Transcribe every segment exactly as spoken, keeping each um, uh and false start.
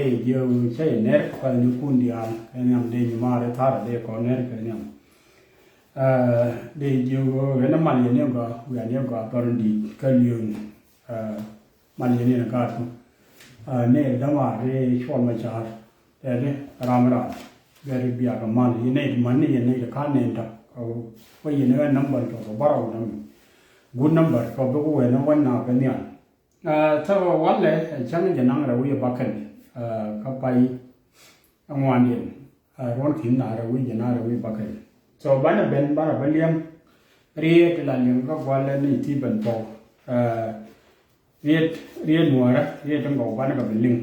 Dee jiök cä yɛ nɛr kɔn ni kun diaal kɛ nhiam, dee nyimaar i̱ thaar dee kɔn nɛr kɛ nhiam. Dee jiök ɣän mal yɛ ni gɔaa, wiaa ni gɔaa thɔr in di̱i̱t kä liööŋ. Mal yɛ ni gaat ku nɛy dämaar ri cuɔl ma ca̱a̱r tɛɛdi ram ram. Bɛr biak mal yɛ nɛy ti man ni yɛ nɛy ti ka̱n nɛn tak kɛ wä yɛ ni ɣän number cɔk kɛ bärɔw dämi. Good number kɛ bik wee ni wä na kɛ nhial. Thä walɛ cäŋ jɛ naŋ rɛw wi̱i̱ bakɛl kä pay ŋuandiɛn. Ruɔn ki̱n na rɛw wi̱i̱ jɛ na rɛw wi̱i̱ bakɛl. So banɛ ben banɛ bä liɛm riet la liɛm kä gualɛ ni ti ben pɔw. Riet riet nuɔrɛ riet ti ŋɔw banɛ kɛ ben liŋ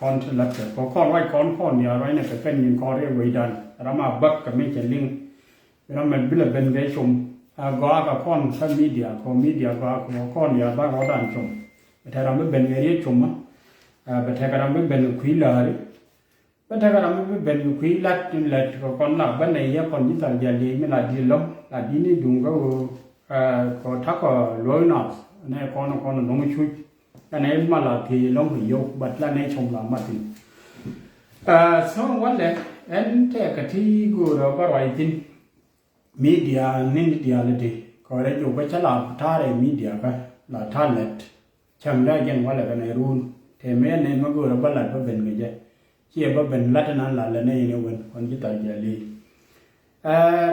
kɔn ti latkɛ kɔ kɔn ruac kɔn kɔn ya ruac nɛ kɛ kɛn nyin kɔn riet wecdan ram a bäk kɛ mi cɛ liŋ. Bi ram mɛn bi lɛ ben kɛ com a gɔaa kɛ kɔn kä media kɔ media gɔaa kɛ kɔn ya ba rɔɔdan com. Bɛ tɛ ram bi ben kɛ riet com a bɛ tɛ kɛ ram bi ben kɛ kui̱ la̱a̱ri. Bä tekɛ ram mi bi ben mi kui̱ lat in lät kɛ kɔn la bä nɛy yɛ kɔn ji̱ thar jɛ liec mi la di̱t lɔ̱ŋ la di̱t ni duŋ kä ɣöö kɛ ta̱kɔ luɔ̱k nath nɛ kɔn kɔn lɔ̱ŋ cuc. Ɛn ɛ mal la thiec lɔ̱ŋ kɛ yio̱w bat la nɛ com la mat thi̱n. So walɛ ɛn tɛɛkɛ ti göörä bä ruac thi̱n. Media ni ni diaal iti kɔrɛ jok bä cä la ta̱rɛ media kä la ta̱r lɛt. Cäŋ dee jɛn walɛ kɛ nɛ ruun tëë mëë nɛ mi go̱o̱rä bä lat bä ben kɛ jɛ. Ciɛ bä ben lat inan la lɛ nɛ in iwen kɔn ci thar jɛ li̱i̱.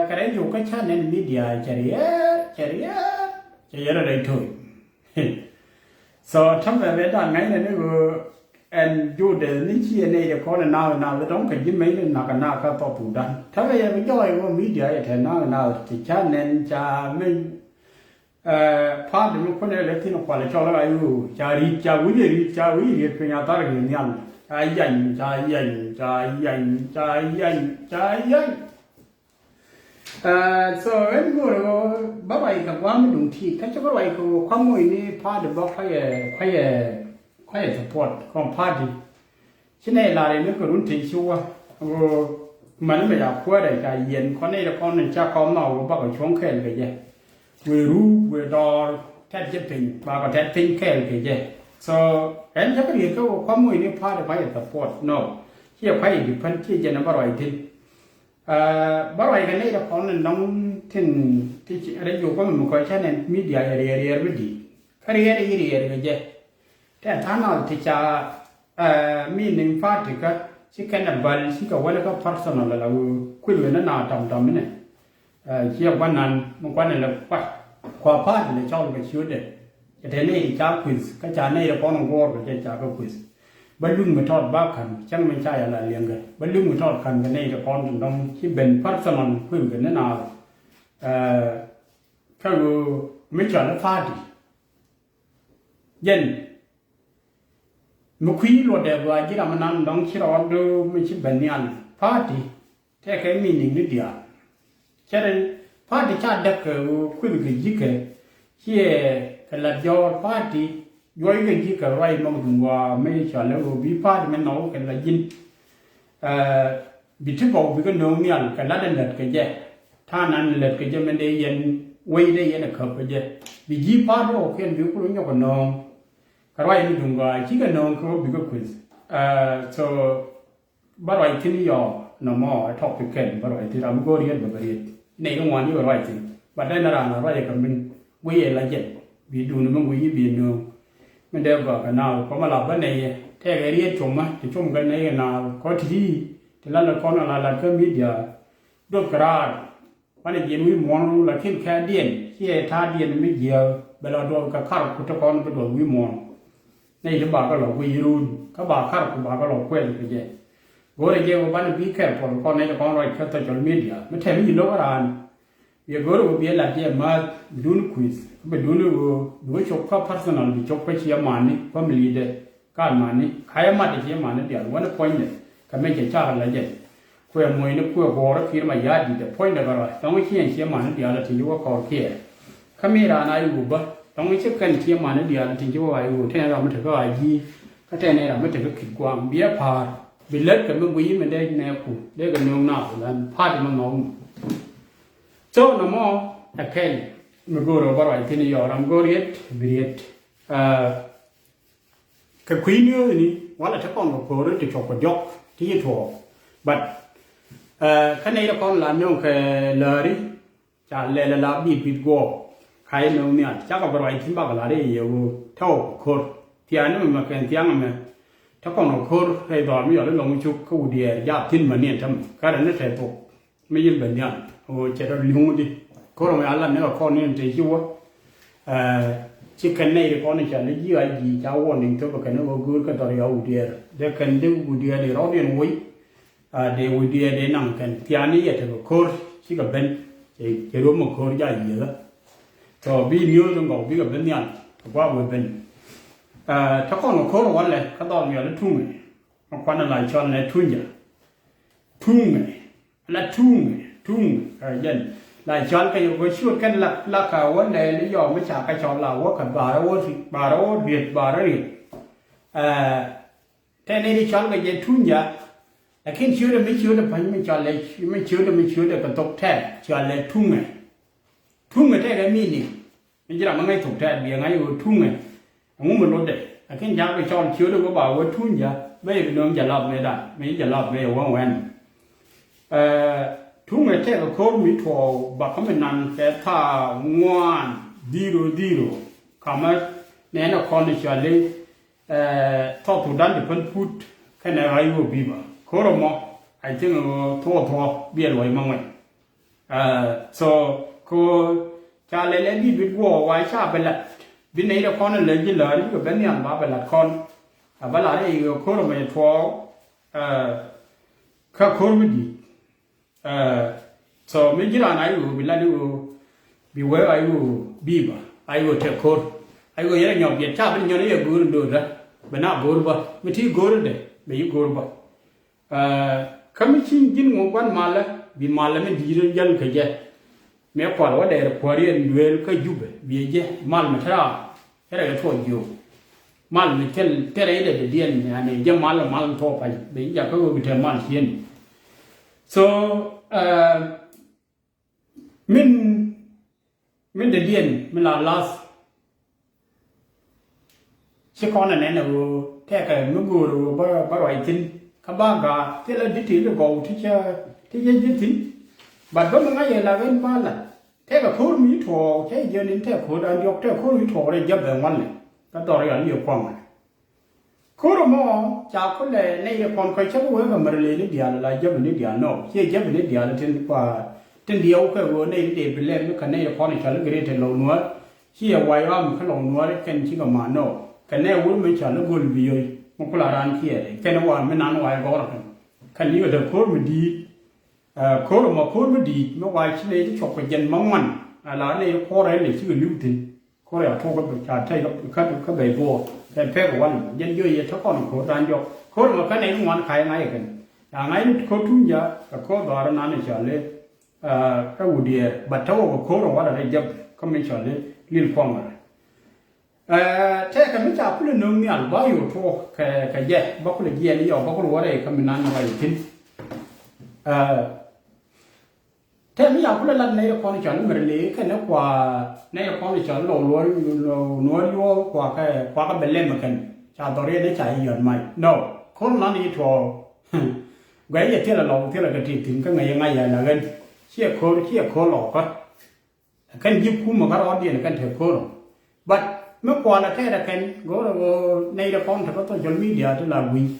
Kɛ rɛ jok kä cä nɛn media cɛ riɛɛr cɛ riɛɛr cɛ yɛrɛ rɛy to̱o̱c. So tämɛ bɛ dan ŋa̱cnɛ ni ɣöö ɛn judɛ ni ciɛ nɛy jɛ kɔn ɛ nath nath dɔ̱ŋ kɛ ji̱ mec ni nak ɛ nak kä thɔp Sudan. Tämɛ yɛ bi jɔɔc ɣöö media yɛ tɛ nath nath ti ca nɛn ca mec. Pa̱a̱t mi kuäär lɛ thi̱n kual cɔl ɣac ɣöö ca ri̱t ca wi̱c ɛ ri̱t ca wi̱c ri̱t piny a thar ri̱t nhial. Ca yany ca yany ca yany ca yany ca yany. So ɣän go̱o̱rɛ ɣöö bä ruac kɛ gua̱a̱m mi duŋ ti̱i̱t kä cä bä ruac kɛ ɣöö kua̱m moc ni pa̱a̱t bä kuayɛ kuayɛ kuayɛ support kɔn pa̱a̱t. Ci nɛy lar in ni kɛ run tin ci wä ɣöö mani mɛ ca kuäärɛ ca yiɛn kɔn nɛy rɛ kɔn in ca kɔn nhɔk ɣöö bakɔ cuɔ̱ŋ kɛɛl kɛ jɛ. Wëë ruuk wëë dɔɔr tɛt jɛ piny bakɔ tɛt piny kɛɛl kɛ jɛ. So ɛn cä bä riet kä ɣöö kua̱m moc ni pa̱a̱t bä yɛ support no. Ci yɛ kuayɛ depend ci jɛ ni bä ruac thi̱n. Bä ruac kɛ nɛy ti kɔn in dɔ̱ŋ tin ti rɛc jok kä mi kɔc cä nɛn media yɛ riɛr riɛr mi di̱i̱t kä riɛr i̱ riɛr kɛ jɛ. Tɛ tha̱a̱ŋ nath ti ca mi niŋ pa̱a̱t ti kä ci kɛn ɛ bäl ci kɛ wälɛ kä personal ala wee kuil wee ni na tɔm tɔm inɛ. Ciɛ gua̱nan mi kuanɛ lɛ kua̱t kua pa̱a̱t lɛ cɔl kɛ ciötdɛ. Cɛ te nɛy ti ca kuith kä ca nɛy ti kɔn in guɔ̱ɔ̱r kɛ cɛ ca kɛ kuith. Bä luŋ mi tɔt ba ka̱n cäŋ mi ca yɛ la liɛŋkɛ bä luŋ mi tɔt ka̱n kɛ nɛy ti kɔn tin dɔ̱ŋ ci ben personal kui̱l kɛ ni naath. Kä ɣöö mi cɔal i̱ pa̱a̱ti jɛn mi kui̱ luɔtdɛ gɔaa ji̱ ram mi nan dɔ̱ŋ ci rɔɔd mi ci ben nhial pa̱a̱ti. Tɛkɛ meaning ni diaal. Cɛ rɛy pa̱a̱ti ca däk kɛ ɣöö kueth kɛ ji̱kɛ ciɛ kɛ lat jɔɔr pa̱a̱ti juɔc kɛ ji̱kɛ ruac mɔk duŋ gɔaa mi cɔalɛ ɣöö bi pa̱a̱ti mi nhɔk kɛ la ji̱n. Bi ti gɔw bikɛ nööŋ nhial kɛ lat in lät kɛ jɛ. Ta̱a̱ nan in lät kɛ jɛ min dee yɛn wec dee yɛn ɛ käp kɛ jɛ bi ji̱ pa̱a̱ti ɣɔkiɛn bi kul nyɔk kɛ nööŋ. Kɛ ruac mi duŋ gɔaa cikɛ nööŋ kɛ ɣöö bikɛ kueth. So bä ruac thi̱n yɔɔ nɔmɔ ɛ topic kɛn bä ruac thi̱n ram mi go̱o̱r yet bä bä riet nɛy ti ŋuan yɛ bä ruac thi̱n. But then raan a ruac ɛ kɛ min guiy ɛ la jɛn bi duun mi guiy i̱ bi nööŋ. Min dee gɔaa kɛ naath kɔmä la bä nɛy yɛ tɛkɛ riet cumä ti cum kɛ nɛy kɛ naath kɔ ti ti la lɛ kɔn a la lat kä media. Duɔth kɛ raar. Banɛ jiɛn wi̱i̱ muɔ̱ɔ̱n lakin kɛ̈ɛ̈diɛn ciɛ ta̱a̱diɛn mi jiääk bɛ la duɔth kɛ kar ku te kɔn bi duɔth wi̱i̱ muɔ̱ɔ̱n. Nɛy ti bakɛ lɔ guic run kä ba kar ku bakɛ lɔ kuɛth kɛ jɛ. Go̱o̱rɛ jɛ wä banɛ bi kɛr puɔl kɔn nɛy ti kɔn ruac kä social media mi tɛm i̱ lo̱k raan. Yɛ go̱o̱rɛ wä biɛ lat jɛ määth bi dun kui̱th kä bi dun i̱ wä bi wä cop kä personal bi cop kä ciɛ mani family dɛ. Kaat mani kayɛ mat i̱ ciɛ mani diaal wänɛ puɔ̱nydɛ kɛ mɛ cɛ car la jɛ. Kuɛ muɔ̱cni kuɛ guɔ̱ɔ̱rä ki̱i̱r ma ya̱a̱ di̱t ɛ puɔ̱nydɛ kɛ ruac tɔ̱ŋ ciɛ ciɛ mani diaal ɛ ti ci wä kɔɔr kiɛ. Kä mi raan a i̱ wä bä tɔ̱ŋ ci kɛn ciɛ mani diaal ɛ ti ci wä a i̱ wä tɛn ram mi tekä a ji̱. Kä tɛn ram mi tekä ki̱t gua̱a̱m biɛ pa̱a̱r bi lät kɛ mi guiy mi dee nɛɛku dee kɛ nööŋ naath lan pa̱a̱t imɛ nhɔk mi. So nɔmɔ ɛ kɛl mi go̱o̱r ɛ bä ruac thi̱n i̱ yɔɔr ram go̱o̱r riet bi riet. Kɛ kui̱ nööthni walɛ te kɔn kɛ ko̱r ti cɔk kɛ diɔ̱k ti ci tuɔɔk. But kä nɛy ti kɔn la nöŋ kɛ lääri ca lɛl la bit bit guɔɔk. Ka yɛ nöŋ nhial cakɔ bɛ ruac thi̱n bakɛ la ri yɛ ɣöö tɔw kɛ ko̱r thia̱a̱n ni mɛ mɛ kɛn thia̱a̱ŋ mɛ. Te kɔn kɛ ko̱r rɛy dhɔr mi yɔl i̱ lɔŋ cuk kä Wut Diɛɛr jaathin mäniɛn tämɛ kä rɛn ni tɛth thok. Mi yin bɛ nhial ɣöö cɛ rɔ li̱ŋ di ko̱r mɛ a lat ni kɛ kɔn ni te ci wä. Ci kɛn nɛy ri kɔn ca ni ji̱ a ji̱ ca warning thop kɛn ni ɣöö go̱o̱r kä dhɔr ya Wut Diɛɛr dee kɛn dee Wut Diɛɛr di rɔɔdiɛn woc. Dee Wut Diɛɛr dee naŋ kɛn thia̱a̱n ni yɛ tekɛ ko̱r cikɛ ben. Cɛ ruɔ̱m ɛ ko̱r ja yiëthä. Tɔ bi news in gɔw bikɛ ben nhial kɛ gua̱a̱k wee ben. Te kɔn kɛ ko̱r walɛ kä dhɔr miɔl i̱ tuŋɛ. Mɛ kuanɛ la cɔl nɛ tuŋ ja tuŋɛ. La tuŋɛ tuŋɛ ɛ jɛn la cɔl kɛ yɛ kɛ ciöt kɛn la la ka wä nɛ ni yɔm mi ca kɛ cɔl la wä kɛ barɛ wä ri barɛ wä riet barɛ riet. Tɛ ni di cɔl kɛ jɛ tuŋ ja. Lakin ciöt mi ciöt pa̱ny mi cɔl lɛ mi ciöt mi ciöt kɛ thok tɛ cɔl lɛ tuŋɛ. Tuŋɛ tɛ kɛ mi ni. Mi ji̱ ram mi ŋäc thok tɛɛt biɛ ŋa̱c ɣöö tuŋɛ. Ɛŋu mi lotdɛ lakin ja̱k bi cɔl ciötdɛ wä ba wä tuŋ ja̱ bä yɛ bi nööŋ jalap mëëdan mi ji̱ jalap mëë yɛ wä wɛn. Tuŋɛ tɛk ɛ ko̱r mi tuɔɔk bakä mi nan kɛ thaa ŋuan dhiro dhiro. Kamä nɛɛnɛ kɔn i̱ cɔal i̱ South Sudan Defense Force kɛnɛ ɣa̱c wä bi̱i̱ ba ko̱r ɛmɔ. I think ɣöö thuɔɔk thuɔɔk biɛ luɔc mä ŋuɛc. So ko ca lɛl ɛ bi bi guɔ wa ca bɛ lat bi nɛy dɛ kɔn lɛ ji̱ lääri bikɛ ben nhial ba bɛ lat kɔn. A bä lat i̱ ko̱r mɛ tuɔɔk kä ko̱r mi di̱i̱t. So mi ji̱ raan a i̱ ɣöö bi lat i̱ ɣöö bi wee a i̱ ɣöö bi̱i̱ ba a i̱ ɣöö tɛk ko̱r a i̱ ɣöö yɛn a nyɔk yɛn ca bi nyɔn i̱ yɛ go̱o̱r in do̱r rä bɛ na go̱o̱r bä mi ti go̱o̱r in dɛ bɛ i̱ go̱o̱r bä. Kä mi ci ji̱n ŋuɔ̱k gua̱n malä bi malä mi di̱i̱t jäl kɛ jɛ. Mëë kual wä dɛɛr kuäär yɛn duëël kä Jubɛ biɛ jɛ mal mi te raar. Cɛ rɛ kɛ tuɔɔk jiök mal mi thil thil rɛy dɛ dɛ diɛn yani jɛ mal mal mi tuɔɔk pay bɛ ji̱ jakä ɣöö bi te mal cieen. So min min dɛ diɛn mi la lath. Ci kɔn ɛ nɛn ɛ ɣöö tɛkɛ mi göör ɛ ɣöö bä ruac thi̱n kä ba ga̱a̱ thilɛ di̱t ti gɔw ti cä ti cä ji̱ thi̱n. Bat bä mi ŋa̱c ɛ la ɣän ba la̱t tɛkɛ ko̱r mi tuɔɔk cä jiɛn in tɛk ko̱r da̱ŋ diɔ̱k tɛk ko̱r mi tuɔɔk rɛy jäp ɛ ŋualnɛ kä dhɔr yɔl ni ɛ kuaŋ ɛ. Ko̱r ɛmɔ ca kulɛ nɛy ɛ kɔn kɔc cä bi wee kɛ mär lëëni diaal la jäpɛ ni diaal nɔ ciɛ jäpɛ ni diaal tin kua tin diɛw kɛ ɣöö nɛy ti dee bi lɛm kɛ nɛy ɛ kɔn cɔl i̱ Greater Lou Nuäär. Ciɛ way ram kä Lou Nuäär kɛn cikɛ man nɔ kɛ nɛy wur mi cɔl i̱ Gol Biöi mi kula raan kiɛɛr kɛn wa mi nan way gɔr kɛn kɛn yikɛ te ko̱r mi di̱i̱t. Ko̱r ɛmɔ ko̱r mi di̱i̱t mi way ci nɛy ti cuɔp kɛ jɛn ma ŋuan a la nɛy kuɔrɛ lɛ cikɛ li̱w thi̱n. Korea tuɔk kä ca tɛy kä kä bɛy buɔɔr kɛ pek wal jɛn jiɔ yɛ te kɔn ko̱r dan jɔk ko̱r mɛ kɛn ɛn ŋuan ka̱y ŋa̱c kɛn. Ca ŋa̱c ni ko̱r tuŋ ja kɛ ko̱r dhɔaar nan cɔl i̱ ɛ Wut Diɛɛr bat te wä kɛ ko̱r wal rɛ jɛp kä mi cɔl i̱ lil kuɔŋ rɛ. Tɛkɛ mi ca kulɛ nöŋ nhial ba yo̱o̱ tuɔɔk kɛ kɛ jɛ ba kulɛ jiɛɛn i̱ yɔk ba kulɛ wä rɛy kä mi nan rɛy thi̱n. Tɛ mi ca kulɛ lat nɛy ti kɔn cɔl i̱ Mɛrlëë kɛnɛ kua nɛy ti kɔn cɔl i̱ Lou Nuäär Lou Nuäär Yuɔɔk kua kɛ kua kɛ bɛ lɛm kɛn ca dhɔr yɛn i̱ ca yɛ yɔt mac nɔ. Ko̱r nan i̱ tuɔɔk guɛc yɛ thilɛ Lou thilɛ kɛ ti thi̱n kä ŋäc yɛ ŋa̱c yɛ la ɣän. Ciɛ ko̱r ciɛ ko̱r Lou kä kɛn ji̱ kumɛ kä rɔɔdiɛn kɛn te ko̱r. But mi kual a tɛɛt a kɛn go̱o̱rɛ ɣöö nɛy ti kɔn te kä social media ti la gui̱c.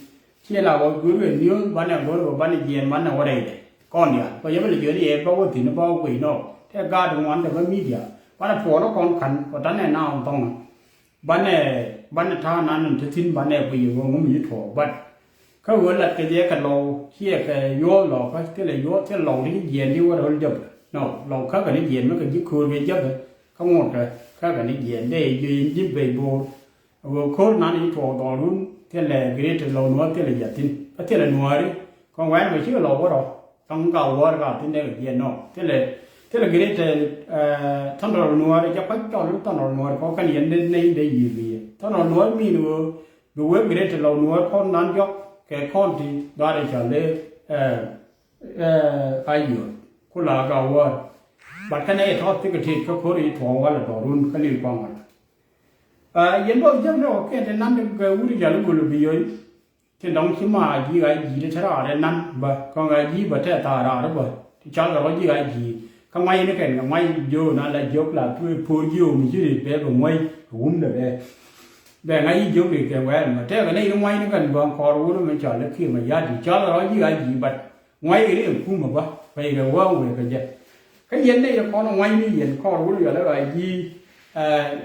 Ciɛ la wä gui̱c wëë niööth banɛ go̱o̱rɛ ɣöö banɛ jiɛɛn banɛ wä rɛydɛ kɔn diaal kɔ yɛ bä lɛ jiöni yɛ bä wä thi̱n bä wä guic nɔ. Tɛ gaat ŋuan te bä media banɛ tuɔɔk ni kɔn ka̱n kɔ tanɛ naath thɔŋ. Banɛ banɛ ta̱a̱ nan ni te thi̱n banɛ guic ɣöö ŋumi ci tuɔɔk but. Kä ɣöö lat kɛ jɛ kɛ Lou ciɛ kɛ yuɔth Lou kä thilɛ yuɔth thilɛ Lou ti ci jiɛɛn di wä röl jäpɛ. Nɔ Lou kä kɛ ni jiɛɛn mi kɛ ji̱ köör kɛ jäpɛ kä ŋot kɛ kä kɛ ni jiɛɛn dee jiö in ji̱ bey bo̱o̱r. Ɣöö ko̱r nan i̱ tuɔɔk dhɔrun thilɛ Greater Lou Nuäär thilɛ jathin kä thilɛ Nuääri. Kɔn wɛn mɛ cikɛ Lou wä rɔ thaŋ ka wäär ka thin dee kɛ jiɛɛn nɔ thilɛ thilɛ Greater Thɔnrɔl Nuääri jɛ kuac cɔl i̱ Thɔnrɔl Nuääri kɔn kɛn yɛn dee nɛy dee yiëë bi yɛ Thɔnrɔl Nuääri min ɣöö Bi wee Greater Lou Nuäär kɔn nan diɔk kɛ kɔn ti dhɔaar i̱ cɔl i̱ ɛ ɛ Ayod ku la Gawäär. But kɛn ɛ tɔ̱ thikɛ tit kä ko̱r i̱ tuɔɔk walɛ dhɔrun kä lil kɔn walɛ. Yɛn bɔth jäk ni ɔ kɛn ti nan ti gɛ wut i̱ cɔl i̱ Gol Biöi. Tin dɔ̱ŋ ci ma ji̱ ɣa̱c ji̱ ti te raar ɛ nan bä kɔn ɣa̱c ji̱ bä tɛ thaar raar bä ti cɔal kɛ rɔ ji̱ ɣa̱c ji̱. Kä ŋua̱c ni kɛn kɛ ŋua̱c jiö na la jiök la puur jiö mi ci ri bɛ bɛ ŋua̱c kɛ wun dɛ bɛ bɛ ŋa̱c ji̱ jiök ri kɛ wɛɛl mɛ tɛkɛ nɛy ti ŋua̱c ni kɛn bä kɔɔr wun mi cɔal i̱ kiɛ mɛ ya̱t ji̱ cɔal kɛ rɔ ji̱ ɣa̱c ji̱ bat ŋua̱c ri ɛ kumɛ bä pɛy kɛ wä wee kɛ jɛ. Kä yɛn nɛy ti kɔn ŋua̱c ni yɛn kɔɔr wun yɔl i̱ ɣa̱c ji̱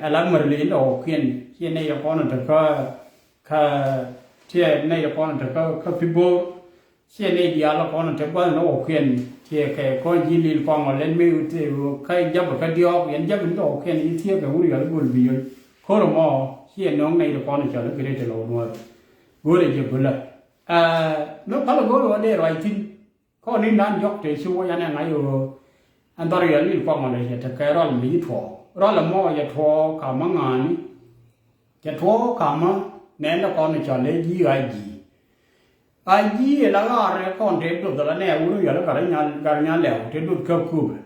ɛ la mär li in dɔɔkiɛn ciɛ nɛy ti kɔn tekä kä tiɛ nɛy ti kɔn te kä kä Pibor. Ciɛ nɛy diaal kɔn te gua̱n ni ɣɔ̱kiɛn tiɛ kɛ kɔn ji̱ lil kɔn ɔ lɛn mëë wut kä ja̱p kä diɔɔk yɛn ja̱p ni ɣɔ̱kiɛn i̱ thiee kɛ wut yɔl i̱ gol bi yɔl. Ko̱r ɛmɔ ciɛ nöŋ nɛy ti kɔn cɔl i̱ Greater Lou Nuäär. Go̱o̱rɛ jɛ bölä. Ɛ mi pal go̱o̱r ɣä dee ruac thi̱n. Kɔn ni nan jɔk te ci wä yan ɛ ŋa̱c ɣöö ɛn dhɔr yɔl lil kɔn ɔ lɛ cɛ te kɛ rɔl mi ci tuɔɔk rɔl ɛmɔ cɛ tuɔɔk ka mä ŋa̱a̱ni. Cɛ tuɔɔk kamä nɛn dɛ kɔn cɔl i̱ ji̱ ɣa̱c ji̱. Ɣa̱c ji̱ ɛ la ɣaar ɛ kɔn te duɔth ala nɛ wur yɔl i̱ gat i̱ nyal gat i̱ nyal lɛw te duɔth kä Kupɛ.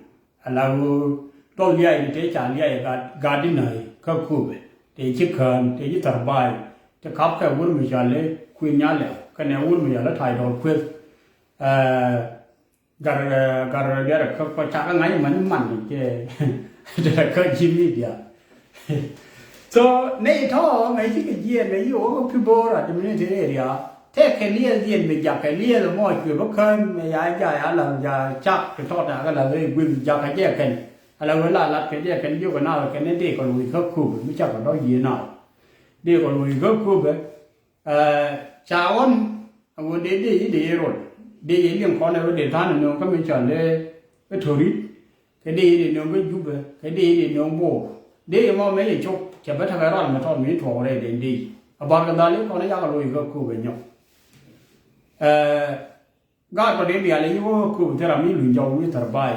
Ala ɣöö dɔl liac ni te ca liac gat gat i̱ näi kä Kupɛ te ci kään te ci thar ba̱a̱y te kap kɛ wur mi cɔl i̱ kui̱n nyal lɛw kɛnɛ wur mi cɔl i̱ ta̱c dɔl kueth. Ɛ Gat gat diarɛ kä kɔ cakɛ ŋa̱c män man ni jɛ. Diarɛ kä ji̱ media. So nɛy tɔ̱ ŋäc cikɛ jiɛɛn ŋäc yi wä kä Pibor administrative area. Tɛkɛ liɛl jiɛn mi jakä liɛl mɔ cuɛ bä kään mɛ ya ja ya la ja cak ti tɔt ya kä la rɛy gui̱th jakä jɛ kɛn. Ala wee la lat kɛ jɛ kɛn jiök kɛ na kɛn ni dee kɔn wi̱i̱ kä Kupɛ mi cakɛ dɔ̱ yiëë na. Dee kɔn wi̱i̱ kä Kupɛ. Ca ɣɔn a ɣöö dee dee i̱ dee i̱ rol dee i̱ liŋ kɔn ɛ ɣöö dee tha̱a̱n ɛ nööŋ kä mi cɔl i̱ Torit kɛ dee i̱ dee nööŋ kä Jubɛ kɛ dee i̱ dee nööŋ Bor. Dee i̱ mɔ mëë cɛ cop cɛ bä tekɛ rɔl mɛ tɔt mi tuɔɔk rɛy den dee i̱ a bar kɛ dhal i̱ kɔn i̱ yak a loc kä Kupɛ nyɔk. Ɛ Gaat kɔ dee diaal i̱ wä kööb thil ram i̱ luny jɔw wi̱i̱ thar ba̱a̱y.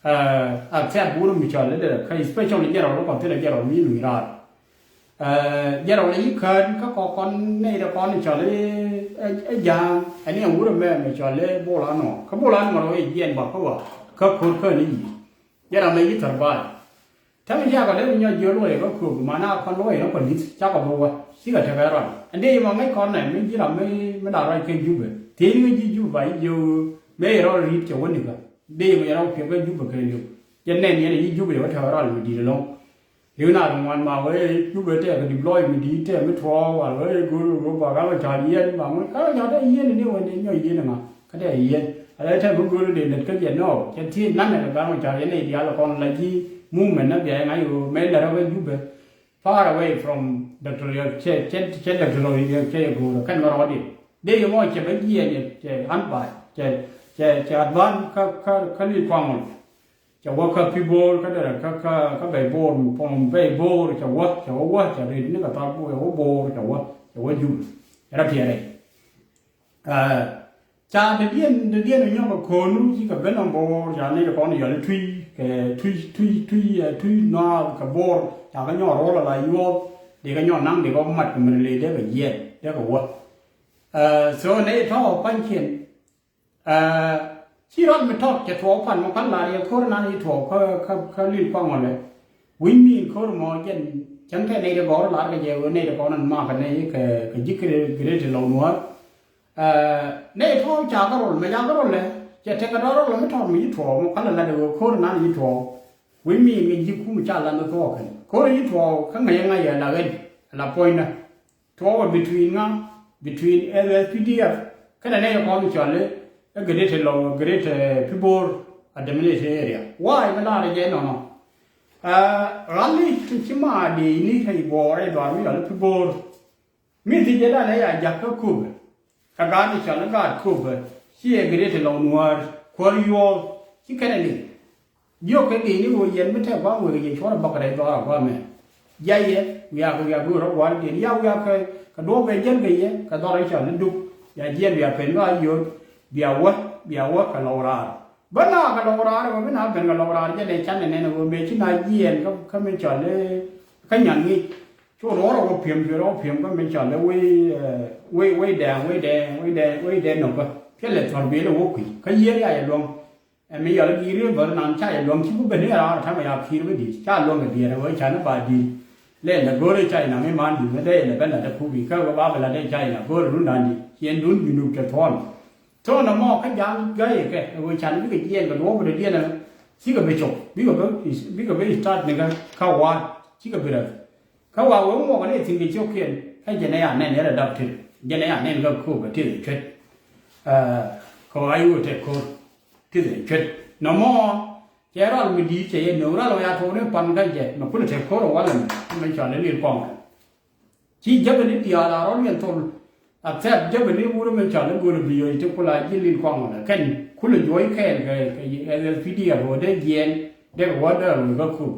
Ɛ, accept wur mi cɔl i̱ dee kä especially jɛrɔl kɔn thilɛ jɛrɔl mi luny raar. Ɛ, jɛrɔl i̱ kään kä kɔ kɔn nɛy dee kɔn cɔl i̱, ɛ, ɛ ja̱a̱ŋ ɛn i̱ ɛn wur ɛmɛ mi cɔl i̱ bol anɔ kä bol anɔ rɔ i̱ jiɛn bak kä wa kä ko̱r kään i̱ yi̱. Jɛ ram ɛ yi̱ thar ba̱a̱y. Täämɛ jiakɔ lɛ mi nyɔk jiök luɔc ɛ kä köök mana kɔn luɔc ɛ kä li̱th cakɔ bi wä cikɛ tekɛ rɔn. Ɛn dee yɛ mɔ ŋäc kɔn nɛ mi ji̱ ram mi mi la ruac kɛ Jubɛ. Thiec ni ŋäc ji̱ Jubɛ ba ji̱ jiök mëë yɛ rɔl ri̱t cɛ wä nikä. Dee yɛ mɔ yɛ rɔl piɛk kä Jubɛ kɛ li̱w. Jɛ nɛn yɛn ɛ yi̱ Jubɛ yɛ wä tekɛ rɔl mi di̱i̱t ɛlɔ̱ŋ. Riw na ri ŋuan ma wee Jubɛ tɛk kɛ diploy mi di̱i̱t tɛk mi tuɔɔk wal wee go̱o̱r go̱o̱r ba kä wä ca̱l yiɛn ma ŋuan kä wä ca̱l tɛk yiɛn ni wee ni nyɔk yiɛn ŋa. Kä tɛk yiɛn ala tɛk mi go̱o̱r dee lät kä jɛ nɔ cɛ thiec nanɛ kɛ gat wä ca̱l yɛn i̱ diaal kɔn la ji̱ movement na bia yɛ ŋa̱c ɣöö mɛ lät rɔ wee Jubɛ far away from Doctor Riek cɛ cɛ cɛ Doctor Riek cɛ yɛ go̱o̱r kɛn mɛ rɔɔdiɛn dee yɛ mɔ cɛ bä jiɛn cɛ an ba cɛ cɛ cɛ advan kä kä kä li kuaŋ ŋuan. Cɛ wä kä Pibor kä derɛ kä kä kä Bɛy Bor mi puɔ̱n Bɛy Bor cɛ wä cɛ wä wä cɛ rit ni kɛ thar Bor cɛ wä Bor cɛ wä cɛ wä Jubɛ cɛ rɔ tiɛɛrɛ. Ɛ, ca dädiɛn dädiɛn nyɔk kɛ ko̱nu cikɛ ben ɔ Bor ca nɛy kɔn yɔl i̱ Tui kɛ Tui Tui Tui ɛ Tui Naath kɛ Bor ca kɛ nyɔk ruɔl ala yuɔth dee kɛ nyɔk naŋ dee kɛ mat kɛ mɛn ley dee kɛ jiɛɛn dee kɛ wä. Ɛ, so nɛy tɔ̱ pa̱nykiɛn. Ɛ, ci rɔt mi tɔt cɛ tuɔɔk pan mɔ kän lar yɛ ko̱r nan i̱ tuɔɔk kä kä kä lil kuaŋ ɔlɛ. Wi̱c mi in ko̱r mɔ jɛn cäŋ kɛ nɛy ti gɔ̱r lar kɛ jɛ ɣöö nɛy ti kɔn in makɛ nɛy kɛ kɛ ji̱ kɛ Greater Lou Nuäär. Ɛ, nɛy tɔ̱ ca kä rol mɛ ca kä rol lɛ cɛ tekɛ dɔ̱r rol mi tɔt mi ci tuɔɔk mɔ kän lar yɛ ɣöö ko̱r nan i̱ tuɔɔk. Wi̱c mi in kɛ ji̱ kum ca lan i̱ tuɔɔk kɛn ko̱r i̱ tuɔɔk kä ŋäc ŋa̱c yɛ la ɣɛn la puɔ̱nydä. Tuɔɔk ɛ between ŋa, between S S P D F kɛnɛ nɛy kɔn cɔl i̱ Greater Lou, Greater Pibor administrative area. Why mi laarɛ jɛ nɔnɔ? Ɛ, ɣali ci ma dee ni rɛy Bor rɛy dhɔaar mi cɔl i̱ Pibor. Mi thiec jɛ danɛ ya ja̱k kä Kupɛ. Ɛ gaat mi cɔl i̱ gaat Kupɛ ci ɛ Greater Lou Nuäär kuäär yuɔth ci kɛnɛ liŋ. Jiök kɛ gɛy ni ɣöö yɛn mi tɛk gua̱a̱m wëë kɛ yɛ cuɔ̱r ɛ bäkɛ rɛy dhɔaar ɛ gua̱a̱mɛ. Jiayɛ wiak wiak wiak rɔ gua̱a̱r diɛn ya wiak kɛ kɛ duɔ̱ɔ̱p bɛ jiɛn kɛ yɛ kɛ dhɔr in cɔal ni Duk. Ya jiɛn bia pen kä Ayod bia wä bia wä kɛ Lɔw Raar. Bä na kɛ Lɔw Raar ɛ ɣöö bi na ben kɛ Lɔw Raar jɛ lɛ canɛ nɛn ɛ ɣöö mëë ci na jiɛn kä kä mi cɔal i̱ kä Nyan Ŋi̱i̱c. Cu ruɔ̱ɔ̱r ɛ wä pi̱em cuɛ rɔ wä pi̱em kä mi cɔal i̱ wec wec wec dɛɛŋ wec dɛɛŋ wec dɛɛŋ wec dɛɛŋ nɔkä. Piɛlɛ thɔr biëël ɛ wä kui̱ kä yiëër ya yɛ luäŋ. Ɛ mi yɔl i̱ gi̱i̱r i̱ bäär nan ca yɛ luäŋ ci ku ben i̱ raar ta̱mɛ ya ki̱i̱r mi di̱i̱t ca luäŋ kɛ diɛɛr ɛ ɣöö canɛ ba di̱i̱t. Lɛ lɛ go̱o̱rɛ China mi man di mɛ dee lɛ bɛ la dɛ kubi kä wä ba bɛ la dɛ China go̱o̱rɛ run dan di ciɛn dun Junub cɛ thuɔn. Thuɔn ɛmɔ kä ja̱a̱ŋ gäyɛ kɛ ɛ wee can bikɛ jiɛn kɛ duɔ̱ɔ̱p rɛ diɛn ɛmɛ. Cikɛ bi cop bikɛ bi bikɛ bi start ni kä kä wa̱a̱ cikɛ bi rɛ. Kä wa̱a̱ wee muɔkɛ ni thi̱n kɛ cio̱kiɛn kä jɛn ɛ ya nɛn yɛn ɛ dap tit jɛn ɛ ya nɛn kä kööbɛ tit ɛ cuet. Kɛ ɣa̱c wee tɛt ko̱r tit ɛ cuet nɔmɔ. Cɛ rɔl mi di̱i̱t cɛ yɛ nööŋ rɔl ɣä ya tuɔɔk ni pan kä jɛ mɛ kulɛ te ko̱r ɛ walɛ mɛ mɛ cɔal i̱ lil kɔŋ. Ci jäpɛ ni diaal a rɔl yɛn thol a thɛp jäpɛ ni wurɛ mɛ cɔal i̱ go̱l bi yɔc ti kula ji̱ lil kɔŋ ɛ kɛn kulɛ juɔc kɛɛl kɛ kɛ L P D F ɣöö dee jiɛɛn dee kɛ wä dee rɔl kä kup.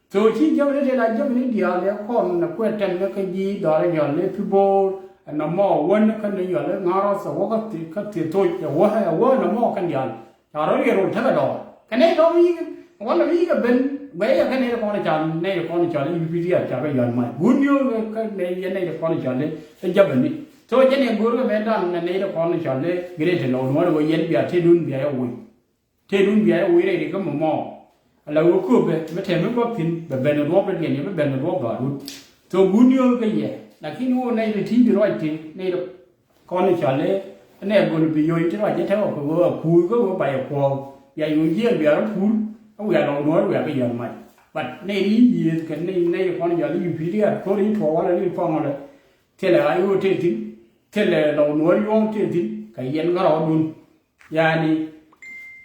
Tho ci jäpɛ ni tëë la jäpɛ ni diaal ɛ kɔn ɛ kuɛ tɛm ni kä ji̱ dhɔr ɛ yɔl i̱ pi bo̱o̱r ɛ nɔmɔ wän kä ni yɔl i̱ ŋa̱r rɔth ɛ wä kä thi kä thi thoc ɛ wä ɛ wä ɛ nɔmɔ kɛn diaal. Ca rɔ riɛt rol tekɛ dɔɔr kɛ nɛy dɔ̱ŋ yi̱k walɛ mi yi̱k ɛ ben guɛy ɛ kɛ nɛy ti kɔn i̱ ca nɛy ti kɔn i̱ ca lɛ U P D F ca kɛ yɔ̱a̱n mac guun ni ɣöö kɛ nɛy yɛn nɛy ti kɔn i̱ ca lɛ ɛ jäpɛ ni. Tho jɛn ɛ go̱o̱r kɛ mɛ da̱ŋ nɛ nɛy ti kɔn i̱ ca lɛ gret ɛ lɔw nuɔ̱ɔ̱r ɛ ɣöö yɛn bia tëëdun bia yɛ woc. Tëëdun bia yɛ woc rɛy ri kä mɔmɔ. Ala ɣöö kööbɛ mi tɛm mi gɔ̱p thi̱n bɛ ben ɛ duɔ̱ɔ̱p rɛdiɛn yɛ mi ben ɛ duɔ̱ɔ̱p dhɔaarun. Tho guun ni ɣöö kɛ yɛ lakin ɣöö nɛy ti ti̱i̱ di ruac ti nɛy ti kɔn i̱ cɔal i̱ nɛ go̱l bi yoc ti ruac i̱ tɛ̈ ɣɔk kɛ ɣöö a kuuth kä ɣöö ba yɛ kuɔɔk bia yoc jiɛɛn bia rɔ puur. Kä wiaa lɔk nuɔ̱ɔ̱r wiaa kä yɔn mac. But nɛy ri yiëëth kɛ nɛy nɛy kɔn i̱ cɔal i̱ yup pi̱i̱t i̱ gat ko̱r i̱ tuɔɔk walɛ ri puɔ̱ŋ walɛ. Thilɛ ɣac ɣöö tëë thi̱n thilɛ lɔk nuɔ̱ɔ̱r yuɔ̱ɔ̱ŋ tëë thi̱n kɛ yɛn kä rɔɔdun. Yani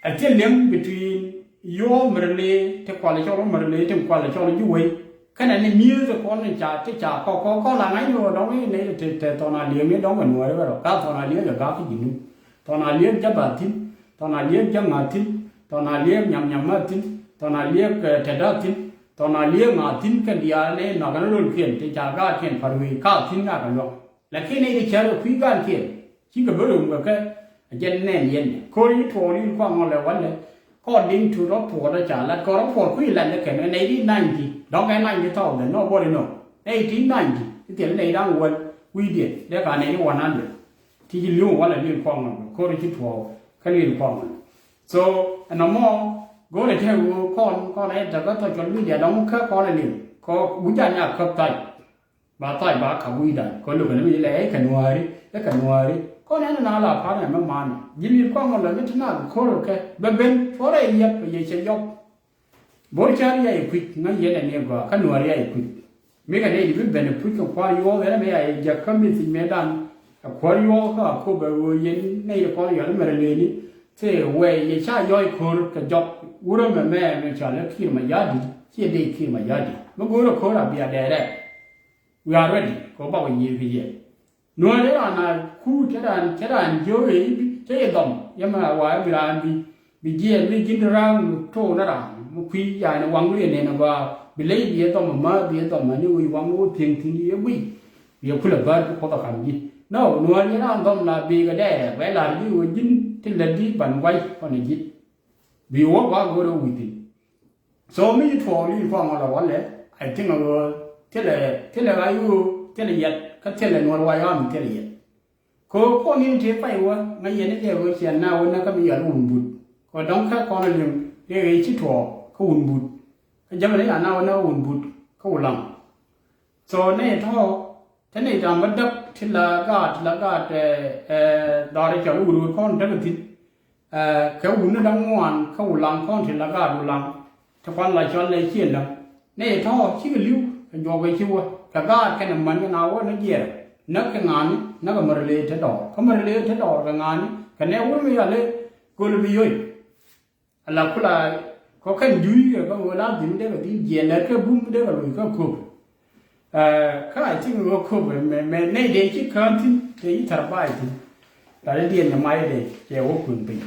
a thil liŋ between yio̱o̱ märle ti kual cɔl märle ti kual cɔl ji̱ wei. Kɛnɛ ni mi̱eth ti kɔn ni ca ti ca kɔk kɔk kɔk la ŋa̱c ni wä dɔŋ ni nɛy ti te thɔn a liŋ ni dɔŋ kɛ nuɔ̱ɔ̱ri bɛ rɔ ka thɔn a liŋ kɛ gak ti ji̱ nu. Thɔn a liŋ ja̱ ba thi̱n. Thɔn a liŋ ja̱ ŋa̱ thi̱n. Thɔn a liŋ nyam nyam ma thi̱n. Thɔn a liŋ tɛt da thi̱n. Thɔn a liŋ ŋa̱ thi̱n kɛn diaal ni nɔk kɛn lo̱l kiɛn ti ca gaat kiɛn pa̱r wei ka thi̱n ka kɛ luɔk. Lakin nɛy ti cär kɛ kui̱ gaankiɛn cikɛ bä röm kɛ kɛ. A jɛn nɛn yɛn ko̱r i̱ tuɔɔk ni kuaŋ ŋɔl ɛ walɛ. According to report ɛ ca lat kɛ report kui̱ lat ni kɛn ɛ nɛy ti ninety dɔ̱ŋ ɛ ninety thousand nobody know. Nɛy ti ninety ti thil nɛy da̱ŋ wäl wi̱i̱diɛn dee ka nɛy ti one hundred. Ti ci li̱w walɛ ni kuaŋ ŋɔl ko̱r i̱ ci tuɔɔk kä ni kuaŋ ŋɔl. So ɛn ɛmɔ go̱o̱rɛ tɛk ɣöö kɔn kɔn ɛ tɛk kä social media dɔ̱ŋ kä kɔn ɛ liŋ kɔ wi̱c a nya käp thac. Ba thac ba ka̱p wi̱i̱dan kɛ lo̱k ɛn mi lɛ ɛ kɛ nuääri ɛ kɛ nuääri. Kɔn ɛn na la pa̱n ɛmɛ man ji̱ li̱r kɔn ŋɔl ɛn mi ti nak ko̱r kɛ bɛ ben cuɔrɛ yɛp yɛ cɛ yɔp. Bo̱r cär ya yɛ kui̱c ŋäc yɛn ɛn yɛ gɔaa kä nuääri ya yɛ kui̱c. Mi kɛ nɛy di bi ben ɛ puc kɛ kua̱r yuɔ̱ɔ̱k ɛn ɛmɛ ya yɛ jɛ kä mi thic mëëdan. Ɛ kuäär yuɔ̱ɔ̱k kä a köp ɛ ɣöö yɛn nɛy di kɔn yɔl mɛrɛ lëëni. Thee wɛy yɛ ca yɔc ko̱r kɛ jɔk wurä mɛ mɛ mi cɔal ɛ ki̱i̱r ma ya̱a̱di ciɛ dee ki̱i̱r ma ya̱a̱di mi go̱o̱rɛ ko̱r a bia dɛɛrɛ. We are ready kɛ ɣöö bakɔ nyieth kɛ yɛ. Nuɔ̱ɔ̱r i̱ raan a kuut cä raan cä raan jiök ëë i̱ bi cä yɛ dhɔm yɛ mɛ a wa̱a̱ i̱ bi raan bi bi jiɛɛn mi ji̱n ti raan mi to̱o̱n raan mi kui̱ yani waŋ mi yɛ nɛn a gɔaa bi ley bi yɛ dhɔm a ma̱a̱th bi yɛ dhɔm a ni wi̱i̱ waŋ mi wä pi̱eŋ thi̱n yɛ guiy. Bi yɛ kulɛ bäär ki puɔth a ka̱m ji̱ nɔ nuɔ̱ɔ̱r i̱ raan dhɔm la bi kɛ dɛɛrɛ bɛ la̱r ji̱ wä ji̱n ti lät di̱ ban guay kɔn a ji̱. Bi wä gɔaa go̱o̱r ɛ wi̱i̱ thi̱n. So mi ci tuɔɔk ni kɔn ŋɔl ɛ walɛ. I think ɣöö thilɛ thilɛ ɣa̱c ɣöö thilɛ yɛt kä thilɛ nuɔr wac ɣa̱m thilɛ yɛt. Kɛ ɣöö kɔn in tëë pay wä ŋäc yɛn i̱ jɛ ɣöö ciɛn na wä näkä mi yɔl wun but. Kɛ dɔ̱ŋ kä kɔn liŋ riɛk ëë ci tuɔɔk kä wun but. Kä jämɛ ni ca na wä näkä wun but kä wulaŋ. So nɛy tɔ̱ te nɛy da̱ŋ bä däk ti la gaat ti la gaat ɛ ɛ dhɔr i̱ cɔl i̱ wut wut kɔn däk i̱ thi̱n. Ɛ kɛ wutni da̱ŋ ŋuan kä wulaŋ kɔn ti la gaat wulaŋ. Ti kuan la cɔl lɛ ciëndä nɛy tɔ̱ cikɛ li̱w kɛ juɔk kɛ ci wä kɛ gaat kɛnɛ män kɛ na wä ni jiɛɛr. Näk kɛ ŋa̱a̱ni näk kɛ mär lëë te dɔɔr kä mär lëë te dɔɔr kɛ ŋa̱a̱ni kɛ nɛ wut mi yɔl i̱ göl bi yoc. Ala kula kɔ kɛn juiy kɛ kɛ ɣöö la dhim dee kɛ dhil jiɛn lɛ kɛ bum dee kɛ loc kä köp. Kä I think ɣöö köp mɛ mɛ nɛy dee ci kään thi̱n dee ci thar baay thi̱n. La dee diɛn kɛ may dee cɛ wä kuën piny.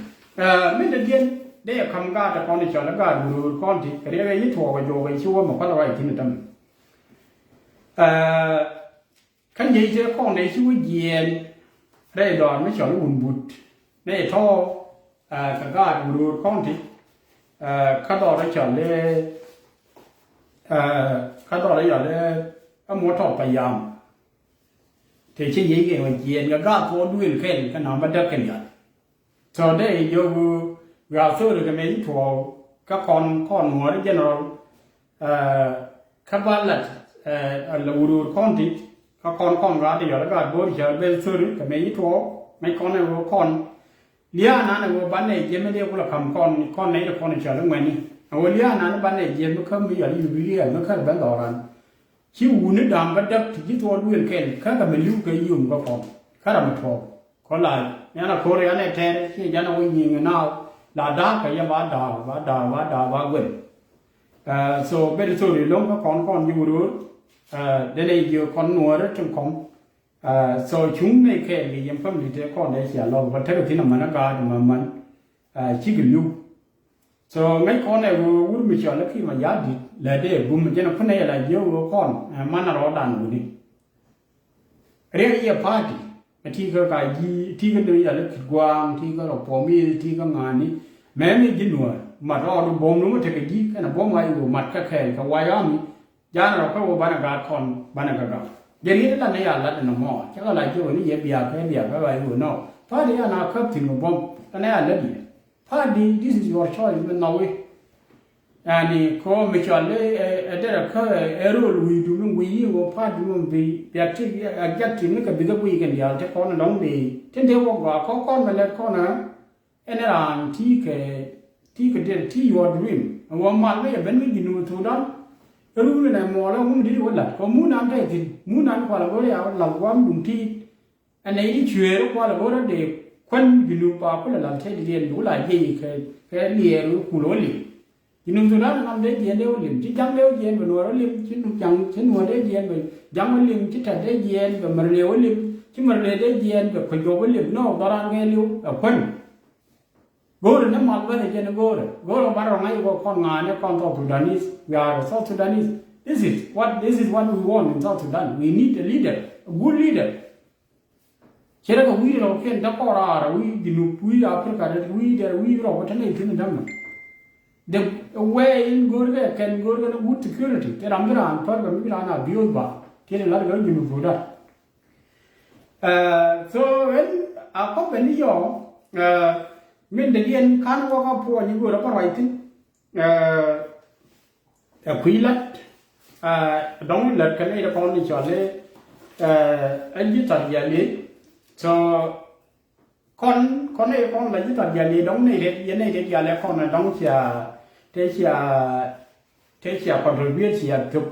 Min dee diɛn dee yɛ ka̱m gaat tɛ kɔn i̱ cɔl i̱ gaat wurwur kɔn ti kɛ riɛk ɛ ci tuɔɔk ɛ juɔk ɛ ci wä mɛ kual ruac thi̱n i̱ tämɛ. Kä nyec tëë kɔn dee ci wä jiɛɛn rɛy dɔɔr mi cɔl i̱ wun but nɛy tɔ̱. Kɛ gaat wurwur kɔn ti kä dɔɔr cɔl i̱ kä dɔɔr cɔl i̱ ɛ muɔ tɔt pa yam. Tëë ci nyec kɛ wä jiɛɛn kɛ gaat thuɔɔk duël kɛl kɛ nam bä däk kɛn yath. Tɔ dee jiök ɣöö wiaa thöörä kɛ mëë ci tuɔɔk kä kɔn kɔn nuɔɔri general. Kä ba lat Ɛ la wut wut kɔn ti kä kɔn kɔn gaat ti yɔl gaat bo̱o̱r cäl beth thori kɛ mëë yi tuɔɔk ŋäc kɔn ɛ ɣöö kɔn lia̱a̱ nan ɛ ɣöö banɛ jiɛm in dee kulɛ ka̱m kɔn kɔn nɛy ti kɔn cäl iŋuɛni ɛ ɣöö lia̱a̱ nan banɛ jiɛm mi käm mi yɔl yup lia̱a̱ mi käl ben dhɔran. Ci wuni da̱a̱m bä däk ti ji̱ thuɔɔk duël kɛl kä kɛ mi li̱w kɛ yum kä kɔn kä ram mi tuɔɔk kɔ la yan a ko̱r yan ɛ tɛɛr ci jan a wä nyiŋ naaw la da̱a̱k kɛ yɛ ba da̱a̱k ba da̱a̱k ba da̱a̱k ba guel. So beri thori lo̱ŋ kä kɔn kɔn ji̱ wut wut. Denɛ jiök kɔn nuɔɔri tin kɔm. So cuŋ nɛy kɛɛl kɛ yɛn family tëë kɔn dee cia lɔk bä tekɛ thi̱n amäni gaat mɛ män. Cikɛ li̱w. So ŋäc kɔn ɛ ɣöö wur mi cɔl ɛ ki ma ya̱a̱ di̱t lɛ dee gum jɛn ɛ kun ɛ yɛ la jiök ɣöö kɔn ɛ man a rɔɔdan wuni. Riɛk yɛ party ɛ ti kä ka ji̱ ti kä dee yal ɛ kit gua̱a̱ŋ ti kä rɔ puɔ̱mi ti kä ŋa̱a̱ni. Mɛmi ji̱ nuäär mat rɔɔdu buɔ̱m ni ŋu tekɛ ji̱ kɛnɛ buɔ̱m a iwä mat kä kɛɛl kɛ wac ami. Ja̱a̱n rɔ kä wä banɛ gaat kɔn banɛ kä gam jɛ riet la ni ya lat ni mɔ cɛ kä la ji̱ wä ni yɛ biak kɛ biak kɛ ɣa̱c wä nɔ. Party ya na käp thi̱n kɛ buɔ̱m la ni ya lat yɛ. Party, this is your choice mi nhɔwi. Yani kɔ mi cɔl ɛ derɛ kä ɛ rol wi̱i̱du mi wi̱i̱ yi wä party mi bi biak ti a jak ti mi kɛ bikɛ wi̱i̱ kɛn diaal ti kɔn dɔ̱ŋ bi tin dee wä gɔaa kɔ kɔn mi lɛt kɔn ɛ. Ɛn raan ti kɛ ti kɛ diɛt ti your dream ɛ wä mal mi yɛ ben mi ji̱ nu thudan. Ɛ run nɛ muɔlɛ mun di wä lat kɔ mun an tɛ thin mun an kual go̱ri a wä lat guam dum ti. Ɛn nɛ i̱ cueer kual go̱ri dee kuän ji̱ nu pa kulɛ lat tɛ di diɛn bi wä la jiɛc kɛ kɛ liɛɛr wä kul wä liɛɛr. Ci Junub Thudan nam dee jiɛɛn dee wä lim, ci jaŋ dee wä jiɛɛn bɛ nuɔɔr wä lim, ci jaŋ ci nuɔɔr dee jiɛɛn bɛ jaŋ wä lim, ci tɛt dee jiɛɛn bɛ märlëë wä lim, ci märlëë dee jiɛɛn bɛ kuec juɔp wä lim. No, dhɔran kɛ liw ɛ kuän. Go̱o̱rɛ ni mal bäth ɛ jɛn go̱o̱rɛ go̱o̱rɛ ba rɔ ŋa̱c kɔ kɔn ŋa̱a̱n ɛ kɔn South Sudanese. We are South Sudanese. This is what this is what we want in South Sudan. We need a leader, a good leader. Cɛ rɛ kɛ wi̱i̱ rɔ̱kiɛn däk kɔn raar wi̱i̱ Junub wi̱i̱ Africa dɛ wi̱i̱ dɛ wi̱i̱ rɔ̱k bä te nɛy thi̱n dämɛ. The way in go̱o̱rkɛ kɛn go̱o̱rkɛ ni good security te ram bi raan pär bɛ mi bi raan a biööth ba ti ni lat kɛ Junub Sudan. So ɛn a kɔp ɛn ni yɔɔ min dɛ diɛn kan wä ka puɔny in go̱o̱rɛ bä ruac thi̱n. Ɛ kui̱ lat dɔ̱ŋ lat kɛ nɛy dɛ kɔn ni cɔl i̱ ɛ ji̱ thar jial i̱. So kɔn kɔn nɛy kɔn la ji̱ thar jial i̱ dɔ̱ŋ nɛy dɛ yɛ nɛy dɛ jial ɛ kɔn ɛ dɔ̱ŋ cia te cia te cia contribute cia thop.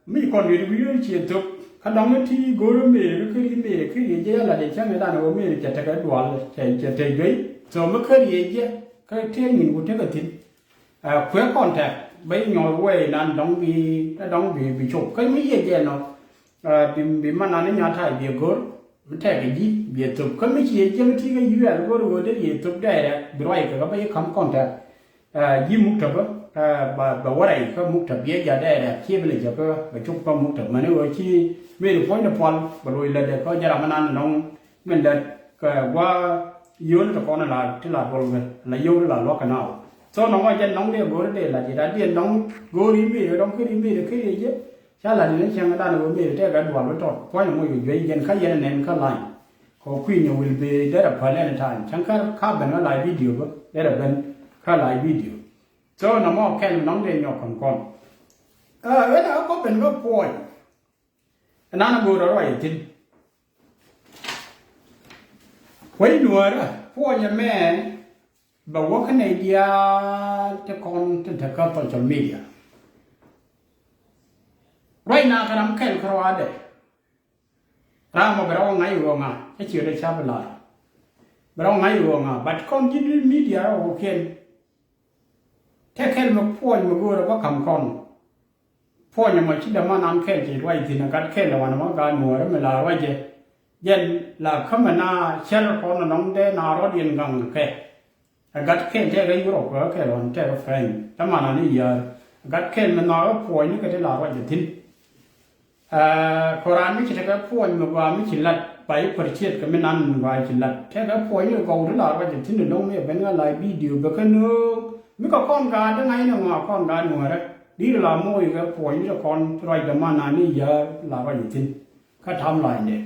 Mi kɔn wi̱i̱ wi̱i̱ ci thop kä dɔ̱ŋ ti go̱o̱r mëë kä ri mëë kä ri jɛ yala de cäŋ dan wä mëë cɛ tekɛ dual cɛ cɛ te juey. So mi kä ri jɛ kä tiɛ nyin ku tekɛ thin. Kuɛ contact bä inyɔɔth wee nan dɔ̱ŋ bi ɛ dɔ̱ŋ bi bi cop kä mi yɛ jɛ nɔ. Bi bi man nan inya ta̱a̱ bi go̱o̱r mi tɛk ji̱ bi thop kä mi ci jiäŋ ti kä yuɛl go̱o̱r ɣöö dee yɛ thop dɛɛrɛ bi ruac kɛ kä bä i̱ ka̱m contact. Ji̱ muktab bä bɛ wä rɛy kä muktab biɛ jat dɛɛrɛ ci bi lɛ jɛ kä bɛ cop kä muktab mani ɣöö ci mëë di puɔ̱nydɛ pual bɛ loc lätdɛ kä jɛ ram mi nan nɔŋ min lät kɛ gua̱a̱ yio̱o̱ni ti kɔn la ti la duɔl kɛ la yio̱o̱ni la lua̱k kɛ naaw. So nɔŋ ɔ jɛn nɔŋ dee go̱o̱ri dee la ji̱ rat diɛn nɔŋ go̱o̱ri mëë dɔŋ kä ri mëë kä ri jɛ. Ca lat in cäŋ dan wä mëë tɛk a dual wä tɔt puɔ̱ny moc kɛ juey jɛn kä yɛn nɛn kä lany. Kɔ kui̱ny will be derɛ päl any time cäŋ kä ka ben kä live video bä derɛ ben kä live video. So nɔmɔ kɛn nɔŋ dee nyɔk kɔn kɔn. Ɣän a kɔ ben kä puɔ̱ny. Nan a go̱o̱r a ruac a thi̱n. Kuec nuäärä puɔ̱ny ɛmɛ. Bɛ wä kä nɛy diaal ti kɔn tin te kä social media. Ruac na kä ram kɛl kä ruaadɛ. Ram mɔ bɛ rɔ ŋa̱c ɣöö ŋa cä ciö dee ca bi lar. Bɛ rɔ ŋa̱c ɣöö ŋa but kɔn ji̱ media rɔ ɣöö kiɛn. Tɛ kɛl mi puɔny mi go̱o̱rä bä ka̱m kɔn. Puɔnyɛ mɔ ci dämanan kɛl ci ruac thi̱n a gat kɛl a wanɛ mɔ gaat nuɔɔrä mi la ruacɛ. Jɛn la kämɛ na cɛl kɔn a nɔŋ dee na rɔ̱diɛn gaŋ kɛ. A gat kɛl tɛkɛ Europe kɛ kɛl wan tɛkɛ French dämanan i̱ yäär. A gat kɛl mi nhɔakä puɔnyni kɛ ti la ruacɛ thi̱n. Kɔ raan mi ci tekɛ puɔny mi gɔaa mi ci lat ba i̱ pärciet kɛ mi nan mi gɔaa ci lat tekɛ puɔny mi gɔw ti la ruacɛ thi̱n ilo̱ŋ mi ɛ ben ŋa la i̱ bidio bɛ kä nööŋ mi kɛ kɔn gaat ti ŋa̱cnɛ ŋɔaa kɔn gaat nuɔ̱ɔ̱rɛ. Di̱t la moc kɛ puɔny mi te kɔn ruacdɛ man nan i̱ yäär la ruacɛ thi̱n. Kä tam lacdɛ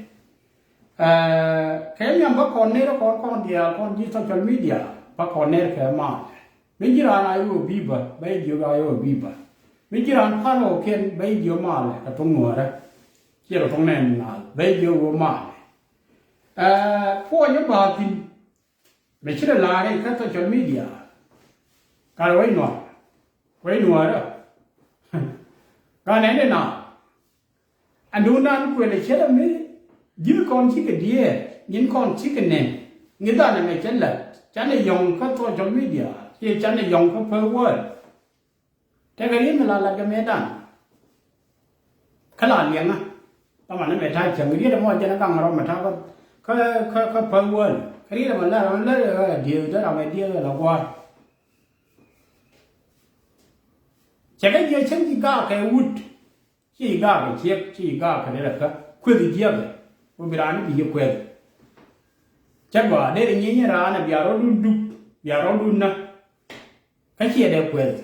kɛ nhiam bä kɔn ner kɔn kɔn diaal kɔn ji̱ social media bä kɔn ner kɛ maal. Mi ji̱ raan a i̱ wä bi̱i̱ bä bä i̱ jiök a i̱ wä bi̱i̱ bä. Mi ji̱ raan pa̱r ɣɔ̱kiɛn bä ji̱ jiök malɛ kɛ thoŋ nuäärä. Ciɛ kɛ thoŋ nɛn naath bä ji̱ jiök ɣöö malɛ. Ɛɛ, puɔ̱nyä bä thi̱n. Mɛ ci rɔ la̱r i̱ kä social media. Gat wec nuäär. Wec nuäärä. Gat nɛn inaath. Ɛn duundan kuël ɛ cä rɛ mi ji̱n kɔn cikɛ diɛɛr, nyin kɔn cikɛ nɛn. Ŋi̱dhan ɛmɛ cä lät, canɛ yɔ̱ŋ kä social media, ciɛ canɛ yɔ̱ŋ kä pär wäl. Tekɛ riet mi la lat kɛ mëëdan. Kä la liɛŋä. Taman ɛmɛ ta̱a̱ cäŋ riet ɛmɔ jɛn ɛ gaŋ rɔm ɛ ta̱a̱ kä, kä, kä, kä pär wäl. Kä riet ɛmɔ la rɔm lär ɛ diëëth dee ram ɛ diëëth ɛ la gua̱a̱r. Cɛ kɛ jiɛ cäŋ ci gaak kɛ wut. Ci gaak kɛ ciek, ci gaak kɛ dee lɛ kä kueth jiäkɛ. Wä bi raan ni bi yɛ kueth. Cä gɔaa dee ri nyieny raan ɛ bia rɔɔdun dup, bia rɔɔdun nä. Kä ciɛ dee kueth.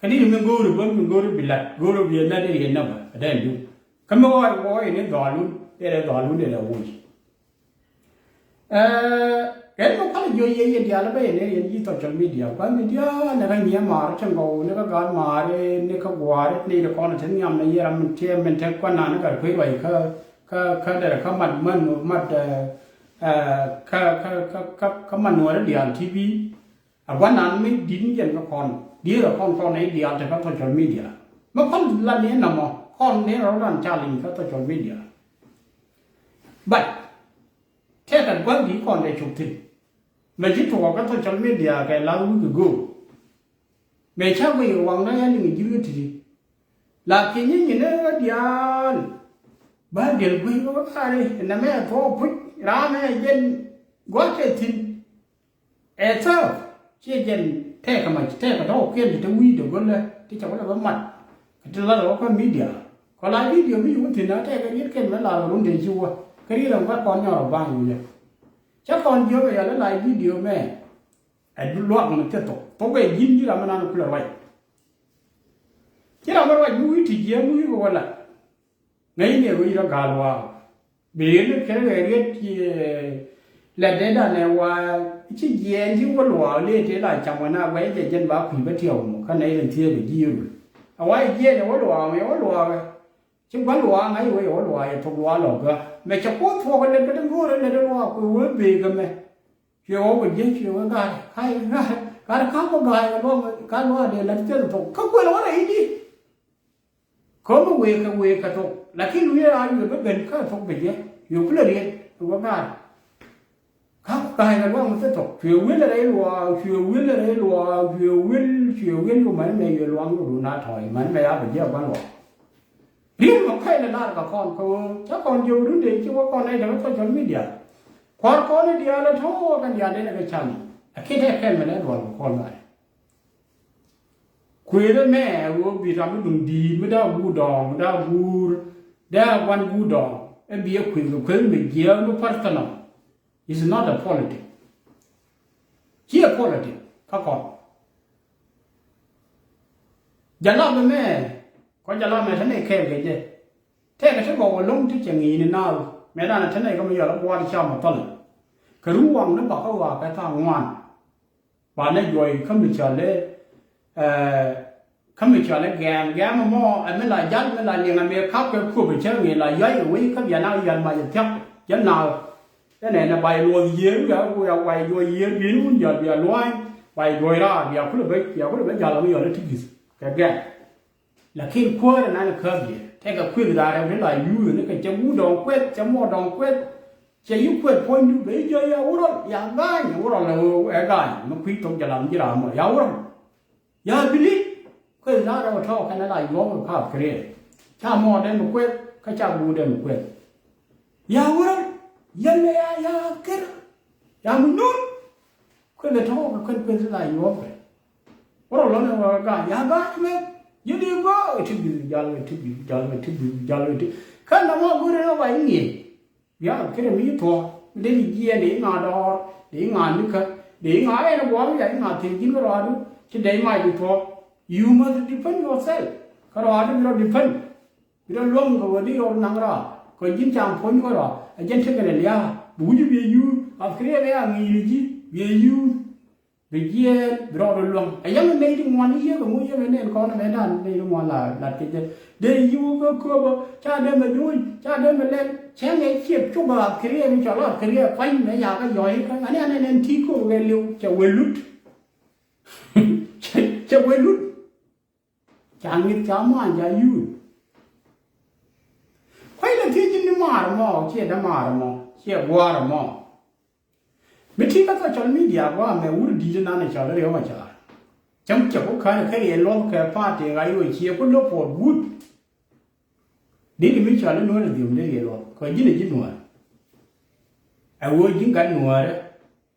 Kä dee ri mi go̱o̱ri bä mi go̱o̱ri bi lat, go̱o̱ri bi yɛ nä dee ri yɛ nä bä, ɛ dee dup. Kä mi ɣɔɔy ɣɔɔy ni dhɔalun, dee dee dhɔalun dee dee woc. Ɛɛ, ɛn mɛ kualɛ jiɔ yɛ yɛ diaal bä yɛ nɛ yɛn ji̱ social media. Kua̱n mi diaal ni kä nyiɛ maari tin gɔw ni kä gaat maari ni kä gua̱a̱ri ni ri kɔn ti nhiam ni yɛ ram min tiɛm min te kuan naan ni gat kui̱ ruac kä, kä, kä derɛ kä mat, mat, mat, ɛɛ, ɛɛ, kä, kä, kä, kä, kä mat nuɔ̱ɔ̱ri diaal T V. A gua̱n naan mi di̱t ni jɛn kä kɔn di̱t ɛ kɔn kɔn ni diaal te kä social media. Mɛ kua̱n la ni nɔmɔ kɔn ni rɔ ran challenge kä social media. But Tɛkɛ gua̱th di kɔn dee cop thi̱n. Mɛ ci tuɔɔk kä social media kɛ last week ago. Mɛ ca guiy waŋdä ya liŋ ji̱ ɣä ti̱ti̱. Lakin nyi nyin ɛ ɣä diaal. Bä diɛl guiy ɣä ɣä ri nɛ mɛ ɛ thuɔɔk puc ram ɛ jɛn gua̱th kɛ thi̱n. Ɛ thäk ciɛ jɛn tɛkɛ mac tɛkɛ tɔ̱ kiɛn ti te wi̱i̱dɛ go̱lɛ ti cɛ wä lɛ bä mat. Kɛ ti lat ɛ wä kä media kɔ la video mi ci wä thi̱n a tɛkɛ riet kɛn mɛ lar kɛ run dee ci wä kä riet ɛn gua̱th kɔn nyɔr ɛ ba̱a̱ny wi̱i̱dɛ. Cä kɔn jiök ɛ yɔl ɛ la video mɛ ɛ luak mi thil thok thok ɛ ji̱n ji̱ ram mi nan kulɛ ruac. Ci ram mi ruac mi wi̱i̱ ti jiɛɛm wi̱i̱ kɛ wä la. Ŋäcni ɛ wec rɔ ga̱a̱l wa̱a̱. Bi riet ni kɛn kɛ riet ci lɛ dee dan ɛ wa̱a̱ ci jiɛɛn ci wä luaak lëë tëë la cam wä na guɛc jɛ jɛn ba kui̱ bä tiɛw mɔ kä nɛy rin thiee bɛ ji̱ rul. A wa̱a̱ jiɛɛn ɛ wä luaak mɛ wä luaak ɛ. Ci gua̱n luaak ŋa̱c wä yɛ wä luaak yɛ thok luaak lɔ gä mɛ cɛ kuoth thuɔk ɛ lɛ bä ti go̱o̱r ɛ lɛ dee luaak kui̱ wä bëë kɛ mɛ. Cuɛ wä bä jiɛ cuɛ wä ga̱a̱r ka̱ ga̱a̱r ka̱ bä ga̱a̱r kɛ luaak ka luaak dee lät thieth thok kä kuël wä rɛy di. Ko̱mi wëë kɛ wëë kɛ thok lakin wi̱i̱ a wi̱i̱ bä ben kä thok bɛ jɛ. Wi̱i̱ kulɛ riet wä ga̱a̱r. Ka̱ ga̱a̱c kɛ luaŋ mi thil thok cuɛ wi̱i̱ lɛ rɛy luaak cuɛ wi̱i̱ lɛ rɛy luaak cuɛ wi̱i̱ cuɛ wi̱i̱ yom mani mɛ yɛ luaŋ yɛ duun a tɔ̱ɔ̱c mani mɛ ya bɛ jɛ gua̱n luaak. Riet mɔ kɛy lɛ lar kɛ kɔn kɛ ɣöö cä kɔn jiök run dee ci wä kɔn nɛy te kä social media. Kua̱r kɔn i̱ diaal ɛ tɔ̱ wä kɛn diaal dee nɛ kɛ can. Lakin tɛ kɛn mɛ lɛ luaak kɛ kɔn lar. Kuëëth ɛmɛ ɛ ɣöö bi ram mi duŋ di̱i̱t mi dee a guur dɔ̱ɔ̱ŋ mi dee a guur dee a gua̱n guur dɔ̱ɔ̱ŋ ɛ bi ɛ kuëth kɛ kuëth mi jiääk mi personal. It's not a politic. Ci ɛ politic kä kɔn. Jalap ɛmɛ kɔ jalap ɛmɛ te nɛy kɛɛl kɛ jɛ. Tɛkɛ ti gɔw ɛlɔ̱ŋ ti cɛ ŋi̱i̱ni naath mɛ danɛ te nɛy kä mi yɔl ɛ buaat cam ɛ thɔl. Kɛ run waŋ ni bakä wa̱a̱ kɛ tha̱a̱ŋ ŋuan. Banɛ juɔy kä mi cɔal i̱, eh, kä mi cɔal i̱ gɛ̈ɛ̈m, gɛ̈ɛ̈m ɛmɔ ɛ mi la jal mi la liŋ ɛmɛ kap kɛ kuop ɛ cä ŋi̱i̱c la yuay ɛ wec kä bia na yuan mac ɛ thia̱k jɛ naath. Ɛn ɛn ɛ bay luɔth yiëër wiaa wiaa bay juɔy yiëër bi̱i̱ni wun jal bia lua̱a̱ny bay juɔy raar bia kulɛ bä bia kulɛ bä jal ɛ mi yɔl i̱ ti gi̱th kɛ gɛ̈ɛ̈m. Lakin kuäärä nan käp yɛ tekɛ kueth da̱a̱ rɛw ti la yuuth ni kɛ cɛ wut dɔ̱ŋ kueth cɛ muɔɔr dɔ̱ŋ kueth. Cɛ yi kueth puɔ̱nydu bɛ yi jiɔ ya wurɔl ya ga̱a̱ny wurɔl ɛ ga̱a̱ny mi kui̱ thok jɛ lam ji̱ raam mɔ ya wurɔl. Ya bi̱li kueth da̱a̱ rɛw tɔ̱ kɛnɛ la yuɔ̱ɔ̱k kɛ ka̱a̱p kɛ rɛɛ. Ca muɔɔr dee mi kueth kä ca guur dee mi kueth. Ya wurɔl yɛn lɛ ya ya ker. Ya mi nun. Kueth ɛ tɔ̱ kɛ kueth kueth la yuɔ̱ɔ̱k kɛ. Wä rɔ lɔn ɛ wä ga̱a̱c ya ga̱a̱c mɛ ji̱ di bä ɛ ti bi̱th jal ɛ ti bi̱th jal ɛ ti bi̱th jal ɛ ti. Kä nɔmɔ go̱rɛ rɔ wa i̱ ŋi̱eec. Bia kɛ rɛ mi thuɔ̱k mi dee ni jiɛɛn dee i̱ ŋa̱ dɔɔr dee i̱ ŋa̱ nikä dee i̱ ŋa̱ ɛn ɛ gua̱a̱k ya i̱ ŋa̱ thiec ji̱n kä rɔaadu ti dee i̱ mac di thuɔ̱k. You must defend yourself. Kä rɔaadu bi rɔ defend. Bi rɔ luäŋ kɛ ɣöö di rɔ naŋ raar kɛ ji̱n cam puɔ̱ny wä rɔ ɛ jɛn tekɛ lɛ lia̱a̱ bi wi̱c bi ɛ yuuth. Athkɛriɛ kɛ ya ŋi̱i̱ni ji̱ bi ɛ yuuth. Bi jiɛɛn, bi rɔɔdɛ luäŋ. Ɛ yɛn nɛy ti ŋuan i̱ yiëk ɛŋu yiëk ɛ nɛn kɔn ɛmɛ dan nɛy ti ŋuan la lat kɛ jɛ. Dee yiwä kä köpä, ca dee mɛ duny, ca dee mɛ lɛl. Cɛ ŋɛ ciɛp cuk a kiriɛ mi cɔl a kiriɛ kuany mɛ yakä yɔ̱c ikä. Ani anɛ nɛn ti köpä kɛ liw, cɛ wee lut. Cɛ, cɛ wee lut. Ca ŋi̱th ca muaany ca yuuth. Kuay lɛ thiec ji̱n ni maar mɔ, ciɛ dämaar mɔ, ciɛ gua̱a̱r mɔ. Mi ti kä social media gua̱a̱r mɛ wur di̱t inan ɛ cɔl i̱ Riek Machar. Cäŋ cɛ ku kän kɛ riɛl luɔth kɛ party ŋa̱c ɣöö ciɛ ku lo̱k puɔt wut. Dee mi cɔal i̱ Nuäär ɛ dhiom dee riɛl luɔth kɛ ji̱n ɛ ji̱ Nuäär. Ɛ ɣöö ji̱n gat Nuäärä.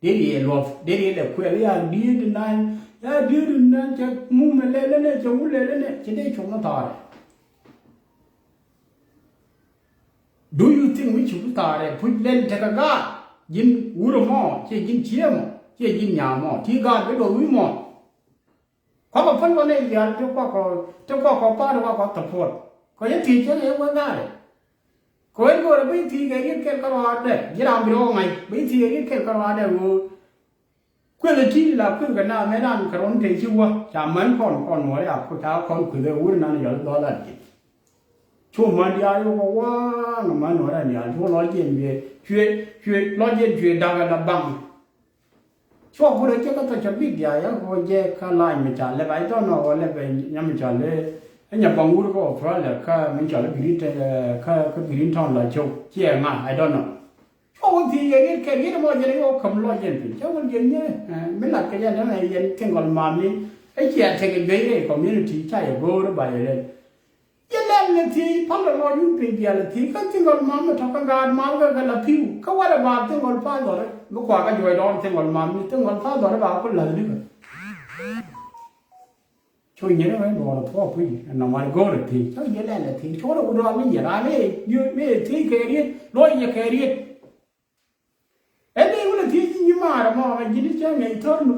Dee riɛl luɔth, dee riɛl ɛ kuɛl, ya diet nan, ya diet nan, cɛ mumɛ lɛl ɛnɛ, cɛ wu lɛl ɛnɛ, cɛ dee cuɔ̱ŋ ɛ thaarɛ. Do you think mi cuk thaarɛ puc lɛl tekɛ gaat? Ji̱n wurɛ mɔ, ciɛ ji̱n ciëmɔ, ciɛ ji̱n nyamɔ, ti gaat bi luɔth wi̱i̱ mɔ. Kuakɔ päl kɔ nɛy diaal ti kuakɔ, ti kuakɔ pa̱a̱t kuakɔ thäpuɔt. Kɔ yɛ thiec cä yɛ wä gaarɛ. Kɔ wen go̱o̱rɛ bi thiec kɛ riet kɛl kä ruaadɛ. Ji̱ ram bi rɔ ŋa̱c bi thiec kɛ riet kɛl kä ruaadɛ ɣöö. Kuël ɛ ti̱i̱ la kuël kɛ naath mɛ naan kɛ rɔ̱n te ci wä. Ca män kɔn kɔn nuɔɔri a ku ca kɔn kuël ɛ wur nan yɔl dhɔl a ji̱. Cu män diaal yokɔ wa̱a̱ŋ män nuɔɔri an diaal cu lɔc jiɛn cuɛ, cuɛ, cuɛ lɔc jiɛn cuɛ da̱k ala baŋ. Cuɔ gurɛ cɛ kä social media ya kɔ jɛ kä la̱a̱c mi ca lɛp, I don't know wä lɛp ɛ nyam mi ca lɛ. Ɛ nya baŋ wur kä Australia kä mi ca lɛ Green, kä, kä Green Town la cio̱w ciɛ ŋa, I don't know. Cuɔ wä thiec yɛ riet kɛ riet mɔ jɛn yɛ wä käm lɔc jɛn piny cɛ wä jɛn nyɛ. Mi lat kɛ jɛn dämɛ yɛn thing gɔl mam ni. Ɛ ciɛ thing juey rɛy community ca yɛ go̱o̱r ba yɛ rɛy. Yɛ lɛl ni thiec pa̱l lɔ lɔc wun piny diaal ni thiec kä thingɔl mam mi tɔ̱ kä gaat mam kä kɛ la pi̱w kä warɛ ba thingɔl pa̱l dhɔrɛ mi kuakä juɔc dɔɔn thingɔl mam ni thingɔl pa̱l dhɔrɛ ba ku la̱th ni kä. Cu nyɛrɛ wee duɔɔr thuɔɔk kui̱ ɛn nɔmɔ go̱o̱rɛ thiec cä yɛ lɛl ni thiec cukɛ rɛ wut rɔɔl ni yɛ raan ni yɛ thiec kɛ riet luɔc yɛ kɛ riet. Ɛn dee wulɛ thiec ji̱ nyimaarä mɔ mɛ ji̱n i̱ cä ŋɛc thɔr nu.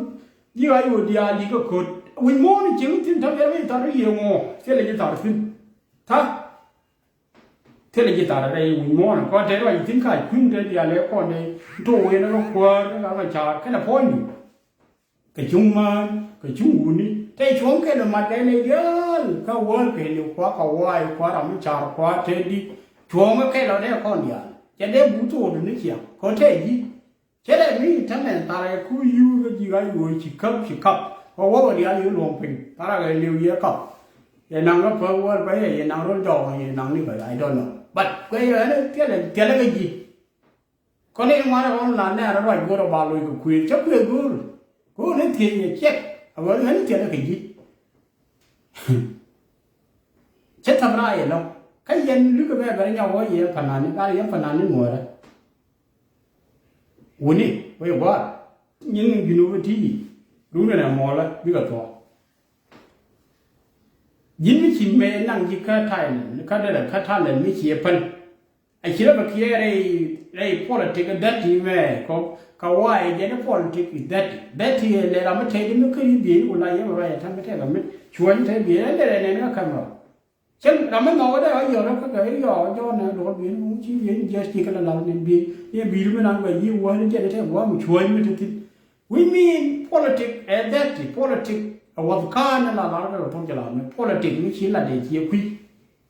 Ji̱ ɣac ɣöö diaal di̱t kä köt wi̱c muɔ̱ɔ̱n i̱ cieŋ thi̱n tɔ̱ kɛ mi thɔr i̱ yiëë ŋuɔ thilɛ ji̱ thar thi̱n. Tha̱ thilɛ ji̱ thar rɛy wi̱c muɔ̱ɔ̱n kɔn te ruac thi̱n ka kui̱n te diaal ɛ kɔn te to̱o̱k yen kä kuäär kä ɣa̱r kä ca̱a̱r kɛnɛ puɔ̱nydu. Kɛ cuŋ mään kɛ cuŋ wuni te cuɔ̱ŋ kɛn ɛ mat kɛ nɛy diaal kä wäär kɛ liw kua kɛ waay kua ram mi car kua te di. Cuɔ̱ŋ kɛ lɔ dee kɔn diaal cɛ dee bu thook ni ciaŋ kɔ te ji̱. Cɛ dee mi tämɛ tharɛ ku yuu kä ji̱ ɣa̱c ɣöö ci käp ci kap kɔ wä wä diaal yio̱ luɔ̱ŋ piny tharɛ kɛ liw yɛ kap. Yɛ naŋ kä päk wäär bä yɛ yɛ naŋ rol jɔɔk yɛ naŋ ni bä I don't know but kuɛ yɛ ɛn thilɛ thilɛ kɛ ji̱. Kɔn i̱ ŋuan ɛ ɣɔn la nɛɛr ruac go̱o̱r ɛ ba loc kɛ kuëëth cä kuëëth go̱o̱r. Go̱o̱r ni thiec yɛ ciɛk a ɣöö ɣän ni thiɛlɛ kɛ ji̱. Cä thäm raar yɛ lɔ̱ŋ kä yɛn lukɛ bɛ bɛrɛ nyɔk wä yɛ panani gal yɛ panani ŋuɔrɛ. Wuni wä yɛ gua̱a̱r nyin junubä ti yi. Run ɛn ɛ mɔɔlä bikɛ thuɔ̱k. Ji̱n mi ci mëë naŋ ji̱ kä Thailand kä dee lɛ kä Thailand mi ci ɛ pän. A ci rɛ bɛ kiɛ rɛy rɛy politik däti mɛ kɔ ka wa̱a̱ jɛ ni politik däti däti lɛ ram mi tɛy di mi kä yi biey wala yɛ bɛ rɔy a ta̱m mi tɛk a mi cuɔ̱ny tɛy biey lɛ lɛ nɛn kä camera. Cɛn ram mi nhɔk dɛ a yɔr kä kɛ yɔ jɔn ɛ luɔr biey ni ci biey ni jɛ ci kɛ la lal ni biey ni biey mi nan bɛ yi wä ni jɛ ni tɛk wä mi cuɔ̱ny mi ti thin. We mean politik ɛ däti politik ɛ wath kaan ni la lar kɛ rɔ thok jɛ la mi politik mi ci la dee ci kui̱.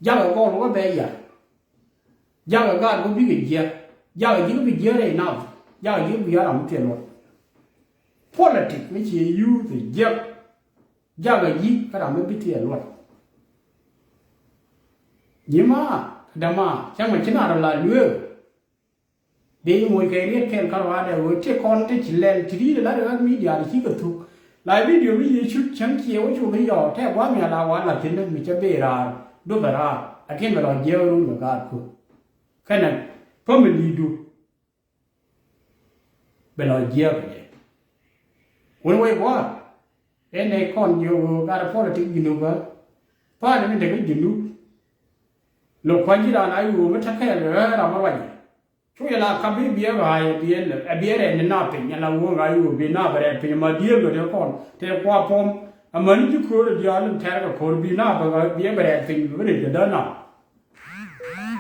Jakɛ gɔl wä bɛ yar. Jakɛ gaat wä bikɛ jiɛk jakɛ ji̱ kä bi jiɛk rɛy nath jakɛ ji̱ kä bi ya̱r ram mi thil luɔt. Politik mi ci youth jiɛk jakɛ ji̱ kä ram mi bi thil luɔt. Nyi ma dama cäŋ ma ci na rɔ la lueek. Dee moc kɛ riet kɛl kä ruaadɛ ɣöö ti kɔn ti ci lɛl ti ri̱t lat ɣän mi diaal ci kɛ thuk. La video mi yee cut cäŋ ciɛ wä cu bi yɔɔk tɛ gua̱a̱th mi ala wa la thi̱n mi cä bee raar duɔth raar. Lakin bɛ lɔ jiɛk run kɛ gaat ku kɛnɛ family du. Bɛ lɔ jiɛk kɛ jɛ. Wun wec gua̱a̱th. Ɛn ɛ kɔn jiök ɣöö gat politik Junub bä. Pa̱a̱t mi dek kä Junub. Lɔ kua̱c ji̱ raan a yo̱o̱ mi te kɛɛl ɣän ram mi ruac. Cu yɛ la kap bi biɛ ɣa̱a̱c ɛ biɛ lɛ ɛ biɛ rɛɛt ni naap piny ɛ la wuɔ̱k ɣa̱a̱c ɣöö bi naap ɛ rɛɛt piny ɛma diëël ɣöö te kɔn te kua puɔ̱m. Ɛmäni ji̱ köör ɛ diaal in tɛ̈r kɛ köör bi naap ɛ biɛ bɛ rɛɛt piny bi rɛɛt kɛ däär naap.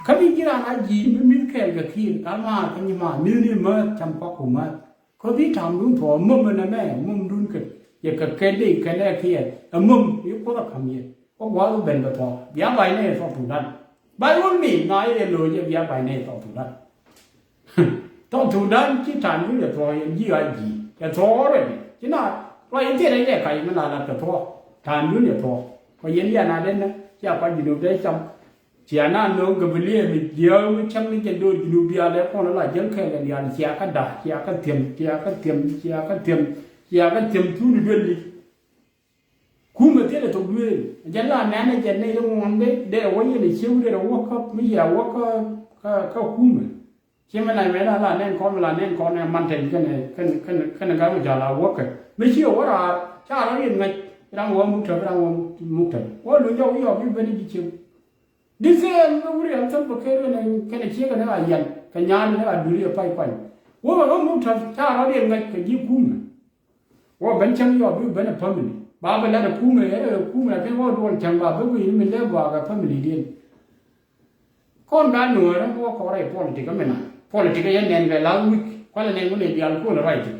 Kä bi ji̱ raan a ji̱ mi mi̱th kɛɛl kɛ ki̱i̱r ka maar kä nyi maar mi̱th ni määth cam kɔk ku määth. Kä bi ta̱a̱mdun thuɔ̱k, mum ɛn ɛmɛ, mumdun kɛ, yɛ kɛ kɛ dee kɛnɛ kiɛ, ɛ mum i̱ Kuoth ɛ ka̱m yɛ. Kä gua̱a̱th ben bɛ thuɔ̱k, bia ba̱ny nɛy South Sudan. By all means, na yɛ lo̱c yɛ bia ba̱ny nɛy South Sudan. South Sudan ci ta̱a̱mdun yɛ thuɔ̱k, yɛn ji̱ a ji̱. Yɛ thuɔ̱k already. Ci na, ruac in thilɛ yɛ kac mi la lat kɛ thuɔ̱k. Ta̱a̱mdun yɛ thuɔ̱k. Kɔ yɛn yɛn a den nä, cia kɔc Junub dee cam. Cia na no̱o̱ŋ gabilia mi jiääk mi cäŋ ni jɛ do̱r Junub diaal ɛ kɔn la jäl kɛɛl ɛ diaal, cia kä da̱k, cia kä thiäm, cia kä thiäm, cia kä thiäm, cia kä thiäm thun duel yic. Kumɛ thilɛ thok duëël. Jɛn la nɛn ɛ jɛn nɛy ti ŋuɔ̱n dee, dee wä yɛn ɛ ciek dee wä käp, mi cia wä kä, kä, kä kumɛ. Ci mi na wee la la nɛn kɔn, mi la nɛn kɔn ɛ man tɛn kɛnɛ, kɛnɛ, kɛnɛ, kɛnɛ gat mi jɔal a wä kɛ. Mi ci wä raar, ca rɔ riɛn ŋäc, ram wä muk tɛp, ram wä muk tɛp. Wä luny jɔk yɔk i̱ ben i̱ ji̱ cieŋ. Di same mi wuri ɛn Salva Kiir kɛnɛ, kɛnɛ ciek kɛnɛ a yɛn, kɛ nyaal kɛnɛ a duëël i̱ ɛ pay kuany. Wä bɛ kä muk tɛp, ca rɔ riɛn ŋäc kɛ ji̱ kumɛ. Wä ben cäŋ yɔp bi ben ɛ family. Ba bɛ lat ɛ kumɛ, ɛ kumɛ, lakin wä duɔl cäŋ ba bɛ guiy ni min dee gɔaa kɛ family diɛn. Kɔn gat nuɔ̱ɔ̱rä wä kɔrɛ politik ɛ mina. Politik ɛ yɛn nɛn kɛ last week. Kualɛ nɛn wä nɛ diaal kuɔl ɛ ruac ti.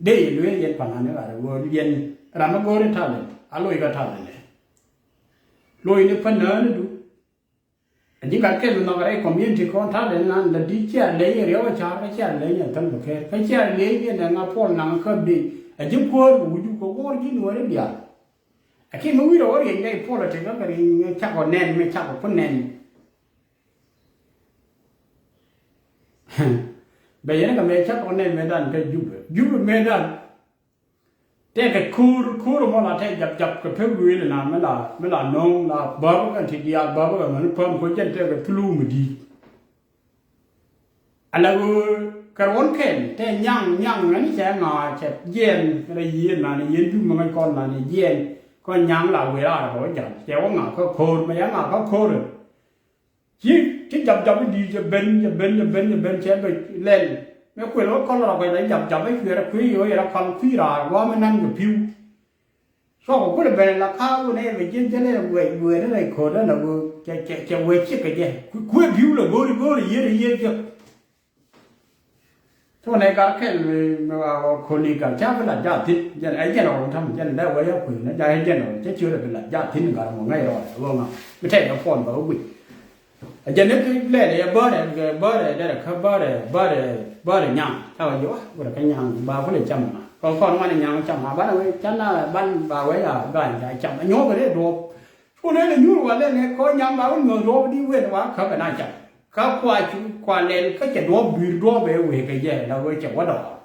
Dee yɛ luee yɛn pa̱n ani rat ɛ ɣöö yɛn ram ɛ go̱o̱ri talent. A loc kä talent ɛ. Loc ni pa̱n nääni du. A ji̱ gat kɛl nhɔk rɛy community kɔn ta̱a̱ dee nan la di̱t cia ley riɛw a ca̱a̱r kä cia ley nyɛ thäl bä kɛɛr kä cia ley biɛ nɛ ŋa puɔl naŋ käp dee. A ji̱ kuäär kɛ wi̱cu kɛ wuɔr ji̱ nuɔ̱ɔ̱ri diaal. A kiɛ mi wi̱i̱ rɛ wä riɛny rɛy politik kä kɛ riɛny cak ɔ nɛn mi cak ɔ ku nɛn. Bɛ yɛn kɛ mɛ cak ɔ nɛn mɛ dan kä Jubɛ. Jubɛ mɛ dan. Tɛkɛ ko̱o̱r, ko̱o̱r mɔ la tɛk jap jap kɛ pek lueel na mi la, mi la no̱o̱ŋ la bäp kɛ ti diaal bäp kɛ mɛn päm kɔ jɛn tɛkɛ thulu mi di̱i̱t. Ala ɣöö kɛ ruɔ̱n kɛn tɛ nyaŋ, nyaŋ ŋäni cɛ ŋa̱a̱ cɛ jiɛɛn rɛ yiëë nani yɛn jum mi ŋäc kɔn nani jiɛɛn kɔn nyaŋ la wëë raar kɛ wä jam cɛ wä ŋa̱a̱ kä ko̱o̱r mɛ ya ŋa̱a̱ kä ko̱o̱r. Ci, ci jap jap i̱ di̱i̱t cɛ ben, cɛ ben, cɛ ben, cɛ ben, cɛ ben lɛl. Mëë kuël wä kɔl rɔk kɛ jap jap i̱ cuɛɛr kui̱ yo̱o̱ yɛrɛ kɔl kui̱ raar gua̱a̱m i̱ nan kɛ pi̱u. Cuɔk kɛ kulɛ ben la ka̱a̱k wun ɛ bɛ ji̱n jɛn ɛ guɛc guɛɛr in rɛy ko̱o̱t ɛn ɛ ɣöö cɛ, cɛ, cɛ wee ciek kɛ jɛ. Ku, kuëë bi̱u lɛ go̱o̱ri go̱o̱ri yiër yiër jek. Tuɔnɛ gat kɛl mi, mi wa, wa koli gat ca bi lat jathin jɛn ɛ jɛn ɔ tam jɛn dɛ wä ya kui̱ na ja ɛ jɛn ɔ cɛ ciöt ɛ bi lat jathin gat mɔ ŋäc rɔ ɛ wä ŋa mi tɛk ɛ puɔn bä wä guic. Ɛ jɛn ni lɛl ɛ bärɛ, bärɛ derɛ kä bärɛ, bärɛ, bärɛ nyaŋ ca wä ji̱ wa wurɛ kä nyaŋ ba kulɛ cam ŋa kɔn kɔn ŋuan nyaŋ cam ŋa banɛ wee can na ban ba wee ya ga̱a̱ny ca cam ɛ nyuɔk ɛ rɛɛ duɔp. Kun ëë lɛ nyuur walɛ nɛ kɔ nyaŋ ba wä nyuɔ̱th duɔ̱ɔ̱p di wen wa käk ɛ na cam. Ka kua cu kua lɛl kä cɛ duɔ̱ɔ̱p dui̱r duɔ̱ɔ̱p ëë wëë kɛ jɛ la wee cɛ wä dɔɔr.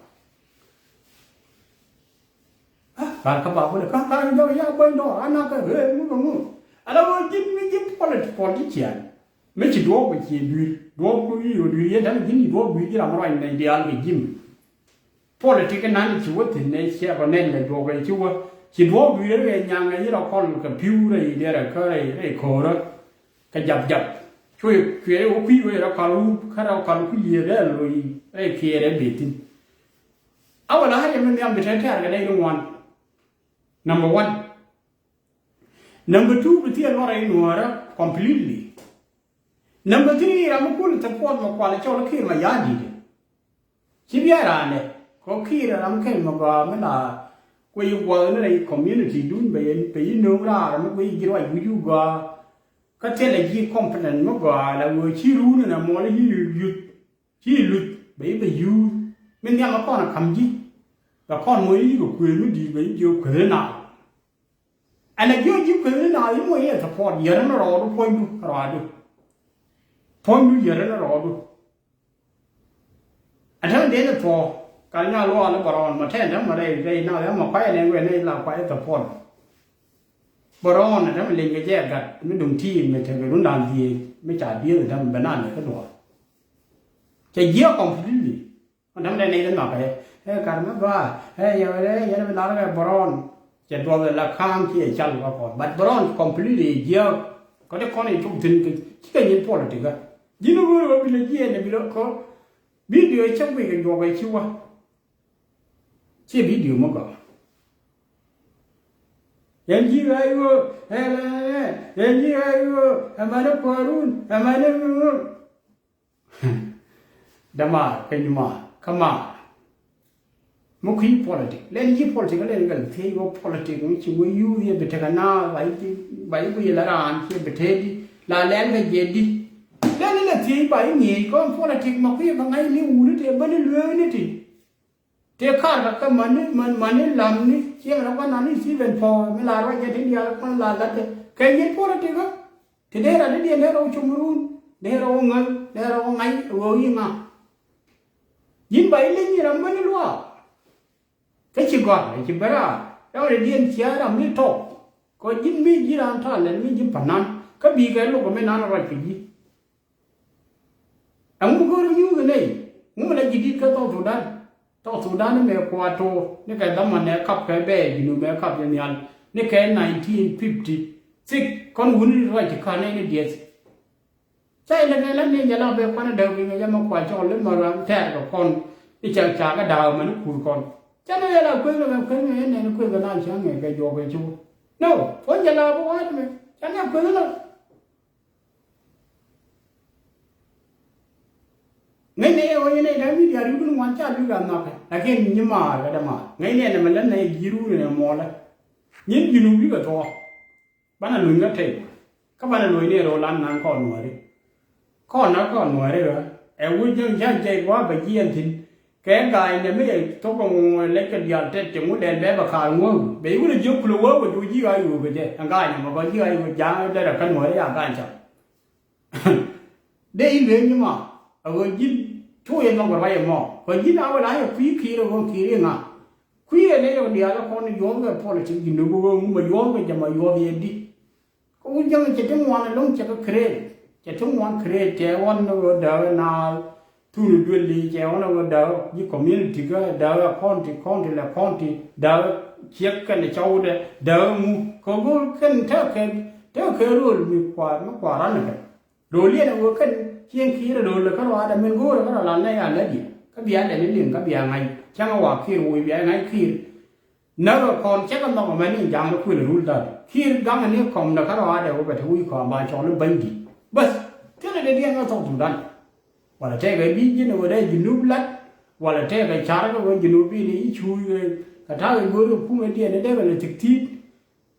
Kar kä ba kulɛ ka kar jɔk ya kuany dɔɔr ana kɛ ëë ŋu kɛ ŋu. Ala wä ji̱n mi ji̱ pɔlɛt pɔl ji̱ cian. Mi ci duɔ̱ɔ̱p kɛ ci dui̱r duɔ̱ɔ̱p ku yi wä dui̱r yɛn da̱ŋ ji̱n yi duɔ̱ɔ̱p dui̱r ji̱ ram ruany nɛ diaal kɛ ji̱m. Politik inan ci wä thi̱n nɛ ciɛ kɔ nɛn lɛ juɔk ɛ ci wä ci duɔ̱ɔ̱p dui̱r rɛ nyaŋ ɛ yi rɔ kɔl kɛ pi̱w rɛ yi diɛrɛ kä rɛ yi ko̱rä kɛ jap jap. Cuɛ cuɛ wä kui̱ wä yi rɔ kal wup kä rɔ kal kui̱ yi rɛ lo̱c rɛ kiɛ rɛ bi thi̱n. A wä la ɣa̱c ɛmɛ nhiam bi tɛn tɛ̈r kɛ nɛy ni ŋuan. Number one. Number two bi thiɛ luɔrɛ in wä rɛ completely. Number three ram mi kul thɛ puɔth mɛ kual cɔl kiir mɛ ya̱a̱ di̱t. Ci bia raan dɛ kɔ kiir ram kɛl mɛ gɔaa mi la kuɛ yi guɔth ni rɛy community dun bɛ yi bɛ yi no̱o̱ŋ raar mi kuɛ yi ji̱ ruac wi̱c yu gɔaa. Kä thilɛ ji̱ confident mi gɔaa la wee ci ruun ni na muɔl yi yuth ci luth bɛ yi bɛ yuuth mi nhiam a kɔn a kam ji̱. Bɛ kɔn muɔl yi kɛ kuëë mi di̱i̱t bɛ yi jiök kuëë na. Ɛn a jiök ji̱ kuëë na yi muɔl yi a support yɛrɛ ni rɔɔdu puɔ̱nydu rɔɔdu. Puɔ̱nydu yɛrɛ ni rɔɔdu. Ɛ tɛm dee ni thuɔ̱k kal nyal luɔɔl i̱ bɛ rɔɔn mɔ tɛn tɛm mɔ rɛy rɛy na rɛm mɔ kuay nɛ wɛn ni la kuay i̱ thɛ puɔl. Bɛ rɔɔn ɛ tɛm liŋ kɛ jɛ gat mi duŋ tiim mi tekɛ rundan dhieec mi ca dhieec ɛ tɛm bɛ nan ɛ kä duɔ̱ɔ̱r. Cɛ jiɛk completely. Ɛ tɛm dee nɛy ti nhɔakɛ ɛ kar mi gɔaa ɛ yɛ ɛ yɛn bi lar kɛ bɛ rɔɔn. Cɛ duɔth ɛ la ka̱a̱ŋ ci ɛ cal kä kɔn but bɛ rɔɔn completely jiɛk. Kä ti kɔn i̱ cuk thi̱n kɛ ci kɛ nyin puɔl ɛ tikä. Ji̱n i̱ ɣöö bi lɛ jiɛɛn ɛ bi lɛ kɔ. Bidio cä guic kɛ juɔk ɛ ci wä. Ciɛ bidio mi gɔaa. Yɛn ji̱ ɣa̱c ɣöö ɛ ɛ ɛ yɛn ji̱ ɣa̱c ɣöö ɛ mani kuäärun ɛ mani ɣöö. Dämaar kɛ nyumaar kä maar. Mi kui̱ politik lɛn ji̱ politik lɛn gɛl thiec wä politik mi ci wä yuuth yɛ bi tekɛ naath ba ji̱ ba ji̱ guic la raan ciɛ bi tëëdi la lɛl kɛ jiɛtdi. Lɛn ilɛ thiec ba ji̱ ŋi̱i̱c kɔn politik ma kui̱ bä ŋa̱c ni wuni tëë bäni lueeni ti. Tëë kar kɛ kɛ mani mani lamni cieŋ rɛ kɔn nani Stephen Paul mi la ruacɛ ti diaal kɔn la latdɛ kɛ nyin politik kä. Ti dee rat idiɛn dee rɔ com run dee rɔ ŋäl dee rɔ ŋa̱c ɣöö yi ŋa. Ji̱n ba ileny ram bäni luaak. Kä ci gɔ̱a̱r ci bɛ raar ram rɛ diɛn cia ram ni tɔk. Kɔ ji̱n mi ji̱ ran ta̱a̱ lɛn mi ji̱ pa̱nan kä bi̱i̱ kɛ luk mi nan ruac kɛ ji̱. Ɛŋu go̱o̱r nyuuth nɛy ŋu mi la ji̱ di̱t kä South Sudan. South Sudan ni mɛ kua̱r to̱o̱r ni kɛ dhaman nɛ kap kɛ bɛɛr ji̱ nu mɛ kap jɛ nhial ni kɛ nineteen fifty six kɔn wuni ruac ci ka̱n nɛy ni diɛth. Ca ilɛ nɛ la ni jɛ la bɛ kuan däk bi ŋɛ jɛ mɛ kua cɔl imɛ ram tɛɛr kɛ kɔn. I̱ cɛ ca kɛ da̱a̱k mɛn i̱ kuth kɔn ca nɛ yɛ la kueth kɛ mɛ kueth mɛ yɛ nɛn kueth kɛ na cä ŋɛ kɛ juɔk kɛ cu. No puɔ̱n jɛ la bi wa̱a̱t mɛ ca nɛ kueth la. Ŋäcnɛ yɛ ɣöö yɛn ɛ däk mi diaal yut wun ŋuan ca lui̱k a nhɔkɛ lakin nyi maar kɛ dämaar ŋäcnɛ yɛn ɛmɛ lät nɛ ji̱ ruun ɛn ɛ muɔlɛ. Nyin ji̱ nu wi̱i̱ kɛ thuɔɔk. Banɛ luny kä tɛy kä banɛ luɔ̱c ni rɔ lan nan kɔn nuääri. Kɔn na kɔn nuääri ɣä ɛ wi̱c jäŋ ca jɛy gua̱a̱ bɛ jiɛn thi̱n. Kɛ ga̱a̱cnɛ mi ɛ thok ɛ ŋuɔ̱ɔ̱ŋ ɛ lɛc kɛ diaal tɛt cɛ ŋut ɛn bɛ bɛ ka̱a̱r ŋuäk bɛ wun ɛ jiök kulɛ wee wä cu ji̱ ɣa̱c wee bɛ jɛ ɛn ga̱a̱cnɛ mɛ kɔn ji̱ ɣa̱c wee ja̱a̱ŋ ɛ dɛr ɛ kä nuääri a ga̱a̱c cam. Dee in lueeny ni ma a ɣöö ji̱n cu yɛ nhɔk ruac ɛmɔ ɣöö ji̱n a wä la yɛ kui̱ ki̱i̱r ɛ ɣöö ki̱i̱r iŋa. Kui̱ ɛ nɛy ɣöö diaal ɛ kɔn yuɔth kɛ politik ji̱n ni bi ɣöö ŋum ɛ yuɔth kɛ jɛ ma yuɔth yɛ di̱t. Kä wun jäŋ cɛ ti ŋuan ɛlɔ̱ŋ cɛ kɛ create cɛ ti ŋuan create cɛ ɣɔn ni ɣöö dääk ɛ naath. Thuni duëli cɛ ɣɔn ɛ ɣöö dääk ji̱ community kä dääk ɛ county county lɛ county dääk ciek kɛn ɛ cɔwdɛ dääk ɛ ŋu kɛ go̱o̱r kɛn tekɛ tekɛ rööl mi kua̱r mi kua̱r ran ɛ kɛ. Do̱l yɛn ɛ ɣöö kɛn cieŋ ki̱i̱r ɛ do̱l ɛ kä ruaadɛ min go̱o̱rɛ kä rɔ lal nɛ ya lät yɛ kä bia lɛn i̱ liŋ kä bia ŋa̱c cäŋ ɛ wa ki̱i̱r woc bia ŋa̱c ki̱i̱r. Näk ɛ kɔn cäk ɛ nhɔk ɛmɛn in ja̱a̱ŋ ni kuël ɛ rul dhat ki̱i̱r gaŋ ɛ ni kɔm dɛ kä ruaadɛ wä bɛ te wi̱i̱ kɔam ba cɔl i̱ bänydi̱t. Bäth thilɛ dee diɛn kä thɔk Thudan. Walɛ tɛkɛ bi ji̱n ɛ ɣöö dee Junub lat walɛ tɛkɛ car kä ɣöö Junub in i̱ cuuc ɣöö kɛ ta̱a̱ in go̱o̱ri kumɛ diɛn ɛ dee bɛ lɛ thik ti̱i̱t.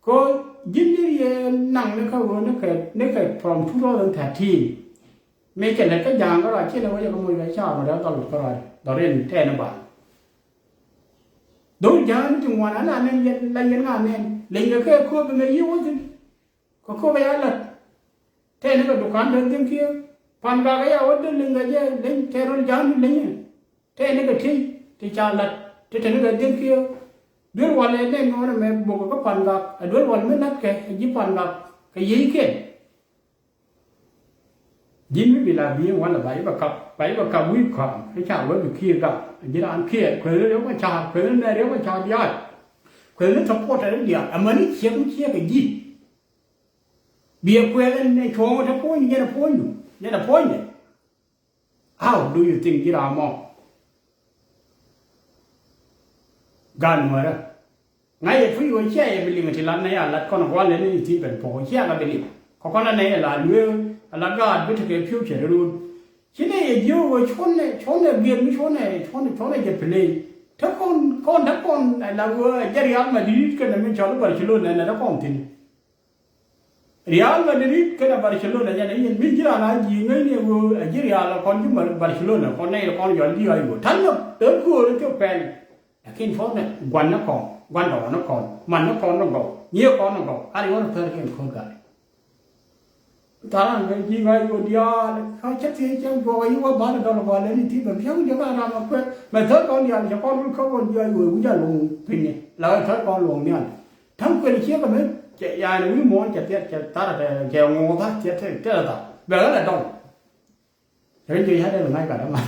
Kɛ ɣöö ji̱n ni riee naŋ ni kä ɣöö ni kɛ ni kɛ from two thousand thirteen. Mëë cɛ lät kä ja̱a̱ŋ kä ruac ciɛn ɛ wec ɛ kä moc kɛ ca̱a̱r mɛ rɛl dhɔl kä ruac dhɔr in tɛɛn i̱ ba. Dho̱r ja̱a̱ŋ ni ti ŋuan ala nɛn yɛn la yɛn ŋa nɛn leny kɛ kɛ kööp ɛmɛ yiëë wä thi̱n. Kɛ kööp ɛ ya la̱t. Tɛɛn i̱ kɛ dukan dee dhi̱n kiɛ pan gak ɛ ya wä dee leny kɛ jɛ leny tɛɛr wä ja̱a̱ŋ ni leny ɛ. Tɛɛn ni kɛ tiey ti ca la̱t ti te ni kɛ dhi̱n kiɛ. Duel wal ɛ nɛn ɣɔn ɛmɛ bok kä pan gak ɛ duel wal mi la̱t kɛ ɛ ji̱ pan gak kɛ yieykiɛn. Ji̱n mi bi la bi̱i̱ walɛ ba ji̱ bɛ kap ba ji̱ bɛ kap wi̱i̱ kɔaŋ ɛ ca wee bi kiɛɛr gak ɛ ji̱ raan kiɛɛr kueeth riɛk mɛ ca kueeth nɛ riɛk mɛ ca diaal. Kueeth ni support ɛ diaal ɛmɛ ni ciek mi ciek ɛ ji̱. Biɛ kueeth ɛn ɛ cuɔ̱ɔ̱ŋ ɛ te puɔ̱ny yɛn ɛ puɔ̱ny du yɛn ɛ puɔ̱ny dɛ. How do you think ji̱ ram mɔ? Gaat nuäärä ŋa̱c yɛ puc ɣöö cia yɛ bi liŋ ti lat nɛ ya lat kɔn gua̱l lɛ ni ti ben puɔ̱k cia kɛ bi liŋ. Kɛ kɔn anɛ yɛ la lueer ala gaat bi tekɛ future run. Ci nɛ yɛ jiök ɣöö cuɔ̱n nɛ cuɔ̱n nɛ bier mi cuɔ̱n nɛ cuɔ̱n nɛ cuɔ̱n nɛ jɛ play. Te kɔn kɔn te kɔn ala ɣöö ɛ jɛ Real Madrid kɛnɛ mi cɔl Barcelona nɛ te kɔn thi̱n. Real Madrid kɛnɛ Barcelona jɛn a yin mi ji̱ ran a ji̱ ŋäcni ɛ ɣöö a ji̱ Real a kɔn ji̱ Barcelona kɔn nɛy kɔn jɔl ji̱ a ɣöö ta̱l nɔ ɛ köör ɛ thiok pɛl. Lakin fɔn nɛ gua̱n ni kɔn gua̱n dɔɔn ni kɔn man ni kɔn ni gɔw nyiee kɔn ni gɔw a riɔn thär kɛn köör gat. Tharan kɛ ji̱ ɣa̱c ɣöö diaal kä cä thiec cä juɔk a yi wä ba̱n dɔl gua̱n lɛ ni ti bɛ piäŋ jɛ ka ram a kuɛ mɛ thär kɔn diaal cɛ kɔn wul kä ɣöö ji̱ ɣa̱c ɣöö wi̱c a lo̱ŋ piny la ɣä thär kɔn luɔ̱ŋ nhial. Täŋ kuël ciek ɛmɛ cɛ yani wi̱i̱ muɔ̱ɔ̱n cɛ thiɛt cɛ thar cɛ ŋuɔ̱ɔ̱th cɛ thiɛt thiɛt thar bɛ ɣän ɛ dɔl. Cɛ kɛ jiök ya̱ dee bi ŋa̱c gat ɛmɛ.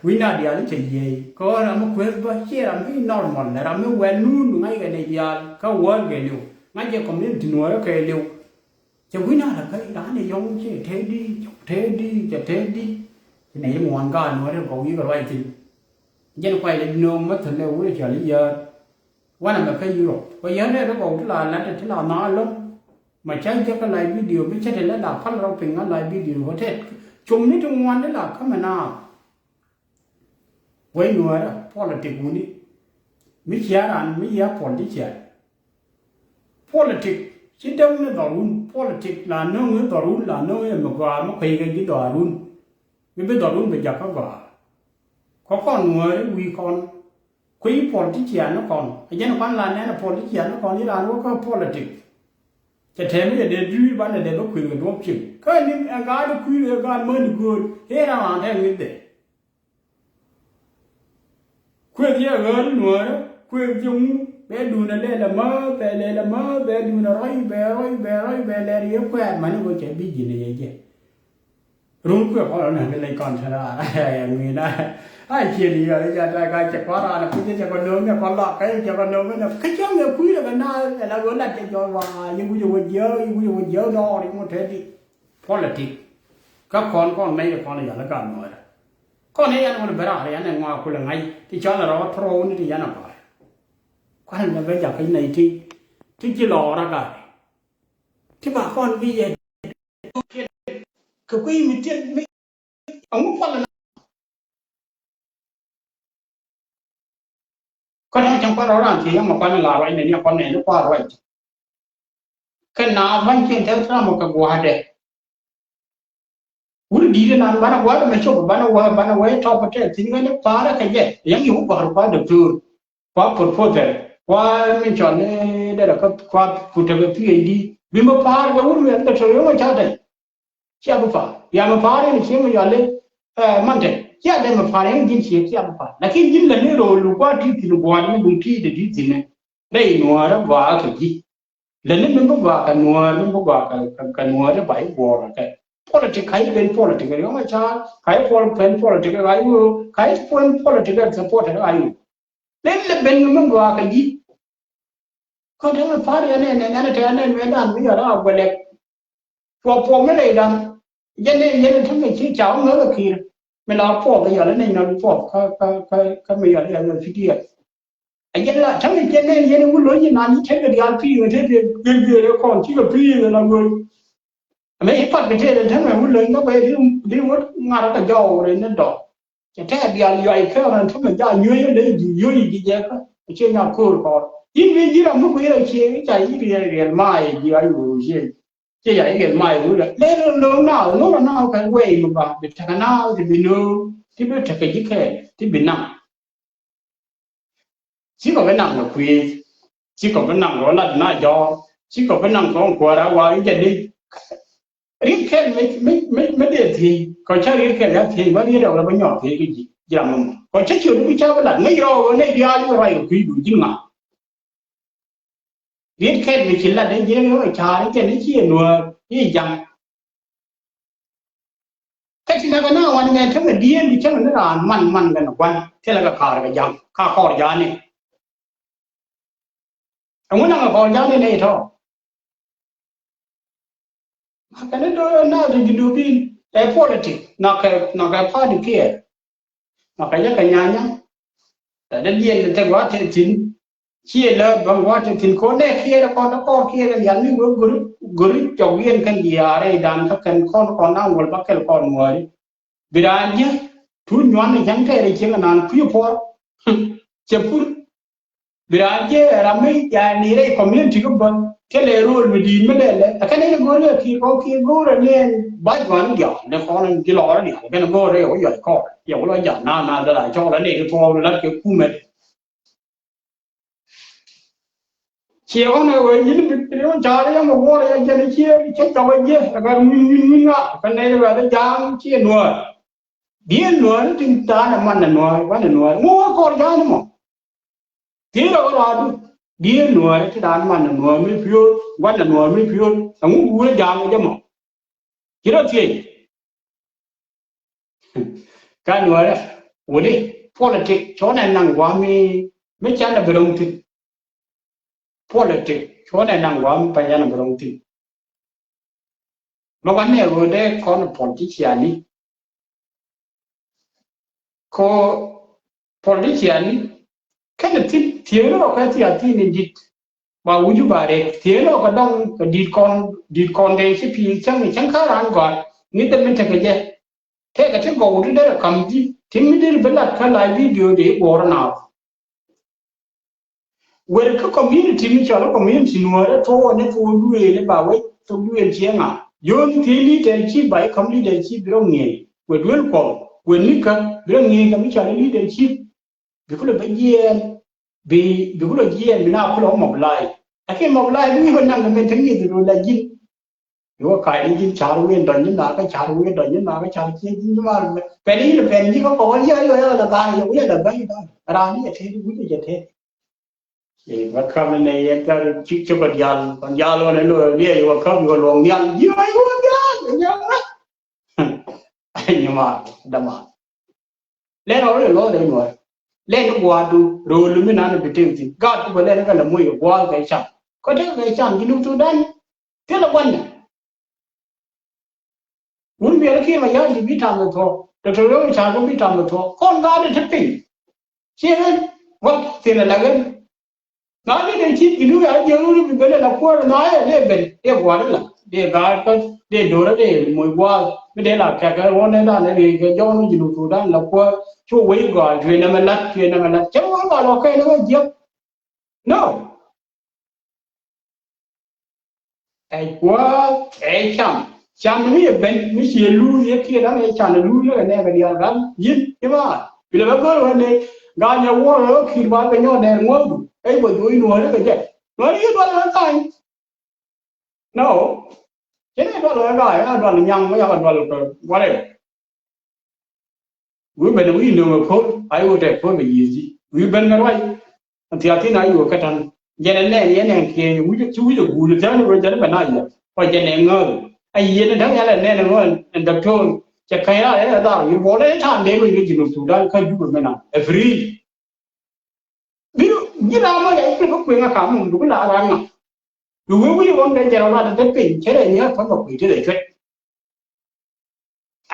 Wi̱c na diaal i̱ cɛ yiëë kɛ ɣän ram mi kueth bä ciɛ ram mi normal ram mi wɛl nuun bi ŋa̱c kɛ nɛy diaal kä wäär kɛ liw ŋa̱c jɛ community nuɔɔrä kɛ liw. Cɛ wi̱c na lɛ kä raan ɛ yɔ̱ŋ cɛ tëëdi cɛ tëëdi cɛ tëëdi. Ci nɛy ŋuan gaat nuɔɔrä kɔk yi̱k ruac thi̱n. Jɛn kuay lɛ nööŋ mä thäl lɛ wurɛ cɔal i̱ yäär. Wanɛ mɛ kä Europe kɔ yɛn rɛɛ bɛ gɔw ti la la̱t ti la nhaath lo̱ŋ. Ma cä jek kä live video bi cä ti lɛ la pal rɔ piny kä live video kɔ tɛt. Com ni ti ŋuan ti la kä mɛ naath. Wec Nuäärä, politik wuni. Mi cia ran mi ya politician. Politik ci däŋ ni dhɔrun, politik la nöŋ ni dhɔrun, la nöŋ ni mi gɔaa mi kueckɛ ji̱ dhɔrun. Mi bi dhɔrun bi jakä gɔaa. Kɔ kɔn Nuääri wi̱i̱ kɔn. Kui̱ politician ni kɔn. A jɛn kɔn la nɛn a politician ni kɔn i̱ ran wä kä politik. Cɛ tɛm i̱ dee dui̱r banɛ dee bä kui̱ kɛ duɔ̱p cieŋ. Kä ni ɛn gaat i̱ kui̱ ɛ gaat mäni gööl. I̱ ran ran tɛm i̱ dhɛ. Kuëth yɛ ɣäär Nuäärä, kuëth yɛ ŋu, bɛ duun a lɛl a mäth, bɛ lɛl a mäth, bɛ duun a rɔy, bɛ rɔy, bɛ rɔy, bɛ lɛl yɛ kuɛɛr mani ɣöö cɛ bi ji̱n a yɛ jɛ. Run kuɛ kɔn na kɛ lec kɔn te raar ɛ ŋuina. A ciet yɔl i̱ ca ta ka cɛ kɔn raan a kui̱ cɛ kɔn no̱o̱ŋ ɛ kɔn lɔk kä cɛ kɔn no̱o̱ŋ ɛ kä cäŋ ɛ kui̱ lɛ kɛ na ɛ la ɣöö lat cɛ jɔl wa yɛ wi̱c ɛ wä jiääk yɛ wi̱c ɛ wä jiääk dɔɔr yɛ ŋut te di. Politik. Kä kɔn kɔn mec kɛ kɔn yɔl i̱ gat Nuäärä. Kɔn i̱ yan wun bɛ raar yan ɛ ŋɔak kulɛ ŋa̱c ti cɔl ɛ rɔɔd torow ni ti yan ɛ gɔ̱a̱r. Kua̱r in bɛ bɛ jakä nɛy ti ti ji̱ lɔɔr a gat. Ti ba kɔn bi yɛ kɛ kui̱ mi tiet mi aŋu pal na. Kɔn cäŋ kua̱r rɔɔd ran ci yäŋ ma kuan la ruac nɛ ni kuan nɛ ni kua̱r ruac. Kɛ na ban cien tɛth ram kɛ gua̱dɛ. Wur di̱i̱t inan banɛ gua̱dɛ mɛ cop banɛ wä banɛ wä tɔp tɛth thi̱n kɛ ni pa̱a̱rä kɛ jɛ yäŋ yi wä gua̱r kua̱r doctor. Kua proposal, kua min cɔl ni dɛrɛ kä kua ku tekɛ P H D. Bi mi pa̱a̱r kɛ wur mi ɛn kɛ tɔ̱ yɔ̱ŋ ca dɛc. Cia bi pa̱a̱r. Ya mi pa̱a̱r in cie mi yɔl ni, eh, mantɛ. Cia dee mi pa̱a̱r in ji̱n cie cia bi pa̱a̱r. Lakin ji̱n lɛ ni ro̱o̱l kua ti thi̱n gua̱a̱r mi duŋ ti de di thi̱n nɛ. Dee in Nuäärä gɔaa kɛ ji̱. Lɛ ni mi bi gɔaa kɛ Nuäär, mi bi gɔaa kɛ, kɛ, kɛ Nuäär i̱ ba i̱ guɔ̱ɔ̱r kɛ. Politik ka i̱ ben politik, riɔ̱ŋ a ca̱a̱r, ka i̱ pol pen politik, ka i̱ ɣöö, ka i̱ pen politik, ka i̱ support, ka i̱ ɣöö. Lɛ lɛ ben mi gɔaa kɛ ji̱. Kä te mi pa̱a̱r yɛn ɛn ɛn ɛn te ɛn ɛn mɛ dan mi yɔr a guɛlɛk. Puɔp puɔp mi lɛy dan. Jɛn ɛn yɛn te mi ci ca wä ŋäth a ki̱i̱r. Mi la puɔp yɔl ɛn ɛn nɔn puɔp kä kä kä kä mi yɔl yɔl yɔl P D F. A jɛn la te mi jɛn ɛn yɛn wä lo̱c inan te kɛ diaal pi̱i̱ŋ te te gel gel kɔn ci kɛ pi̱i̱ŋ la lo̱c. Ɛmɛ i̱ pat kɛ tëëdɛ te mɛ wut lo̱c nhɔk ɛ di wut ŋa̱r kɛ jɔw rɛy ni dɔɔk. Cɛ tɛk diaal yuay kɛ rɔn te mɛ jaa nyuec ɛ ley ji̱ yuec ji̱ jɛ kä. Ɛ ciɛ nya ko̱o̱r kɔɔr. I̱ mi ji̱ ram mi gui̱r ɛ ciɛ i̱ ca i̱ riɛl riɛl maay ɛ ji̱ ay wee wee ciɛ. Ciɛ ya i̱ riɛl maay ɛ wee lɛ. Lɛ lo̱ŋ lo̱ŋ naath lo̱ŋ rɔ naath kɛ wee mi ba bi tekɛ naath ti bi no̱o̱ŋ ti bi tekɛ ji̱ kɛɛl ti bi naŋ. Cikɔ bi naŋ kɛ kui̱, cikɔ bi naŋ kɛ wä lat na jɔɔr, cikɔ bi naŋ kɛ wä kuäär a wa i̱ jɛ di. Riet kɛl mi, mi, mi, mi dee thiec, kɔ cä riet kɛl ya thiec, wä riet ɛ wä bi nyɔk thiec ki ji̱, ji̱ ram mɔ. Kɔ cä ciö di bi cä bi lat, ŋäc rɔɔk wä nɛy diaal i̱ ruac kɛ kui̱ du ji̱ ŋa̱. Riet kɛl mi ci lat in ji̱ ŋa̱ ca̱a̱r i̱ kɛn i̱ ci ɛ nuäär i̱ ja̱ŋ. Kä ci nɛkɛ na wan ŋɛn cäŋ ɛ dieen di cäŋ ni raan man man kɛn ɛ gua̱n thilɛ kɛ ka̱a̱r kɛ ja̱ŋ ka kɔr ja̱a̱ni. Ɛŋu naŋ ɛ kɔr ja̱a̱ni nɛy tɔ̱. Kɛn i̱ do̱r ɛ naath ɛ Junubin ɛ politik nakä nakä party kiɛ. Nakä jɛ kɛ nyanya. Tɛ dee diɛn tɛ gua̱a̱th tɛ thi̱n. Ciɛ lä bäŋ gua̱a̱th tɛ thi̱n ko̱n nɛ kiɛɛr kɔn dee kɔr kiɛɛr kɛ lial ni wee go̱ri go̱ri cɔk yɛn kɛn diaarɛ i̱ dan kä kɛn kɔn kɔn na ŋuɔl ba kɛl kɔn ŋuääri. Bi raan ji̱ tuut nyuan ni cäŋ tɛɛr i̱ cieŋ anan kui̱ puɔr. Cɛ pur. Bi raan jiɛ ram mi yani rɛy community kä bä kɛ lɛ rol mi di̱i̱t mi lɛ lɛ ɛ kɛn ni go̱o̱r lɛ ki̱i̱r kɔn ki̱i̱r go̱o̱r ɛ ni bac wan diaal ni kɔn ji̱ lɔɔr diaal kɛn go̱o̱r rɛy wä yɔc kɔɔr yɛ wä lɔ ja̱l na na dala cɔl ɛ ni kɛ tuɔɔk lat kɛ kumɛ. Ciɛ kɔn ɛ wee nyin bi ri wä ca̱a̱r yɛ mi wuɔr yɛ jɛn ciɛ cɛ cɔk ɛ jiɛ ɛ kɛ ŋuin ŋuin ŋuin ŋa kɛ nɛy rɛ wɛ ja̱a̱ŋ ciɛ nuäär. Dieen nuäär tin ta̱a̱n ɛ man ɛ nuäär wan ɛ nuäär ŋu wä kɔr ja̱a̱n mɔ. Thiec rɔ kɛ ruaadu dieen nuääri ti daan man nuäär mi piöör gua̱n nuäär mi piöör. Ɛŋu guurä jaam kɛ jɛ mɔ? Ci rɔ thiec. Ka nuäärä wuli politik cuɔ̱nɛ naŋ gua̱a̱m mi mi canɛ bi ro̱ŋ thi̱n. Politik cuɔ̱nɛ naŋ gua̱a̱m mi pa canɛ bi ro̱ŋ thi̱n. Mɛ gua̱n nɛ ɣöö dee kɔn politician ni. Ko politician ni kɛn thi̱n thiee ni rɔ kɛ thiathin in dit. Ba wi̱cu ba rɛk thiee ni rɔ kɛ dɔŋ kɛ dit kɔn dit kɔn dee ci pi̱i̱ cäŋ cäŋ kä raan gɔ̱a̱r ni dee min tekɛ jɛ. Tëëkɛ ti gɔw ti derɛ ka̱m ji̱ ti mi deri bi lat kä live video dee guɔ̱ɔ̱r naath. Wer kä community mi cɔl community Nuäärä tuɔɔk ni thok duëël i̱ ba wec thok duëël cieŋa. Yio̱o̱ni thiec leadership ba i̱ ka̱m leadership bi rɔ ŋi̱eec. Wek duel Kuɔth wek nikä bi rɔ ŋi̱eec kɛ mi cɔl i̱ leadership. Bi kulɛ bä jiɛɛn bi bi kulɛ jiɛɛn bi na kulɛ wä mobilize. Lakin mobilize bi wi̱i̱ bä naŋ kɛ mɛn te ŋi̱eth rɔ la ji̱n. Iwä ka̱c ni ji̱n ca̱r wi̱i̱ dɔ̱ny ni nakä ca̱r wi̱i̱ dɔ̱ny ni nakä ca̱r cie ji̱n mal. Pɛn ni ji̱n pɛn ji̱ kä kɔn yɛ yɔ yɛ la dha̱a̱n yɛ wi̱i̱ la bäny dha̱a̱n raan ni yɛ te wi̱i̱ jɛ te. Iwä ka̱m ni yɛ ka̱r ci ci bä dial kɔn dial wä ni lo liɛ iwä ka̱m iwä luɔ̱ŋ dial ji̱ wä iwä dial inyama. Inyama dama. Lɛn rɔ rɛ lɔ rɛ nuɔr. Lɛn guadu rolu mi nan bi tëk thin. Gaat ku bä lɛn kɛ la moc gua̱a̱th kɛ cam. Kɔ tëk kɛ cam ji̱ Junub Sudan. Thilɛ gua̱n ni. Wun biɛl kiɛ ma ya̱r ji̱ bi tam ni thuɔ̱k. Tɔ̱tɔ̱ rɛ ca kɛ bi tam ni thuɔ̱k. Kɔn gaat ti piny. Ci ɣän gua̱th thin ala ɣän. Na ni dee cit Junub ya jiɛn wun bi ben ala kuäär na yɛ dee ben dee gua̱a̱r ala dee ga̱a̱r kä dee do̱rä dee moc gua̱a̱r mi dee la kɛkɛ ruɔ̱n ni dan ni riec kɛ jɔn Junub Sudan la kuäär cu wec gɔaa cuɛ nɛmɛ lat cuɛ nɛmɛ lat cɛ wä gɔaa lɔ kɛn wä jiɛk. No. Ɛ kuäär ɛ cam. Cam ni ɛ ben mi ci ɛ luuth yɛ kiɛ da̱ŋ ɛ can ɛ luuth yɛ kɛ nɛɛkɛ diaal gal yi̱n ci ma. Bi lɛ bä go̱r wä ne gal nyɛ wuɔr ɛ wä ki̱i̱r ba kɛ nyɔɔt nɛɛr ŋuɔ̱thdu ɛ bä juɔc nuɔ̱ɔ̱ri kɛ jɛ. Nuɔ̱ɔ̱ri ci duɔl ɛ wä tha̱a̱ny. No. Ci nɛ duɔl ɛ gal ɛ duɔl nyaŋ mɛ yakɛ duɔl kɛ guarɛ. Wi̱i̱ ben wi̱i̱ nöŋ ɛ ko̱r a i̱ wä tɛk ko̱r kɛ yiëëth ji̱ wi̱i̱ ben kɛ ruac. Ɛn thia̱a̱ thi̱n a i̱ wä kä ta̱n jɛn ɛ nɛn yɛn ɛn kiɛɛny wi̱c ci wi̱c ɛ guul thia̱a̱n wä jɛn ɛ ben a yɛ kɔ jɛn ɛ ŋääth. A yiëëth ni da̱ŋ yɛn ɛ nɛn ɛ ŋääth ɛn dɔktor cɛ käny raar ɛn ɛ dhar wi̱i̱ buɔl ɛ ta̱a̱n dee wi̱i̱ kɛ Junub Sudan kä Jubɛ mɛn a ɛ free. Bi ji̱ ram mɔ yɛ i̱ kɛ kueŋ a kam mum duk la ran ŋa. Bi wee wi̱i̱ ɣɔn kɛ jɛn ɛ lat ɛ dee piny cɛ rɛ ni a päth ɔ kui̱ ti rɛ cuɛt.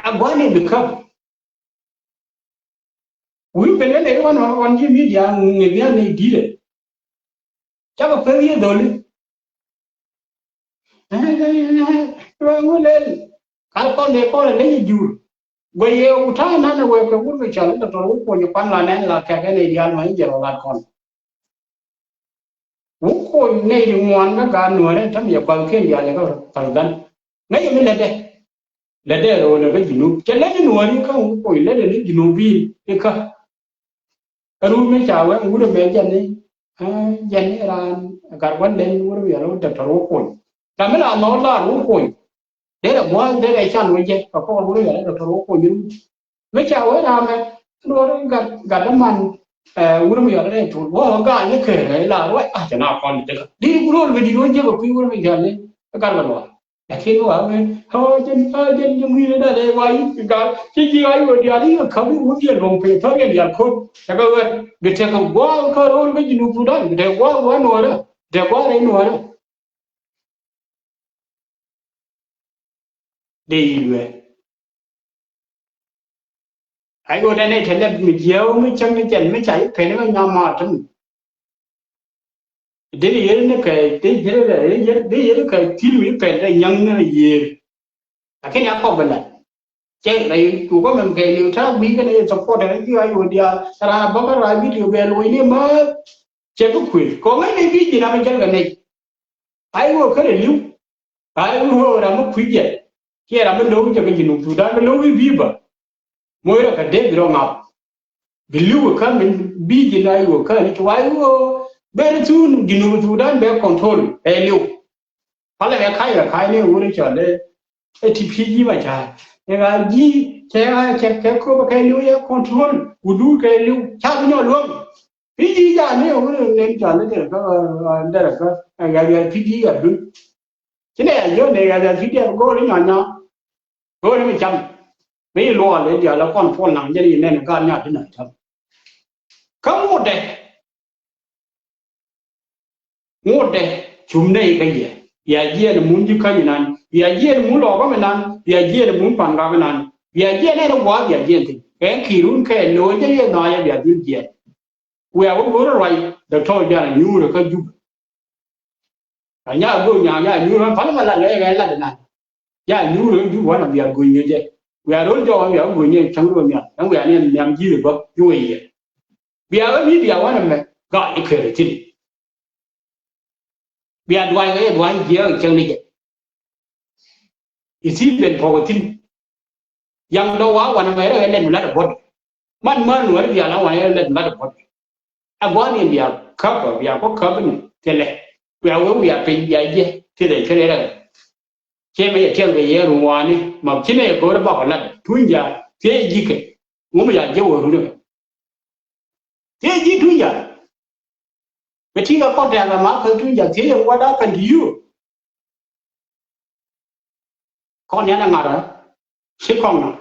A gua̱n in bi käp. Wi̱i̱ ben kä nɛy wan wan ji̱ media ŋi̱th nhial nɛy di̱t ɛ. Cakɛ pek yiëë dholi. Ruaŋ wä lel kal kɔn dee kɔn ɛ leny jur. Guɛ yɛ wä ta̱a̱ nan ɛ wee kɛ wur mi cɔl in dɔktɔr wä kuɔny kuan la nɛn la kɛkɛ nɛy diaal ma in jɛ rɔ lat kɔn. Wä kuɔny nɛy di ŋuan kä gaat nuɔ̱ɔ̱rɛ täm yɛ gua̱thkiɛn diaal yɛ kä pal gän. Ŋäcɛ mi lätdɛ. Lätdɛ ro̱o̱lɛ kä Junub cɛ lät in nuɔ̱ɔ̱ri kä wä kuɔny lätdɛ ni Junub i̱ ikä. Kä run mi ca wee wurɛ mɛ jɛn ni jɛn ni raan gat gua̱n den wurɛ yɛl wä dɔktɔr wä kuɔny. Ram mi la nhɔk lar wä kuɔny. Derɛ gua̱a̱th derɛ can wä jɛ kɛ kɔr wurɛ yɛl dɔktɔr wä kuɔny run. Mi ca wee ram mɛ luɔr gat gat däman wurɛ mi yɔt rɛy tul wä ɣä gaany ni kee rɛy la ruac a cɛ na kɔn ni jɛ kä di rol kɛ di wä jɛ kɛ kui̱ wurɛ mi yɔt ni gat kɛ luɔr. Lakin wa wee ɣä jɛn ɣä jɛn jɛ ŋui̱n ni da dee wa yi gat ci ji̱ ɣä yi wä diaal yi kɛ käp yi wä diɛl luɔ̱ŋ piny thɔr yɛn diaal ko̱t cɛ kɛ wɛt bi tekɛ gua̱a̱th kä rol kä Junub Sudan bi tekɛ gua̱a̱th wa nuɔrä bi tekɛ gua̱a̱th rɛy nuɔrä. Dee yi luee. Ay ɣöö dɛn i̱ te lɛp mi jiääk mi cäŋ ni jɛn mi ca yi pɛn i̱ kä nyam ma tem. Dee yeri ni kɛ dee yeri kɛ dee yeri kɛ thil mi pɛn dee nyaŋ ni yiëër. Lakin ya kɔk bi lat. Cɛ rɛy kukɔ mɛm kɛ liw ta̱a̱ gui̱i̱ kɛn i̱ support ɛn ji̱ ay ɣöö diaal ran a bäkä ran video bɛ luɔ̱c ni määth. Cɛ bi kuëth kɔŋ ŋäc ni bi ji̱n a mi jäl kɛ nɛy. Ay wä kärɛ li̱w. Ay wä ram mi kui̱c jɛ kiɛ ram mi lo̱k jɛ kɛ Junub Sudan mi lo̱k i̱ bi̱i̱ bä. Moc rɛ kɛ dee bi rɔ ŋa̱p. Bi li̱w kä min bi ji̱n ay wä kärɛ ni cu ay wä ben thun Junub Sudan bɛ control ɛ li̱w. Palɛ kɛ ka̱c kɛ ka̱c ni wä ri cɔl ɛ ti pi̱i̱ ji̱ ma ca̱a̱ ɛ ɣa̱ ji̱ cɛ ɣa̱ cɛ kɛ köp kɛ li̱w yɛ control wä duut kɛ li̱w ca bi nyɔ luäŋ. Pi̱i̱ ji̱ ja̱a̱n ni ɣöö nen ja̱a̱n ni derɛ kä derɛ kä ɛ ɣɛ̈th ɣɛ̈th pi̱i̱ ji̱ ɣɛ̈th duny. Ci nɛ ɛ jiök nɛ ɣɛ̈th ɣɛ̈th pi̱i̱ ji̱ ɛ go̱o̱r i̱ nyɔ̱nyɔ. Go̱o̱r i̱ mi cam mi ci luɔɔl i̱ diaal ɛ kɔn puɔl naŋ jɛn i̱ nɛn ɛ gaat nyaat ti na̱k cam. Kä ŋotdɛ ŋotdɛ cum nɛy kä yɛ. Bia jiɛɛn mun ji̱ käny inan bia jiɛɛn mun lɔɔkä mi nan bia jiɛɛn mun pa̱n gak inan bia jiɛɛn ɛn ɛ gua̱a̱th bia jiɛɛn thi̱n kɛ ki̱i̱run kɛ lo̱o̱ jɛ yɛ nhaayɛ bia dhil jiɛɛn. Wiaa wä go̱o̱r ruac dɔktɔr jaa nyuurä kä Jubɛ. A nya go̱o̱r nya nya nyuurä pal ma lat lɛ ɣɛn lat nan. Nya nyuurä kä Jubɛ wan a bia go̱o̱r nyɛ jɛ. Wiaa ro̱l jɔk wiaa wä go̱ny ni cäŋ ro̱l nhial. Ɛn wiaa ni nhiam ji̱ ri bä i̱ wä yiɛn. Bia wä ni bia wanɛ mɛ gaa i̱ kɛɛl i̱ thi̱n. Bia duay kɛ yɛ duay jiɛɛk cäŋ ni jɛ. I̱ thi̱n ben puɔk i̱ thi̱n. Yaŋ dɔ̱ wa wanɛ mɛ rɛ lɛt mi lat ɛ buɔ̱t. Man män wä ri bia la wanɛ lɛt mi lat ɛ buɔ̱t. Ɛ gua̱n in bia käp bia kɔ käp ni thilɛ. Bia wee bia piny bia jiɛ thilɛ thilɛ rɛ. Cɛ mɛ yɛ tiɛl kɛ yɛ ruŋ wani ma ci nɛ yɛ go̱o̱rɛ bakɔ lat tuny ja thiee ji̱ kɛ. Ŋu mi ya jiɛ wä run kɛ. Thiee ji̱ tuny ja. Bɛ ti kɛ kɔn tɛ̈th ɛ ma kɛ tuny ja thiee yɛ what happened to you. Kɔn yan ɛ ŋa̱rä ci kɔn ŋa̱r.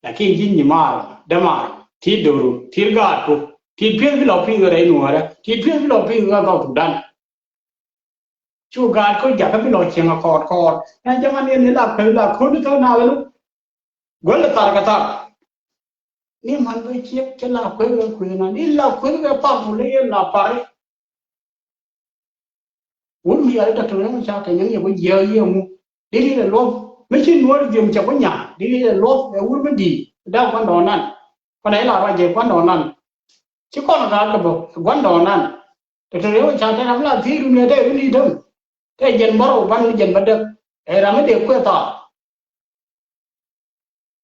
Lakin ji̱n nyimaar dämaar ti do̱ru ti gaatku ti pi̱eth bi lɔ pi̱th rɛy nuɔ̱ɔ̱rä ti pi̱eth bi lɔ pi̱th ɣä dhɔk Thudan. Cu gaat kä jakä bi lɔ cieŋ a kɔɔt kɔɔt na jaman yɛn ni la pek la ko̱n thɔ na wenu. Guäl thar kɛ thar. Ni man bä ciek cɛ la kuek kɛ kuek na ni la kuek kɛ par ku le yɛn la pari. Wur mi yal dɔktɔr yɔŋ ca kɛ nyaŋ yɛ bä jiɛ yɛ ŋu. Di di lɛ luɔth mi ci nuɔr diom cɛ bä nya di di lɛ luɔth ɛ wur mi di. Da̱a̱ gua̱ndɔɔŋnan kuan ɛ la ruac jɛ gua̱ndɔɔŋnan. Ci kɔn raa kɛ bä gua̱ndɔɔŋnan. Dɔktɔr yɔŋ ca tɛ ram la thiec run yɛ tɛ run di däŋ. Tɛ jɛn bärɔw ban mi jɛn bä däk ɛ ram mi dee kuɛ thaar.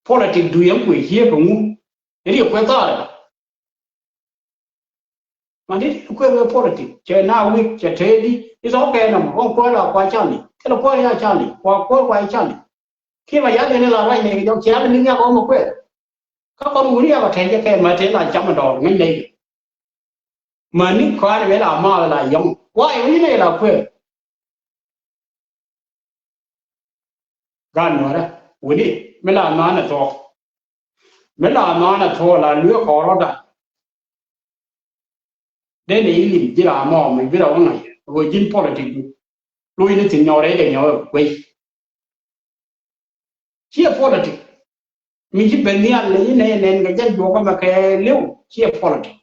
Politik du yɛn kuɛ ciek kɛ ŋu. Di di kuɛ thaar. Man di kuɛ wee politik cɛ na wik cɛ tee di. It's okay nɔmɔ kɔn kuɛ la kua cali kɛlɛ kuɛ ya cali kua kuɛ kua cali. Kiɛ ma yath in la ruac nɛy kɛ jɔk cia bi liŋ yak ɔmɔ kuɛ. Kä kɔn wuri yak ɔ tɛc jɛ kɛ ma tee la cam dɔɔr ŋäc nɛy kɛ. Ma ni kɔaar in la ma la yɔŋ wa in ni nɛy la kuɛ. Gan nuɔrɛ wuni mi la nɔanɛ thuɔk. Mi la nɔanɛ thuɔk la luee kɔɔrɔda. Dee ni ilim ji̱ ram mɔ mi bi rɔ ŋa̱c ɣöö ji̱n politik du. Luc ni thi̱n nyɔɔrɛ kɛ nyɔɔrɛ kuec. Ciɛ politik mi ci ben nhial ni nɛ nɛn kɛ jɛn juɔkä mɛ kɛ liw ciɛ politik.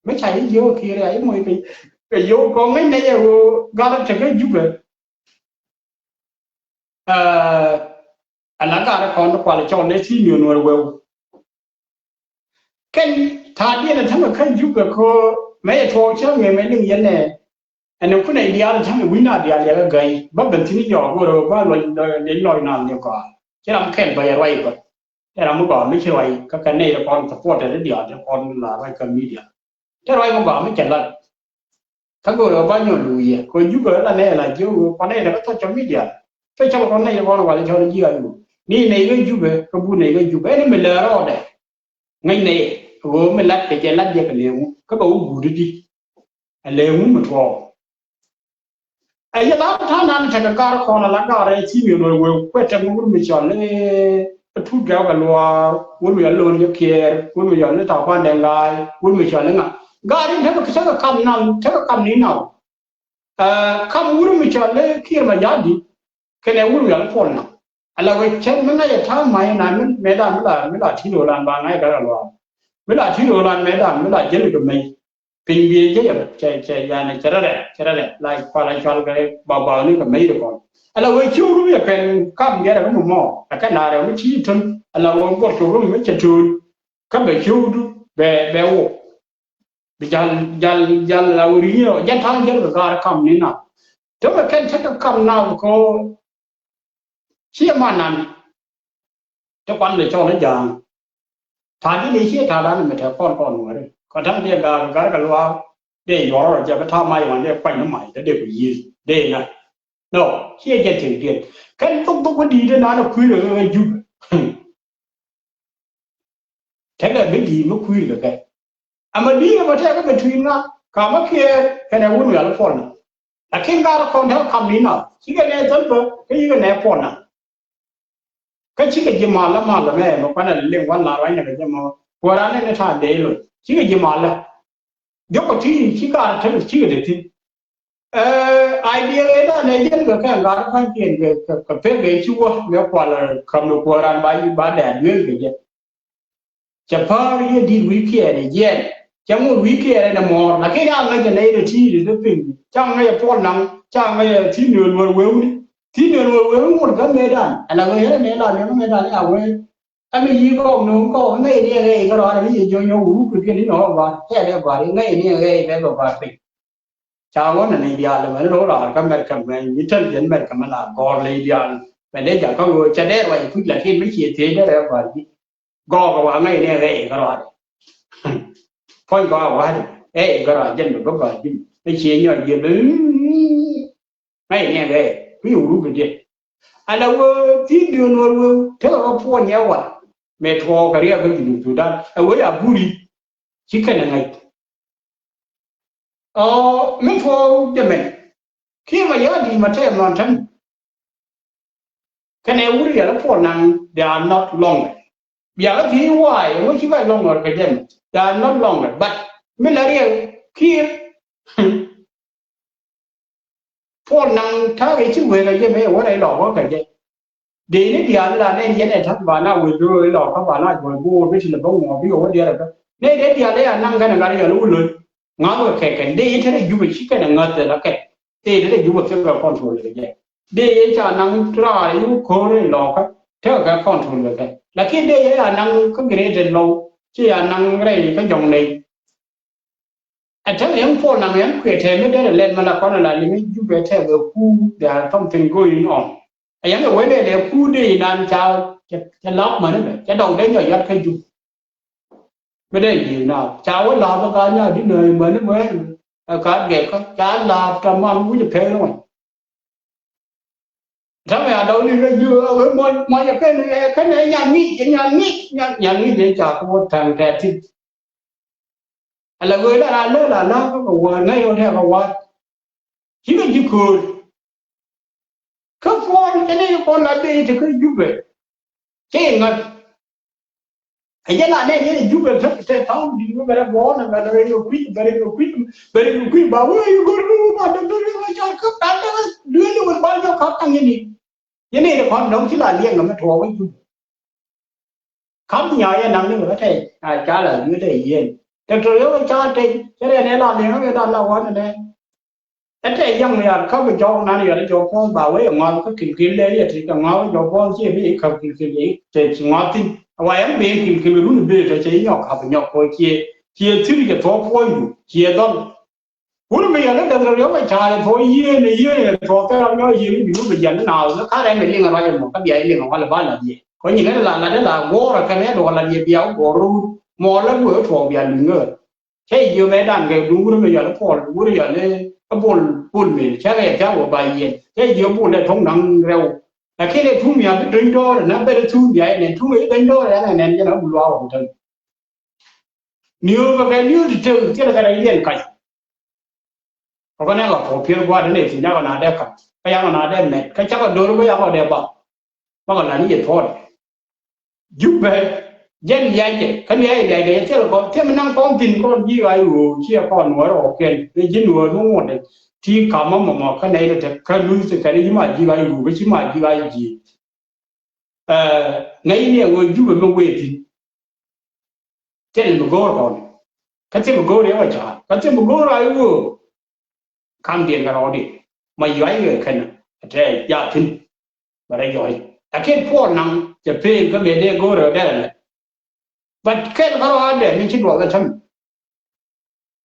Mi ca yi jiök kiɛ ria yi moc piny kɛ yio̱w kɔŋ ŋäc nɛ yɛ ɣöö gat tekɛ Jubɛ. Ɛ, ala gat kɔn kual cɔl nɛ ti miön wär weu. Kɛn ta̱a̱diɛn ɛ tämɛ kä Jubɛ kɔ mɛ yɛ tuɔɔk cä ŋee mɛ liŋ yɛn nɛ. Ɛn kunɛ diaal cä mi wi̱na diaal yɛ kä gäi bä ben thi̱n yɔɔk wä rɛ bä lɔc lɔc lɔc naath ni gɔaa. Ci ram kɛl bä yɛ ruac bä. Tɛ ram mi gɔaa mi ci ruac kä kɛ nɛy rɛ kɔn supporter diaal tɛ kɔn la ruac kä media. Tɛ ruac mi gɔaa mi cɛ lat. Kä go̱o̱r ɛ bä nyɔl luuc yɛ kɛ Jubɛ la nɛy la jiök kɔn nɛy rɛ kä social media. Tɛ cɔl kɔn nɛy rɛ kɔn wal cɔl ji̱ a luuc ni nɛy kä Jubɛ kä bu nɛy kä Jubɛ ɛn mi lɛ rɔɔdɛ. Ŋäc nɛy ɣöö mi lat kɛ jɛ lat jɛ kɛ lëëŋu kä bɛ wä guut i̱di. Ɛ lëëŋu mi tuɔɔk. Ɛ yɛ la ta̱a̱ nan tekɛ gar kɔn ala gar ɛ thi̱i̱ mi luɔc wee kuɛ tɛm wur mi cɔl i̱ tut gɛw kɛ luaar wur mi cɔl i̱ lo̱n jɛ kiɛɛr wur mi cɔl i̱ ta̱a̱ kuan dɛŋ ga̱a̱y wur mi cɔl i̱ ŋa. Gar in tekɛ tekɛ kam nan tekɛ kam ni naw. Ɛ kam wur mi cɔl i̱ kiɛɛr ma ja̱a̱di. Kɛnɛ wur wial puɔl na ala wee cɛn mi ŋa̱c ɛ ta̱a̱ ma̱c na mi mɛtdan mi la mi la ti̱i̱t ɣölan ba ŋa̱c kɛ rɛ luaak. Mi la ti̱i̱t ɣölan mɛtdan mi la jäl kɛ mec. Piny biey jɛ cɛ cɛ yani cɛ rɛ rɛ cɛ rɛ rɛ la kual a cual kɛ ba ba ni kɛ mec ri kɔn. Ala wee ci wur wial pɛn kam gɛrɛ mi mɔ ɛ kɛ naarɛ mi ci tun ala wee guɔr cok rum mi cɛ tun. Kä bɛ ci wur bɛ bɛ wok. Bi jal jal jal la wuri yɛ jɛ ta̱a̱ jɛ kɛ gaar kam ni na. Tɛ bɛ kɛn cɛ kɛ kam na kɔ. Ciɛ man nan. Te kuan lɛ cɔl i̱ ja̱a̱ŋ. Ta̱a̱ di ni ciɛ ta̱a̱ dan mɛ tɛ kɔn kɔn wääri kɔ ta̱a̱ di gar gar kɛ luaak. Dee yɔrɔ jɛ bɛ ta̱a̱ mac wan dee kuany ni mac dee dee kɛ yiëë dee na. Nɔ ciɛ jɛ tiŋ diɛn kɛn thok thok wä di̱i̱t inan ɛ kui̱r ɛ Jubɛ. Tekɛ bi di̱i̱t mi kui̱r kɛ kɛ. Ama di̱i̱t ɛmɔ tɛk kä between ŋa kamä kiɛɛr kɛnɛ wun wial puɔl ni. Lakin gat kɔn tɛk kam ni nath cikɛ nɛ thäl bä kä yikɛ nɛ puɔl na. Kä cikɛ ji̱ malä malä mɛ mɛ kuanɛ liŋ wan la ruany nɛ kɛ jɛ mɔ kuäran nɛ ni ta̱a̱ dee loc cikɛ ji̱ malä. Jɔkɔ ti ci gat tɛk cikɛ te thi̱n. Ɛ idea ëë dan ɛ jɛn kɛ kɛ gat kua̱nykiɛn kɛ kɛ pek kɛ ci wä mɛ kual kä mi kuäran ba ba dɛ duel kɛ jɛ. Cɛ päär yɛ di̱t wi̱i̱ kiɛɛr ɛ jiɛn cɛ ŋot wi̱i̱ kiɛɛr ɛn ɛ mɔɔr lakin a ŋäc ɛ nɛy rɛ ti̱i̱t ɛ dee piny ca ŋäc ɛ puɔl naŋ. Ca ŋäc ɛ thi̱n nööl wär wewni. Thi̱n nööl wär wewni wut kä mëëdan. Ala ɣöö yɛn ɛ mëë la liɛŋ kä mëëdan i̱ a wee. Kä mi yi̱ kɔk nööŋ kɔk ŋäc ni ɛ ɣɛɛ i̱ kärɔa ni mi yɛ jiök nyɔk wuruk kɛ piɛn ni nɔɔk gɔaa. Tɛɛt ɛ gɔaa i̱ ŋäc ni ɛ ɣɛɛ i̱ bɛ bɛ gɔaa piny. Ca ɣɔn ni diaal mɛn ro̱o̱ raar kä Mɛrkɛ mɛn mi tɛl jɛn Mɛrkɛ mɛn la gɔr ley diaal. Mɛn dee jakä ɣöö cɛ dee ruac kui̱c lakin mi ciɛ thiec dee rɛɛ gɔaa ji̱. Gɔɔk ɛ wa ŋäc ni ɛ ɣɛɛ i̱ kärɔa. Puɔ̱ny kɔn a wa̱a̱dɛ ɛ i̱ gɔ̱rä jɛn bɛ bä gɔ̱a̱r ji̱n ɛ cie nyɔk jiɛ bɛ. Ŋäc ni ɛ ɣɛɛ kui̱ wuruk kɛ diɛ. Ala wee thi̱n diön wär wee tekɛ kɛ puɔ̱ny ɛ wa̱a̱. Mëë tuɔɔk kɛ riɛk kä Junub Sudan ɛ wee a buri. Ci kɛn ɛ ŋäc. Ɔ mi tuɔɔk jɛ mɛn. Kiɛ ma ya̱a̱ di̱i̱t ma tɛɛm nɔn tɛm. Kɛnɛ wur riɛl ɛ puɔl naŋ, they are not longer. Biakä thiec waay ŋu ci bɛ longer kɛ jɛn, they are not longer. But mi la riɛl kiɛ puɔl naŋ ta̱a̱ kɛ ci wee kɛ jɛ mëë wä rɛy lɔk kä kɛ jɛ. Dee ni diaal la nɛn yɛn ɛ ta̱a̱ ba na wee bi rɔ ilɔk kä ba na juɔl go̱o̱r bi ti lɛ bä ŋuɔ̱ɔ̱p bi wä diɛɛr ɛ bä. Nɛy dee diaal ɛ ya naŋ kɛn ɛ gat yɔl wä lo̱c. Ŋa̱th kɛ kɛ kɛn dee i̱ te rɛy Jubɛ ci kɛn ɛ ŋa̱th ɛ la kɛn. Dee te rɛy Jubɛ thil kɛ control kɛ jɛ. Dee i̱ ca naŋ raar i̱ wä ko̱r in lɔkä tekɛ kɛ control kɛ kɛ. Lakin dee i̱ ya naŋ kä Greater Lou ci ya naŋ rɛy kä Jɔŋlei. Ɛ tekɛ yɛn puɔl naŋ yɛn kuɛ tɛm mi derɛ lɛt mɛ la kɔn ɛ la liŋ i̱ Jubɛ tekɛ ku there are something going on. Ɛ yɛn kɛ wee dee dee ku dee inan ca cɛ lak mäni bɛ cɛ dɔŋ dee nyɔ yɔt kä Jubɛ. Bi dee yiëë na ca wä la̱a̱p kä nya di nööny mäni mɛ ɛ ka gɛk kä ca la̱a̱p tamam wi̱c pɛn wä. Ta̱mɛ a dɔw ni rɛ jiö ɛ wee mɔc mɔc ɛ kɛn ɛ kɛn ɛ nyan ŋic ɛ nyan ŋic nyan nyan ŋic ɛ ca kä wä tɛŋ tɛt thi̱n. Ala wee la la lä la la kä kɛ wä ŋäc wä tɛk kɛ wä. Ci kɛ ji̱ köör. Kä puɔl kɛn i̱ kɔn la dee te kä Jubɛ. Cɛ i̱ ŋa̱th. Ɛ jɛ la nɛ yɛn i̱ Jubɛ te te thaw di Jubɛ rɛ buɔ̱ɔ̱n ɛ bɛ rɛ yɛ kui̱ bɛ rɛ yɛ kui̱ bɛ rɛ yɛ kui̱ ba wee i̱ go̱r ni wä ba dee dee rɛ kä kä kä dee duel ni wä ba jɔ kä kaŋ yɛn i̱. Yɛn i̱ kɔn dɔ̱ŋ ci la liɛŋ ɛ mɛ tuɔɔk i̱ Jubɛ. Kam nya yɛ naŋ ni wä tɛy a ca la wi̱i̱ tɛy yɛn. Tɛk tɔ̱ yɛ wä ca tɛy cɛ rɛ nɛ la liɛŋ ɛ la la wä nɛ nɛ. Ɛ tɛy yɛŋ ya kä bi jɔk nan yɔt jɔk puɔ̱th ba wee ŋɔth kä kilkil lɛ yɛ ti kɛ ŋɔth jɔk puɔ̱th ciɛ bi kap kilkil i̱ tɛy ci ŋɔth thin. Wa yɛn bi kilkil run bi tɛy cɛ nyɔk kap nyɔk kɔ ciɛ ciɛ thil cɛ thuɔ̱k puɔ̱nydu ciɛ dhɔl. Wur mi yɛn lä däth rɔ yɔk ɛ ca̱a̱r ɛ thuɔ̱k yieen ɛ yieen ɛ thuɔ̱k thil rɔ nyɔk yieen i̱ bi wur bi jiɛn ni naath ni ka̱r ɛn ɛ liŋ ɛ ruac ɛmɔ kä bia i̱ liŋ ɛ wal ɛ ba lath yɛ. Kɔ nyin ɛ la lat ɛ la guɔ̱ɔ̱r ɛ kɛn ɛ duɔl lath yɛ bia wä guɔ̱ɔ̱r rɔ wur mɔ lät wee ɛ thuɔ̱k bia luny ɣöö. Cä jiök mëëdan kɛ duŋ wur mi yɔl i̱ Puɔl wur yɔl i̱ Bol Bol Mel cä kɛ cä wä ba yiɛn cä jiök Bol ɛ tuŋ naŋ rɛw. Lakin ɛ tuŋ mi a bi do̱ny dɔɔr ɛn a ben ɛ tuŋ mi a yɛn ɛ tuŋ ɛ do̱ny dɔɔr ɛn ɛ nɛn jɛn a bi luaak wä kutäŋ. Niöö kɛ kɛ niöö ti tek thilɛ kɛ rɛy liɛn kac. Kɛ kɔn ɛ kɛ puɔ̱k piɛl gua̱a̱r ni ti nyakɔ na dee kac kä yakɔ na dee mɛt kä cakɔ do̱r kä yakɔ dee ba. Bakɔ la ni yɛ thuɔɔt. Jupɛ jɛn liac jɛ kä liac liac jɛ thil kɔn thil mi naŋ kɔn thin kɔn ji̱ ɣa̱c ɣöö ciɛ kɔn nuɔɔr ɣɔɔkiɛn ni ji̱ nuɔɔr mi ŋuɔ̱t ti ka̱m mɔ mɔmɔ kä nɛy ti te kä luth ti kɛn ji̱ ma ji̱ ɣa̱c ɣöö kä ci ma ji̱ ɣa̱c ji̱. Ɛ ŋäcni ɛ ɣöö Jupɛ mi wee thi̱n. Thil mi go̱o̱r kɔn kä thil mi go̱o̱r yɛ wä ca̱a̱r kä thil mi go̱o̱r a i̱ ɣöö. Kam diɛn kɛ rɔɔdi ma yuac kɛ kɛn a tɛ ya thi̱n. Bɛ rɛ yɔc lakin puɔl naŋ cɛ peel kä mëë dee go̱o̱r ɛ dɛr ɛmɛ. But kɛn kärɔaadɛ mi ci duɔth ɛ täm.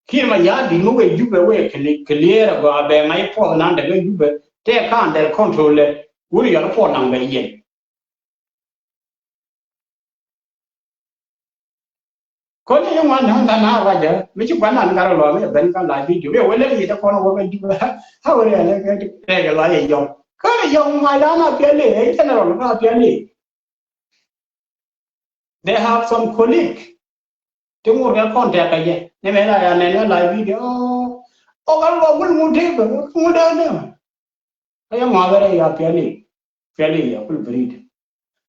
Kiɛ ma ya̱a̱ di̱t mi wëë Jupɛ wëë kɛ lier agɔaa bɛ ŋa̱c puɔth nan dɛ kɛ Jupɛ tɛ ka̱n dɛr control lɛ wur yɔl puɔth naŋ bɛ yɛn. Kɔn i̱ ŋuan na̱ŋ dan a ruacä mi ci gua̱n nan gat rɔ lɔ mi ben kä la video mi wee lɛ yiet kɔn wä kɛ Jupɛ. A wee lɛ kɛ tɛk la yɛ yɔm kä yɔm ŋuan dan a piɛli ɛ general a piɛli. They have some colleague. Ti ŋut kɛ kɔn tɛk kɛ jɛ ni mɛ la ya nɛn kɛ live video. Ɔ kɛ luɔ wul ŋut tëë kɛ ŋut dee nɛ. Kä yɛ ŋuath rɛ ya piali piali ya kul breed.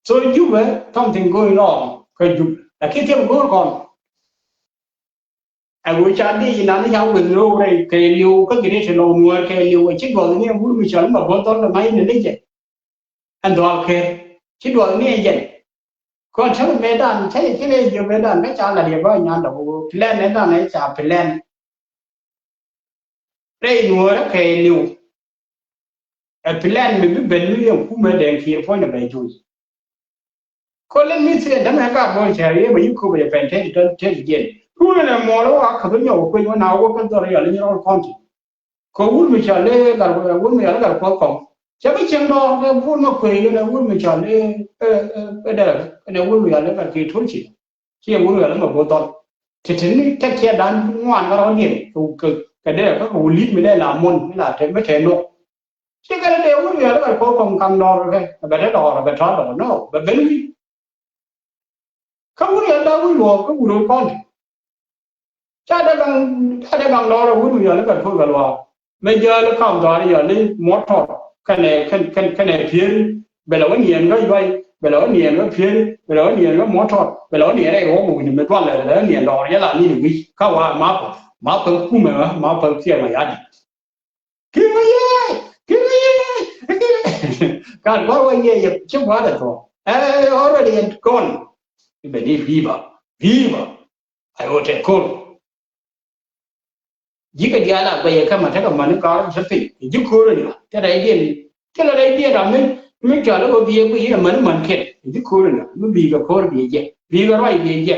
So Jupɛ something going on kä Jupɛ. Lakin tiɛm go̱o̱r kɔn. Ɛ wee ca di inan ca weth ro̱o̱ rɛy kɛ liw kä Greater Lou Nuäär kɛ liw ɛ ci duɔth ni ɛ wur mi cɔl ma bo̱l thɔl kɛ mac ni ni jɛ. Ɛn dhɔal ker ci duɔth ni ɛ jɛn. Kɔn cä mëëdan cä yɛ ci rɛy jiök mëëdan kä ca lat yɛ bä nyan dɔk plan mëëdan ɛ ca plan. Rɛy Nuäärä kɛ liw. Ɛ plan mi bi ben mi yɛn kumɛ dɛn kiɛ puɔ̱nydɛ bɛ joc. Ko let me say, dämɛ gat bɔl cɛ riee bɛ yi ko bɛ jɛ pɛn tɛt tɛt tɛt jiɛn. Ruun ɛn ɛ muɔl wä a käth wä nyɔk wä kueny wä na wä kä dhɔr yɔl inyɔl kɔnti. Kɛ wut mi cɔal i̱ Gat, wut mi cɔal i̱ Gat Kuɔth Kɔŋ. Cɛ bi cieŋ dɔɔr kɛ wut mi kuëë kɛnɛ wut mi cɔal i̱, ɛ, ɛ, ɛ, Dɛrɛ, kɛnɛ wut mi cɔal i̱ Gat Kiir Turci. Ciɛ wut mi cɔal i̱ Mabor Dhɔl. Ti ti ni tɛk ciɛ dan ŋuan kä rɔ̱diɛn kɛ, kɛ, kɛ Dɛrɛ kä kɛ wut li̱t mi dee la muɔ̱n mi la te mi te nuɔk. Ci kɛn dee wut riɛl ɛ kɔn kɔn kam dɔɔr kɛ bɛ te dɔɔr bɛ tɔ̱ dɔɔr nɔ bɛ ben wi̱i̱. Kä wut riɛl da wi̱i̱ luɔɔk kä wut rɔ kɔn. Ca dee gaŋ, ca dee gaŋ dɔɔr wut riɛl ɛ kɔn kɔn kɛ luɔɔk. Mɛ jääl kam dɔɔr yɔl i̱ mɔtɔr kɛnɛ, kɛn, kɛn, kɛnɛ pieri bɛ lɛ wä niɛn kä yuay bɛ lɛ wä niɛn kä pieri bɛ lɛ wä niɛn kä mɔtɔr bɛ lɛ wä niɛn rɛy wä wä wi̱ni mɛ dual lɛ lɛ niɛn dɔɔr yɛ la ni̱n wi̱c kä wa ma pä ma pä kumɛ ma pä kiɛ ma ya̱di̱. Kiŋ yee, kiŋ yee. Kan kɔr wä yee yɛ ci gua̱a̱th ɛ tuɔɔk. Ɛ already and gone. Ibɛ ni viva, viva. Ay wä tɛt ko̱r. Ji̱ kɛ diaal a guɛyɛ kä ma tekɛ mani kɔr cä piny. Ji̱ ko̱r in la tɛ rɛy diɛn. Tɛ la rɛy diɛn ram mi, mi cɔl i̱ wä bi yɛ guiy in a mani man kiɛn. Ji̱ ko̱r in la mi bi kɛ ko̱r bi yɛ jɛ bi kɛ ruac bi yɛ jɛ.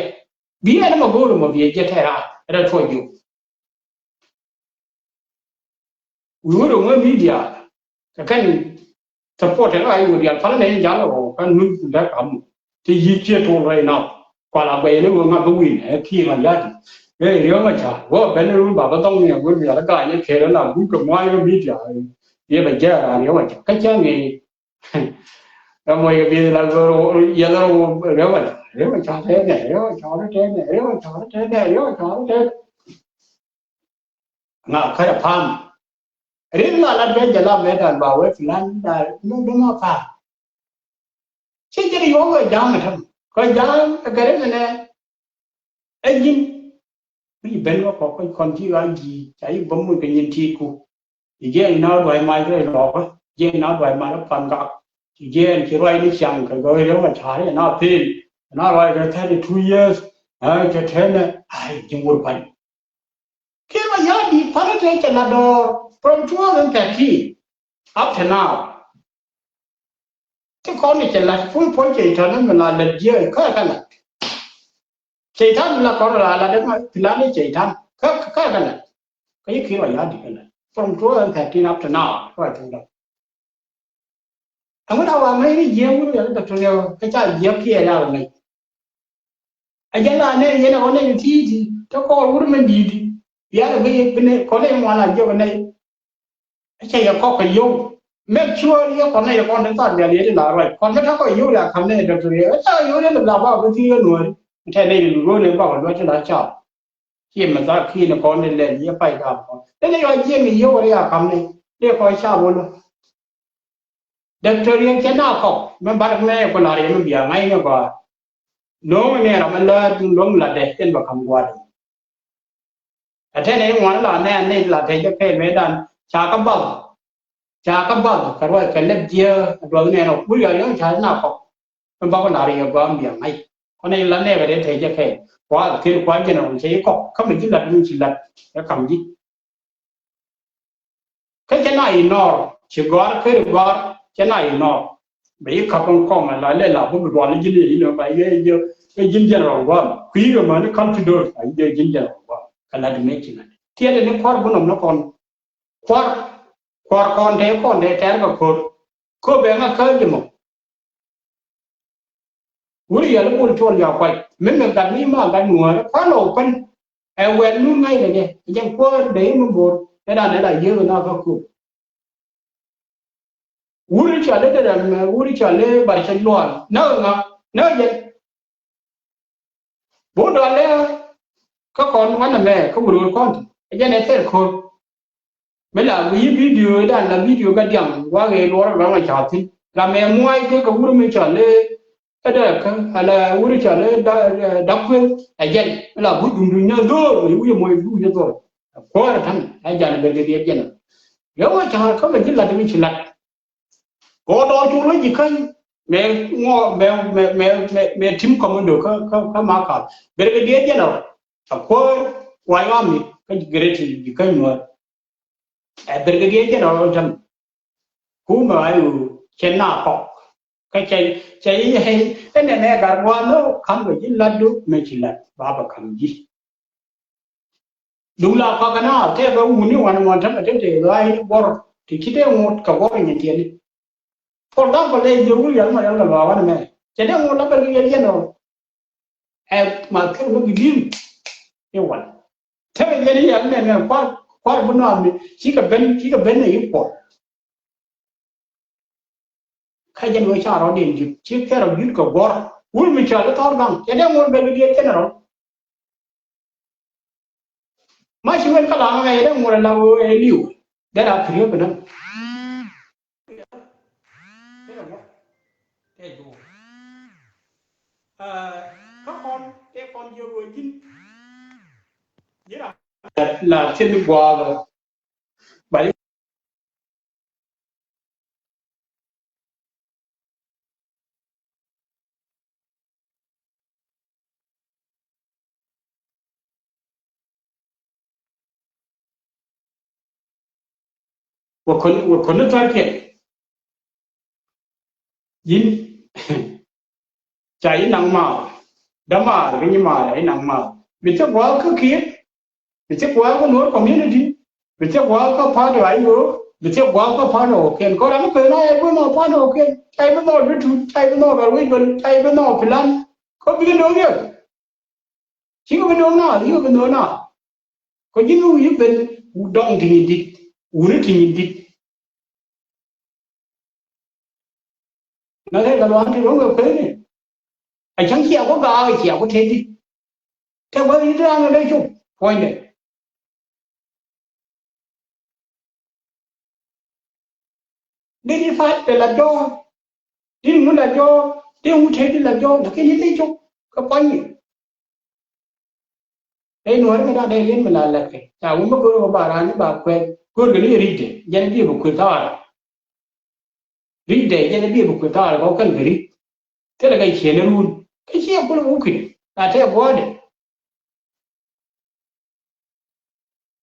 Bi ɛn ma go̱o̱r mɔ bi yɛ jɛ tɛ raar rɛ tuɔc ji̱. Wi̱i̱ wä ro̱ŋ ɛ media kɛ kɛn support ɛ ɣa̱c wä diaal pal nɛ in jal ɛ ɣɔw kä nuth däk am ti yi̱ ciɛ tol rɛy nath. Kual a guɛy ni wä ŋa̱k kä wi̱i̱ nɛ ki̱i̱r a ya̱t ɛ riäŋ a ca̱r wä ben ni run ba bä dhɔŋ ni a wä diaal ɛ ga̱a̱c ni kɛɛr ɛ la guut kɛ mua̱a̱c kä media. Yɛ bɛ jɛɛr a riäŋ a ca̱r kä cäŋ i̱ ɛ mɔc kɛ bi̱i̱th la yɛ la riäŋ a ca̱r riäŋ a ca̱r tɛɛnɛ riäŋ a ca̱r tɛɛnɛ riäŋ a ca̱r tɛɛnɛ riäŋ a ca̱r tɛɛnɛ. Ŋa kärɛ pa̱a̱m. Rin ŋa lat ben jɛ lam mɛ dan ba wee filan da mi duma pa̱a̱m. Ci jɛ ri yuɔk wee ja̱a̱ŋ ɛ täm kɔ ja̱a̱ŋ ɛ gɛrɛ mɛnɛ. Ɛ ji̱n mi ben wä kɔ kɔc kɔn ci ɣa̱c ji̱ ca yi bä muc kɛ nyin ti̱i̱tku. Ci jiɛn na ruac mac rɛy lɔɔkä jiɛn na ruac mac rɛ pan gak. Ci jiɛn ci ruac ni ciaŋ kɛ gɔ̱r yɔ̱ŋ ɛ ca̱ri ɛ na pil ɛ na ruac kɛ thirty two years. Ɛ cɛ tɛnɛ ay ji̱ wur pa̱ny. Kiir Mayardit pa̱n tëë cɛ la dɔɔr from two thousand thirteen up to now. Ti kɔn ni cɛ la full point cɛ itan ni mi la lɛ jiɛ kä kä la. Cɛ itan mi la kɔn la la dɛ ma ti la ni cɛ itan kä kä kä la. Kä yi Kiir Mayardit kä la from two thousand thirteen up to now. Kä kä la. Ɛŋu na wa ŋäc ni jiɛɛm wut rial Dɔktɔr Riɛk kä ca jiɛɛm kiɛ rial ŋäc. A jɛ la nɛ yɛn a wä nɛ ti ti ti kɔɔr wut mɛ di̱i̱t. Yɛn a bi bi nɛ kɔn nɛ ŋuan a jiɛɛm nɛ. A cɛ yɛ kɔk kɛ yio̱w. Make sure yɛ kɔn nɛ yɛ kɔn nɛ thar rial yɛ ti la ruac kɔn mɛ ta kɔk yio̱w ya kam nɛ Dɔktɔr Riɛk a ca yio̱w nɛ la ba bi ti yɛ nuɔri. Tɛ nɛ yɛ luɔr nɛ ba kɛ luɔr ti la ca. Ci mɛ thar ki̱n kɔn nɛ lɛl yɛ pay dam kɔn nɛ nɛ yɔ jiɛɛm yio̱w a ri a kam nɛ nɛ kɔn ca wä lɔ. Dɔktɔr Riɛk cɛ na kɔk mi bar mɛ ku lar yɛ mi bia ŋa̱c ni gɔaa. No̱o̱ŋ ni ram mi lät no̱o̱ŋ latdɛ cɛn bɛ ka̱m gua̱a̱r. Ɛ tɛn ɛ ŋuan la nɛ ni latdɛ jɛ kɛ mɛ dan ca kä bath. Ca kä bath kɛ ruac kɛ lɛp jiɛ duɔth nɛ rɔ wul yɔl yɔl ca na kɔk. Mi bak lar yɛ gɔaa mi bia ŋa̱c kɔn ɛ la nɛ kɛ dee tɛ jɛ kɛ kua kir kua jɛn rɔ cɛ yi kɔk kä mi ji̱ lat mi ci lat ɛ ka̱m ji̱. Kä cɛ na ignore ci gɔ̱a̱r kä ri gɔ̱a̱r cɛ na ignore. Bɛ yi ka̱p in kɔm la lɛ la buk dual ji̱ ni inɔ ba yɛ yɛ ji̱n general gɔ̱a̱r kui̱ kɛ mäni ka̱m ti do̱r a yɛ ji̱n general gɔ̱a̱r kɛ la di mɛ ci na. Tiɛt ni kua̱r bunɔm ni kɔn kua̱r kua̱r kɔn tɛ kɔn tɛ tɛr kɛ ko̱r. Ko̱ bɛ ŋa kä ji̱ mɔ. Wur yɛl bul tuɔl ya kuac mi mi gat mi ma gat nuɔɔr kuan ɔ kuan. Ɛ wɛl nun ŋa̱c kɛ jɛ jɛ kuɔɔr dee mi bo̱o̱r ɛ dan ɛ la yiëë na kä kup. Wur cɔal i̱ dee dan wur cɔal i̱ bar cɛ luɔɔr näk ŋa näk jɛ. Buk dɔl lɛ kä kɔn wanɛ mɛ kä wur wur kɔn ɛ jɛn ɛ thɛr ko̱r. Mi la wi̱i̱ video dan la video kä diaŋ gua̱a̱k ëë luɔr ɛ lɔ̱ŋ ɛ ca̱a̱ thi̱n la mɛ mua̱a̱c kɛ kɛ wur mi cɔl i̱ kä dee kä ala wur cɔl i̱ dak kueth ɛ jɛn mi la buc duŋ duŋ nyɛ dho̱o̱r wi̱i̱ mua̱a̱c duŋ nyɛ dho̱o̱r. Kuäär ɛ ta̱ŋ ɛ jan ɛ ber kɛ diɛt jɛn ɛ. Yɛ wä ca̱a̱ kä mɛ ji̱ lat mi ci lat. Kɛ ɣöö dɔɔr cu ruec ji̱ käny mɛ ŋɔ mɛ mɛ mɛ mɛ mɛ tim commando kä kä kä Makal. Brigadier General a kuäär White Army kä Great ji̱ käny Nuäär. Ɛ Brigadier General Jam. Kumɛ ay wu cɛ na kɔk. Kä cɛ, cɛ i̱, i̱, i̱ nɛ nɛ gat gua̱a̱th ni ɣöö ka̱m kɛ ji̱ la̱t duk mëë ci la̱t ba bɛ ka̱m ji̱. Duŋ la kɔak kɛ na tɛk kɛ wuni wanɛ mɔn tämɛ tɛk tɛk ɣa̱a̱c ni guɔ̱r ti ci dee ŋot kɛ guɔ̱r in tiɛni. For example, ɛ jiɛ wur yɛl mɔ yɛl kɛ luaak wanɛ mɛ cɛ dee ŋot la bɛ kɛ yɛl yɛn ɔ. Ɛ ma kɛn mi bi lim i̱ wal. Tɛk kɛ yɛn i̱ yɛl nɛ nɛ kua̱r kua̱r bi nɔam ni cikɛ ben cikɛ ben ɛ i̱ kuɔr. Kä jɛn wee ca rɔ̱diɛn ji̱ ci kɛn rɔ ji̱ kɛ guɔ̱r wur mi cɔal i̱ Thɔr Gaŋ cɛ dee ŋot bɛ bi diɛt kɛn rɔ. Ma ci wee kä la ŋa̱ yɛ dee ŋot la wee liw dee la pi̱r yɛ bi näk. Kä kɔn tëë kɔn jiök wee ji̱n ji̱ ram la thiet ni gua̱a̱k. Bali wä kɔn wä kɔn ni thar kiɛ. Ji̱n ca ji̱ naŋ maar dämaar kä nyimaar ca ji̱ naŋ maar bi thiek gua̱a̱k kä kiɛ. Bi thiek gua̱a̱k kä Nuɔr community. Bi thiek gua̱a̱k kä part of Ayo. Bi thiek gua̱a̱k kä part of Oken. Kɔ ram kä na yɛ bi nɔ part of Oken ca ji̱ bi nɔ Lutu ca ji̱ bi nɔ Gatwec Bɛl ca ji̱ bi nɔ Pilan. Kɔ bi nɔ riek. Cikɛ bi no̱o̱ŋ naath, cikɛ bi no̱o̱ŋ naath. Kɔ ji̱n mi wi̱i̱ ben dɔŋ ti nyin dit, wuni ti nyin dit. Na kɛ kɛ luaŋ ti ro̱ŋ kɛ kueeni. A cäŋ cia ku gaak cia ku tëë dit. Tɛ wä i̱ dee raŋ dee cop puɔ̱nydɛ. Dee di fa̱a̱t dee la jɔɔk. Dee ŋu la jɔɔk dee ŋu tëë di la jɔɔk lakin i̱ dee cop kɛ puɔ̱nyni. Dee nuɔ̱ɔ̱ri mi da̱a̱ dee li̱en mi la lɛt kɛ ca wun mi go̱o̱r kɛ ba raan ni ba kuɛth go̱o̱r kɛ ni ri̱cdɛ jɛn bi bi kuëth thaarɛ. Ri̱cdɛ jɛn bi bi kuëth thaarɛ kɛ wä kɛn kɛ ri̱c. Thilɛ kɛ ciën run kä ciɛ kul wä kui̱n la tɛk guɔ̱ɔ̱dɛ.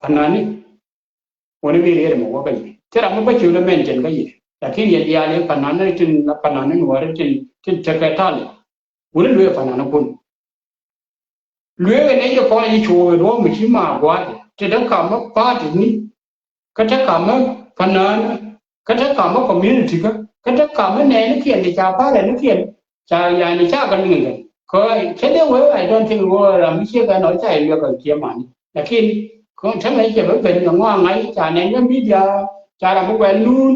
Panani wä ni bi riɛt mɛ wä kä yɛ thilɛ mi bä ciö dɛ mɛn jɛn kä yɛ. Lakin yɛ diaal yɛ panani tin panani nuɔri tin tin tekɛ tali. Wä ni luee panani kun. Lueek ɛ nɛy ti kɔn i̱ cuɔɔk ɛ duɔ̱ɔ̱p mi ci ma gua̱a̱th ti te ka̱m mi party ni kä te ka̱m mi panani kä te ka̱m mi community kä kä te ka̱m mi nɛɛni kiɛn ti ca party ni kiɛn ca yani ca kɛ niŋ kɛ kɛ cɛ dee wee I don't think wee ram mi ciek ɛn ɔ ca iluek kɛ kiɛ mani lakin kɛ te mɛ cɛ bä ben kɛ ŋɔaŋ ŋa̱c ca nɛn kɛ media ca ram mi guɛl nuun.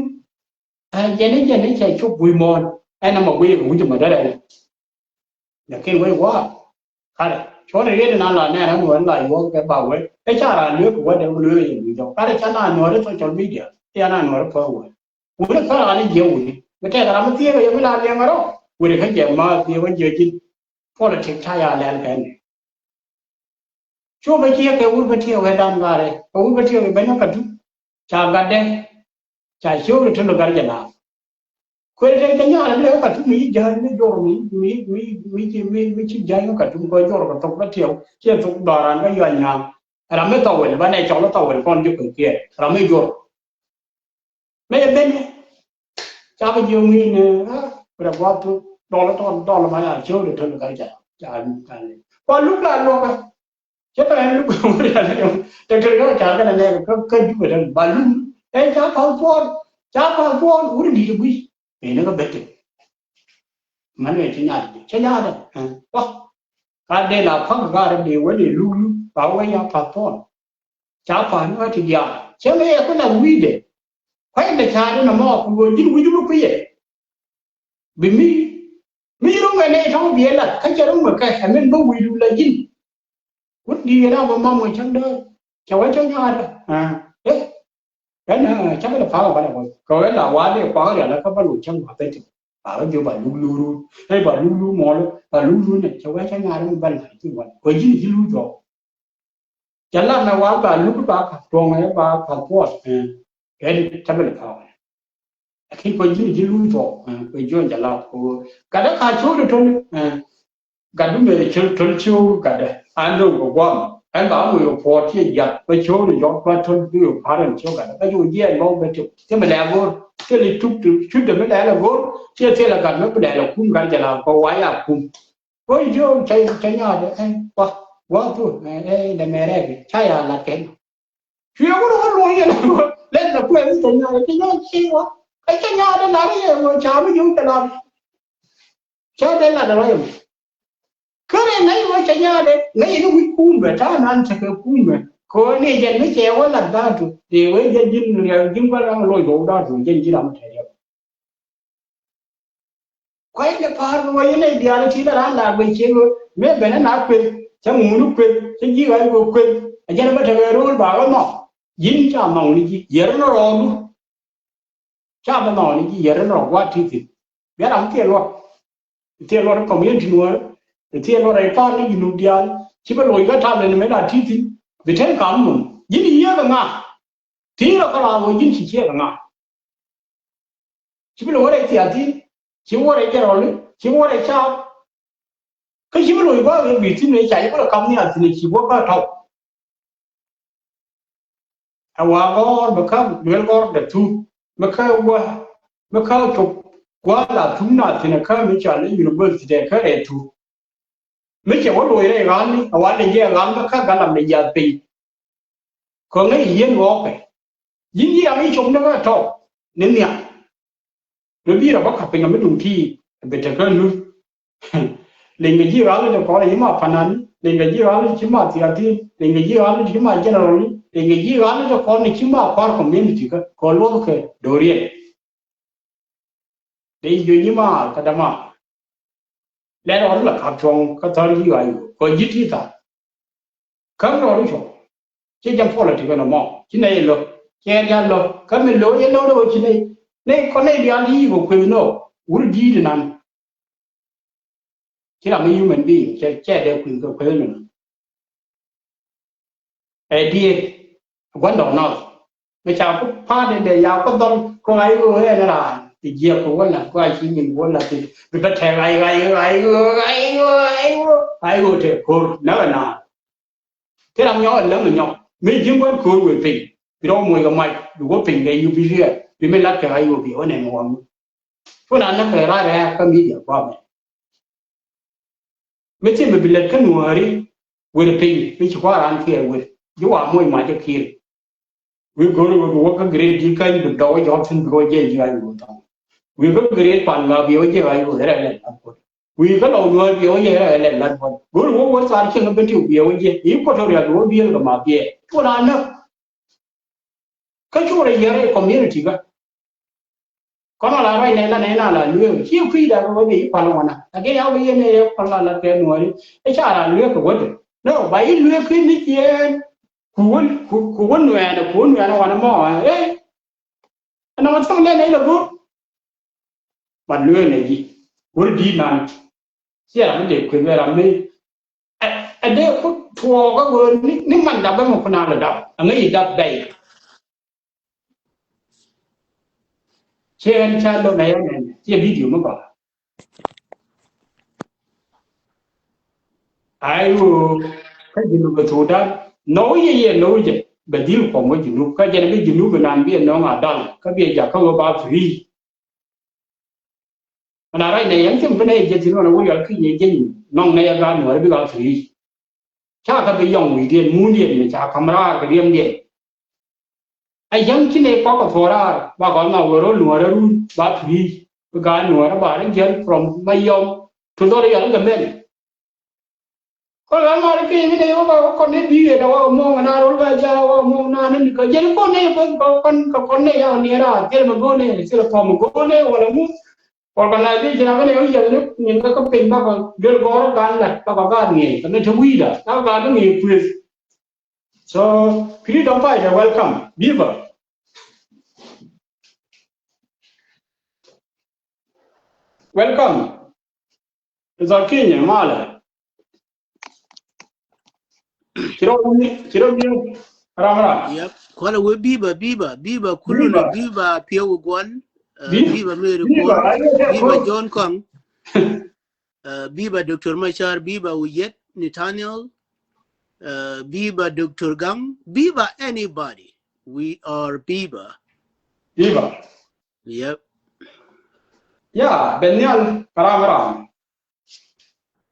Ɛ jɛn i̱ jɛn i̱ cɛ cop wi̱i̱ muɔ̱ɔ̱n ɛn ɛmɔ guiy kɛ wi̱c ɛmɔ derɛ. Lakin wec gua̱a̱k karɛ cuɔ̱n riet inan la nɛɛn ɛn wän la yuɔ̱k kɛ ba wec ɛ ca raan lueek kɛ wä dee wä lueek yɛ wi̱i̱ jɔk karɛ ca naan nuɔ̱ɔ̱ri social media. Tia naan nuɔ̱ɔ̱ri päk wä wuni kä raan i̱ jiɛ wuni mi tɛk ram mi thieek ɛ yɛ mi la liɛŋ ɛ rɔ wuni kä jɛ ma thieek wä jiɛ ji̱n. Politik ca ya lɛl kɛn. Cop ɛ ciɛ kɛ wur bä tiɛɛk ɛ dan garɛ kɛ wur bä tiɛɛk ɛ bɛn ɛ Katum. Ca gatdɛ ca ciök ri tun ɛ gat jɛ laak. Kuël tɛ jɛ nyaal ɛ bi lɛ ɛ Katum mi ci ja̱a̱ny mi jor mi mi mi mi mi ci ja̱a̱ny ɛ Katum kɛ jor kɛ thok bä tiɛɛk ciɛ thok dhɔran bä yuany nyaam. Ram mi thɔwɛl bä nɛ cɔl ɛ thɔwɛl kɔn ji̱ kuël kiɛ ram mi jor. Mëë ben ca kɛ jiök ŋi̱i̱n rɛ gua̱th dɔl tɔn dɔl ma ya cio̱o̱k de tön kɛ ca ca ca ni kua luk la luɔkä. Cɛ tɔ ɛn luk wuri a lɛ tɛ tɛ yɔ ca kɛ nɛ nɛ kä kä jupɛ tɛ ba luk. Ɛn ca path puɔl ca path puɔl wuri di̱t gui̱. Mëë ni kä bete. Män wee ci nyaat cɛ nyaat ɛ wa ka dee la pa̱k gaar dee wee dee luk luk ba wee ya path puɔl. Ca pa̱a̱n ɣä ti diaal cä ŋäc ɛ kä lath wi̱i̱dɛ. Kua̱cdɛ ca̱a̱dɛ nɔmɔ kɛ ɣöö ji̱n wi̱cdu mi kui̱cɛ. Bi mi mi ro̱ŋ ɛ nɛy tɔ̱ŋ biɛ lath kä cɛ ro̱ŋ ɛ kɛ ɛ min bä wi̱i̱du la ji̱n. Wut di̱i̱t ɛ na bä mam ŋäc cäŋ däär cɛ wä cäŋ ca̱a̱dɛ. Ɛ ɛ na cäŋ dɛ pa̱a̱k ɛ banɛ wä kɛ ɣöö ɛ la wa̱a̱ dee kua̱k rial ɛ kä bä lo̱c cäŋ wa̱a̱ bä ti. Ba wä jiök ba luk luk run ɛ ba luk luk muɔl ba luk luk nɛ cɛ wä cäŋ ca̱a̱dɛ mi bä la̱t ti wä kɛ ji̱n ji̱ luk jɔɔk. Cɛ lat na wa ba luk ba ka tuɔŋ ɛ ba ka puɔt. Kɛ di tabel pa wa. Lakin kɔ ji̱n ji̱ lu jɔ kɔ ji̱n jɛ lat kɔ. Gatdä ka cok di tol gatdu mɛ col tol cok gatdä an dong kɔ guam. Ɛn ba ŋuc kɛ puɔt ciɛ jiath bä cio̱o̱k ni jɔk bä töl bi kɛ pa̱r ɛn ciök gat bä jiök jiɛɛn bä wä bä tiok. Thilɛ mi lɛ go̱o̱r, thilɛ cut, cut dee mi lɛ lɛ go̱o̱r, ciɛ thilɛ gat mi bi lɛ lɛ kum gat jɛ la kɔ wa ya kum. Go̱o̱r jiök cɛ, cɛ nyaat ɛ, wa, wa thu, ɛ, ɛ, dɛ mɛrɛ bi, ca ya lat kɛn. Cuɛ wä wä luɔ̱c yɛn lɛn na kuɛ mi cɛ nyaat, cɛ nyaat ci wa. Ɛ cɛ nyaat ɛ lar yɛ wä ca mi jiök cɛ lar. Cɛ dee lat ɛ rɔ yɛ mɛ. Kä rɛy ŋäc wä cɛ nyaatdɛ ŋäc ni wi̱c kumɛ ta̱a̱ nan tekɛ kumɛ. Kɛ ɣöö ni jɛn mi cɛ wä lat da̱a̱tu tëë wee jɛn ji̱n riɛk ji̱n gua̱n ram loc ɣɔw da̱a̱tu jɛn ji̱n ram tɛ̈ riɛk. Kua̱c ni pa̱a̱r kɛ wä yɛn nɛy diaal ti la raan laak ben ciek ɣöö mëë ben ɛn a kueth cä ŋuuni kueth cä ji̱ ɣa̱c ɣöö kueth. Ɛ jɛn bä tekɛ ro̱o̱l ba ɣä nhɔk. Ji̱n ca nhɔk ni ji̱ yɛr ni rɔɔdu. Ca bä nhɔk ni ji̱ yɛr ni rɔɔdu gua̱a̱t ti thi̱n. Bia ram thiee luɔt. Thiee luɔt community nuɔ̱ɔ̱r, thiee luɔt rɛy pa̱a̱r ni Junub diaal, ci bä loc kä ta̱a̱ leni mëë la ti̱i̱ thi̱n, bi tëë kam mun. Ji̱n yiëëk ɛ ŋa? Thi̱i̱ rɔ kä la ɣöö ji̱n ci ciɛɛk ɛ ŋa? Ci bä loc wä rɛy thia̱a̱ thi̱n, ci wä rɛy jɛrɔli, ci wä rɛy caap. Kä ci bä loc gua̱a̱k ɛ bi thi̱n mëë ca ci bä lɔ kam nhial thi̱n ci wä kä tɔ̱. Ɛ wa gɔ̱r bɛ kä luel gɔ̱r dɛ thuk mi kä wä mi kä cop gua̱a̱ la thuk na thi̱n ɛ kä mi cɔal i̱ university ɛ kä rɛɛ thuk. Mi cɛ wä loc rɛy ɣa̱l ni ɛ wa leny jɛ ɣa̱l mi kä galam ni yath piny. Kä ŋäc yieen ɣɔɔkɛ. Ji̱n ji̱ ram i̱ cop ni kä tɔ̱ ni nhial. Rɔ bi rɔ bä ka̱p piny ɔ mi duŋ ti bi tekɛ nuth. Leny kɛ ji̱ ɣa̱l i̱ ti kɔn i̱ ma panan, leny kɛ ji̱ ɣa̱l i̱ ti ma thiathin, leny kɛ ji̱ ɣa̱l i̱ ti ma general, leny kɛ ji̱ ɣa̱l i̱ ti kɔn i̱ ti ma kua̱r community kä kɔ luɔth kɛ do̱riɛn. Dee ji̱ ji̱ ma kä dama. Lɛn ɣɔn la kap cuɔ̱ŋ kä thɔr ji̱ ɣa̱l i̱ kɔ ji̱ ti tha̱a̱ŋ. Kä rɔɔdu cɔ ci jɛ politic ɛn ɛmɔ ci nɛy lo̱k cɛ rial lo̱k kä mi lo̱k yɛ lo̱k rɛw ci nɛy nɛy kɔn nɛy diaal ti yi̱k ɔ kueth nɔ wur di̱i̱t inan. Ci ram mi human being cɛ cɛ dee kueth kɛ kueth nɔ. Ɛ diet gua̱ndɔk nɔth. Mi ca ku pa̱a̱t in dee ya ku dhɔl ku ɣa̱c ɣöö ɛn raan ti jiɛk ku wä la̱t ku a ci nyin ku wä la̱t ti bi bä tɛk ɣa̱c ɣa̱c ɣa̱c ɣöö ɣa̱c ɣöö ɣa̱c ɣöö ɣa̱c ɣöö tɛk ko̱r näk ɛ naan. Thil ram nyɔk ɛ läŋ ɛ nyɔk mi ji̱n gua̱n ko̱r wëë piny bi rɔw moc kɛ mac bi wä piny kɛ yup bi riɛɛr bi mi lat kɛ ɣa̱c ɣöö bi wä nɛn ɛ waŋ. Cu na näk kɛ raar ɛ kä media kua̱mɛ. Mi thil mi bi lɛt kä nuääri wër piny mi ci kua̱ran kiɛɛr wër ji̱ wa moc mac ɛ kiɛɛr. Wi̱i̱ go̱o̱ri wä bi wä kä grade di̱t kä bi dɔw jɔk thi̱n bi wä jiɛc ji̱ ɣa̱c wä thɔŋ. Wi̱i̱ kä grade pan ŋa̱ bi wä jiɛc ɣa̱c wä rɛl lɛl la̱t kuɔt. Wi̱i̱ kä lɔw nuäär bi wä jiɛc rɛl lɛl la̱t kuɔt. Go̱o̱ri wä wä thar cieŋ bi tiw bi wä jiɛc i̱ kuɔt rial bi wä biëël kɛ ma biɛɛr cuɔ na näk. Kä cu rɛ yɛr ɛ community kä. Kɔn wala ruac nɛ la nɛ na la lueek ci kui̱da kɛ wä bi pal wana. Lakin ya wä yɛn ɛ pal la la kɛ nuɔri. Ɛ ca ra lueek kɛ wä dɛ. No, ba yi lueek kä ni ciɛɛn. Ku wä, ku, ku wä nuɛɛnɛ, ku wä nuɛɛnɛ wanɛ mɔ. Ɛ. Ɛnɔ ma thɔŋ lɛ nɛ la go̱r. Ba lueek nɛ ji̱. Wä di nan. Ciɛ ram mi dee kueth wee ram mi. Ɛ, ɛ dee ku tuɔɔk ɛ ɣöö ni, ni man dap bä mi kun a lɛ dap. Ɛ ŋäc i̱ dap bɛy. Ciɛ ɣän ca lo̱k ɛ yɛn ɛn ciɛ video mi gɔaa. Ay ɣöö kä Junub ɛ thok da̱r. Nhɔw yɛ yɛ nhɔw jɛ. Bɛ dhil kuɔm wä Junub. Kä jɛn bi Junub inan bi ɛ nhɔŋ a dal. Kä bi ɛ jak kä ɣöö ba free. Mana ruac nɛ yɛn cim bi nɛ yɛ jiɛth thi̱n ɣän a wä yɔl ki yɛ jiɛth nyin nɔŋ nɛ yɛ gaat nuɔ̱ɔ̱ri bikɛ a free. Ca kä bi yɔŋ wi̱i̱diɛn muundiɛn mi ca ka̱m raar kɛ riɛmdiɛn. A yäŋ ci nɛ kɔk kɛ thuɔ̱ɔ̱r raar ba kɔn ma wä ro̱l nuɔ̱ɔ̱rä run ba free. Bi gaat nuɔ̱ɔ̱rä ba ri jiɛl from Mayɔm to dhɔl yɔl kɛ mɛl. Kɔn ɣän ŋɔl i̱ pi̱i̱ mi dee wä ba wä kɔn i̱ bi̱i̱ yet a wä kɛ muɔ̱ɔ̱ŋ ɛn a ro̱l bɛ ja̱a̱ wä kɛ muɔ̱ɔ̱ŋ naan in kɛ jɛn i̱ kɔn i̱ bä kɔn kɛ kɔn i̱ yaw niɛn a thil mi go̱o̱n i̱ thil kɔm mi go̱o̱n i̱ wala ŋu. Organization a kɛn i̱ wä yɛl ni nyin kɛ kä piny bakɔ duel gɔɔr i̱ gaan lat bakɔ gaat ŋi̱eec kɛ ni te wi̱i̱da bakɔ gaat i̱ ŋi̱eec kuëth. So freedom fighter, welcome. Biba. Welcome. It's okay, malɛ. Ci rɔ mi, ci rɔ mi ram ram. Yep. Kualɛ wee biba, biba, biba kuluna, biba piɛw guan. Uh, biba meri kuan. Biba John Kong. Uh, biba Doctor Machar, biba Uyet Nathaniel. Uh, Biba Doctor Gang, Biba anybody. We are Biba. Biba. Yep. Ya, ben nhial, ram ram.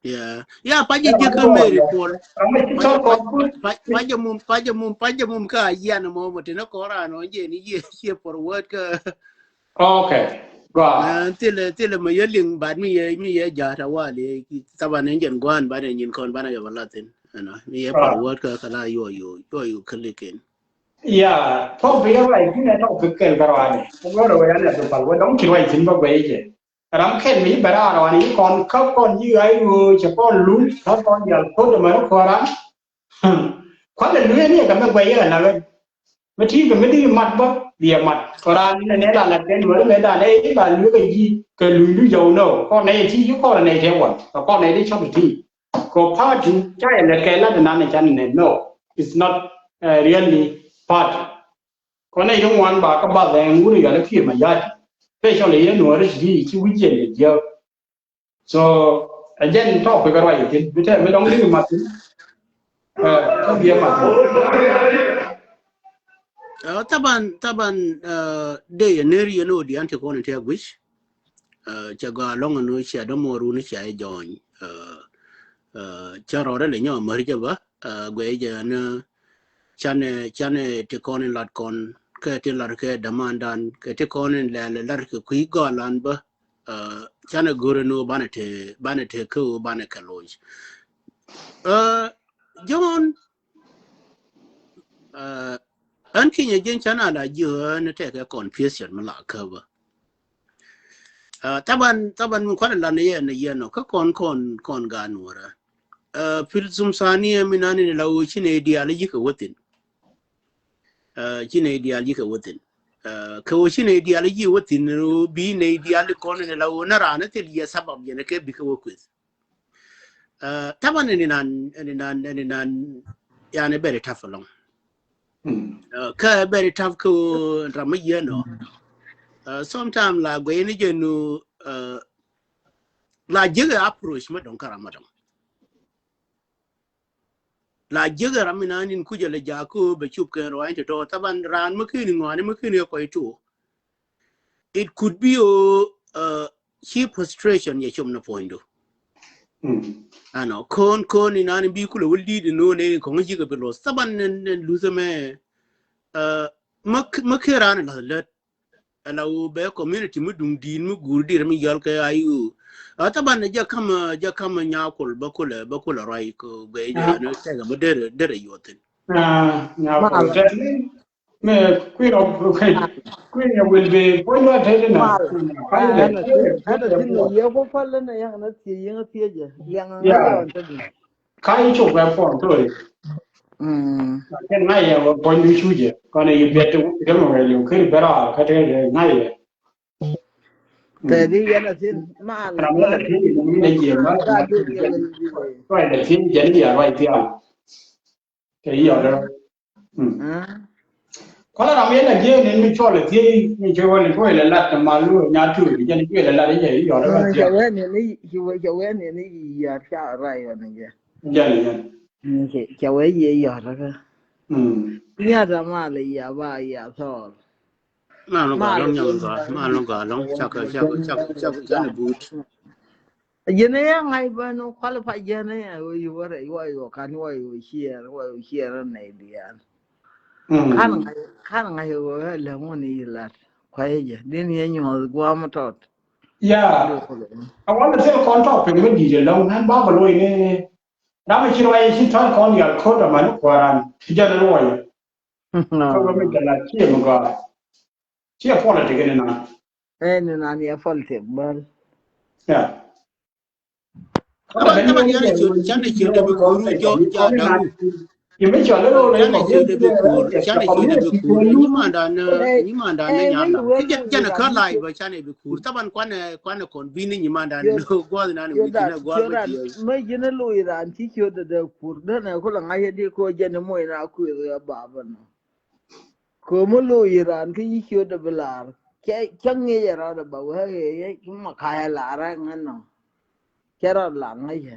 Yeah. Yeah, paje je ka meri pol. Paje mum, paje mum, paje mum ka yan mo mo tena kora no je ni je je forward ka. Okay. Go on. Tile tile ma yeling bad mi ye mi ye jata wali taban engine gwan bad engine kon bana yo latin. Ana mi ye forward ka kala yo yo yo yo clicking. Ya, topic ya bai kine topic kel garwani. Ngoro ya ne to pal wa dong kirwa itin ba gwe je. Ram ken mi bara ran yi kɔn ka kɔn yi ai ru che kɔn lu ka kɔn yal ko de maro koran. Kwa le lu ni ka me gwa yi na we. Me ti ka me di mat ba bi mat. Koran ni ne la la ken mo me da ne ba lu ka yi ka lu lu jaw no. Ko ne ti yi ko ne te wan. Ko ne di chok ti. Ko party cha ya le ke la de na ne chan ne no. It's not uh, really party. Kɔn nɛy ti ŋuan ba kä bath ɛn wun yɔl ɛ kiɛ ma ya̱t. Especially yɛn nuɔ̱ɔ̱ri ti ti ci wi̱c yɛn yɛ jiäk. So ɛ jɛn topic ɛ ruac ithin bi tɛm mi lɔŋ liŋ imathin. Kä biɛ mathin. Taban taban dee yɛ ner yɛn odian ti kɔn in ti a guic. Cɛ gɔaa lɔŋ ɛn cia dɔmɔ run cia jɔny. Cä rɔɔdɛ lɛ nyɔ mär jɛ bä. Guɛ jɛ ni canɛ canɛ ti kɔn in lat kɔn kɛ ti lat kɛ damandan kɛ ti kɔn in lɛl lat kɛ kui̱ gɔlan bä. Canɛ go̱rɛ ni banɛ te banɛ te kä banɛ kɛ loc. Jɔn ɛn kinyɛ jɛn canɛ la ji̱ ni tɛkɛ confusion mi la kä bä. Taban taban mi kualɛ lan yɛ ni yɛ nɔ kä kɔn kɔn kɔn gan wurɛ. Pil sum saniɛ mi nani ni la wo ci ni dial yi kɛ wä thin. Ci ni dial yi kɛ wä thin. Kɛ wo ci ni dial yi wä thin bi ni dial kɔn ni la wo na ran thil yɛ sabab yɛn kɛ bi kɛ wä kueth. Taban ni nan ni nan ni nan yani bɛri taf alɔŋ. Kä bɛri taf kɛ ram mi yɛn ɔ. Sometime la guɛ ni jɛ nu la jege approach ma dɔŋ ka ram ma dɔŋ. La jege ram mi na nin kujɛ lɛ jaku bɛ cup kɛn ruany tɔ taban ran ma kini ŋuani ma kini kɔy tu. It could be o ci frustration yɛ cum na puɔnydu. Ano kon kon inan bi kulɛ wul dit ino ne kɔŋ jikɛ bi los taban nen nen luthɛ mɛ. Ma kiran la lät. Ala wo bɛ community mi duŋ di̱i̱n mi guur dir mi yɔl kɛ ayu. Taban jɛ kam jɛ kam nyakul bä kulɛ bä kulɛ ruay ko bɛ jɛ no tɛgɛ mi der der yuɔthin. Nyakul tɛni. Me kui̱ rɔ kui̱ rɔ will be point wa tɛtɛ na. Kui̱ rɔ ɛn a tin yɛ ko pal na yang na tie yɛŋ tie jɛ yang na yɛ wan tɛtɛ. Ka yi cok bɛ puɔn toi. Kɛn ŋa̱c yɛ wä puɔn du cu jɛ kɔn yi biɛt ti kɛ mɛ wɛl yɛ keri bɛ rɔ kä tɛ ŋa̱c yɛ. Tɛ di yɛn a thin mal. Ram yɛn a thin yɛ ni mi na jiɛ ma. Ka du yɛ wɛl di. Kɔn yi da thin jɛ ni yɛ ruac thiaŋ. Kɛ yi yɔdɛ. Kɔn ram yɛn a jiɛ ni mi cɔl a thiec mi cɛ wɛl ni kɔn yi la lat ma lu nya tu jɛ ni kɔn yi la lat jɛ yi yɔdɛ. Cɛ wɛ ni ni cɛ wɛ ni ni yi yɔr ca ruac yɔ ni jɛ. Jɛn jɛn. Cɛ wee yie yɔt kä. Nya ta mal ya ba ya thɔɔl. Ma lo ga long nyam ga ma lo ga long chak chak chak chak chak ni but. Jene ya ngai ba no qualify jene ya wo yu wore yo yo kan wo yo share wo yo share ne dian. Kan ngai kan ngai wo le mo ni lat. Kwa ye din ye nyo gwa mo tot. Ya. A wan se kon topic me di de long nan ba ko lo ne. Ram mi ci ruac ci tɔ̱r kɔn yal ko̱r dɔ̱mani kuɔran ci jɛn ruɔy. Kä wä mi jɛn a ciɛ mi gɔaa. Ciɛ politik ni nan. Ɛ ni nan yɛ politik bäl. Ya. Taban taban yan a ciöt can a ciöt dee bi ko̱r jɔ jɔ dɔŋ. Can a ciöt dee bi ko̱r can a ciöt dee bi ko̱r nyimandan nyimandan ni nyanda. Jɛn a kä lai bä can a bi ko̱r taban kuanɛ kuanɛ kɔn bi ni nyimandan ni guath nan wi̱c ni guath bä jiɛ. Mä ji̱n a lo̱c ran ci ciöt dee dee ko̱r dee nɛ kulɛ ŋa̱c a di ko̱ jɛn a moc na kuëth a bapä nɔ. Ko̱mi lo̱c iran kä yi ciötdɛ bi la̱r. Cä ŋi̱i̱c ɛ rɔɔdɛ bä wee ɣëë yɛ ci ma ka̱a̱c ɛ la̱r ɛ ŋän nɔ. Cä rɔɔd la̱r ŋäcä.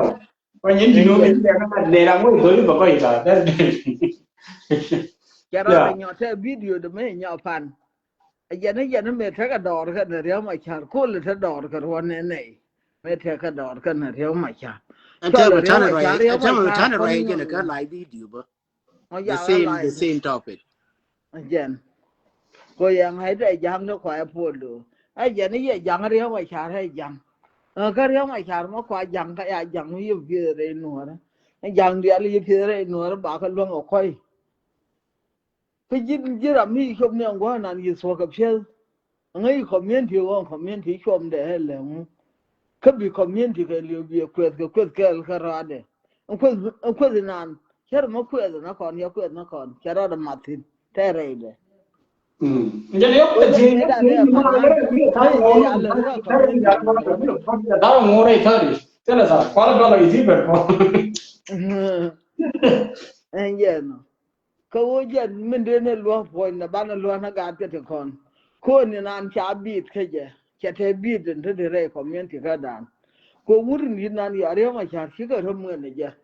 Kuɔr. Kuɔr nyin ji̱ nuɔ̱k in dee na mat lɛ ram wä i̱ tholi bä kɔc i̱ thaar. Cɛ rɔ nyɔ te video de me nyɔ pan. A jɛn a jɛn a me tekɛ dɔɔr kɛn a Riek Machar, kol a te dɔɔr kɛ ruɔn nɛ nɛy. Me tekɛ dɔɔr kɛn a Riek Machar. Ɛn tɛmɛ tanɛ ruac, ɛn tɛmɛ tanɛ ruac jɛn a kɛ live video bä. The same, the same topic. A jɛn. Ko yɛn ŋa̱c dɛ ja̱ŋ ni kua ɛ puɔl do. A jɛn a yɛ ja̱ŋ Riek Machar ɛ ja̱ŋ. Kä Riek Machar mɔ kua ja̱ŋ kä ya ja̱ŋ mi yɛ pieth rɛy nuɔrä. Ja̱ŋ diaal yɛ pieth rɛy nuɔrä ba kä luäŋ ɛ kɔy. Kä ji̱n ji̱ ram mi cop ni ɛn gua̱a̱r nan yɛ thuɔ̱k kɛ piɛth. Ŋäc community ɣɔn community cuɔmdɛ ɛ lɛ ŋu. Kä bi community kɛ liw bi ɛ kueth kɛ kueth kɛɛl kä raadɛ. Ɛn kueth ɛn kueth inan cär mɛ kueth na kɔn yɛ kueth na kɔn cɛ raadɛ mathin tɛ rɛydɛ. Jɛn yɛ kueth ti. Da̱r ŋuɔr rɛy thäri. Thilɛ thaar kualɛ dɔlɔ ithi bɛr kɔn. Ɛn jɛn nɔ. Kä ɣöö jɛn min dee ni luäk puɔ̱ny na banɛ luäk na gaat kä ti kɔn. Ko̱n ni naan ca biit kä jɛ cɛ te biit in te ti rɛy community kä dan. Kɛ wut in yi̱t nan yɔa Riek Machar cikɛ röm ŋän ni jɛ.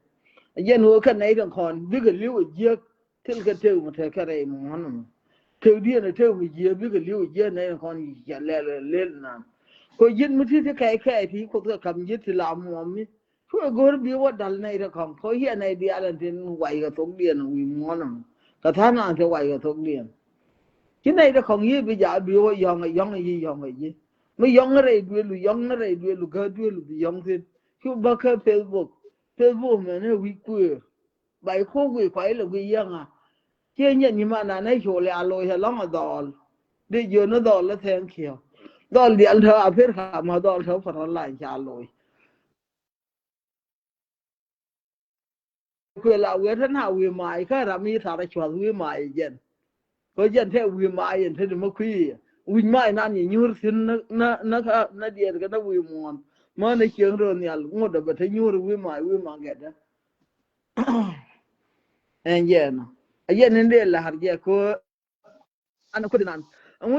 Jɛn ɣöö kɛ nɛy tin kɔn bikɛ li̱w ɛ jiäk thil kɛ tëk mi te kɛ rɛy muɔ̱n mɔ. Tëk diɛn ɛ tëk mi jiäk bikɛ li̱w ɛ jiäk nɛy tin kɔn cɛ lɛl lɛl nan. Kɛ ji̱n mi ti ti kɛc kɛc ti kuoth kɛ kam ji̱ ti la muɔ̱ɔ̱m mi. Cuɛ go̱r bi wä dal nɛy ti kɔŋ kɔ yiɛ nɛy diaal ɛn tin wackɛ thokdiɛn wi̱i̱ muɔ̱ɔ̱n ɛmɔ. Kɛ tha̱a̱ŋ an ti wackɛ thokdiɛn. Ci nɛy ti kɔŋ yiëë bi jaak bi wä yɔ̱ŋ ɛ yɔ̱ŋ ɛ yi̱ yɔ̱ŋ ɛ yi̱. Mi yɔ̱ŋ ni rɛy duëëlu yɔ̱ŋ ni rɛy duëëlu gäät duëëlu bi yɔ̱ŋ thi̱n. Cu bä kä Facebook. Facebook mɛn ɛ wi̱c kuëër. Ba i̱ ko̱k wi̱i̱ kɔc ilɛ wi̱i̱ yäŋa. Ciɛ nyɛ nyiman an ɛ col ya loc ɛ lɔ̱ŋ ɛ dhɔɔl. Di jiön ni dhɔɔl ɛ thank you. Dhɔɔl diaal tɔ̱ Africa ma dhɔɔl tɔ̱ front line ca loc. Kuël a wee te na wi̱i̱ maac kä ram mi tharɛ cua̱th wi̱i̱ maac jɛn. Kä jɛn te wi̱i̱ maac jɛn te di mä kui̱. Wi̱c maac nan yɛ nyuur thi̱n na na na diɛɛr kɛ na wi̱i̱ muɔ̱ɔ̱n. Mä na cieŋ röö nhial ŋot dee bɛ te nyuur wi̱i̱ maac wi̱i̱ maac gɛtdä. Ɛn jɛn ɔ a jɛn in dee la̱r jɛ kä an kuth nan. Ɛŋu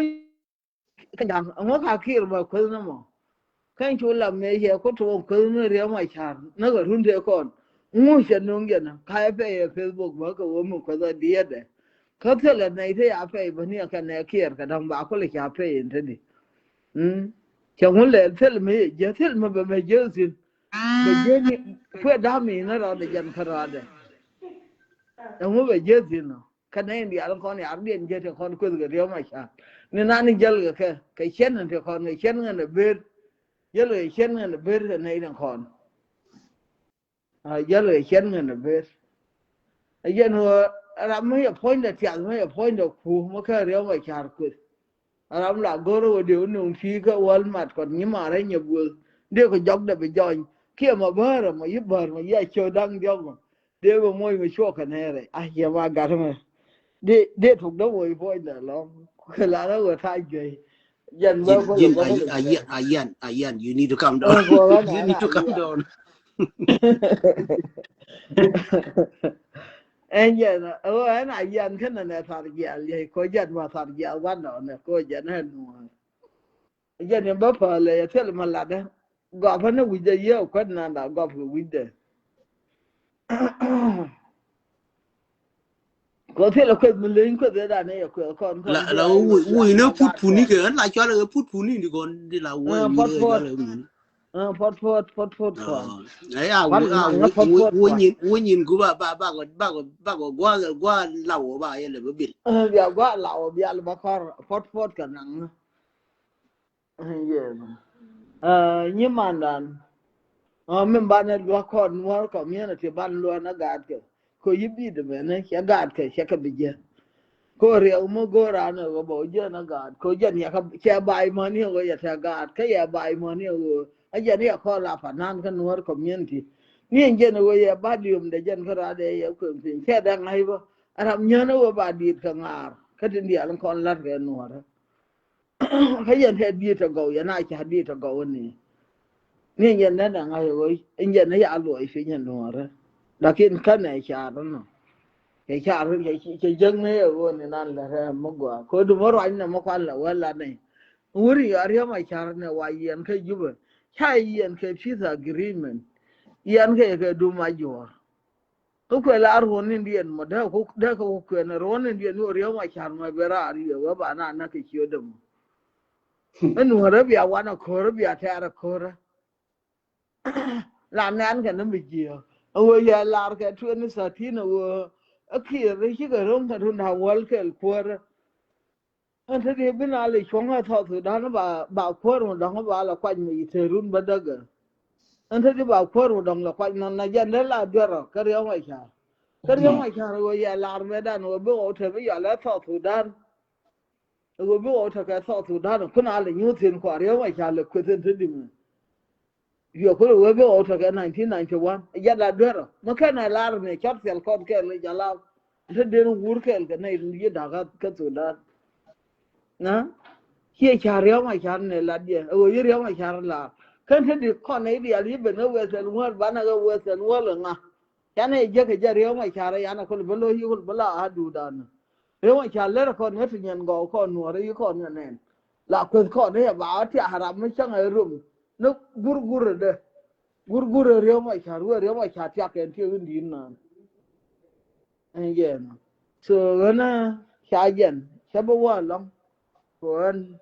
kä ja̱ŋ ɛŋu ka kiir bä kueth ni mɔ. Kä cu lam mëë cɛ ku tuɔɔk kueth ni Riɛk Macar ni kɛ run tëë kɔn. Ŋu cɛ nöŋ jɛn kä ɛ pɛy ɛ Facebook bä kɛ wä mi kueth ɛ diɛɛdɛ. Kä thilɛ nɛy te ya pɛy bä ni ɛ kɛ nɛ kiɛɛr kɛ da̱ŋ ba kulɛ ca pɛy in te di. Mm. Cɛ ŋu lɛl thil mi yɛ jiɛ thil mi bɛ mɛ jiɛ thin. Bɛ jiɛ ni kuɛ da̱mi ni rɔɔdɛ jɛn kä rɔɔdɛ. Ɛŋu bɛ jiɛ thin nɔ. Kä nɛy in diaal in kɔn yar diɛn jiɛ te kɔn kueth kɛ Riɛk Macar. Ni nan in jäl kɛ kɛ kɛ cɛn in te kɔn kɛ cɛn ŋän ɛ ber. Jäl kɛ cɛn ŋän ɛ ber kɛ nɛy in kɔn. A jäl kɛ cɛn ŋän ɛ ber. A jɛn ɣöö ram mi yɛ puɔ̱nydɛ tiath mi yɛ puɔ̱nydɛ ku mi kä Riɛk Macar kueth. A ram la go̱r ɣöö dee wä nuŋ ti kä wäl mat kɔn nyimaarä nyɛ buöth dee kɛ jɔkdɛ bi jɔny kiɛ mɔ bäär ɛmɔ yi bäär mɔ yi a cio̱o̱k da̱ŋ diɔ̱k mɔ dee bɛ moc mi cuɔk kɛ nɛɛrɛ a yɛ ma gat mɛ. Dee dee tuk dee moc puɔ̱nydɛ lɔ̱ŋ kɛ la rɛ ɣöö ta̱a̱ juey. Jɛn bä Jin, bä jin, bä a, bä a, yan, a, yan, you need to come down. Ɛ, kɔrɔnɛ You need to come down. Ɛn jɛn ɛ ɣöö ɛn a yan känɛ nɛ thar jial yɛ kɔ jɛn ma thar jial wanɔ nɛ kɔ jɛn ɛ nuɔ̱ɔ̱r. Jɛn in bä päl ɛ thil ma latdä gɔpä ni wi̱cdɛ yɛ kuät nanda gɔp kɛ wi̱cdɛ. Kɔ thilɛ kueth mi leny kueth ëë dan ëë yɛ kueth kɔn kɔn la la wu wu ne put puni kɛ la cɔl kɛ put puni di kɔn di la wu ɛ pɔt pɔt. Pɔt pɔt pɔt pɔt kɔn. Ɛ ya wu wu wu nyin wu nyin ku ba ba ba ba ba gua gua la wu ba yɛ lɛ bɛ bil. Bia gua la wu bia lɛ ba kɔr pɔt pɔt kɛ naŋ. Yes. Nyimandan. Min banɛ luak kɔn Nuɔr community ban luak na gaatkɛ. Ko yi bit mɛnɛ cɛ gaatkɛ cɛ kɛ bi jɛ. Ko riɛk mi go̱o̱r an ɛ ɣöö bɛ wä jiɛn a gaat ko jɛn yɛ kɛ cɛ bay mäni ɛ ɣöö yɛ tɛ gaat kä yɛ bay mäni ɛ ɣöö a jɛn yɛ kɔn la panan kä Nuɔr community. Ni ɛn jɛn ɛ ɣöö yɛ ba diöm dɛ jɛn kä rat ɛ yɛ kueŋ piny cɛ dɛ ŋa̱c bä. Ɛ ram nyän ɛ ɣöö ba diit kɛ ŋaar kä tin diaal in kɔn la̱t kɛ Nuɔrä. Kä yɛn tɛ diet tɛ gɔw yɛn a ca diet tɛ gɔw ni. Ni yɛn nɛ nɛ ŋa̱c ɣöö in yɛn ni ya luɔc piny in Nuɔrä. Lakin kä nɛ car nɔ. Cɛ car cɛ jäŋ ni yɛ ɣöö ni nan lɛ rɛm mi gɔaa. Kä du mi ruac nɛ mi kuan lɛ wä la ni. Wuri ya riɛm a car nɛ wa yɛn kä Jubɛ. Ca yɛn kɛ peace agreement. Yɛn kɛ kɛ dum a juɔ̱ɔ̱r. Kä kuɛ la ruɔ̱n in diɛn mɔ dee ku dee kɛ ku kuɛn ruɔ̱n in diɛn ni wä riɛm a car mɛ bɛ raar yɛ wä ba na na kɛ ciö dämɔ. Ɛn wä rɛ bia wan a ko̱rä bia tɛɛr a ko̱rä. La nɛn kɛ ni mi jiɛ. Ɛ wä yɛ lar kɛ twenty thirteen ɛ wä ɛ kiɛ rɛ cikɛ ro̱ŋ kɛ run da̱ŋ wäl kɛl kuäärä. Ɛn te di bi na lɛ cuɔ̱ŋ ɛ South Sudan ba ba kuäär mi dɔ̱ŋ ba lɛ kuac mi te run bä dägɛ. Ɛn te di ba kuäär mi dɔ̱ŋ lɛ kuac nɔn na jɛn dee la duerɔ kä riɛm a car. Kä riɛm a car wä yɛ lar mɛ dan wä bi ɣɔw te bi yɔl ɛ South Sudan. Wä bi ɣɔw te kɛ South Sudan kun a lɛ nyuuth thin kua riɛm a car lɛ kueth ɛn te di mi. Yɔ kul wee bi ɣɔw tekɛ nineteen ninety one jɛ la duerɔ mi kɛn ɛ lar ni cɔt piɛl kɔn kɛɛl kɛ jɛ la. Te den wur kɛɛl kɛ nɛy yi da̱kä kä Sudan. Na ciɛ ca riɛm a car ni lat jɛ ɛ ɣöö yi riɛm a car lar kɛn te di kɔn nɛy diaal yi ben ɛ Western world banɛ kɛ Western world ɛ ŋa. Canɛ jek kɛ jɛ riɛw mɛ car yan a kul bä lo̱c yi kul bä la a duut an. Riɛw mɛ car ler kɔn ŋä ti nyɛn gɔw kɔn nuɔr yi kɔn ŋä nɛn. La kueth kɔn ni ba a tiak ram mi cäŋ a rom ni gur gur dɛ. Gur gur riɛw mɛ car wee riɛw mɛ car tiak kɛn tiek in di̱i̱t naan. Ɛn jɛn so ɣän a ca jɛn cä bä wä lɔŋ. Ko ɣän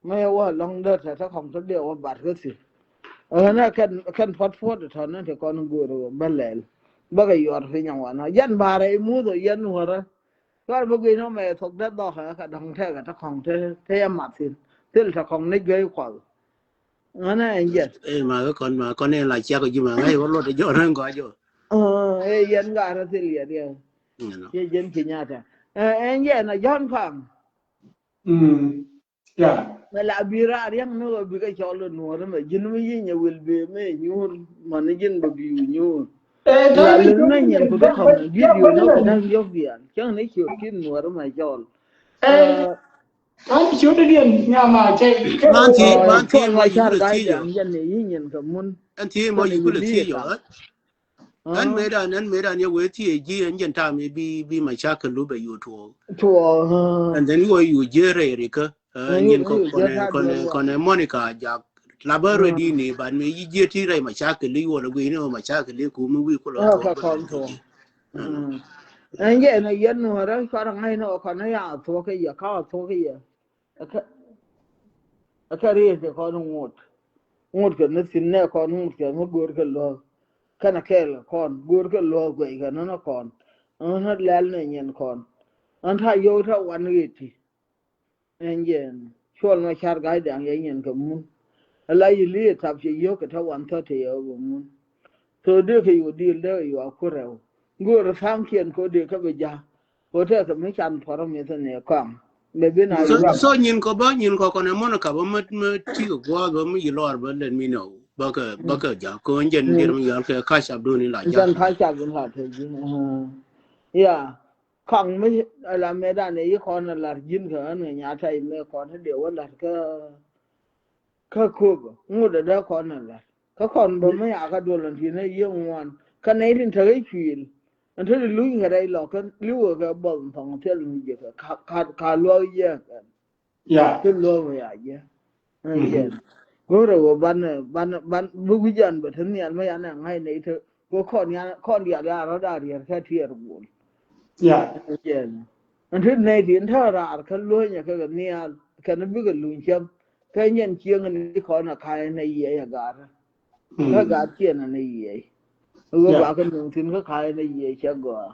Mëë wä lɔ̱ŋ dee tɛ tä kɔŋ tä dee wä bat kä thi̱n. Ɣän ɛ kɛn kɛn puɔt puɔt tɔ̱ ni ti kɔn go̱o̱r bä lɛl. Bäkɛ yuɔr piny awan ɔ yɛn ba̱a̱rɛ imuth ɔ yɛn nuɔ̱rä. Cuar bä guic nɔ mɛ thok dee dhɔk ɛ kɛ dɔ̱ŋ tɛkɛ tä kɔŋ te te yɛ mat thi̱n. Thil tä kɔŋ ni juey kuɔth. Ɣän ɛ ɛn jɛn. Ɛ ma kä kɔn ma kɔn ɛ la ciak ɔ ji̱ ma ŋäc wä luɔt ɛ jɔr ɛ ŋɔc ɔ. Ɛ yɛn ga̱a̱rä thil yɛn yɛn. Yɛ jɛn Kenyatta. Ɛ ɛn jɛn a John Pam. Mm. Yeah. Mɛ la bi raar ya̱ŋ ni ɣöö bikɛ cɔl ɛ nuɔ̱ɔ̱r mɛ ji̱n mi yi̱ny ɛ wil bee mɛ nyuur mani ji̱n bɛ bi wi̱i̱ nyuur. Ɛ la lɛ mɛ nyɛn ku dee kɔn video ni ku da̱ŋ diɔ̱k diaal cäŋ ni ciöt ki̱n nuɔ̱ɔ̱r mɛ cɔl. Ɛ an ciöt diɛn nyama cɛ. Man thiec man thiec ma yukul thiec yɔ. Jɛn ni yi̱ny nyɛn kɛ mun. An thiec ma yukul thiec yɔ. Ɛn mëëdan ɛn mëëdan yɛ wee thiec ji̱ ɛn jɛn tam i̱ bi bi macakɛl lu bɛ yu tuɔɔk. Tuɔɔk. And then wä yu ji̱ rɛy rikä. Nyin kɔ kɔnɛ kɔnɛ kɔnɛ Monica jak La bä rɛ di ni ban mi yi jiɛ ti rɛ ma ca kɛ li wala gui ni ma ca kɛ li ku mi wi ku lɔ. Kä kɔn thok. Ɛn jɛ ni yɛn nu rɛ cuarɛ ŋa̱c ni ɔ kɔn ni ya thok kɛ yɛ ka thok kɛ yɛ. Kä riet kɛ kɔn ŋot. Ŋot kɛ ni thin nɛ kɔn ŋot kɛ mi go̱o̱r kɛ luɔ̱k. Kɛnɛ kɛɛl kɛ kɔn go̱o̱r kɛ luɔ̱k guɛc kɛ ni ni kɔn. Ni ni lɛl ni nyɛn kɔn. Ɛn ta̱ yio̱w ta̱ wan ɣet ti. Ɛn jɛn cuɔl ma car ga̱a̱c da̱ŋ yɛ nyɛn kɛ mun. Ala yi li tap cɛ yio̱k kɛ ta̱ wan thɔt tɛ yɛ wä mun. So dee kɛ yio̱w dil dee kɛ yio̱w a kur rɛw. Go̱o̱r tha̱a̱ŋ kiɛn kɛ dee kɛ bi ja̱. Kɛ tɛk kɛ mi can puɔ̱rä mi thɛ ni kɔaŋ. Bɛ bi na so, yio̱w. So nyin kɔ bä, nyin kɔ kɔn ɛ mɔn ɛ kap bä mä, mä ti kɛ gua̱a̱th bä mä yi lɔr bä let me know. Bä kɛ, bä kɛ ja̱ kɛ jɛn dier mi yɔl kɛ ka̱c cap dun in la ja̱. Jɛn ka̱c cap in la te ji̱. Ya. Kaŋ mi ala mɛ dan ɛ yi kɔn a lar ji̱n kɛ ɣän kɛ nya tay mɛ kɔn a dee wä lar kä kä kop ŋut a dee kɔn a lar kä kɔn bä mi a kä duɔl ɛn ti nɛ yiëŋ ŋuan kä nɛy tin te kä cuil. Ɛn te ti luny kɛ rɛy lɔ kä liwä kɛ bɔth thɔŋ thil mi jɛ kɛ ka ka luɔk yɛ kɛ. Ya. Ti luɔk ya jɛ. Ɛn jɛn go̱rɛ wä ban ban ban bi wi̱c an bɛ te nhial mɛ yan ɛ ŋa̱c nɛy te kɔ kɔn yan kɔn dial ya rɔ da riɛr kä tiɛɛr guɔl. Ya. Ɛn jɛn ɛn ti nɛy ti ɛn te raar kä luɔ̱nyɛ kɛ kɛ nhial kɛn bikɛ luny cäm. Kä nyɛn cieŋ ni kɔn a ka̱a̱c ni yiëë yɛ ga̱a̱r. Kä ga̱a̱r cieŋ ni yiëë. Ɣöö ba kä nuŋ thi̱n kä ka̱a̱c ni yiëë cɛ gɔaa.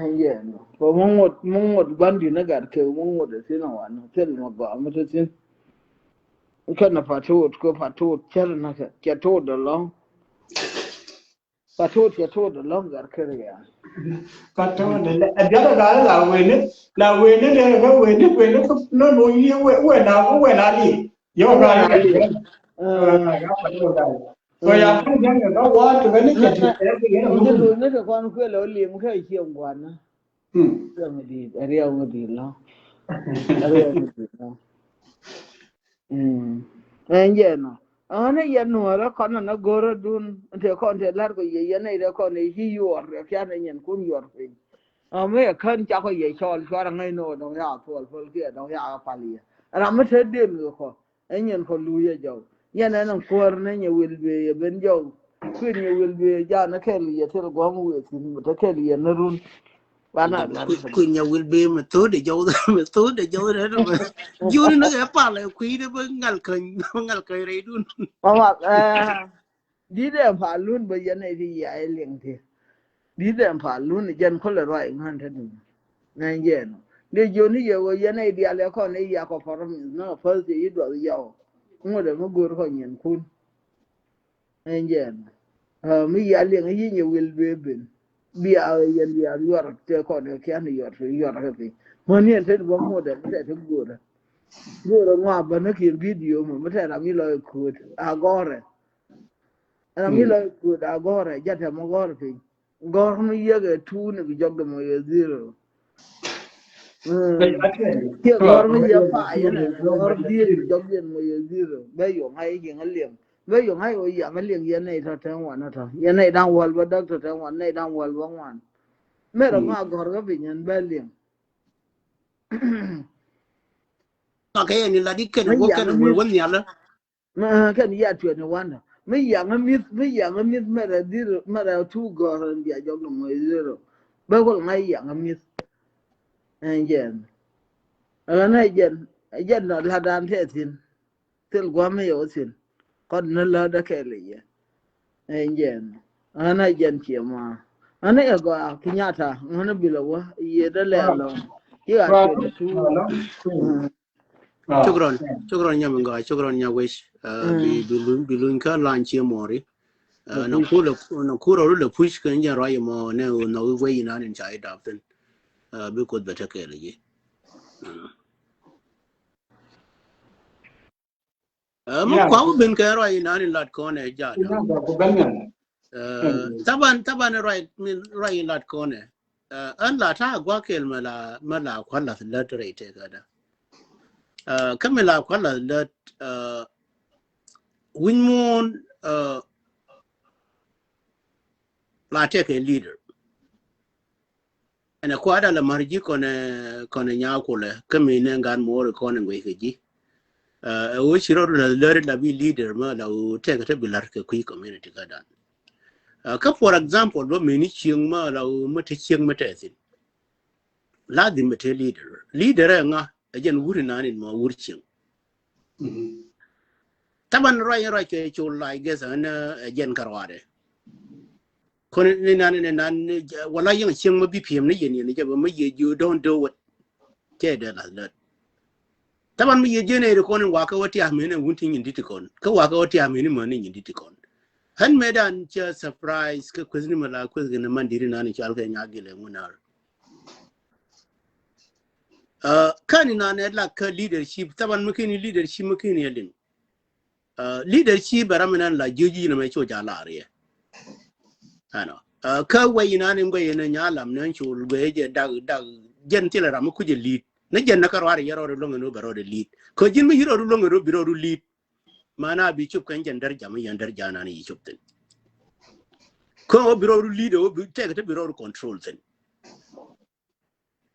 Ɛn jɛn kɔ mi ŋot mi ŋot gua̱n di̱t ni gat kek mi ŋot ɛ thi̱n a wan thil mi gɔaa mi te thi̱n. Kɛn a pa̱t to̱o̱t kɛ pa̱t to̱o̱t cär ni kɛ cɛ to̱o̱t dɛ lɔ̱ŋ. Patot, patot, lɔŋ gar kër ya. Patot, lɛ, a diak a gal la weni, la weni, lɛ, la weni, weni, no, no, ye, we, we, na, we, na, li. Yo, gal, gali. Gal, gali. So, ya, ku, ya, ya, wa, to, gali, ke, ke, ke, ke, ke, ke, ke, ke, kwan, kwe, lo, li, mu, ke, ki, ngwana. Hmm. Riang di, riang di, lo. Riang di, lo. Mm. Ɛn jɛ nɔ. Ɣän ɛ yɛn nuɔ̱ɔ̱rä kɔn nɔ go̱rä dun te kɔn te la̱r kɔ yɛ yɛn nɛy te kɔn ɛ ci yuɔr ɛ pian ɛ nyɛn kun yuɔr piny. Ɛ mi ɛ kän cakɔ yɛ cɔɔl cuarɛ ŋäc ni ɣöö dɔ̱ŋ ya thuɔl päl kiɛ dɔ̱ŋ ya pal yɛ. Ram mi te den kɛ kɔ ɛ nyɛn kɔ luuc ɛ jɔw. Yɛn ɛn kuäär ni nyɛ wil bee yɛ ben jɔw. Kui̱n nyɛ wil bee jaanɛ kɛl yɛ thil guɔ̱m wëë thi̱n bɛ te kɛl yɛ ni run. Bana lar kui̱ nya wil be mi thod de jaw mi thod de jaw de ma. Juri na ya pala kui̱ de ba ngal kan ngal kan re dun. Mama, eh, di de pa lun ba yɛn ai di ya ai liŋ ti. Di de pa lun jɛn ko le roi ngan te dun. Ngan jɛn. De joni ye wo yɛn ai di ale ko ne ya ko for mi no first de yi do yaw. Ngo de mo gor ko nyen kun. Ɛn jɛn. Ah, mi ya liɛŋ yi nyɛ wil bee ben. Bia yɛn bia yuɔr te kɔn kɛ kian yuɔr yuɔr kɛ piny. Mani ɛn te ni bä ŋot ɛn te te go̱o̱rɛ. Go̱o̱rɛ ŋɔa bä ni kiɛ video mɛ mi te ram yi lɔ kuot a gɔrɛ. Ram yi lɔ kuot a gɔrɛ jatɛ mɔ gɔrɛ piny. Gɔr mi yek ɛ two ni bi jɔk dɛ mɔ yɛ zero. Kiɛ gɔr mi yɛ pa yɛn ɛ gɔr dhieec bi jɔk yɛn mɔ yɛ zero. Bɛ yɔŋ a yɛ jiŋ a liɛŋ bɛ yɔŋ a yɛ wä yaŋ a liɛŋ yɛn nɛy tɔ tɛŋ wan a tɔ yɛn nɛy daŋ wäl bä däk tɔ tɛŋ wan nɛy daŋ wäl bä ŋuan. Mɛ rɔ ŋa gɔr kä piny yɛn bɛ liɛŋ. Ka kɛ yɛn ni la di kɛn wä kɛn wä wä nhialä. Mɛ kɛn ya twenty one. Mi yaŋ a mi̱th mi yaŋ a mi̱th mɛrɛ dhir mɛrɛ tu gɔr ɛn bia jɔk ni mɔ zero. Bɛ kol ŋa̱c yaŋ a mi̱th. Ɛn jɛn ɛn ɛ jɛn ɛ jɛn nɔ la̱t dan tɛ thi̱n. Thil gua̱m mi yɛ wä thi̱n. Kɔn ni la̱t dä kɛl i̱ yɛ. Ɛn jɛn ɛn ɛ jɛn ciɛ ma ɛn ɛ gɔaa ki nyata ɛn ɛ bilɛ wä yɛ dä lɛ lɔ. Ci ɣa̱ twenty two. Cukran, cukran nya mi ŋa, cukran nya wec. Bi bi luny bi luny kä lan cie mɔri. Na kul na kul ru le push ken jan rɔy mɔ ne no we ina nin chai dap thin. Bi kod bete ke le ji. Mɔ kwa u bin ke rɔy ina nin lat kone ja. Taban taban rɔy min rɔy lat kone. Ɛn la ta̱a̱ gua̱a̱k kɛl mɛ la mɛ la kua̱r lath lät rɛy tëkädä. Kä mɛ la kua̱r lath lät wi̱ny muɔ̱ɔ̱n la tëkɛ leader. Ɛn ɛ kua̱r dal ɛ ma̱r ji̱ kɔnɛ kɔnɛ nyaa kulɛ kä mɛ nɛ ŋa̱n muɔ̱ɔ̱r kɔnɛ ŋuɛy kɛ ji̱. Ɛ ɣöö ci rɔɔdu la lär la bi leader ma la ɣöö tɛk te bi la̱r kɛ kui̱ community kä dan. Kä for example bä meni cieŋ ma la ɣöö ma te cieŋ ma te thin. Lazim bɛ te leader. Leader ɛ ŋa ɛ jɛn wur inan in ma wur cieŋ. Taban ruac ruac kɛ col la I guess ɛn ɛ jɛn kä ruaadɛ. Kɔn ni nan ni nan wala yɛŋ cieŋ ma bi piɛm ni yɛn yɛn jɛ bɛ ma yɛ jiö don't do it. Cɛ dee lath lät. Taban mi yie jiɛn ɛ ri kɔn in wakä wä tia̱a̱ meni wun ti nyin di̱t ti kɔn kä wakä wä tia̱a̱ meni mäni nyin di̱t ti kɔn. Ɣän mëë dan cɛ surprise kä kueth ni mɛ la kueth kɛ ni man di̱t inan in cɔal kɛ nya gilɛ ŋun ar. Kä ni nan ɛ la kä leadership taban mi kini leadership mi kini ɛ liŋ. Leadership ɛ ram inan la jiö ji̱ ni mɛ co ja lar yɛ. Ɛnɔ kä wɛy inan in guɛy in nya lam ni ɛn col guɛy jɛ dak dak jɛn thilɛ ram mi kucɛ lead ni jɛn ni kä ruaar yɛ rɔɔd iluɔŋ in wä bɛ rɔɔd ilead kä ji̱n mi yi rɔɔd iluɔŋ in wä bi rɔɔd ilead. Mana bi cop kɛn jɛn där jam yɛn där janan yi cop thin. Kä wä bi rɔɔd ilead wä bi tɛk te bi rɔɔd control thin.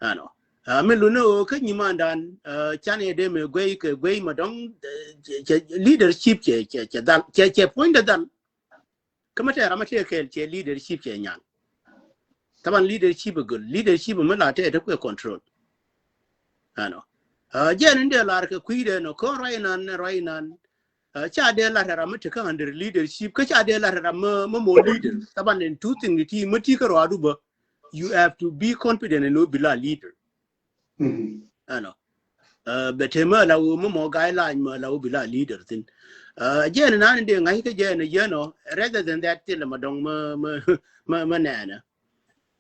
Ɛnɔ mi luni ɣöö kä nyimandan can yɛ dee mɛ guɛy kɛ guɛy ma dɔŋ. Leadership cɛ cɛ cɛ dhal cɛ cɛ puɔ̱nydɛ dhal. Kä ma tɛɛr ama tɛɛr kɛɛl cɛ leadership cɛ nyan. Taban leadership a göl leadership mi la tɛɛr te kuɛ control. Ɛnɔ jɛn in dee lar kɛ kui̱dɛ nɔ kä ruac inan ruac inan. Ca dee lar ram mi te kä under leadership kä ca dee lar ram mi mɔ leader. Taban in two thing ti mi ti kä ruadu bä. You have to be confident in wä bi la leader. Ɛnɔ bɛ te mɛ la wä mɛ mɔ guideline mɛ la wä bi la leader thin. Jɛn nan in dee ŋa̱c kä jɛn yɛn ɔ rather than that thilɛ ma dɔŋ mɛ mɛ mɛ nɛɛnɛ.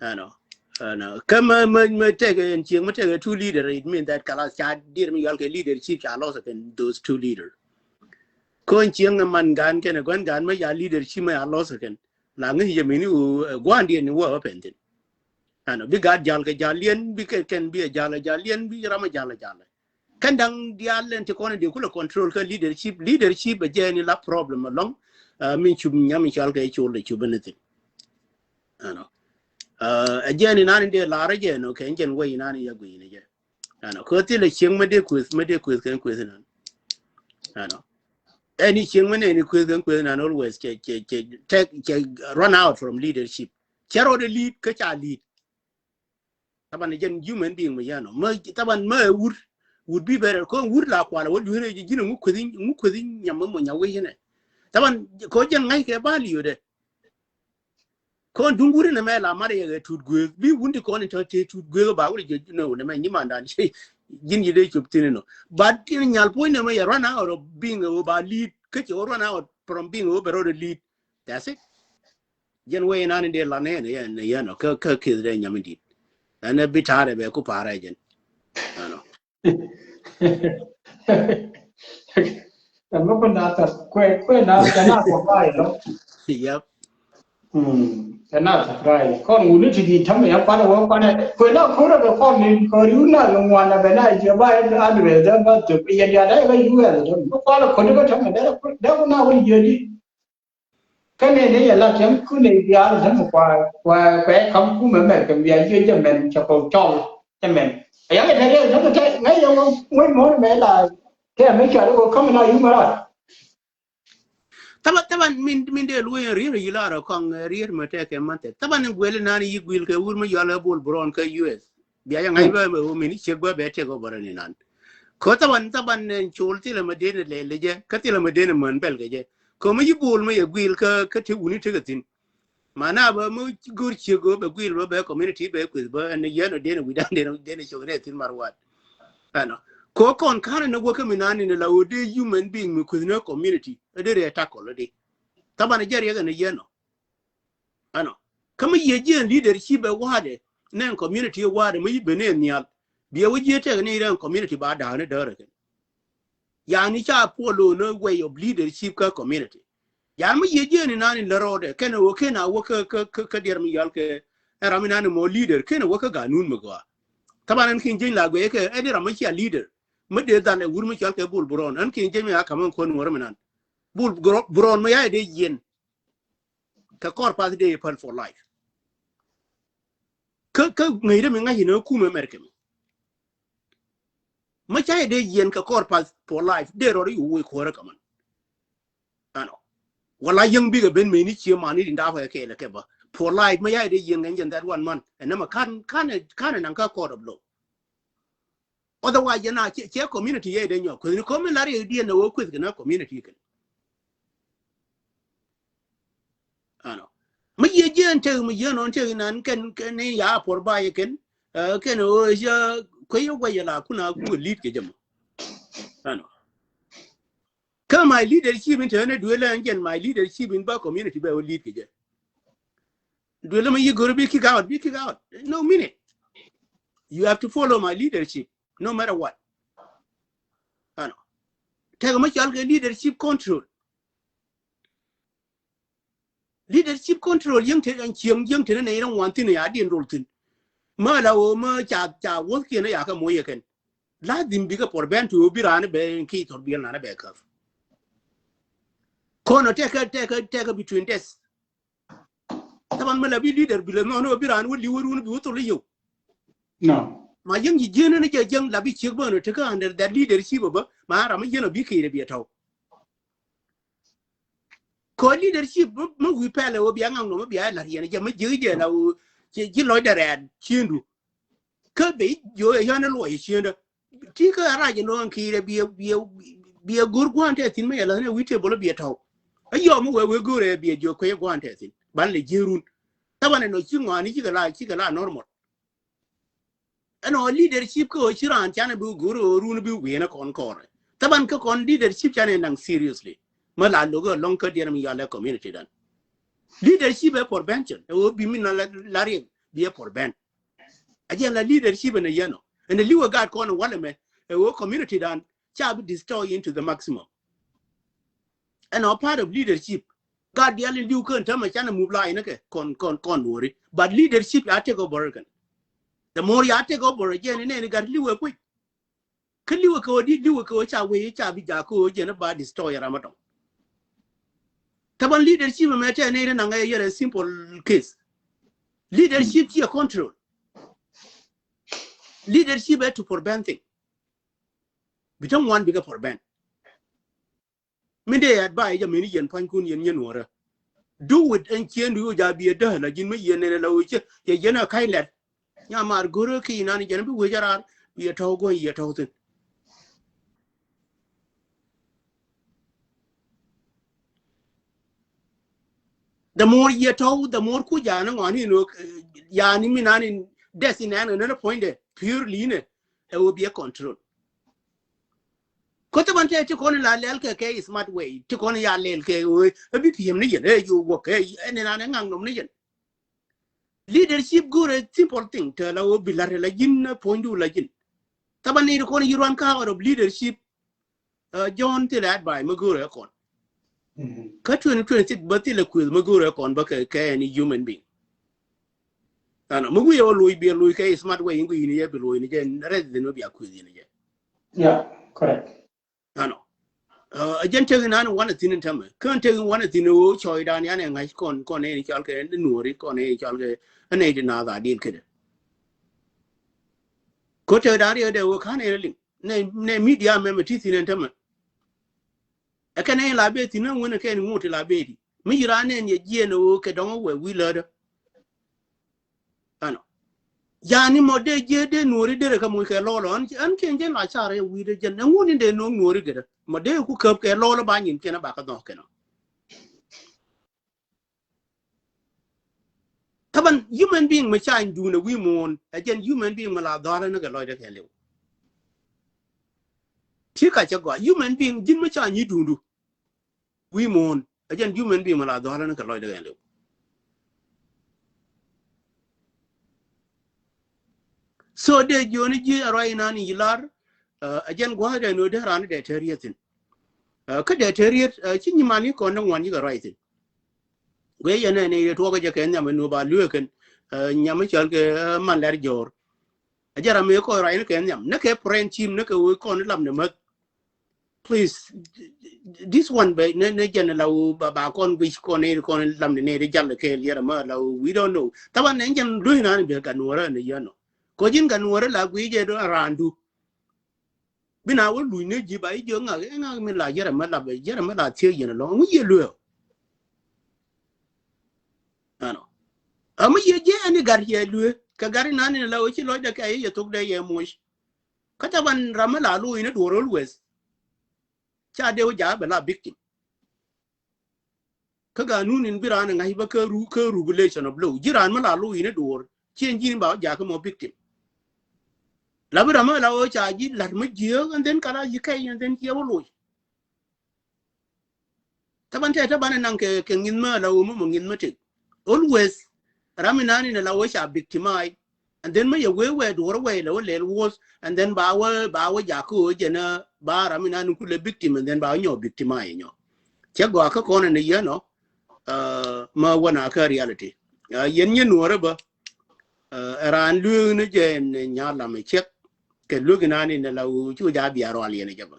Ɛnɔ ɛnɔ kä mɛ mɛ mɛ tɛk in cieŋ mɛ tɛk two leader it mean that kalas ca dir mi yɔl kɛ leadership ca loss kɛn those two leader. Kɔn cieŋ man gan kɛn guan gan mɛ ya leadership mɛ ya loss kɛn. La ŋäc yɛ mini wu guandiɛn ni wä pɛn thin. Ɛnɔ bi gat jal kɛ jal yɛn bi kɛ kɛn bi jal jal yɛn bi ram jal jal. Kɛn daŋ dial lɛn ti kɔn di kulɛ control kɛ leadership leadership a jɛ ni la problem along. Min cup nyam in cɔal kɛ col de cup anything. Ɛnɔ a jɛ ni nan in dee lar jɛ nɔ kɛ jɛn wä inan in ya gui ni jɛ. Ɛnɔ kɛ thilɛ cieŋ ma dee kueth ma dee kueth kɛn kueth inan. Ɛnɔ ɛni cieŋ ma nɛni kueth kɛn kueth inan always cɛ cɛ cɛ tɛk cɛ run out from leadership. Cɛ rɔɔdɛ lead kä ca lead. Taban jɛn human being mɛ yɛn ɔ mɛ taban mɛ wur wur bi bɛrɛ kɔn wur la kualɛ wä duŋ rɛ ji̱n ŋu kuethi ŋu kuethi nyam mɛ mɔ nya wec inɛ. Taban kɔ jɛn ŋa̱c kɛ ba liö dɛ. Kɔn duŋ wur inɛ mɛ la mat yɛ kɛ tut gueeth bi wun ti kɔn in tɔ te tut gueeth ba wur jɛ nɛ wun inɛ mɛ nyimandan ji̱n ji̱ dee cop thin inɔ. But in nyal puɔ̱ny inɛ mɛ yɛ run out of being a wä ba lead kä cɛ wä run out from being a wä bɛ rɔɔdɛ lead. That's it. Jɛn wee inan in dee lan ɛn yɛn yɛn ɔ kä kä kieth dee nyam in dit. Ɛn ɛ bi ta̱a̱dɛ bɛ ku pa̱a̱rɛ jɛn. Ɛnɔ. Ɛn bä kun na thar kuɛ kuɛ na kɛ na kɔ ba yɛ lɔ. Yep. Kɛ na surprise kɔn wuni ti di tam yɛ kwan wä kwan ɛ kuɛ na kurɛ bɛ kɔn ni kɔri wuna yɛ ŋuan na bɛ na jɛ ba yɛ address dɛ ba tök yɛ diadan yɛ bɛ U S dɛ bä kwan kɔni bä tam yɛ dɛ dɛ kuna wä yɛ di. Kä nɛy ni yɛ la tiɛm ku nɛy diaal ni mi kua kua kua kam kumɛ America bia jiɛ jɛ mɛn cɛ kɔw cɔl jɛ mɛn. Ɛ yaŋ ɛ tɛ riɛk ni mi tɛ ŋäc yɛ ŋuec muɔ̱n mɛ la tɛ mi cɔal i̱ kɔ kam na yumɛ rat. Thaban thaban min min dee luɔ̱c ɛn rier yi lar ɛ kɔŋ rier mɛ tɛ kɛ man tɛ thaban in guɛl inan yi guil kɛ wur mi yɔal ɛ bol brɔn kä U S. Bia jɛ ŋa̱c bä mɛ wä min i̱ ciek bä bɛ tek ɔ bä rɛ ni nan. Kä thaban thaban ɛn col thilɛ mɛ den ɛ lɛl jɛ kä thilɛ mɛ den ɛ män bɛl kɛ jɛ. Kä mɛ yi bol mɛ yɛ guil kä kä te wuni tekɛ thin. Mana bä mɛ go̱r ciek ɔ bɛ guil bä bɛ community bɛ kueth bä ɛn yɛn ɔ den ɛ wi̱dan den ɛ den ɛ cok rɛ thin mar wat. Ɛnɔ kä kɔn ka̱n ɛn ɛ wä kä mi nan in ɛ la wä dee human being mi kueth ni community ɛ dee rɛ takɔl ɛ dee. Thaban ɛ jɛ riɛk ɛn ɛ yɛn ɔ. Ɛnɔ kä mi yiëë jiɛn leadership ɛ wa̱a̱dɛ nɛn community ɛ wa̱a̱dɛ mi yi ben ɛ nhial. Biɛ wä jiëë tɛk ni rɛn community ba da̱a̱n ɛ däärä kɛn. Yani ca puɔl lo̱o̱n ɛ way of leadership kä community. Yani mi yiëë jiɛn inan in lä rɔɔdɛ kɛn ɛ wä kɛn a wä kä kä kä diɛr mi yɔal kɛ ɛ ram inan in mɔ leader kɛn ɛ wä kä ganun mi gɔaa. Thaban ɛn kin jieny la guɛy kɛ ɛn in ram mi cia leader mi dee dhal ɛ wur mi cɔal kɛ bul burɔn ɛn kin jieny mi a ka̱m ɛn kuɔn ŋuɔr mi nan. Bul burɔn mi ya ɛ dee yiɛn. Kä kɔr path dee päl for life. Kä kä ŋäcdä mi ŋa̱c inä kumɛ America mi. Mä ca yɛ dee yiɛn kɛ kɔr path for life, dee rɔɔdɛ yo̱o̱ wec kuäärä kɛ män. Ɛnɔ. Wala yäŋ bikɛ ben mëë ni cie mani rin da̱a̱ kɛ kɛɛl kɛ bä. For life mä ca yɛ dee yiɛn kɛ jɛn that one month. Ɛn nɛmɛ ka̱n, ka̱n, ka̱n ɛ naŋ kä court of law. Otherwise, yɛn a cɛ, cɛ community yɛ dee nyɔk. Kueth ni komi lar yɛ diɛn na wä kueth kɛ na community kɛn. Ɛnɔ. Mi yɛ jiɛn tëk, mi yɛ nɔn tëk nan kɛn, kɛn ni ya por ba yɛ kɛn. Ɛ, kɛn o ya kuɛ yɛ guay yɛ la kuna ku lead kɛ jɛ mɔ. Ɛnɔ. Kä my leadership in tɛn duel ɛn jɛn my leadership in ba community bɛ wä lead kɛ jɛ. Duel mi yi gör bi kick out, bi kick out. No minute. You have to follow my leadership no matter what. Ɛnɔ. Tɛk mi cɔal kɛ leadership control. Leadership control yäŋ te ɛn cieŋ yäŋ te ni nɛy rɛŋ wan thin ya diɛn rol thin. Mä la wä mä ca, ca wuɔth kiɛn ya kɛ moc yɛ kɛn. Lazim bikɛ por bɛn ti wä bi raan bɛ ki thor biɛl nan bɛ käp. Kɔn ɔ tɛkɛ, tɛkɛ, tɛkɛ between death. Taban mi la bi leader bi lɛ nɔn wä bi raan wä liw wä run bi wä thol iyow. No. Ma yäŋ ji̱ ji̱n ni jɛ jäŋ la bi ciek bä ni tekɛ under that leadership bä ma ram mi yɛn ɔ bi kɛy rɛ bi ɛ tɔw. Kɔ leadership mi, mi wi̱i̱ pɛlɛ wä bia ŋaŋ nɔ mi bia lar yɛn jɛ mi ji̱ jɛ la wä ci, ci lɔcdɛ rɛɛt ciëndu. Kä ben jiö ɛ yän luɔc ɛ ciëndä. Ti kä a rac ɛn ɣän ki̱i̱rɛ biɛ, biɛ, biɛ go̱r gua̱a̱n tɛ thi̱n mi yɛ la̱th ni wi̱i̱ table biɛ tɔ̱w. Ɛ yɔm mi wee wee go̱rɛ biɛ jiö kuec gua̱a̱n tɛ thi̱n ban lɛ jiërun. Taban ɛn ɔ ci ŋɔaani cikɛ la, cikɛ la normal. Ɛn ɔ leadership kä ɔ ci raan canɛ bi go̱r ɔ run bi wi̱i̱nɛ kɔn kɔrɛ. Taban kä kɔn leadership canɛ naŋ seriously. Mä la lo̱k ɛ lɔ̱ŋ kä diɛn mi yɔalɛ community dan. Leadership ɛ prevention ɛ ɣöö bi mi na la, la riɛk bi ɛ prevent. A jɛn la leadership ɛn a yɛn ɔ ɛn a liwɛ gaat kɔn walɛ mɛ ɛ ɣöö community dan ca bi destroy into the maximum. Ɛn a part of leadership. Gaat dial in liw kän tämɛ canɛ move line kɛ kɔn, kɔn, kɔn Nuɔri. But leadership ya take over kɛn. The more ya take over jɛn in ɛn gat liwɛ puc. Kä liwɛ kɛ wä di liwɛ kɛ wä ca wee ca bi ja kɛ wä jɛn ba destroy ram a tɔŋ. Taban leadership mɛ tɛ ni ri naŋ ɛ yɛrɛ simple case. Leadership ci a control. Leadership ɛ to prevent thing. Bi täŋ wan bikɛ prevent. Min dee advice jɛ min yɛn pua̱nykun yɛn yɛn wärä. Do it ɛn ciëndu yo̱ ja biɛ däh la ji̱n mi yɛn nɛnɛ la wee cɛ yɛ yɛn a ka̱c lɛt. Nya maar go̱rä ki inan jɛn bi wee jɛ raar biɛ tɔ̱w guɔ̱ny yɛ tɔ̱w thi̱n. The more yɛ tɔ̱w, the more ku jaani ŋɔani inɔ, eh, yani mi nani dɛth inɛn ɛn ɛn puɔ̱nydɛ purely inɛ ɛ wee biɛ control. Kä thibɛn tɛ ti kɔn la lɛl kɛ kɛ smart way ti kɔn ya lɛl kɛ ɣöö ɛ bi pi̱em ni yɛn ɛ yo̱o̱ wä kɛ ɛn inan ɛ ŋaŋ nɔm ni yɛn. Leadership go̱rɛ simple thing te la ɣöö bi la̱r la ji̱n puɔ̱nydu la ji̱n. Thibɛn ni ti kɔn yi ruan kä out of leadership. John thilɛ advice mi go̱rɛ kɔn. Kä twenty twenty-six bä thilɛ kueth mi go̱rɛ kɔn bä kɛ kɛ ɛn human being. Ɛnɔ mi wi̱i̱ ɛ wä loc biɛ loc kɛ smart way in gui̱i̱ni jɛ bi loc ni jɛ rɛth dhin mi bia kueth in jɛ. Yeah, correct. Ɛnɔ. Ɛ jɛn tek in an wanɛ thi̱n in tämɛ kään tek in wanɛ thi̱n in ɣöö cɔɔcdan yan ɛ ŋa̱c kɔn kɔn in cɔal kɛ Nuɔri kɔn in cɔal kɛ ɛn nɛy ti naath a dil kedɛ. Kä tekdan riɛkdɛ ɣöö ka̱n in liŋ nɛ, nɛ media mɛmɛ ti thi̱n in tämɛ. Ɛ kɛn in la bee thi̱n in wänɛ kɛn ŋot ti la bee ti mi ci raan nɛn yɛ jiɛɛn ɣöö kɛ dɔ̱ŋ wɛ wi̱i̱ lätdä. Ɛnɔ. Yani mɔ dee jiɛ dee Nuɔri derɛ kɛ muc kɛ lɔlɔ an, an kiɛn jɛn la car yɛ wi̱i̱dɛ jɛn ɛŋu ni dee no̱o̱ŋ Nuɔri gɛdɛ mɔ dee ku käp kɛ lɔlɔ ba nyin kiɛn a ba kɛ nhɔk kɛn ɔ. Taban human being mi ca in duun ɛ wi̱i̱ muɔ̱ɔ̱n ɛ jɛn human being mi la dhɔalä ni kɛ lɔcdɛ kɛ liw. Ti ka cɛ gɔaa human being ji̱n mi ca nyi duundu. Wi̱i̱ muɔ̱ɔ̱n ɛ jɛn human being mi la dhɔalä ni kɛ lɔcdɛ kɛ liw. So dee jiöni ji̱ a ruac inan in yi lar ɛ jɛn gua̱a̱th dee ni dee raan dee te riet thi̱n. Kä dee te riet ci nyimani kɔn dee ŋuan yikɛ ruac thi̱n. Guiɛ yɛn nɛ ni tuɔkä jɛ kɛ nhiam in nuɔp a lueek kɛn nyam in cɔl kɛ man lɛr jo̱o̱r. A jɛ ram mi kɔn ruac ni kɛ nhiam ni kɛ pren cim ni kɛ wee kɔn lam ni mäth. Please, this one bɛ ni, ni jɛn la wee ba, ba kɔn guic kɔn ni kɔn lam ni ni di jal kɛ liɛr ma la wee, we don't know. Taban ni jɛn lueek nan bi ka nuɔrä ni yɛn nɔ. Kɔ ji̱n ka nuɔrä la guic jɛ do around du. Bi na wä luny ni ji̱ ba i̱ jiök ŋak, ɛ ŋak mi la yɛrɛ mi la bɛ, yɛrɛ mi la thiee yɛn ɛlɔ̱ŋ. Ɛŋu yɛ lueek? Ɛnɔ. Ɛŋu yɛ jiɛ ɛn i̱ gat yɛ lueek? Kɛ gat inan in la wä ci lɔcdɛ kɛ yɛ thokdɛ yɛ moc. Kä thaban ram mi la lo̱c ni duɔ̱ɔ̱r always. Ca dee wä jakä bɛ la victim. Kä ganun in bi raan ɛ ŋa̱c bä kä ru-, kä regulation of law. Ji̱ raan mi la lo̱c in i̱ duɔ̱ɔ̱r, ci ɛn ji̱n ba wä jakä mɔ victim. La bi ram mi la wä ca ji̱ la̱t mi jiääk, and then kala ji̱ kɛy, and then jiɛ wä lo̱c. Thaban tɛ, thaban ɛ naŋ kɛ, kɛ ŋi̱th mi la wä mi mɔ ŋi̱th mi tëk. Always, ram inan in la wä ca victimize. And then mi yɛ wee wee duɔ̱ɔ̱r wee lɛ wä lɛl worse. And then ba wä, ba wä jakä ɣöö jɛn ɛ ba ram inan in kulɛ victim, and then ba wä nyɔ victimize nyɔ. Cɛ gɔaa kä kɔn in yɛn ɔ, uh, ma wä na kä reality. Uh, yɛn nyɛ nuɔrɛ bä, uh, ɛ raan lueek ni jɛ in nyal lam ɛ ciɛk. Kɛ lueek inan in la wä cu ja bia rual yɛn jɛ bä.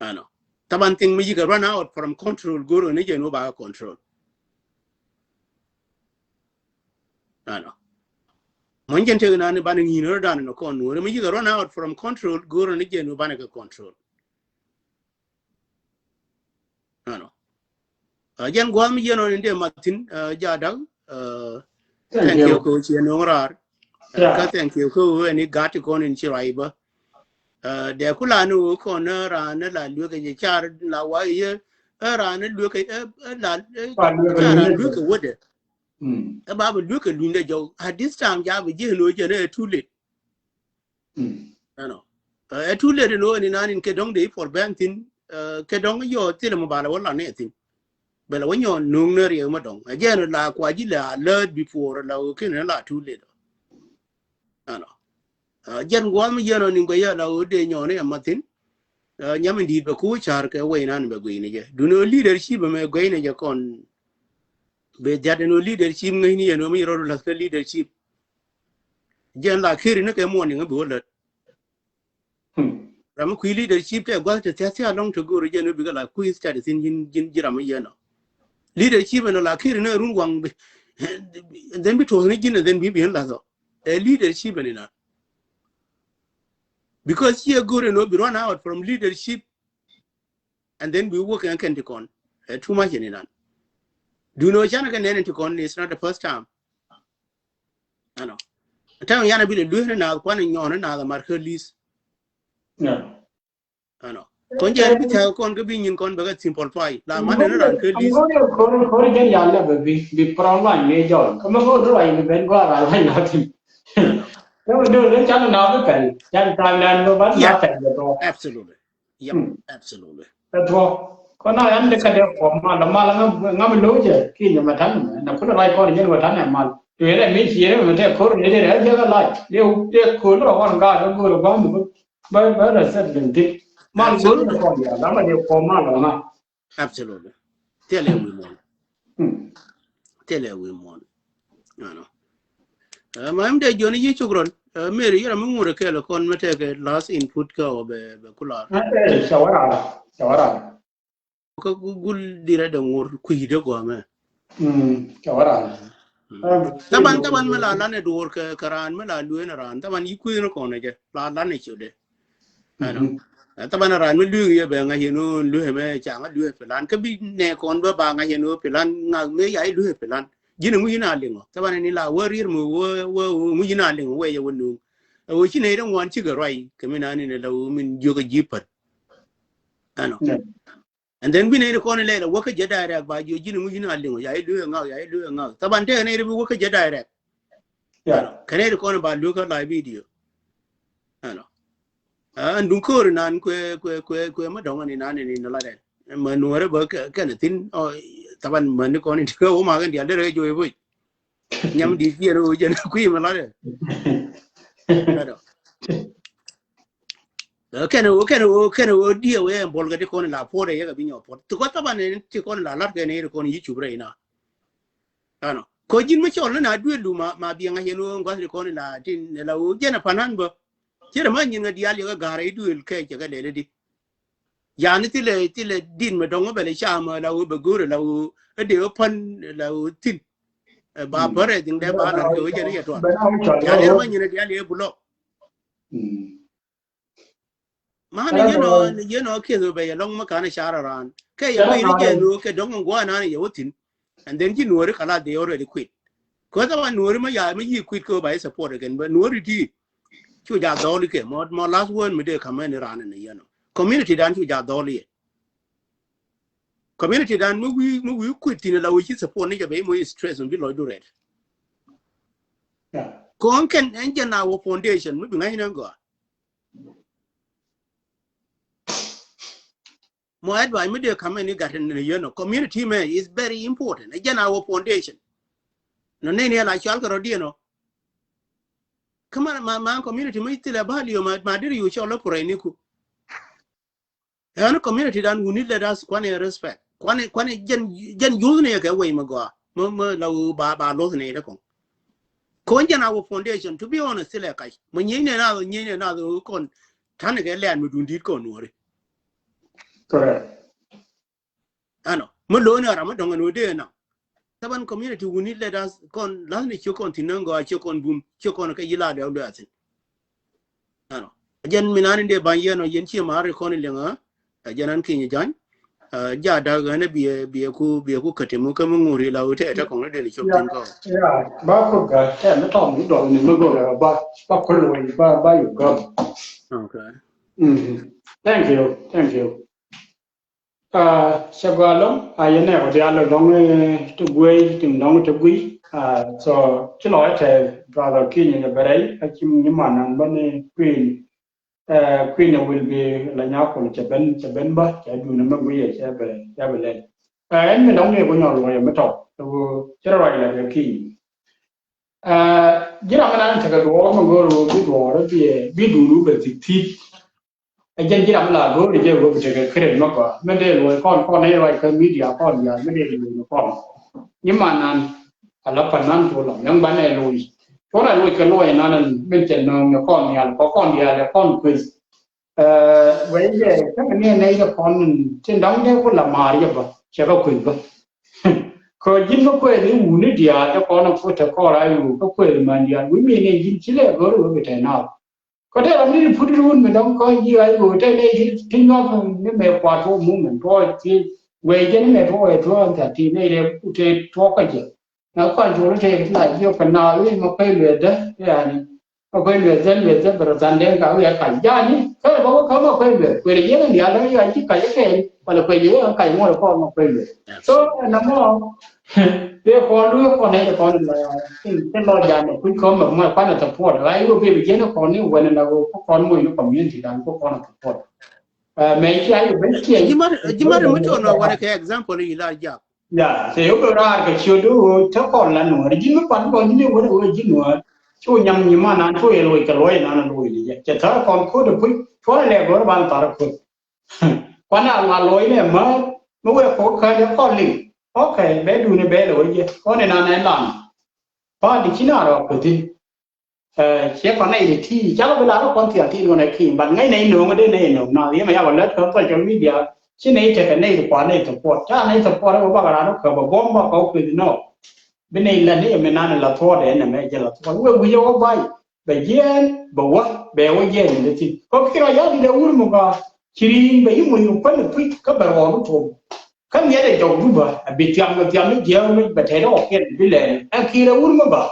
Ɛnɔ. Thaban thing mi yikɛ run out from control, go̱r ni jɛ ni wä ba control. Ɛnɔ. Mɔny jɛn tek inan in banɛ ŋi̱i̱n rɔ dan in kɔn nuɔrɛ mi yikɛ run out from control, go̱r ni jɛ ni wä banɛ kɛ control. Ɛnɔ. Uh, jɛn gua̱a̱th mi yɛn ɔ ni dee mathin, uh, ja da̱k, uh, thank you kɛ wä ciɛ no̱o̱ŋ raar. Uh, kä thank you kɛ wä ɛn i̱ gat ti kɔn in ci ruac bä. Uh, dee ku la ni wä kɔn, uh, raan ni la lueek kɛ jɛ car la wa i̱, uh, raan ni lueek kɛ, uh, uh, la, uh, car raan lueek kɛ wädɛ. Ɛ ba bɛ lueek kɛ luny dɛ jɔw. At this time ja bɛ ji̱ ni wä jɛ ni ɛ too late. Ɛnɔ. Ɛ too late ni wä ni nan in kɛ dɔŋ dee i̱ for bɛn thin, uh, kɛ dɔŋ yɔ thilɛ mɔ ba la wä la ni ɛ thin. Bɛ la wä nyɔ nuŋ ni riɛk mɔ dɔŋ. Ɛ jɛn la kua ji̱ la alert before la wä kin la too late. Ɛnɔ. Uh, jɛn gua̱a̱th mi yɛn ɔ ni guɛ yɛ la wä dee nyɔ ni ɛ mathin. Uh, nyam in di̱i̱t bɛ ku car kɛ wee nan bɛ guiy ni jɛ. Duni wä leadership mɛ guiy ni jɛ kɔn. Bɛ jat in wä leadership ŋäcni yɛn wä mi rɔ lath kɛ leadership. Jɛn la keri ni kɛ muɔ̱ɔ̱n ni ŋä bi wä lät. Ram mi kui̱ leadership tɛ gua̱th tɛ thia̱th thia̱th lɔŋ tɛ go̱o̱r jɛn wä bikɛ la kui̱ tɛ thin ji̱n, ji̱n, ji̱ ram mi yɛn ɔ. Leadership ɛn ɔ la keri ni run waŋ bi. And then bi tuɔth ni ji̱n, and then bi bi ɛn lath ɔ. Ɛ leadership ɛn inan. Because ciɛ go̱o̱r ɛn wä bi run out from leadership. And then bi wä kɛn kɛn ti kɔn. Ɛ too much ɛn inan. Duno canɛ kɛ nɛn ti kɔn, it's not the first time. Ɛnɔ. Tɛm yan a bi lɛ lueer ni naath kuan in nyɔɔn ni naath a mar kä li̱th. Ɛnɔ. Kɔn jɛ bi thɛk kɔn kä bi nyin kɔn bɛ kɛ simplify. La man ni ran kä li̱th. Kori kori jɛ ya lɛ bɛ bi, bi problem ni jɔl. Kä mɛ kori ran ni ben gɔaa ran la yatin. Kä mɛ dee ren canɛ naath bi pɛl. Can time nan bɛ ban na pɛl bɛ tɔ. Absolutely. Yep, absolutely. Ɛ tuɔ. Kɔn na yan de ka de kɔ mal, mal ŋa, ŋa mi lo̱w jɛ ki nyɛ mɛ tan na kulɛ rai kɔn jɛ ni wɛ tan ɛ mal. Tu yɛrɛ mi ci yɛrɛ mɛ tɛ kor ni de rɛ jɛ ka lac. De, de kor lɔ kɔn ka de gor ba mi ba, ba rɛ sɛt den dik. Mal gor ni kɔn ya la ma de kɔ mal ŋa. Absolutely. Thilɛ wi̱i̱ muɔ̱ɔ̱n. Thilɛ wi̱i̱ muɔ̱ɔ̱n. Ɛnɔ. Ɛ, ma ɛm dee jiɔni yi cuk rɔn. Ɛ, Mary, yɛrɛ mi ŋurɛ kɛɛl kɔn mi tekɛ last input kä ɔ bɛ, bɛ kular. Ɛ, ɛ, cawara, cawara. Kä gu-, gul dirɛ dɛ ŋur kui̱dɛ gɔmɛ. Mm, cawara. Mm. Ɛ, taban, taban mi la lanɛ duɔr kɛ, kɛ raan mi la lueen raan. Taban yi kui̱n kɔn jɛ. La lanɛ ciödɛ. Ɛnɔ. Ɛ, taban raan mi lueek yɛ bɛ ŋa̱c yɛn ɣöö lueek mɛ ca ŋa̱ lueek pilan. Kä bi nɛ kɔn bä ba ŋa̱c yɛn ɣöö pilan ŋa̱ mëë ya i̱ lueek pilan. Ji̱n ɛŋu yɛn a liŋɔ. Taban ni la wä rier mi wä, wä, wä, ɛŋu yɛn a liŋɔ wä yɛ wä nuŋ. Ɛ wä ci nɛy ti ŋuan cikɛ ruac. Kɛ mi na ni ni la wä min jiök ɛ ji̱ pät. Ɛnɔ. And then bi nɛy ti kɔn ilɛ la wä kä jɛ direct ba jiök ji̱n ɛŋu yɛn a liŋɔ. Ya i̱ lueek ŋa̱, ya i̱ lueek ŋa̱. Taban tɛk nɛy ti bi wä kä jɛ direct. Ɛnɔ. Kɛ nɛy ti kɔn ba lueek kä live video. Ɛnɔ. Ɛn duŋ kööri nan kuɛ, kuɛ, kuɛ, kuɛ mä dɔ̱ŋ ni nan ni ni la dɛn. Mä nuɔrɛ bä kɛ, kɛn thin, ɔ, taban mä ni kɔn in ti kä wä ma kɛn dial derɛ kɛ joy boy. Nyam di fiɛ ro jɛn kui̱ mä la dɛn. Ɛnɔ. Ɛ, kɛn wä, kɛn wä, kɛn wä diɛ wä ɛn bol kɛ ti kɔn la puɔt ɛ yɛ kɛ bi nyɔ puɔt. Ti kɔn taban ni ti kɔn la lat kɛ ni ti kɔn YouTube rɛ ina. Ɛnɔ. Kɔ ji̱n mi cɔl ni na duel du ma, ma biɛ ŋa̱c yɛn wä ŋua̱th ti kɔn la tin la wä jɛn ɛ panan bä. Cɛ rɛ ma nyin ŋa diaal yɛ kɛ ga̱r ɛ duel kɛ cɛ kɛ lɛl di. Yani thilɛ, thilɛ din mɛ dɔŋ wä bɛ lɛ cam la wä bɛ go̱o̱r la wä ɛ dee wä pan la wä thin. Ɛ ba bärɛ dhiŋ dɛ ba lar kɛ wä jɛn yɛ tuan. Yani rɛ ma nyin ɛ diaal yɛ bulɔk. Mm. Ma ni yɛn ɔ, ni yɛn ɔ kiɛth bɛ yɛ lɔŋ ma kan car aran. Kɛ yɛ bɛ yɛ jɛ nu kɛ dɔŋ ŋuan an yɛ wä thin. And then ji̱ nuɔri kala they already quit. Kɛ tha wan nuɔri ma ya ma yi quit kɛ ba support again, but nuɔri ti. Cu ja dhɔli kɛ mɔ, mɔ last word mi dee kamɛ ni ran ni yɛn ɔ. Community dan cu ja dhɔli yɛ. Community dan mi wi̱i̱, mi wi̱i̱ kui̱ thi̱n la wi̱i̱ ci support ni jɛ bɛ i̱ moc stress mi bi lɔcdu rɛt. Yeah. Kɔn kɛn ɛn jɛn a wä foundation mi bi ŋa̱c ni gɔaa. Mɔ advice mi dee kamɛ ni gat ni yɛn ɔ. Community mɛ is very important. Ɛ jɛn a wä foundation. Nɔ nɛy ni ala cual kɛ rɔ diɛn ɔ. Kä ma, ma, ma community mi thilɛ bä liö ma, ma diri yu cɔl lɔ purɛ ni ku. Ɛn community dan wuni let us kuanɛ respect. Kuanɛ, kuanɛ jɛn, jɛn yuth ni kɛ wei mi gɔa. Mi, mi la wu ba, ba loth ni dɛ kɔŋ. Kɔn jɛn a wä foundation, to be honest, thilɛ kac. Mi nyieny ni nath, nyieny ni nath kɔn. Tan kɛ lɛn mi dun dit kɔn nuɔri. Correct. Ano, mi lo̱o̱ni ram mi dɔ̱ŋ ɛn ɣöö dee ɛnɔ. Thaban community wuni let us kɔn la̱thni ciök kɔn thi̱n näŋ gɔaa ciök kɔn bum ciök kɔn kɛ yi la dɛw luɛɛthin. Ano, jɛn mi nani dee ba̱ny yɛn ɔ yɛn ciɛ ma̱a̱r kɔn liɛŋ ɣä. Ɛ jɛn an ki̱ny ja̱ny. Ɛ, ja da̱k ɣän ɛ biɛ, biɛ ku, biɛ ku käti mu kä mi ŋuri la ɣöö tɛ, tɛ kɔŋ ni dee ni ciök thi̱n kɔ. Yeah, ba kut ga tɛ mi tɔm ni dɔm ni mi go̱o̱r ɛ ba, ba kul wei ba, ba yu gɔm. Okay. Mm-hmm. Thank you, thank you. Aa, cɛ gɔaa ɛlɔ̱ŋ, a yɛn ɛ kɔ diaal ɛlɔ̱ŋ, eh, ti guey, ti dɔ̱ŋ ti guiy. Aa, so, ci lɔ ɛ tɛ brother Kinyɛ jɛ bɛ rɛy, a ci mi nyiman nan bä ni Queen, eh, Queen ɛ will be la nyakul cɛ ben, cɛ ben bä, cɛ dun mɛ guiy ɛ cɛ bɛ, cɛ bɛ lɛl. Ɛ, ɛn mi dɔ̱ŋ ni ɛ guiy nyɔl luɔyɛ mi tɔk, ɛ wu, cɛ rɔ ruac lɛ bɛ Kinyɛ. Aa, ji̱n ram mi nan tekɛ duɔɔr mi go̱o̱r wu bi duɔɔr bi, bi dun wu bɛ thi̱k thi̱k. Ɛ jɛn ji̱n ram mi la go̱o̱r jɛ wä bi tekɛ credit mɛ gɔaa. Mi dee luɔ̱c kɔn, kɔn nɛy ruac kä media kɔn diaal, mi dee luɔ̱c ni kɔn. Nyiman nan, a la pan nan tuɔl ɔ, nɛŋ banɛ luɔ̱c. Tuɔl a luɔ̱c kɛ luɔ̱c nan, min cɛ nööŋ ni kɔn diaal, kɔ kɔn diaal ɛ kɔn kueth. Ɛ, wee jɛ, kä mi ni nɛy jɛ kɔn, tin dɔ̱ŋ dee ku la maar jɛ bä, cɛ kɛ kueth bä. Kɛ ji̱n kä kueth ni wuni diaal, jɛ kɔn a ku te kɔn a yu, kä kueth man diaal, wi̱i̱ mi ni ji̱n ci lɛ go̱o̱r wä bi te naath. Kɔ tɛ ram ni put run mi dɔ̱ŋ kɔ ji̱ ay ɣöö tɛ nɛy ti, ti nyuak ni mɛ kuat tuɔɔk mumɛn tuɔɔk ti wee jɛ ni mɛ tuɔɔk wee tuɔɔk ɛn thɛr ti nɛy rɛ ku tɛ tuɔɔk kɔ jɛ. Na kuan tuɔɔk tɛ ti la jiök kɛ naath wi̱i̱ mɛ kuec luɛth dä yani. Mɛ kuec luɛth dä luɛth dä bɛ rɔ than dɛn ka wi̱i̱ a kac yani. Kä lɛ bä wä kä mɛ kuec luɛth kuec rɛ jiɛn ni alä wi̱i̱ a ji̱ kac kɛɛl. Wala kuec jiɛn kac muɔl kɔn mɛ kuec luɛth. So ɛn nɔmɔ Tëë kɔn luɔ̱k kɔn nɛy kɔn la tin tin lɔ jan kuc kɔn mɛ mɛ kuanɛ support. Ɣa̱c wä bel jiɛn kɔn ni wɛn la wä kɔn moc ni community dan kɔn kɔn support. Ɛ, mɛ ci ayɔ ben ciɛ. Ji̱ mar, ji̱ mar mi tuɔn nɔ wanɛ kɛ example yi la jak. Ya, tëë yɔ bɛ raar kɛ ciö du wä te kɔn la nuɔr. Ji̱ mi kuan kɔn ji̱ ni wä wä ji̱ nuɔr. Cu nyam nyiman nan cu yɛ luɔc kɛ luɔc nan luɔc ni jɛ. Cɛ thar kɔn ko̱t kuc cuɔr lɛ gɔr ban thar ko̱t. Kuanɛ a ŋuan luɔc nɛ määr mi wëë kɔk käl ɛ kɔn liŋ. Okay, bɛ duuni bɛ lɛ wä jɛ kɔn inan ɛ lan. Pa̱a̱t di ci na rɔ kuthi. Ɛ, ciɛ kɔn nɛy ti ti cakɔ bi lar kɔn thia̱a̱ŋ ti duɔn ɛ ki̱i̱m, but ŋäc nɛy no̱o̱ŋ dee nɛy no̱o̱ŋ na yɛmɛ yakɔ lät kɔn social media. Ci nɛy tekɛ nɛy ti kua̱r nɛy support ca nɛy support ɛ wä bakɛ raan wä kɛ bɛ buɔ̱m bakɔ kueth nɔ. Bi nɛy lät ni mi nan la thuɔɔdɛ ɛn ɛmɛ jɛ la thuɔɔd wee wi̱cɛ wä ba̱y. Bɛ jiɛɛn bɛ wä bɛ wä jiɛɛn in dee thi̱n kɔ kiɛ rɔ ya̱ di dee wur mi gɔaa. Ci ri̱i̱ŋ bɛ yi muc kɛ kuäl i̱ puc kä bɛ rɔɔdu thom. Kä miɛt ɛ jɔk Juba a bi thiam kɛ thiam mi jiɛɛn mi bɛ tɛt ɛ kɔ kiɛt bi lɛɛl ɛ kiɛ rɛ wur mi gɔaa.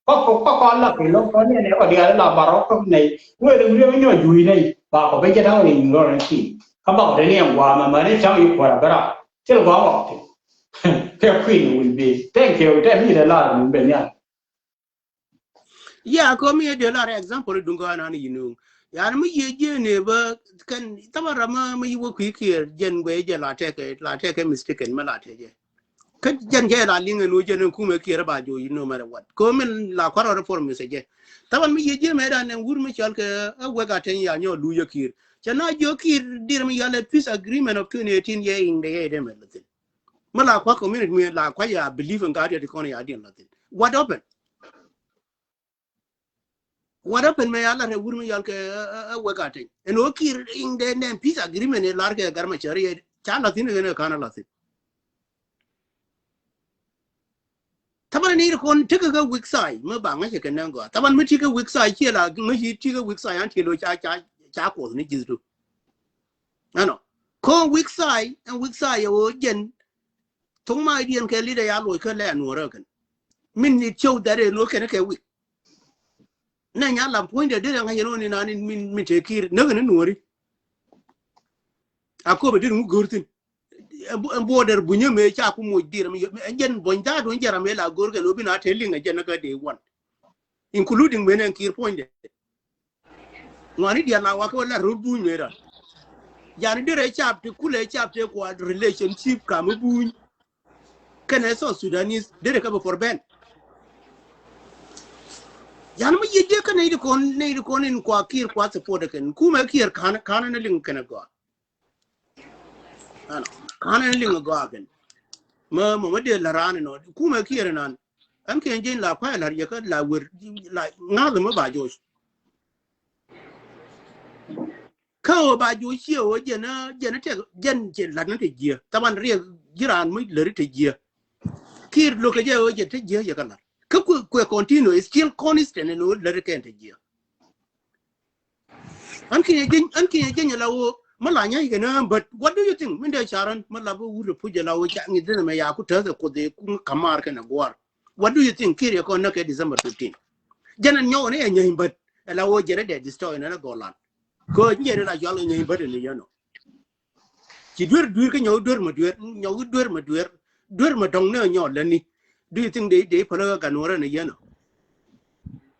Kɔk kɔk kɔk kɔn la kɛ lɔk kɔn ni ɛn ɛ kɔ diaal la bar rɔ kɔk nɛy wee rɛ wur mi nyɔ juuc nɛy ba kɔ bɛ jɛ da̱ŋ rɛ nyuur rɔ rɛ kiɛ kä ba kɔ rɛ ni ɛn gua̱a̱m ɛmɛ rɛ cam yi kuɔr a bɛ rak thil gua̱a̱m ɔk thi̱n. Kɛ kui̱n will be thank you tɛ mi rɛ lar mi bɛ nhial. Ya kɔ mi yɛ dee lar example duŋ kɔ anan yi nuŋ. Yan mi yɛ jiɛ ni bä kɛn thaman ram mi yi wä kui̱ kiɛr jɛn guɛ jɛ la tɛkɛ la tɛkɛ mistaken mi la tɛkɛ. Kä jɛn kɛ la liŋ ɛn wä jɛn ɛn kumɛ kiɛr ba jo yi no matter what. Kɔ min la kuarɔ reform mi sɛ jɛ. Thaman mi yɛ jiɛ mɛ dan ɛn wur mi cɔl kɛ ɛ wek a tɛn ya nyɔ lu yɛ kiɛr. Cɛ na jo kiɛr dir mi yalɛ peace agreement of twenty eighteen yɛ iŋ de yɛ de mɛ lɛ thin. Mi la kua community mi la kua ya believe in God ya ti kɔn ya diɛn la thin. What happened? What happened mɛ ya la rɛ wur mi yal kɛ ɛ wek a teny. Ɛn ɣöö kiɛr iŋ dee nɛn peace agreement ɛ lar kɛ gar ma cɛ ri yɛ ca la thin kɛ ni kan la thin. Thaban ni ri kɔn tekɛ kɛ weak side mi ba ŋäc kɛ nɛn gɔaa. Thaban mi ti kɛ weak side ciɛ la ŋäc ti kɛ weak side an ti lo ca ca ca kuɔth ni ji̱th du. Ɛnɔ kɔn weak side ɛn weak side yɛ wä jɛn. Thok ma idiɛn kɛ leader ya loc kä lɛ nuɔrä kɛn. Min ni show that ɛ lo kɛn kɛ weak. Nɛ nya lam puɔ̱nydɛ derɛ ŋa̱c yɛn wä ni nani min min te kir näk ni nuɔri. A kop a derɛ ŋu go̱r thin. Ɛn border bunyä mëë ca ku moc dir mi ɛn jɛn buɔ̱ny da̱a̱ duɔ̱ny jɛn ram mëë la go̱r kɛn wä bi na te liŋ ɛ jɛn näk kä day one. Including mëë nɛ kir puɔ̱nydɛ. Ŋuani diaal la wakä wä la rot buny mëë ran. Yani derɛ cap ti kulɛ cap ti kua relationship kam mi buny. Kɛnɛ South Sudanese derɛ kä bɛ for ben. Yani mi yiec jɛ kä nɛy ti kɔn nɛy ti kɔn in kua kir kua support kɛn kumɛ kir kan kan ni liŋ kɛnɛ gɔaa. Ano kan ni liŋ gɔaa kɛn. Mɛ mɛ mɛ dee la ran nɔ kumɛ kir nan. Ɛn kɛn jɛn la kuay la riɛk la wer la ŋa̱th mɛ ba joc. Kä ɣöö ba juɔc ciɛ ɣöö jɛn jɛn tɛk jɛn cɛ lat ni te jiɛ. Thaban riɛk ji̱ raan mi läri te jiɛ. Kir lo̱kɛ jɛ ɣöö jɛn te jiɛ yɛ kä lat kä kuɛ kuɛ continue is still constant ɛn ɣöö läri kɛn te jiɛ. An kinyɛ jeny an kinyɛ jeny la ɣöö mi la nyay kɛ ni but what do you think min dee caran mi la bi wut puc jɛ la ɣöö ca ŋi̱th dhinɛ mɛ ya ku täth ɛ kuoth ɛ ku kamar kɛn ɛ guar. What do you think kir yɛ kɔn näk kɛ December fifteen. Jɛn ɛn nyɔk ni ɛ nyay but ɛ la ɣöö jɛn ɛ dee destroy nɛn ɛ gɔlan. Kä nyɛri la cual kɛ nyɛy bätɛ ni yɛn ɔ. Ci duer duer kä nyɔk duer ma duer nyɔk duer ma duer duer ma dɔŋ ni ɔ nyɔk lɛni. Do you think they they pälä kä gan wärä ni yɛn ɔ?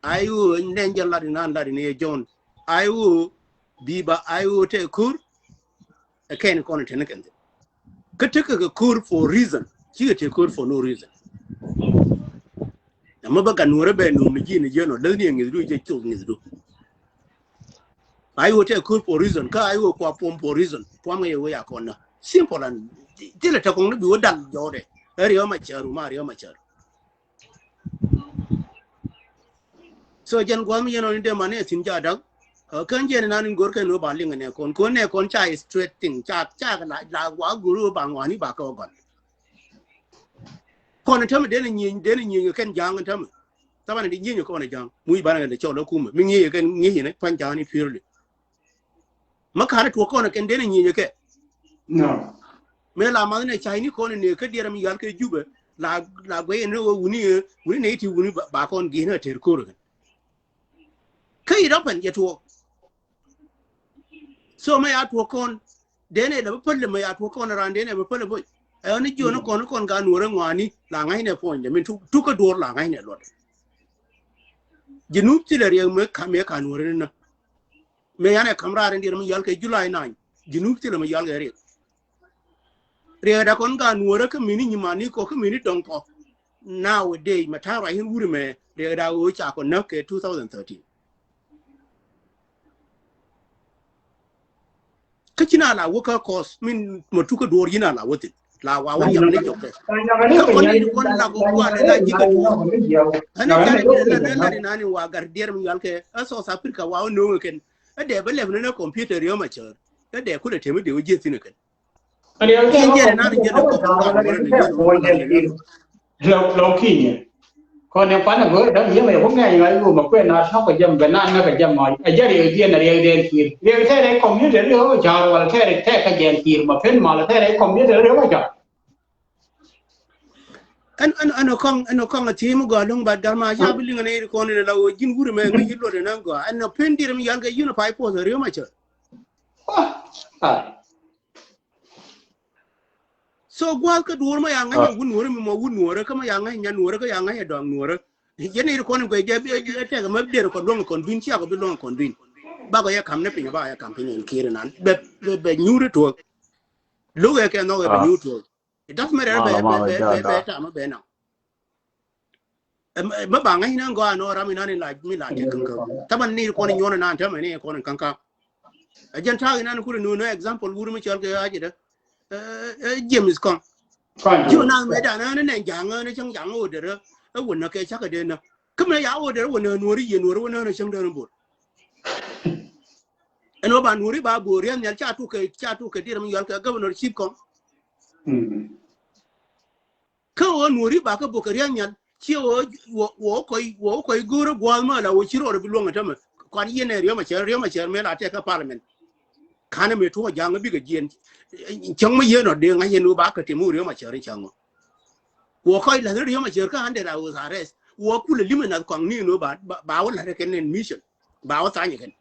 Ai ɣöö nɛn jɛ lat inan lat ini yɛ John. Ai ɣöö bi ba ai ɣöö tɛ ko̱r. Ɛ kɛn kɔn tɛn kɛn thil. Kä tekɛ kɛ ko̱r for reason. Cikɛ tɛ ko̱r for no reason. Ɛmɛ bä gan nuɔrɛ bɛ nööŋ ni ji̱ ni ji̱ ɛnɔ läthni ɛ ŋi̱thdu jɛ coth ŋi̱thdu. Ai wä tɛ ko̱r for reason kä ai wä kua puɔm for reason puɔm ŋäc ɛ wä ya kɔn na simple and thilɛ tɛ kɔŋ ni bi wä dal jɔɔdɛ. Ɛ riɛw ma cär wä ma riɛw ma cär. So jɛn gua̱a̱th mi yɛn ɔ ni dee man ni ɛ thi̱n ca da̱k. Kä kän jɛn inan in go̱r kɛn wä ba liŋ ɛ nɛ kɔn kɔn nɛ kɔn ca straight thing ca ca la la wa go̱r wä ba ŋɔani ba kɛ wä gɔl. Kɔn tämɛ den a nyieny den a nyieny kɛn ja̱a̱ŋ tämɛ. Thaban di nyieny kɔn a ja̱a̱ŋ muc banɛ kɛn de cɔl a kumɛ mi nyieny kɛn nyieny ni pan ja̱a̱ŋ ni purely. Ma ka̱n a tuɔk kɔn kɛn den a nyieny kɛ. No. Mëë la math nɛ cay ni kɔn ni kä diɛrɛ mi yal kɛ Jubɛ la la guɛy ni wuni wuni ni ti wuni ba kɔn gi̱n a ter kor kɛn. Kä i dɔpɛn jɛ tuɔk. So mɛ ya tuɔk kɔn denɛ lɛ bä päl mɛ ya tuɔk kɔn ran denɛ bä päl boy. Ɛ ni jiɔn kɔn kɔn ga nuɔrɛ ŋuani la ŋa̱cnɛ puɔ̱nydɛ min tuk tuk kä duɔr la ŋa̱cnɛ luɔt. Ji̱ nup thilɛ riɛk mɛ kam yɛ ka nuɔrɛ ni na. Mɛ yanɛ kam raar in diɛr mɛ yal kɛ July nine ji̱ nup thilɛ mɛ yal kɛ riɛk. Riɛkda kɔn ga nuɔrä kä mini nyimani kɔ kä mini dɔŋ kɔ. Nowadays mɛ ta̱a̱ ruac in wuri mɛ riɛkda ɣöö ca kɔ näk kɛ two thousand thirteen. Kä ci na la wä kä kɔs min mɛ tukä duɔr yin a la wä thin la wa wä yam ni jɔk tɛ. Kä kɔn ni kɔn la kɔ kua lɛ la jikä duɔr. Ɛn a jari ni la ni la ni nani wa gar diɛr mi yal kɛ a South Africa wa wä no̱o̱ŋ kɛn. A dɛ bä lɛp ni na computer yɔ ma cär. A dɛ kulɛ temi dee wä jiɛ thin kɛn. Lɔŋ kinyɛ. Kɔn ni kuan a go̱o̱r däk yɛmɛ yɛ ku ŋɛny ŋa̱c wumɛ kuɛ na tɔk kɛ jɛm bɛ nan ŋäk kɛ jɛm ŋa̱c. Ɛ jɛ riɛk jiɛn a riɛk dɛn ki̱i̱r. Riɛk tɛɛrɛ computer riɛk wä ca̱r wala tɛɛrɛ tɛɛk kɛ jɛn ki̱i̱r ma pen mal tɛɛrɛ computer riɛk wä ca̱r. Ɛn ɛn ɛn kɔŋ ɛn kɔŋ a thi̱i̱m gɔaa lo̱ŋ bat gat ma ca bi liŋ ɛn iri kɔn in la wä ji̱n wuri mɛ ŋäc yi luɔt ɛn ɛn gɔaa ɛn pen dir mi yal kɛ unified force riɛk ma cär. So gua̱a̱th kä duɔ̱ɔ̱r ma ya ŋa̱c ɛ wut nuɔ̱ɔ̱rä mi mɔ wut nuɔ̱ɔ̱rä kä ma ya ŋa̱c nya nuɔ̱ɔ̱rä kä ya ŋa̱c ɛ dɔaŋ nuɔ̱ɔ̱rä. Yɛn i̱ kɔn in guɛc jɛ bi tɛk ɛmɛ dee kɔn luäŋ kɔn duin ciak bi luäŋ kɔn duin. Bakɔ yɛ kam ni piny ba yɛ kam piny in ki̱i̱r inan bɛ bɛ bɛ nyuuri tuɔɔk. Lo̱k ɛ kɛ nhɔk ɛ bɛ nyuuri tuɔɔk. It doesn't matter bɛ bɛ bɛ bɛ tam bɛ naŋ. Mɛ ba ŋa̱c ni gɔaa nɔ ram inan in la mi la tɛk känkä. Taban ni kɔn in nyuɔn inan tämɛ ni kɔn in känkä. A jɛn ta̱a̱ inan kul in nunä example wur mi cɔl kɛ a jɛ dä. James kɔn. Ji̱ wä nath mɛ dan ɣän nɛ ja̱ŋ ɣän cäŋ ja̱ŋ ɣöö derä. Ɛ wä nä kɛ cakɛ den nä kä mɛ ya ɣöö derä wä nä nuɔri yɛ nuɔri wä nä nä cäŋ dän bor. Ɛn wä ba nuɔri ba bor yɛn nhial ca tuk kɛ ca tuk kɛ dirɛ mi yual kɛ governor chief kɔn. Kä ɣöö nuɔri ba kä bok kɛ ria̱ŋ nhial Ciɛ wä wä wä kɔc wä kɔc go̱o̱rä gua̱a̱th mä la wä ci rɔɔdɛ bi luäŋ ɛ tämɛ. Kuan yɛn ɛ Riek Machar, Riek Machar mëë la tɛk kä parliament. Ka̱n ɛ mëë tuɔɔk ja̱a̱ŋ ɛ bikɛ jiɛn. Cäŋ mä yɛn ɔ dee ŋa̱c yɛn wä ba kä tim wä Riek Machar in cäŋ ɔ. Wä kɔc la̱th Riek Machar kä under house arrest. Wä kulɛ limɛ nath kɔaŋ ni ni wä ba ba wä la̱t ɛ kɛn in mission. Ba wä thany ɛ kɛn.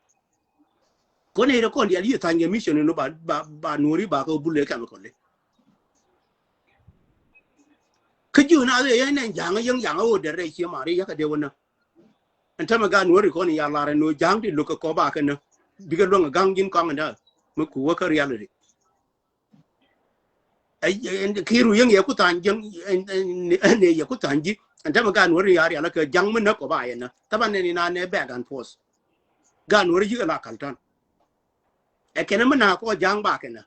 Kɔn ɛ rɛ kɔn dial yi thany kɛ mission in wä ba ba ba nuɔri ba kä bulɛ kɛm kɔn lɛ. Kä ji̱ na yɛ nɛ ja̱a̱ŋ yäŋ ja̱a̱ŋ a wä dɛr rɛy ciɛ mari yakä dee wä nä. Ɛn tämɛ gaat nuɔ̱ri kɔn ya lar ɛn ɣöö ja̱a̱ŋ ti lo̱k kɛ kɔp a kɛn nä bikɛ luäŋ ɛ ga̱ŋ ji̱n kɔaŋ ɛn dä mi ku wä kä reality. Ɛ- ɛ- ɛn kiru yäŋ yɛ ku tha̱a̱ny ji̱n ɛn- ɛn- ɛn yɛ ku tha̱a̱ny ji̱. Ɛn tämɛ gaat nuɔ̱ri ya rial kɛ ja̱a̱ŋ mi nä kɔp a yɛn nä thapan nɛn in a nɛ back and forth. Gaat nuɔ̱ri ji̱ kɛ la kal tän. Ɛ kɛn mi na kɔ ja̱a̱ŋ ba kɛn nä.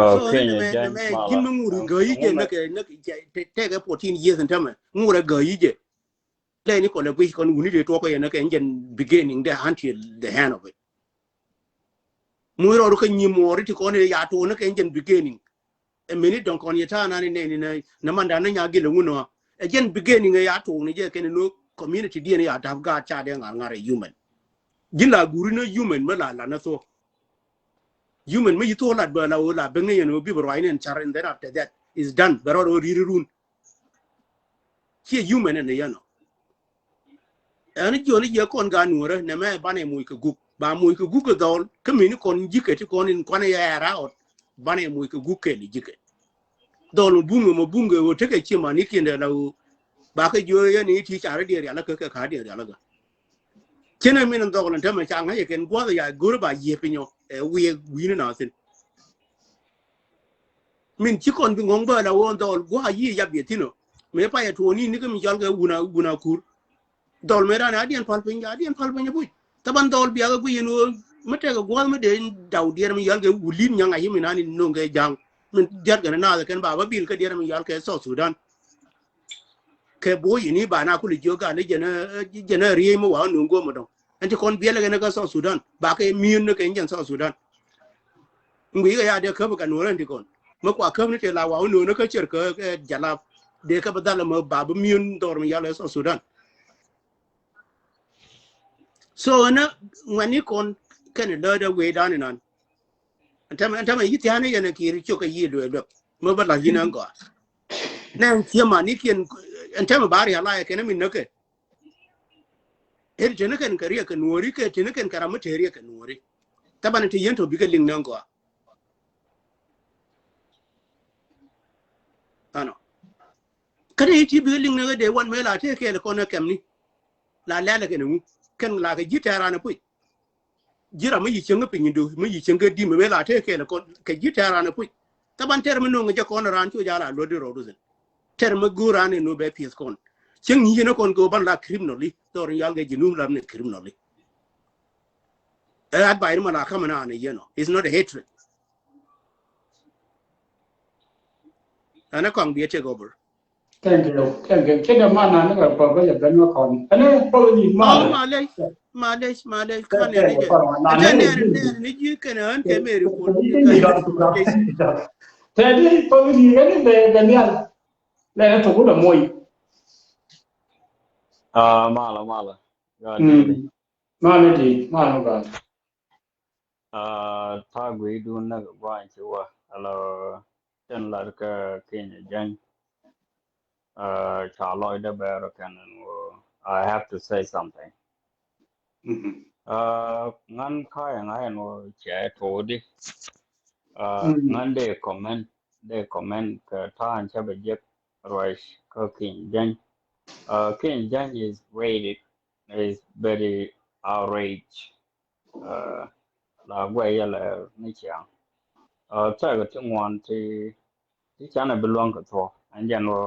So ni nɛ mɛ nɛ mɛ ji̱n mi ŋuri gäyi jɛ nä kɛ nä kɛ tɛkɛ fourteen years ɛn tämɛ ŋurɛ gäyi jɛ. Lɛ ni kɔlɛ guic kɔn wuni dee tuɔkɔ yɛ nä kɛ jɛn beginning dɛ until the end of it. Muc rɔɔdu kä nyi muɔɔri ti kɔn ya tuɔk nä kɛ jɛn beginning. Ɛ mini dɔŋ kɔn yɛ ta̱a̱ nani nɛni nɛ nɛ manda nä nya gilɛ ŋun ɔ. Ɛ jɛn beginning ɛ ya tuɔk ni jɛ kɛn ni no community diɛn ya da̱p gaat ca dee ŋa̱r ŋa̱r ɛ human. Ji̱n la guri nä human mä la la nä thuɔk. Human mä yi thuɔk lat bä la wä la bäŋ ni yɛn wä bi bä ruac ni ɛn car and then after that is done bɛ rɔɔd wä ri̱ri run. Ciɛ human ɛn yɛn ɔ. Ɛn jiɔni jiɛ kɔn gaat nuɔrä nɛ mɛ banɛ moc kɛ guk ba moc kɛ guk kɛ dhɔl kä mini kɔn ji̱ kɛ ti kɔn in kuanɛ yɛ ɛra ɔt. Banɛ moc kɛ guk kɛn ji̱ kɛ dhɔl mɛ bum kɛ mɛ bum kɛ ɣöö tekɛ ciɛ mani kiɛn dɛ la ɣöö. Ba kɛ jiɔ yɛn i̱ ti carä diɛ rial kä kɛ ka̱a̱ diɛ rial kä. Ciɛn ɛ min in dhɔl in tämɛ ca ŋa̱c ɛ kɛn gua̱th ɛ ya go̱rä ba yiëë piny ɔ ɛ wiɛ wi̱i̱ni na thi̱n. Min ci kɔn bi ŋɔŋ bä la wä dhɔl gua̱a̱ yi yap yɛ thi̱n ɔ. Mëë payɛ tuɔɔni ni kä mi cɔal kɛ wun a wun a kur. Dhɔl mëë raan a diɛn pal piny a diɛn pal piny a puc. Thapan dhɔl biak a guic yɛn wä mi tɛk a gua̱a̱th mi dee daw diɛn mi yɔal kɛ wulin nyaŋ a yi mi nani no̱ŋ kɛ ja̱ŋ. Min diat kɛn naath kɛn ba bä bil kä diɛn mi yɔal kɛ South Sudan. Kɛ bo̱o̱ yini ba na kuli jiök gal ni jɛn jɛn a riey mi wa no̱ŋ go̱o̱m dɔ̱ŋ. Ɛn ti kɔn biɛl kɛn kä South Sudan ba kɛ mi̱i̱n ni kɛ jɛn South Sudan. Ŋui̱ kɛ ya dee käp kɛ nuɔ̱ɔ̱r ɛn ti kɔn mi kua käp ni tëë la wa wä nuɔ̱ɔ̱r ni kä cɛr kɛ jalap dee kä bi dhal mi ba bi mi̱i̱n dhɔr mi yal ɛ South Sudan. So ɛn ŋuɛ̈ni kɔn kɛn läätdä wee dan inan. Ɛn tɛmɛ ɛn tɛmɛ yi thia̱a̱n yɛn ɛ ki̱i̱r ciök kɛ yi luee luek mi bä la̱th yin ɛn gɔaa. Nɛ ɛn thiämanikiɛn ɛn tɛmɛ ba rial a ɛ kɛn mi näkɛ. Eri teni kɛn kɛ riɛk kɛ nuɔri kɛ teni kɛn kɛ ram mi te riɛk kɛ nuɔri. Thaban ti yɛn tɔ bikɛ liŋ ni ɛn gɔaa. Ano. Kɛn i̱ ti bikɛ liŋ ni kɛ dee wan mëë la tëë kɛɛl kɔn ɛ kɛmni. La lɛl kɛn ɛŋu kɛn la kɛ ji̱ tɛɛr an ɛ puc. Ji̱ ram mi yi cieŋ kä piny indu mi yi cieŋ kä di̱m mëë la tëë kɛɛl kɔn kɛ ji̱ tɛɛr an ɛ puc. Thaban tɛɛr mi no̱o̱ŋ jɛ kɔn ran cu jal a luɔt di rɔɔdu thin. Tɛɛr mi go̱o̱r an ɛ nu bɛ pieth kɔn. Cieŋ nyi yɛn kɔn kɛ wä ban la criminally dhɔr in yal kɛ ji̱ nu lam ni criminally. Ɛ advice ni ma la kamɛ na an ɛ yɛn ɔ. It's not a hatred. Ɛn ɛ kɔŋ bi ɛ take over. Thank you. Thank you. Kidɛ man na ni kɛ kɔn bä jɛ ben wä kɔn. Ɛn ɛ bä wä ni ma. Oh, malej. Malej, malej. Kan ni jɛ. Ɛn ɛ nɛr nɛr ni ji̱ kɛn ɛ ɣän kɛ meri kɔn. Tɛ di bä wä ni ɛn ɛ bɛ bɛ nial. Lɛ ni tok wä lɛ moy. Ah, mala mala. Mala di mala ba. Ah, tha̱a̱ gui̱dun näk gua̱a̱ny ci wä ala tɛn lat kä Kenya Jany. Ah, ca lɔcdä bɛɛr kɛn ɛn wä, I have to say something. Ah, ŋän ka̱a̱c ɛŋa ɛn wä cɛ to̱o̱di. Ah, ŋän dee comment, dee comment kɛ ta̱a̱n cä bɛ jek ruac kä Kenya Jany. Ah, Kenya Jany is rated, is very outrage. Ah, la guɛ yɛlɛ ni ciaŋ. Ah, tɛk ti ŋuan ti ti canɛ bi luɔ̱ŋ kɛ thuɔ̱k ɛn jɛn wä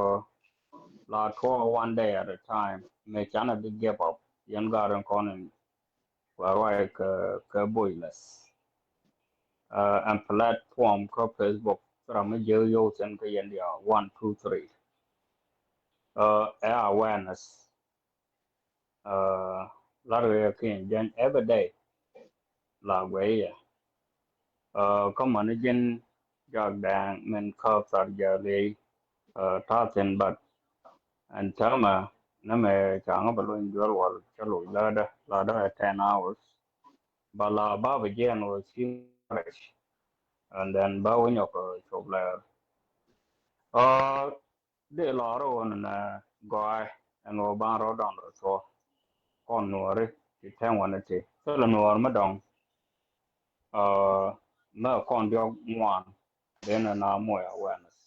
la tuɔɔk one day at a time. Mëë canɛ bi give up yɛn gat in kɔn in kua ruac kɛ kɛ boileth. Ah, ɛn platform kä Facebook ram mi jiäk yio̱w thi̱n kä yɛn diaal one two three. Ah, ɛ awareness. Ah, lar wee kin jɛn every day. La guɛ yɛ. Ah, kä mani ji̱n jak dɛŋ min kä thar jɛ ley. Ta̱a̱ thi̱n, but ɛn täämɛ nɛmɛ ca ŋä bɛ luny duel wal cä luc lädä lädä ɛ ten hours. Ba la ba bɛ jiɛn wä ci rɛc, and then ba wä nyɔk cop lɛɛr. Dee lɔr wä nɛ gɔaɛ ɛn wä ban rɔ dɔn rɔ tuɔ kɔn nuɔri ti tɛn wä ni ti thilɛ nuɔr mi dɔŋ. Mɛ kɔn diɔk ŋuan. Then na moya awareness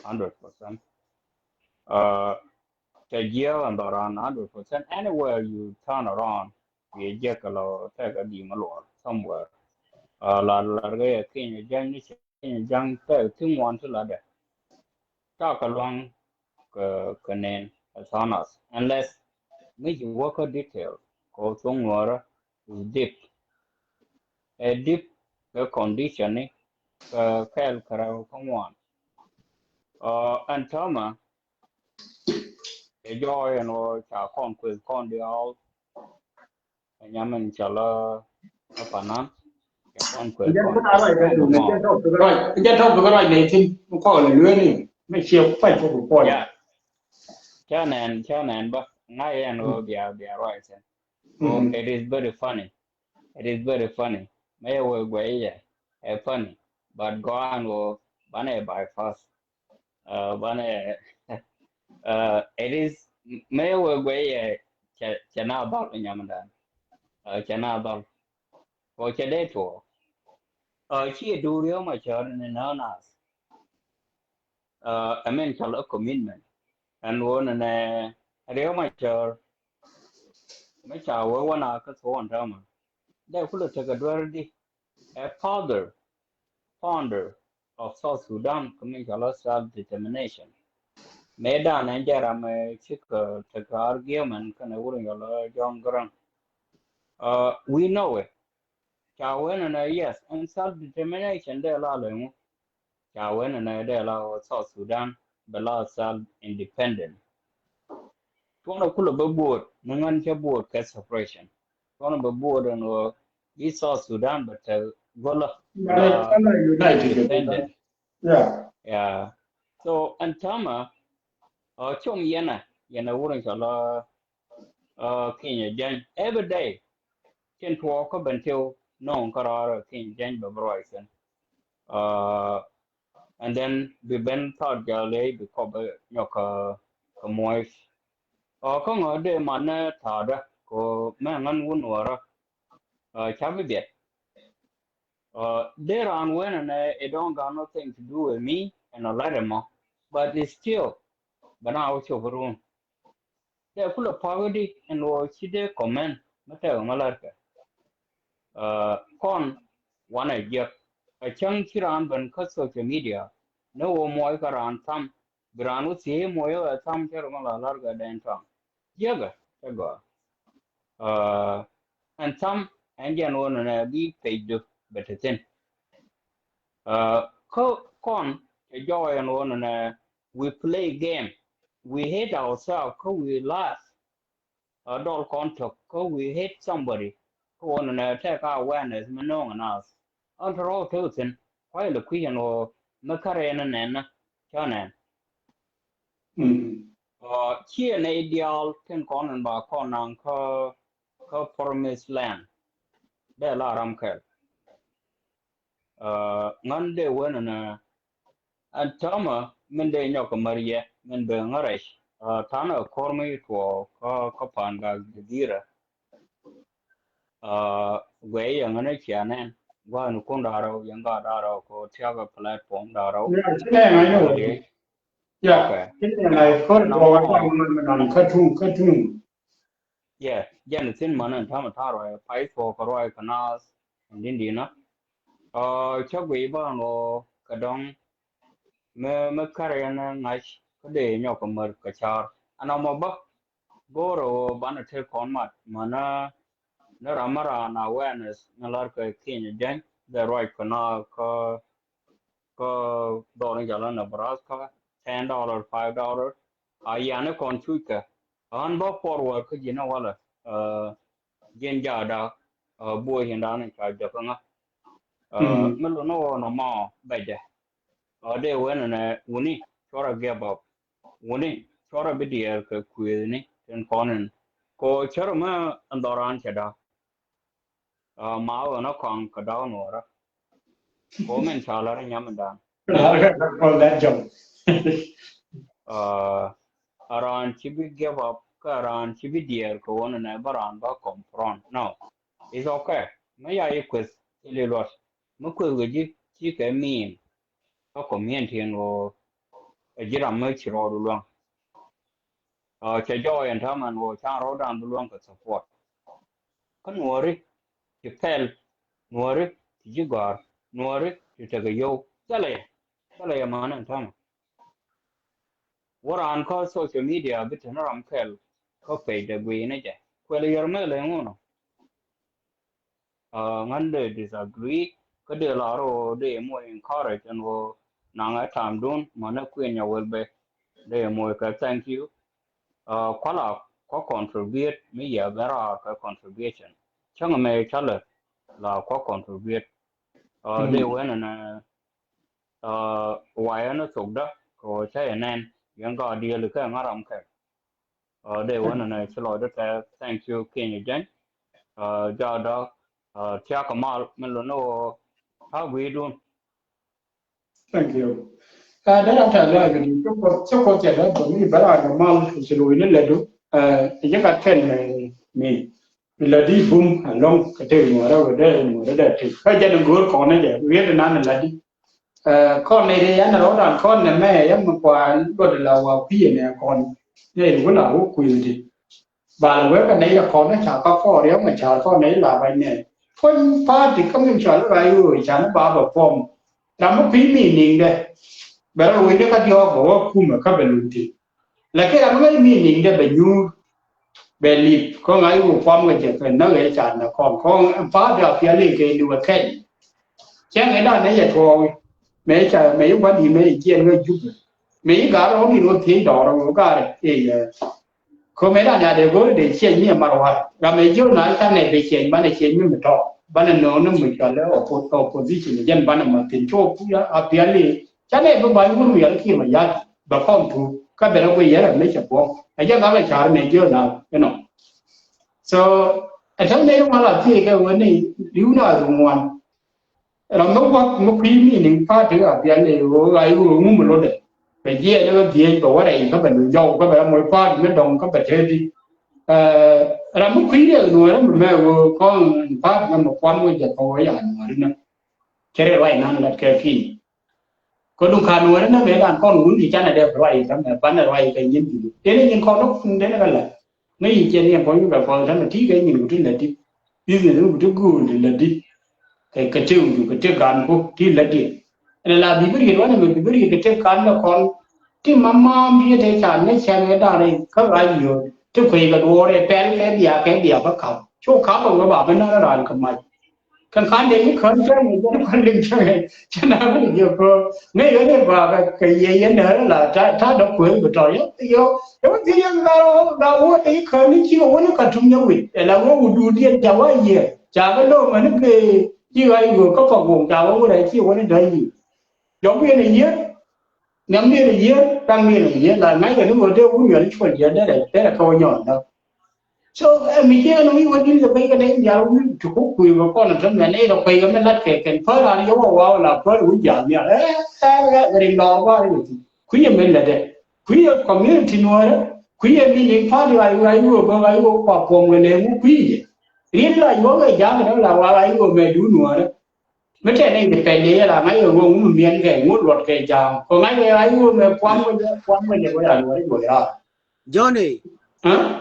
hundred percent. Cɛ jiɛɛk ɛn dhɔran hundred percent. Anywhere you turn around, yɛ jiɛk kɛ lɔ tɛk a di mi luɔr somewhere. La lar kɛ yɛ kinyɛ ja̱ŋ ni kinyɛ ja̱ŋ tɛk ti ŋuan ti la dɛ. Ta kɛ luaŋ kɛ kɛ nen as honest, unless mi ci wä kä detail kɛ wä thuŋ nuɔrä is deep. Ɛ deep kɛ condition ni kɛ kɛɛl kɛ rɛw kä ŋuan. Ɛn täämɛ ɛ jɔɔy ɛn wä ca kɔn kueth kɔn diaal. Ɛ nyamin cɔl ɛ panan. Ca kɔn kueth kɔn diaal. Jɛ tɔp kɛ ruac nɛ tin kɔn lɛ lueeni mɛ ciɛ kuac kɛ ku kɔn. Ca nɛn ca nɛn bä ŋa̱c ɛn wä bia bia ruac thin. It is very funny. It is very funny. Mɛ yɛ wee guɛ yɛ ɛ funny, but gɔan wä banɛ bypass. Banɛ it is mɛ yɛ wee guɛ yɛ cɛ na dhɔl nyamdan. Cɛ na dhɔl kɔ cɛ dee tuɔ. Ci duur yom a cɔr ni nä nas. Ɛ min cɔl a commitment. Ɛn wä ni nɛ riɛk ma cɔr mi ca wee wä na kä thuɔn täämɛ. Dee kulɛ tekɛ duer di ɛ father, founder of South Sudan kä min cɔl a self determination. Mëë dan ɛn jɛ ram ɛ cikɛ tekɛ argument kɛnɛ wur in cɔl a John Garang. We know it. Ca wen ɛnɛ yes ɛn self determination dee la lɛ ŋu. Ca wen ɛnɛ dee la wä South Sudan bɛ la self independent. Tuɔnɛ kulɛ bä buɔt ni ŋän cɛ buɔt kɛ separation. Tuɔnɛ bä buɔt ɛn wä bi South Sudan bɛ te gola independent. Yeah. So ɛn täämɛ ɔ com yɛnɛ yɛnɛ wur in cɔl a Kinyɛ Jɛny every day. Cin tuɔɔk kä ben tiw no̱o̱ŋ kä rɔɔr Kinyɛ Jɛny bɛ bi ruac kɛn. And then bi ben thɔɔt jɔl i̱ bi kɔp nyɔk kä muɔc. Kä ŋɔ dee man ni ta̱a̱dä ko mɛ ŋän wun wärä. Ca bi biɛt. Dee raan wen ɛnɛ it don't got nothing to do with me and a lot of more, but it's still bɛ na wä cop run. Dee kulɛ pa̱k di ɛn wä ci dee comment mi tɛk mi la̱rkɛ. Kɔn wanɛ jiɛk a cäŋ ci raan ben kä social media ni wä muɔc kä raan tham bi raan wä thiee muɔc ɛ tham cɛ rɔ mi la la̱rkɛ dɛn tham. Jiɛkɛ cɛ gɔaa. Ɛn tham ɛn jɛn wä nɔnɛ bi page du bɛ te thin. Kä kɔn cɛ jɔɔy ɛn wä nɔnɛ we play game. We hate ourselves kä we laugh. Dɔl kɔn tök kä we hate somebody. Kä wä nɔnɛ tɛk ka awareness mi no̱o̱ŋ ɛ naath. Ɣän te rɔ̱ te wä thi̱n kuay lɛ kui̱c ɛn ɣöö mi kärɛ ɛn ɛ nɛn ni cä nɛn. Ciɛ nɛy diaal tin kɔn in ba kɔn naŋ kä kä promised land. Dee la ram kɛl. Ŋän dee wen ɛn ɛn täämɛ min dee nyɔk kä mär yɛ min bee ŋä rɛc. Ta̱nɛ ko̱r mi tuɔɔk kä kä pa̱a̱n gak didhi̱rä. Guɛy yɛ ŋän cia nɛn gua̱a̱n kun da̱rä yɛn gat da̱rä ko tiakä platform da̱rä. Yeah, ci nɛn a yɛ wä. Yeah, ci nɛn a yɛ kɔr tuɔɔk kä tuŋ kä tuŋ. Yeah, jɛn thi̱n män ɛn ta̱mɛ ta̱a̱ ruac pay thuɔɔk kɛ ruac kɛ naath ɛn di̱n di̱n a. Cä guiy bä ɛn ɣöö kɛ dɔ̱ŋ mi mi kär yɛn ŋa̱c kä dee nyɔk kɛ mär kɛ ca̱r ɛn ɔmɔ bä. Go̱o̱rä ɣöö banɛ tëë kɔn mat mänä ni ram mi raan awareness ni la̱r kɛ kiɛny jɛny dee ruac kɛ naath kä kä dhɔr ni jal ni Nebraska, ten dollar, five dollar. A yani kɔn cuc kɛ ɣän bä forward kä ji̱n walɛ. Ji̱n jaada buɔy in dan ca jɛ kä ŋa. Mi lun ni wä nɔmɔ bɛ jɛ. Dee wen ni wuni cuɔrɛ give up. Wuni cuɔrɛ bi diɛɛr kɛ kuëëthni tin kɔn in. Ko cär mɛ ɛn dhɔran cɛ da̱. Ma ɣän ɛ kɔaŋ kɛ da̱w nuɔɔrä. Ko min ca lär nyam in dan. Call that job. A raan ci bi give up, kä a raan ci bi diɛɛr kɛ wun nɛ bä raan bä confront. No. It's okay. Mä ya yi kueth ci li luɔt. Mä kueth kɛ ji̱ ci kɛ miin. Kä community in ɣöö ɛ ji̱ ram mä ci rɔɔdu luäŋ. Cɛ jɔɔy ɛn täämɛ ɛn ɣöö can rɔɔdan bi luäŋ kɛ support. Kä nuɔɔri ti pɛl, nuɔɔri ti ji̱ gɔ̱a̱r, nuɔɔri ti tekɛ yio̱w. Thilɛ yɛ, thilɛ yɛ män ɛn täämɛ. Wä raan kä social media bi te ni ram kɛl kä page dɛ guiy ni jɛ. Kuɛl yɛr mɛl ɛ ŋun ɔ. Ŋän dee disagree kä dee la rɔ dee moc encourage ɛn ɣöö naŋ ɛ tamdun mänɛ kui̱n nya wel bɛ dee moc kɛ thank you. Kuala kɔ contribute mi yɛ ben raar kɛ contribution. Cäŋ mɛ calɛ la kɔ contribute. Dee wen ɛn wayɛ ni thokdä kɛ ɣöö cä yɛ nɛn yɛn gɔaa dieel kɛ ŋä ram kɛ. Dee wen ɛn ci lɔcdä tɛ thank you kiɛny jɛny. Jaadä tiakä mal min luni ɣöö ta̱a̱ gui̱dun. Thank you. Dee ram ta̱a̱ lɔac kɛ ni cä kuɔth cä kuɔth cɛ lɔac bä mi bä raan kɛ mal ci lo̱c ni lɛtdu. Ɛ jɛ gat kɛn mi mi lɛtdi bum alɔŋ kɛ tëë nuɔrä wä dee nuɔrä dee tëë kä jɛn go̱o̱r kɔn ni jɛ wi̱i̱ di nan lɛtdi. Kɔn nɛy ti yan rɔɔdan kɔn nɛmɛ yan mi kua luɔt la wa kui̱ nɛ kɔn nɛy ti wä la wä kui̱ ti. Bal wek kɛ nɛy ti kɔn ni ca kä kɔɔr yɔ̱ŋ ca kɔn nɛy la bac nɛ. Puɔ̱ny party kä mi cɔal i̱ rac ɣöö can i̱ ba bɛ form. Ram mi kui̱ mi niŋdɛ bɛ rɔ wecdɛ kä diɔ̱ɔ̱k bɛ wä kumɛ kä bɛ luŋ ti. Lakin ram mi ŋäc mi niŋdɛ bɛ nyuur. Bɛ lip kɔn ŋa̱c wä kuam kɛ jɛ kɛ näk ɛ ca nɛ kɔn kɔn pa̱a̱t dɔ̱ a piali kɛ liwɛ kɛny. Cɛŋ ɛ dan ɛ yɛ tuɔɔk mëë ca mëë yi gua̱n di mëë jiɛn wä Jubɛ mëë yi ga̱r rɔ̱ ni wä thiec dɔɔr wä ga̱r ɛ yɛ. Kɛ mëë dan ya dee go̱r dee ciɛny ni ɛ mar wa̱r ram ɛ jiök na ca nɛ bɛ ciɛny banɛ ciɛny mi mi tɔk banɛ nööŋ ni mi cɔal ɛ opposition jɛn banɛ ma thin cok a piali. Ca nɛ bi ba̱ny wur wiɛl kiɛ ma ya̱t bɛ kɔn tuuk kä bɛ rɛ guiy yɛn rɛ mi cɛ buɔ̱m. Ɛ jɛ ŋa̱k ɛ ca̱r nɛ jiö na inɔ. So ɛ tɛm nɛ ri ŋuan la thiee kɛ wen ni ri̱w na ri ŋuan. Ram mi gua̱k mi kui̱ mi niŋ pa̱a̱t ti a biɛl ni ɣöö ɣa̱c ɣöö ŋum lotdɛ. Bɛ jiɛɛn ni bɛ dhieec bɛ wä rɛy kä bɛ lu jɔw kä bɛ rɛ moc pa̱a̱t mi dɔŋ kä bɛ teti. Ram mi kui̱ riɛk nuɔ̱ɔ̱rä mi mɛ ɣöö kɔn pa̱a̱t mɛ mi kuan wä jɛ kɔn wä ya nuɔ̱ɔ̱ri nä. Cɛ rɛ ruac nan lat kɛ ki̱n. Kä duŋ ka̱n wärä nä mëë dan kɔn wun ti canɛ dee ruac i̱ tämɛ banɛ ruac i̱ kɛ nyin ji̱. Tënɛ nyin kɔn wä kun tënɛ kɛ la̱t. Ŋäc i̱ cɛ ni ɛn kɔn wun bɛ kɔn tämɛ ti kɛ nyin ku ti la̱t di. Business ku ti go̱o̱l ti la̱t di. Kɛ kɛ tëë wun kɛ tëë gan ku ti la̱t di. Ɛn la bi bi riet wanɛ mɛ bi bi riet kɛ tëë kan kɛ kɔn. Ti ma maam bi te can nɛ cɛn kɛ dan rɛy kä ruac yio̱o̱. Ti kuec kɛ duɔɔr ɛ pɛl kɛ bia kɛ bia bä ka̱p. Cu ka̱p ɛ wee ba bi nä raan kɛ mac. Kɛn ka̱n dee ni kän cä ni jɛn kän liŋ cä ŋɛc cä na ni jɛ ko ŋäc ɣän ni ba kɛ kɛ yɛ yɛn dee rɛ la ta ta dɔ kueer bi tɔr yɔ yɔ yɔ bi yɛ ga ga wä ni kän ni ci wä ni ka tum yɛ wi̱c ɛ la wä wä duut yɛn ca wä yɛ ca kɛ lo̱o̱ mɛ ni kɛ ci ɣä yi wä kä pa guɔ̱ŋ ca wä wä rɛ ci wä ni dɔ̱ yi. Jɔk yɛn a yier nhiam yɛn a yier daŋ yɛn a yier la ŋa̱c kɛ ni wä dee wun yɔn cuɔl yɛn derɛ derɛ kɛ wä nyɔn dɔ. So ɛ mi jiɛn ni wi̱i̱ wä di̱n kɛ pɛy kɛ nɛy nhial wi̱i̱ ti ku kui̱ kɛ kɔn tɛm mɛ nɛy rɔ pɛy kɛ mi lat kɛ kɛn pär an yɛ wä waw la pär wi̱i̱ ja̱a̱ nhial ɛ ɛ ɛ rin lɔɔr ba ri wä ti kui̱ yɛ mi lɛ dɛ kui̱ yɛ community nuɔrɛ kui̱ yɛ mi ni party wa yua yua bä wa yua kua puɔm kɛ lɛ ŋu kui̱ yɛ rin la yua kɛ ja̱a̱ kɛ la wa wa yua mɛ du nuɔrɛ. Mi tɛn ni depend ni yɛ la ŋa̱c kɛ ŋu mi miɛn kɛ ŋu luɔt kɛ ja̱a̱ŋ kɛ ŋa̱c kɛ ŋa̱c ŋu mɛ puan kɛ puan kɛ jɛ kɛ ya luɔt kɛ ya. Johnny. Huh?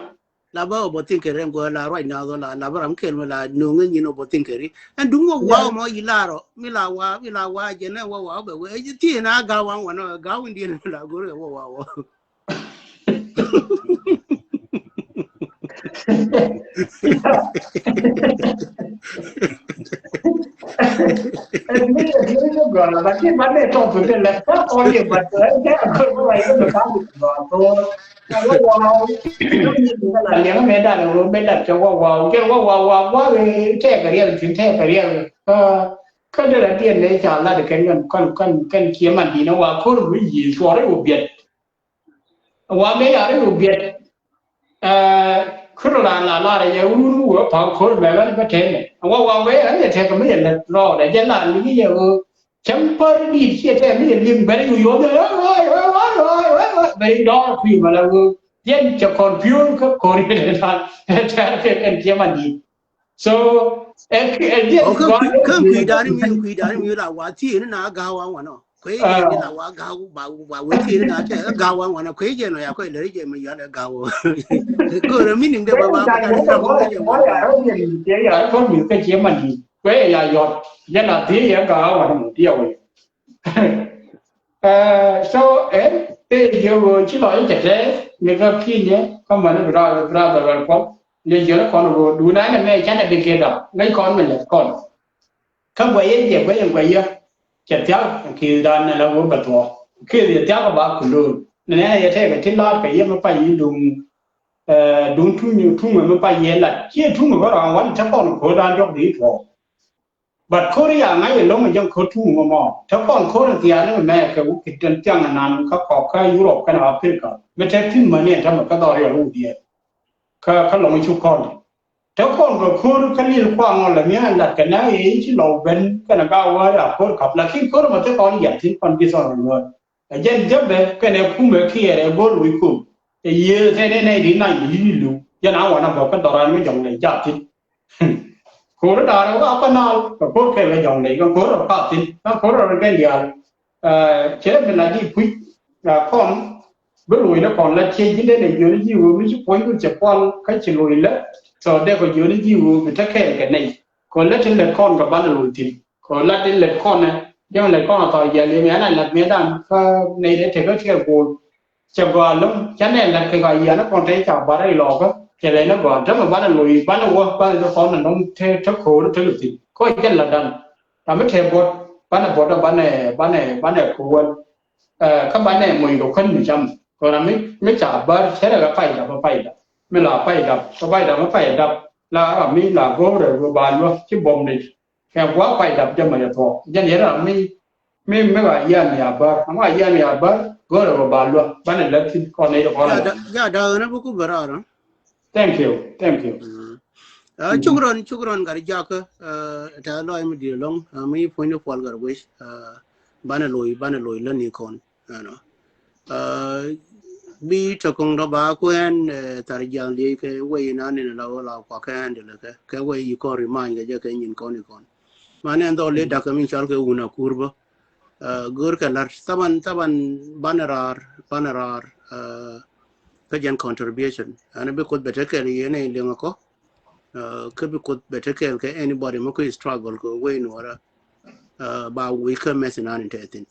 La ba ɔbɔ thin kɛ rɛn gɔ la ruac na dhɔ la la ba ram kɛn mi la noŋ nyin ɔbɔ thin kɛ ri. Ɛn duŋ wä wa mɔ yi la rɔ mi la wa mi la wa jɛ nɛ wä wa bɛ wä ti na ga wa wa nɔ ga win di la gor wä wa wä. Lakin ba ne tɔŋ tu de la ka kɔn ye ba tu ɛn tɛ a kɔn ba ye ba ka bu ba to. Ka wa wa. Ka la liɛŋ mɛ da ro mɛ da kɛ wa wa kɛ wa wa wa wa tɛ ka riɛl tin tɛ ka riɛl. Ka Kä dee la diɛn dee ca lat kɛn kɛn kɛn kɛn kɛn kiɛ man di̱n a wa ko̱r bi yiëë cuɔri wä biɛt. Wa mëë ya ri wä biɛt. Ɛ, kuru la la la rɛ yɛ wun wä pa ko̱r bɛ bɛ bɛ tɛmɛ. Wa wa wee rɛ yɛ tɛk mi yɛ lɛ rɔ rɛ jɛ la ni yɛ wä. Cäŋ pär di̱t ciɛ tɛm mi yɛ liŋ bɛ ri yu yɔ bɛ. Bɛ ri dɔɔr kui̱ ma la wä. Yɛn cɛ kɔn piöör kä ko̱r yɛ lɛ la. Tɛr kɛ kɛn kiɛ man di̱n. So ɛ ɛ diɛ kä kui kä kui dari mi kui dari mi la wa ti ni na ga wa wa no. Kwe je ni la wa ga wa wa we ti ni na te ga wa wa no kwe je no ya kwe le je mi ya le ga wa. Ko re mi ning de ba ba ba dari na ko je wa. Ya ko mi ke je man ni. Kwe ya yɔ. Ya na ti ya ga wa no ti ya we. Ɛ, so ɛ te yɛ wä ci lɔ i̱ cɛ tɛ ni kä kinyɛ kä mani bra bra bra bra kɔn ni yɛ kɔn wä du na ni mɛ canɛ bi kɛ dap ni kɔn mi lɛ kɔn. Kä guɛ yɛ yɛ guɛ yɛ guɛ yɛ cɛ thiak ki dan ni la wä bɛ tuɔ ki yɛ thiak ba kulun ni nɛ yɛ tɛ kɛ ti lat kɛ yɛ mi pa yi duŋ. Ɛ, duŋ tuŋ tuŋ mi pa yɛ lat ci tuŋ mi bä rɔ wan tɛ kɔn ko dan jɔk di tuɔ. But ko̱r ya ŋa̱c ɛlɔ̱ŋ ɛ jɛn ko̱r tuŋ ŋɔ mɔ. Te kɔn ko̱r in thiaani mɛ kɛ wä kit den thiaŋ ɛnan kä kɔk kä Europe kɛnɛ Africa. Mi te tin mani ɛn tämɛ kä dhɔr yɛ wä diɛ. Kä kä lɔŋ cu kɔn. Te kɔn kɛ ko̱r kä lil kuaŋ ɔ lɛ mia̱a̱n lat kɛ nɛ i̱ ci lɔw ben kɛnɛ ga wä ya ko̱r kap. Lakin ko̱r mɛ te kɔn yat tin kɔn bi thɔn wä. Ɛ jɛn jäpɛ kɛnɛ kumɛ kiɛɛr ɛ go̱r wi̱i̱ kum. Ɛ yiëë tɛn ɛ nɛy di nac wi̱i̱ li̱w. Jɛn a wanɛ bä kä dhɔran mi jɔŋ lɛ jathin. Ko̱r da̱a̱r ɛ wa kä naal kɛ ko̱r kɛ lɛ jɔŋ lɛ kɛ ko̱r rɔ pathin kɛ ko̱r rɔ kɛ diaal. Ɛ, cɛ mi la di puc. Ɛ, kɔn bi loc lɛ kɔn la ciec ji̱n dee nɛ jiöni ji̱ ɣöö mi ci puɔ̱ny kun cɛ pual kä ci loc lɛ. Thɔ dee kɔ jiöni ji̱ ɣöö bi te kɛɛl kɛ nɛy kɔ lɛ tin lɛ kɔn kɛ banɛ loc thin. Kɛ lat in lät kɔnɛ, jɛn lät kɔnɛ thɔɔ jiɛl yɛn yɛn a lat miɛtdan kä nɛy dee tekä tiɛɛr go̱o̱l. Cɛ gɔaa lo̱ŋ, cä nɛ lat kɛ gɔaa yiɛn a kɔn te ca bar ilɔɔkä, cɛ lɛy ni gɔaa. Tämɛ banɛ lo̱c, banɛ wä, banɛ dee kɔn nɛ nɔŋ te, te ko̱o̱r te lät thi̱n. Kɔ jɛn latdan. Ram mi te buɔ̱t, banɛ buɔ̱t banɛ, banɛ, banɛ ko̱o̱r. Ɛ, kä banɛ moc kɛ kän mi cam. Kɛ ram mi, mi ca bar, cɛ rɛ kɛ pay dap, pay dap. Mi la pay dap, kɛ pay dap, pay dap. La ram mi la go̱o̱rɛ, go̱o̱r ba luäk, ci buɔ̱m ni. Kɛ gua̱a̱k pay dap jɛ mɛ jɛ thuɔ̱k. Jɛn yɛn ram mi, mi, mi ɣaa yian mi a bär. Ama yian mi a bär, go̱o̱rɛ bä ba luäk. Banɛ lät thi̱n kɔn nɛy ti kɔn a lät. Ya da, ya da ɣän a bä ku bä raar, ɣän. Thank you, thank you. Mm. Ah, mm. Cukran, cukran gat jakä, ah, ta lɔy mi di̱i̱t ɛlɔ̱ŋ, ah, mi puɔ̱ny ni puɔl gat wec, ah, banɛ lo̱c, banɛ lo̱c lätni kɔn, you know. Ah, bi te ko̱ŋ dɔ ba kuɛn, eh, thar jiaŋ liec kɛ wec inan in la wä la kua kɛn di lɛ kɛ, kɛ wec yi kɔn ri many kɛ jɛ kɛ nyin kɔn ikɔn. Mani ɛn dhɔl liec dakä min cɔal kɛ wun a kur bä. Ah, go̱o̱r kɛ lar, thaban, thaban banɛ raar, banɛ raar, ah, kä jɛn contribution. Ani bi kuth bɛ te kɛl yɛn in liŋ akɔ. Ah, kä bi kuth bɛ te kɛl kɛ anybody mɛ kui̱ struggle kɛ wec nuɔrä. Ah, ba wi̱i̱ kä mɛth inan in te thin.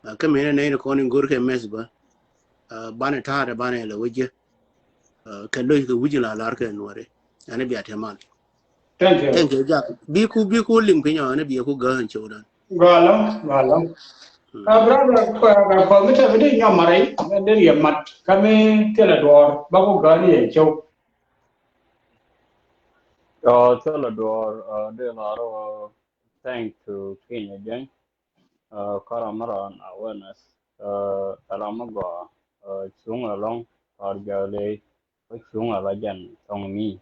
Ah, kä min in nɛy ni kɔn in go̱o̱r kɛ mɛth bä. Ah, banɛ ta̱a̱dɛ banɛ lɛ wä jiɛ. Ah, kɛ lo̱c kɛ wi̱c in la lar kɛ nuɔri. Ani bia te mal. Thank you. Thank you, Jack. Bi ku, bi ku liŋ piny ɔ, ani bia ku gähän cowdan. Gɔalä, gɔalä. Mm. Ah, brother, kɔ, kɔ, kɔ, mi te bi di nyɔm marɛ, mi di riɛ mat, kä mi thilɛ duɔɔr, ba ku gähän yɛ cow. Ɔ, thilɛ duɔɔr, ah, di lar, ah, thank to Kenya Jɛny. Ah, kɔrɔ mi rɔn awareness. Ah, ram mi gɔaa, ah, cuŋ ɛlɔ̱ŋ, kɔr jɔɔli, kä cuŋ ɛlɔ jɛn thɔŋ mi.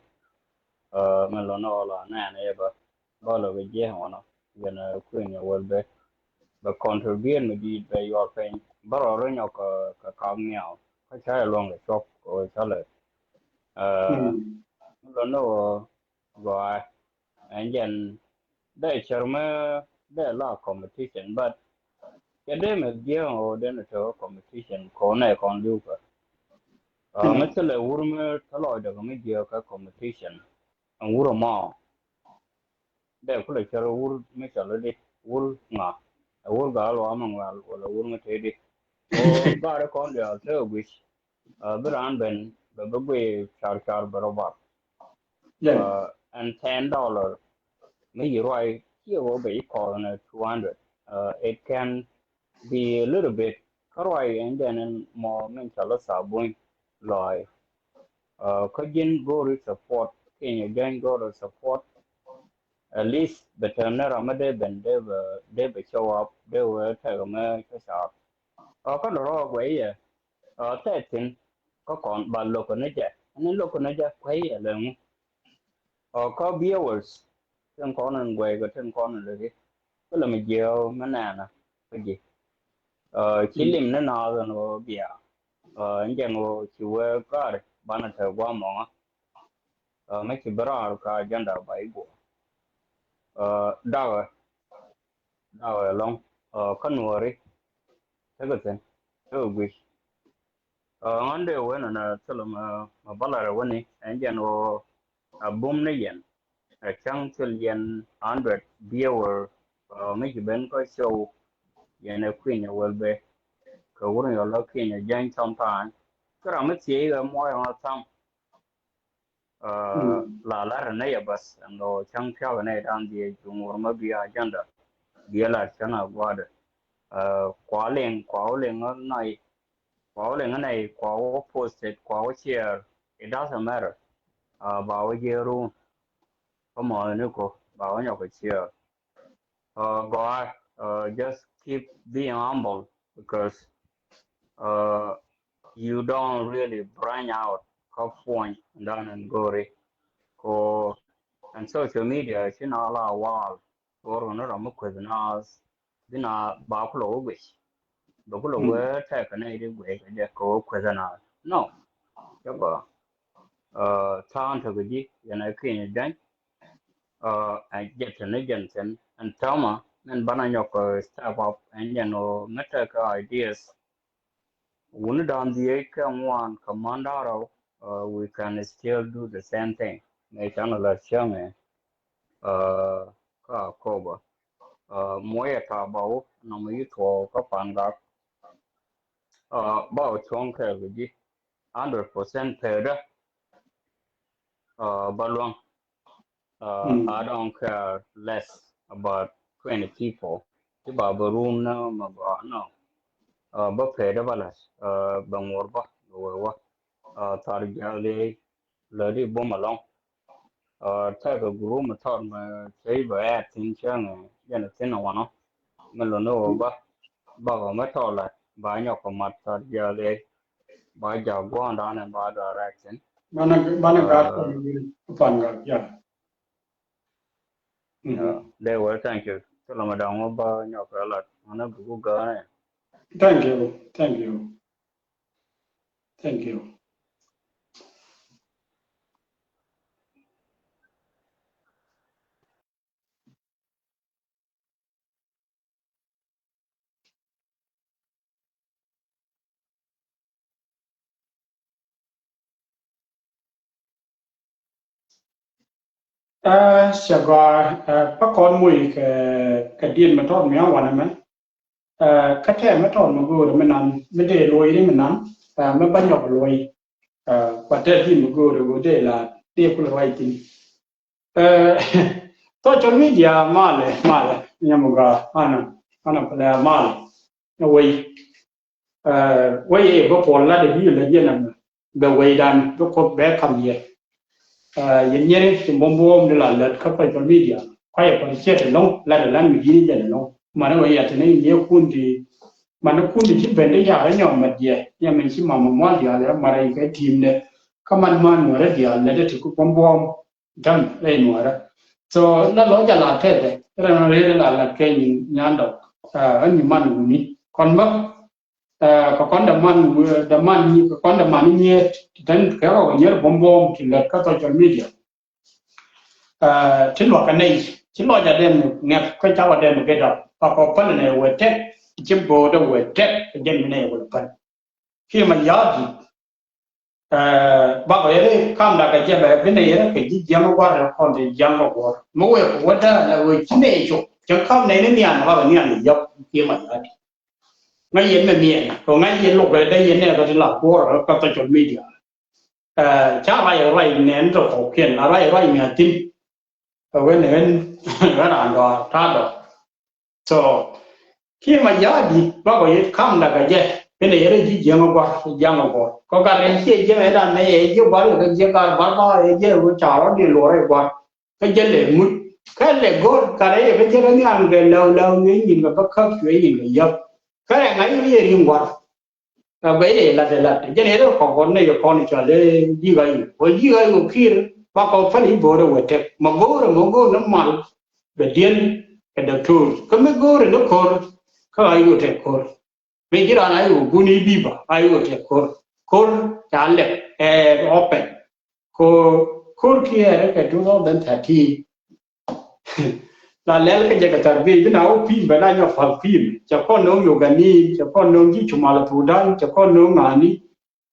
Ah, mi lɔn ɔ la nɛn ɛ bä, bä lɔ bɛ jiɛ wanɔ, jɛn, ah, kui̱n yɛ wäl bɛ. Bɛ contribute mi di̱i̱t bɛ yuɔr piny, bä rɔ ri nyɔk kɛ, kɛ kap miaw, kä ca yɛ luɔ̱ŋ kɛ cuɔp, kɛ wä ca lɛ. Ah, mm. Mi lɔn ɔ gɔaa. Ɛn jɛn dee cär mi dee la competition, but kɛ dee mɛ jiɛɛŋ ɣöö dee ni te competition kɛ ɣöö nɛ kɔn li̱w kɛ. Ah, mm. Mi thilɛ wur mi te lɔcdɛ kɛ mi jiɛɛk kɛ competition. Ɛn wur ɛmɔ dee kulɛ cär wur mi cɔl i̱di, wur ŋa, ɛ wur gal luaam ɛŋuɛl wala wur mi te i̱di. Ɣöö gat kɔn diaal te ɛ guic. Ah, bi raan ben bɛ bi guiy car car bɛ rɔ bar. Yeah. Ah, and ten dollar mi yi ruac kiɛ wä bɛ yi kɔɔth ni two hundred. Ah, it can be a little bit. Kä ruac ɛn jɛn ɛn mɔ min ca lɔ thabuny lɔɔy. Ah, kä ji̱n go̱o̱ri support, Kenya Jɛny go̱o̱ri support. At least bɛ tɛm ni ram mi dee ben dee bɛ, dee bɛ show up, dee wee tɛk mi cä caar. Ɔ, kä lɔ rɔ guɛy yɛ, ɔ, thɛɛthin kä kɔn ba lo̱k ni jɛ, ni lo̱k ni jɛ kuɛy yɛ lɛ ŋu. Ɔ, kä viewers tin kɔn in guɛy kɛ tin kɔn in lɛ ri kä lɛ mi jiɛ mi nɛɛnɛ kä ji̱. Ɔ, ci lim ni naath ɛn ɣöö bia, ɔ, ɛn jɛn ɣöö ci wee gaari banɛ te gua̱a̱ mɔŋä. Ɔ, mi ci bi raar ka agenda ba i̱ guɔ. Ɔ, dakɛ, dakɛ ɛlɔ̱ŋ, ɔ, kä nuɔɔri tekɛ thi̱n tekɛ guic. Ɔ, ŋän dee wen ɛn ɛ thilɛ mɛ, mɛ balarɛ wani ɛn jɛn ɣöö a bum ni yɛn. Ɛ cäŋ thil yɛn hundred viewer, ɔ, mi ci ben kä show yɛn ɛ kui̱ny ɛ wel bɛ kɛ wur yɔl ɔ kui̱ny ɛ jɛny sometime. Kä ram mi thiec ɛ muɔc ɛ ŋɔ tham. Ɔ, la lar ɛ nɛy ɛ bäth ɛn ɣöö cäŋ thia̱k ɛ nɛy dan dhiec cuŋ wur mɛ bi agenda. Bi ɛ lar cäŋ ɛ gua̱dɛ. Ɔ, kua liŋ, kua wä liŋ ɛ nɛy, kua wä liŋ ɛ nɛy, kua wä posted, kua wä share. It doesn't matter. Ɔ, ba wä jiɛ run. Kä mɔ ni ko ba wä nyɔk kɛ share. Ɔ, gɔaa, ɔ, just keep being humble because, ɔ, you don't really branch out kä puɔ̱ny dan ɛn go̱o̱ri. Ko ɛn social media ci na la wal go̱o̱r ni ram mi kueth naath bi na ba kulɛ wä guic. Bɛ kulɛ wee tɛk kɛ nɛy di guic kɛ jɛ kɛ wä kueth naath. No. Cɛ gɔaa. Ɔ, tha̱a̱ŋ tekɛ ji̱ yɛn ɛ kiɛny jany. Ɔ, ɛn jɛ teni jɛn thi̱n ɛn täämɛ min banɛ nyɔk, ɔ, step up ɛn jɛn ɣöö mi tekɛ ideas. Wuni da̱a̱n dhieec kɛ ŋuan kɛ män da̱a̱r rɛw, ɔ, we can still do the same thing. Mëë canɛ la cäŋɛ, ɔ, kä Akoba. Ɔ, muɔyɛ ta̱a̱ ba wä nɔmɔ yi tuɔɔk kä Pangak. Ɔ, ba wä cuɔ̱ŋ kɛɛl kɛ ji̱ hundred percent pɛɛdä. Ɔ, ba luäŋ. Ɔ, I don't care less about twenty people. Ti ba bɛ run nä mɛ gɔaa nɔ. Ɔ, bä pɛɛdä ba la̱t. Ɔ, bɛ ŋuɔr bä bɛ wee wä. Ɔ, thar jiath liey lät i̱ bum alɔŋ. Ɔ, tɛkɛ group mi thɔt mɛ cɛ i̱ bɛ add thi̱n cäŋɛ jɛn thi̱n ɛ wanɔ. Mi luni wä bä bakɔ mi tɔt la̱t ba nyɔk kɛ mat thar jiath liey. Ba jak gua̱a̱n danɛ ba direct in. Banɛ, banɛ gaat kɔn wi̱n pan gat, yeah. Dee wee, thank you. Thilɛ mɛ da̱ŋ wä ba nyɔk kɛ lat. Manɛ buku gäänɛ. Thank you. Thank you. Thank you. Ɛ, cɛ gɔaa, ɛ, pa kɔn moc kɛ, kɛ diet mi tɔt mi a wanɛ mɛ. Ɛ, kä tɛm mi tɔt mi go̱o̱rɛ mi nan, mi dee loc ri mi nan, ɛ, mi ba nyɔk loc. Ɛ, kua tɛt diet mi go̱o̱rɛ go̱o̱r dee la, dee kulɛ ruac thi̱n. Ɛ, social media malɛ, malɛ, nyam ga, ana, ana pɛlɛ malɛ, na wei. Ɛ, wei ɛ bä puɔl lat ɛ bi lɛ jɛn ɛmɛ, bɛ wei dan, bɛ kop, bɛ kam yɛ. Ɛ, yɛn nyɛri ti buɔm buɔm di la lät kä social media, kua yɛ kɔn ciet ɛlɔŋ, lat ɛ lan mi ji̱n jɛn ɛlɔŋ. Manɛ wei yɛ tɛnɛ yɛ kun ti, manɛ kun ti ci ben di ya̱r ɛ nyɔm mɛ diɛ, yɛ min ci mamɛ mual diaal ɛ marɛ kɛ ti̱i̱m dɛ. Kä man man nuɔrɛ diaal lät ɛ ti ku buɔm buɔm. Däm rɛy nuɔɔrä. So la lɔ jɛ la tɛtɛ rɛn rɛy la la kɛ nyin nyandɔ. Ɛ ni man wuni kɔn bä. Ɛ, kɛ kɔn dɛ man, dɛ man, kɛ kɔn dɛ man nyiet tɛn kɛ rɔ nyier buɔm buɔm ti lɛt kä social media. Ɛ, ti luakä nɛy ci lɔc a dɛn ŋɛk kä ca wä dɛn gɛt a pa kɔ pälɛ nɛ wee tɛk ci bo̱o̱dɛ wee tɛk jɛn mi nɛ wee päl. Kiɛ ma ya̱a̱ di̱t. Ɛ, bakɔ yɛn i̱ kam dakɛ jɛ bɛ bi nɛ yɛn kɛ ji̱ jiäŋ gua̱r rɛ kɔn ti jiäŋ kɛ guɔ̱r. Mi wee kɛ wä däär lɛ wee ci nɛ cop cɛ kam nɛ ni nian bakɔ nian i̱ yɔk kiɛ ma ya̱a̱ di̱t. Ŋäc yɛn mɛ miɛn kɛ ŋäc yɛn luk rɛ dee yɛn nɛ kɛ ti la guɔ̱r rɛ kɛ social media. Ɛ, ca ruac ruac nɛn tɔ kɔkiɛn la ruac ruac mi a thi̱n. Ɛ wen ɣän ɣän an dɔaar ta̱a̱ dɔk. So kiɛ ma ya̱a̱ di̱t bakɔ yet kam dakä jɛ. Kɛnɛ yɛrɛ ji̱ jiäŋ ɛ gua̱r jiäŋ ɛ gua̱r kɔ gat rɛn ciɛ jiäŋ ɛ dan nɛ yɛ ji̱ gua̱r kɛ jiäŋ gat bar ba ɛ jiäŋ ɛ wä ca rɔ di luɔr ɛ gua̱r. Kä jɛ lɛ ŋut Kä lɛ go̱r karɛ yɛ bä jɛ rɛ nhiam kɛ lɛw lɛw nyuɛ nyin kɛ bä käp cuɛ nyin kɛ yäp. Kä rɛ ŋa̱c yɛ ri̱ŋ gua̱r. Kä bɛ yɛ lat ɛ lat jɛn yɛ rɛ kɔk kɔn nɛ yɛ kɔn cual ɛ ji̱ ɣa̱c yɛ wä ji̱ ɣa̱c yɛ wä ki̱i̱r. Ba kɔk päl i̱ bo̱o̱rɛ wä tɛk ma go̱o̱rɛ ma go̱o̱rɛ ni mal. Bɛ diɛl kɛ dɔktor kä mi go̱o̱rɛ ni ko̱r. Kä ɣa̱c yɛ wä tɛk ko̱r. Mëë ji̱ raan a yɛ wä bun i̱ bi̱i̱ bä a yɛ wä tɛk ko̱r. Ko̱r ca lɛp ɛ open. Ko ko̱r kiɛɛr kɛ two thousand thirteen. La lɛl kɛ jɛ kɛ thar biey bi na wä pi̱i̱m bɛ na nyɔk pal pi̱i̱m cɛ kɔn no̱o̱ŋ Uganda cɛ kɔn no̱o̱ŋ ji̱ cumal Thudan cɛ kɔn no̱o̱ŋ ŋa̱a̱ni.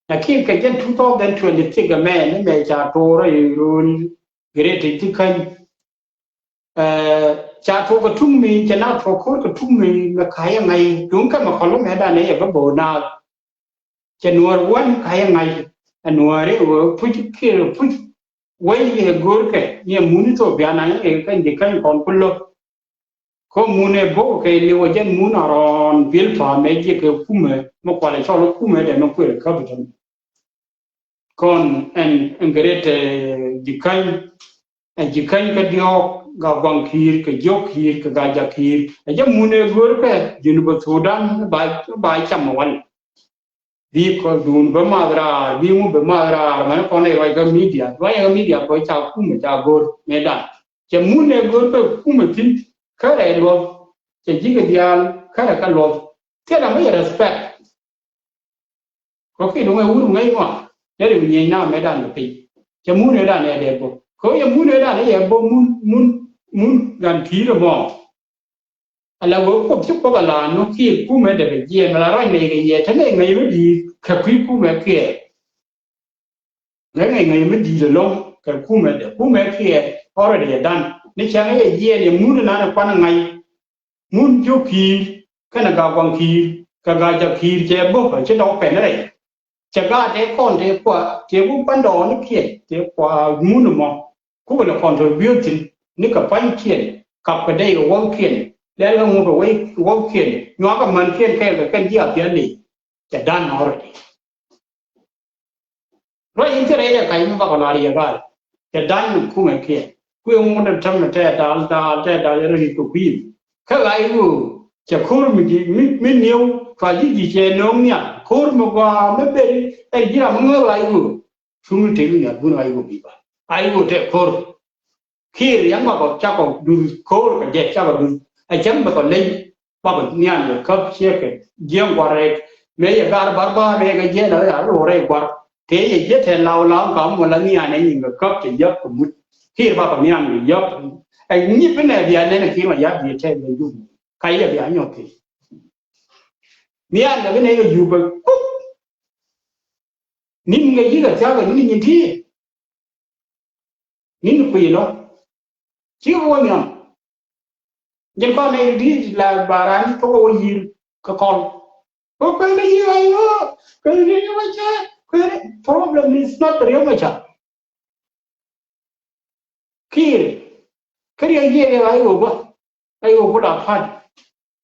Lakin kɛ jɛn two thousand twenty-six ɛmɛ ni mɛ ca to̱o̱r a i̱ ro̱o̱l gret ti thi̱ käny. Ca tuɔk kɛ tuŋ mi cɛ na tuɔk ko̱r kɛ tuŋ mi mɛ ka̱yɛ ŋa̱c duŋ kɛ mɛ kɔl mɛ danɛ yɛ bä bo̱o̱ naath. Cɛ nuɔ̱ɔ̱r wän ka̱yɛ ŋa̱c ɛ nuɔ̱ɔ̱ri wä puc kiɛ puc wei yɛ go̱o̱rkɛ ni ɛ mun Ithiopia na yɛ kɛ ji̱ käny kɔn kulä. Kä mun ɛ bo̱o̱k kɛ liwä jɛn mun a rɔɔn bil pa̱a̱m ɛ jiɛ kɛ kumɛ mɛ kualɛ cɔl kumɛ dɛ mɛ kuël käp itɔn. Kɔn ɛn ɛn gɛ rɛt ji̱ käny. Ɛ ji̱ käny kɛ diɔ̱ɔ̱k ga guaŋ ki̱i̱r kɛ jiɔk ki̱i̱r kɛ ga jak ki̱i̱r ɛ jɛ mun ɛ go̱o̱rkɛ Junub Thudan ba ba cam wal. Bi kɔ duun bɛ math raar bi ŋu bɛ math raar mɛn kɔn ɛ ruac kä media ruac kä media kɔ ca kumɛ ca go̱o̱r mëë dan. Cɛ mun ɛ go̱o̱rkɛ kumɛ thi̱n kärɛ luɔth. Cɛ ji̱ kɛ diaal kärɛ kä luɔth. Thilɛ mi yɛ respect. Kɔ kiɛ duŋ ɛ wur ŋäc ŋɔa dee ri winyɛny na mɛ dan kɛ piny. Cɛ mun ɛ dan ɛ dee bok kɛ wä yɛ mun ɛ dan ɛ yɛ bok mun mun mun gan ki̱i̱r ɛmɔ. Ala wee kuoth ci kuoth ala nu kiɛ kumɛ dee bɛ jiɛɛn ala ruac nɛy kɛ yɛ te nɛy ŋäc mi di̱i̱t kɛ kui̱ kumɛ kiɛ. Ŋäc ŋäc ŋäc mi di̱i̱t ɛlɔ̱ŋ kɛ kumɛ dee kumɛ kiɛ already ɛ dan ni cäŋ yɛ jiɛɛn yɛ mun ɛ nan ɛ kuan ɛ ŋa̱c. Mun jiök ki̱i̱r kɛnɛ gaak guaŋ ki̱i̱r kɛ gaak jak ki̱i̱r cɛ bä ci dɔk pɛn rɛy. Cɛ gaat tëë kɔn tëë kua tëë ku pandɔɔnikiɛn tëë kua mun mɔ. Kukɛ lɛ contribute thi̱n ni kɛ pa̱nykiɛn kap kɛ dee kɛ wäŋkiɛn lɛl kɛ ŋut kɛ wei wäŋkiɛn nyuakä mänkiɛn kɛɛl kɛ kɛn ji̱ a piɛl lic. Cɛ dan already. Ruac in thil rɛy dɛ kac mi bakɔ lar yɛ gaal. Cɛ da̱ny mi kumɛ kiɛ kuëë ŋuɔ̱t in tämɛ tɛɛ dal dal tɛɛ dal yɛ rɛy kɛ kui̱. Kä ɣa̱c ɣöö cɛ ko̱r mi ji̱ mi mi niɛw cua ji̱ ji̱ cɛ nööŋ nhial ko̱r mi gɔaa mi beri ɛ ji̱ ram mi ŋäk ɣa̱c ɣöö. Cuŋni tëë mi nhial bun ɣa̱c ɣöö bi̱i̱ ba ɣa̱c ɣöö tɛɛ ko̱r. Kiir yaŋ bakɔ cakɔ duth ko̱o̱r kɛ jɛ cakɔ duth. Ɛ cäŋ bɛ kɔ leny bakɔ nian kɛ käp ciekɛ jiɛŋ guar rɛk. Mëë yɛ gar bar bar rɛk ɛ jiɛn ɛ ɣa̱r rɛk guar tëë yɛ jiɛ tɛn law law kam wala nian ɛ nyin kɛ käp cɛ yäp kɛ mut. Kiir bakɔ nian kɛ yäp. Ɛ nyi bi nɛ bia nɛn ɛ kiir ma yap bia tɛn bɛ yum. Ka yɛ bia nyɔk kiir. Nian kɛ bi nɛ yɛ yup ɛ kuk. Nin kɛ yik ɛ thiak ɛ nin nyin ti. Nin kui̱ lɔ ci wä nhiam. Jin kɔn ni di la baran ko wä yir kɛ kɔn. Ko kwen ni yir ayo kwen ni yir wä cɛ kwen ni problem is not real ma ca. Kiir kä riɛk jiɛk riɛk ayo bä ayo bä la pat.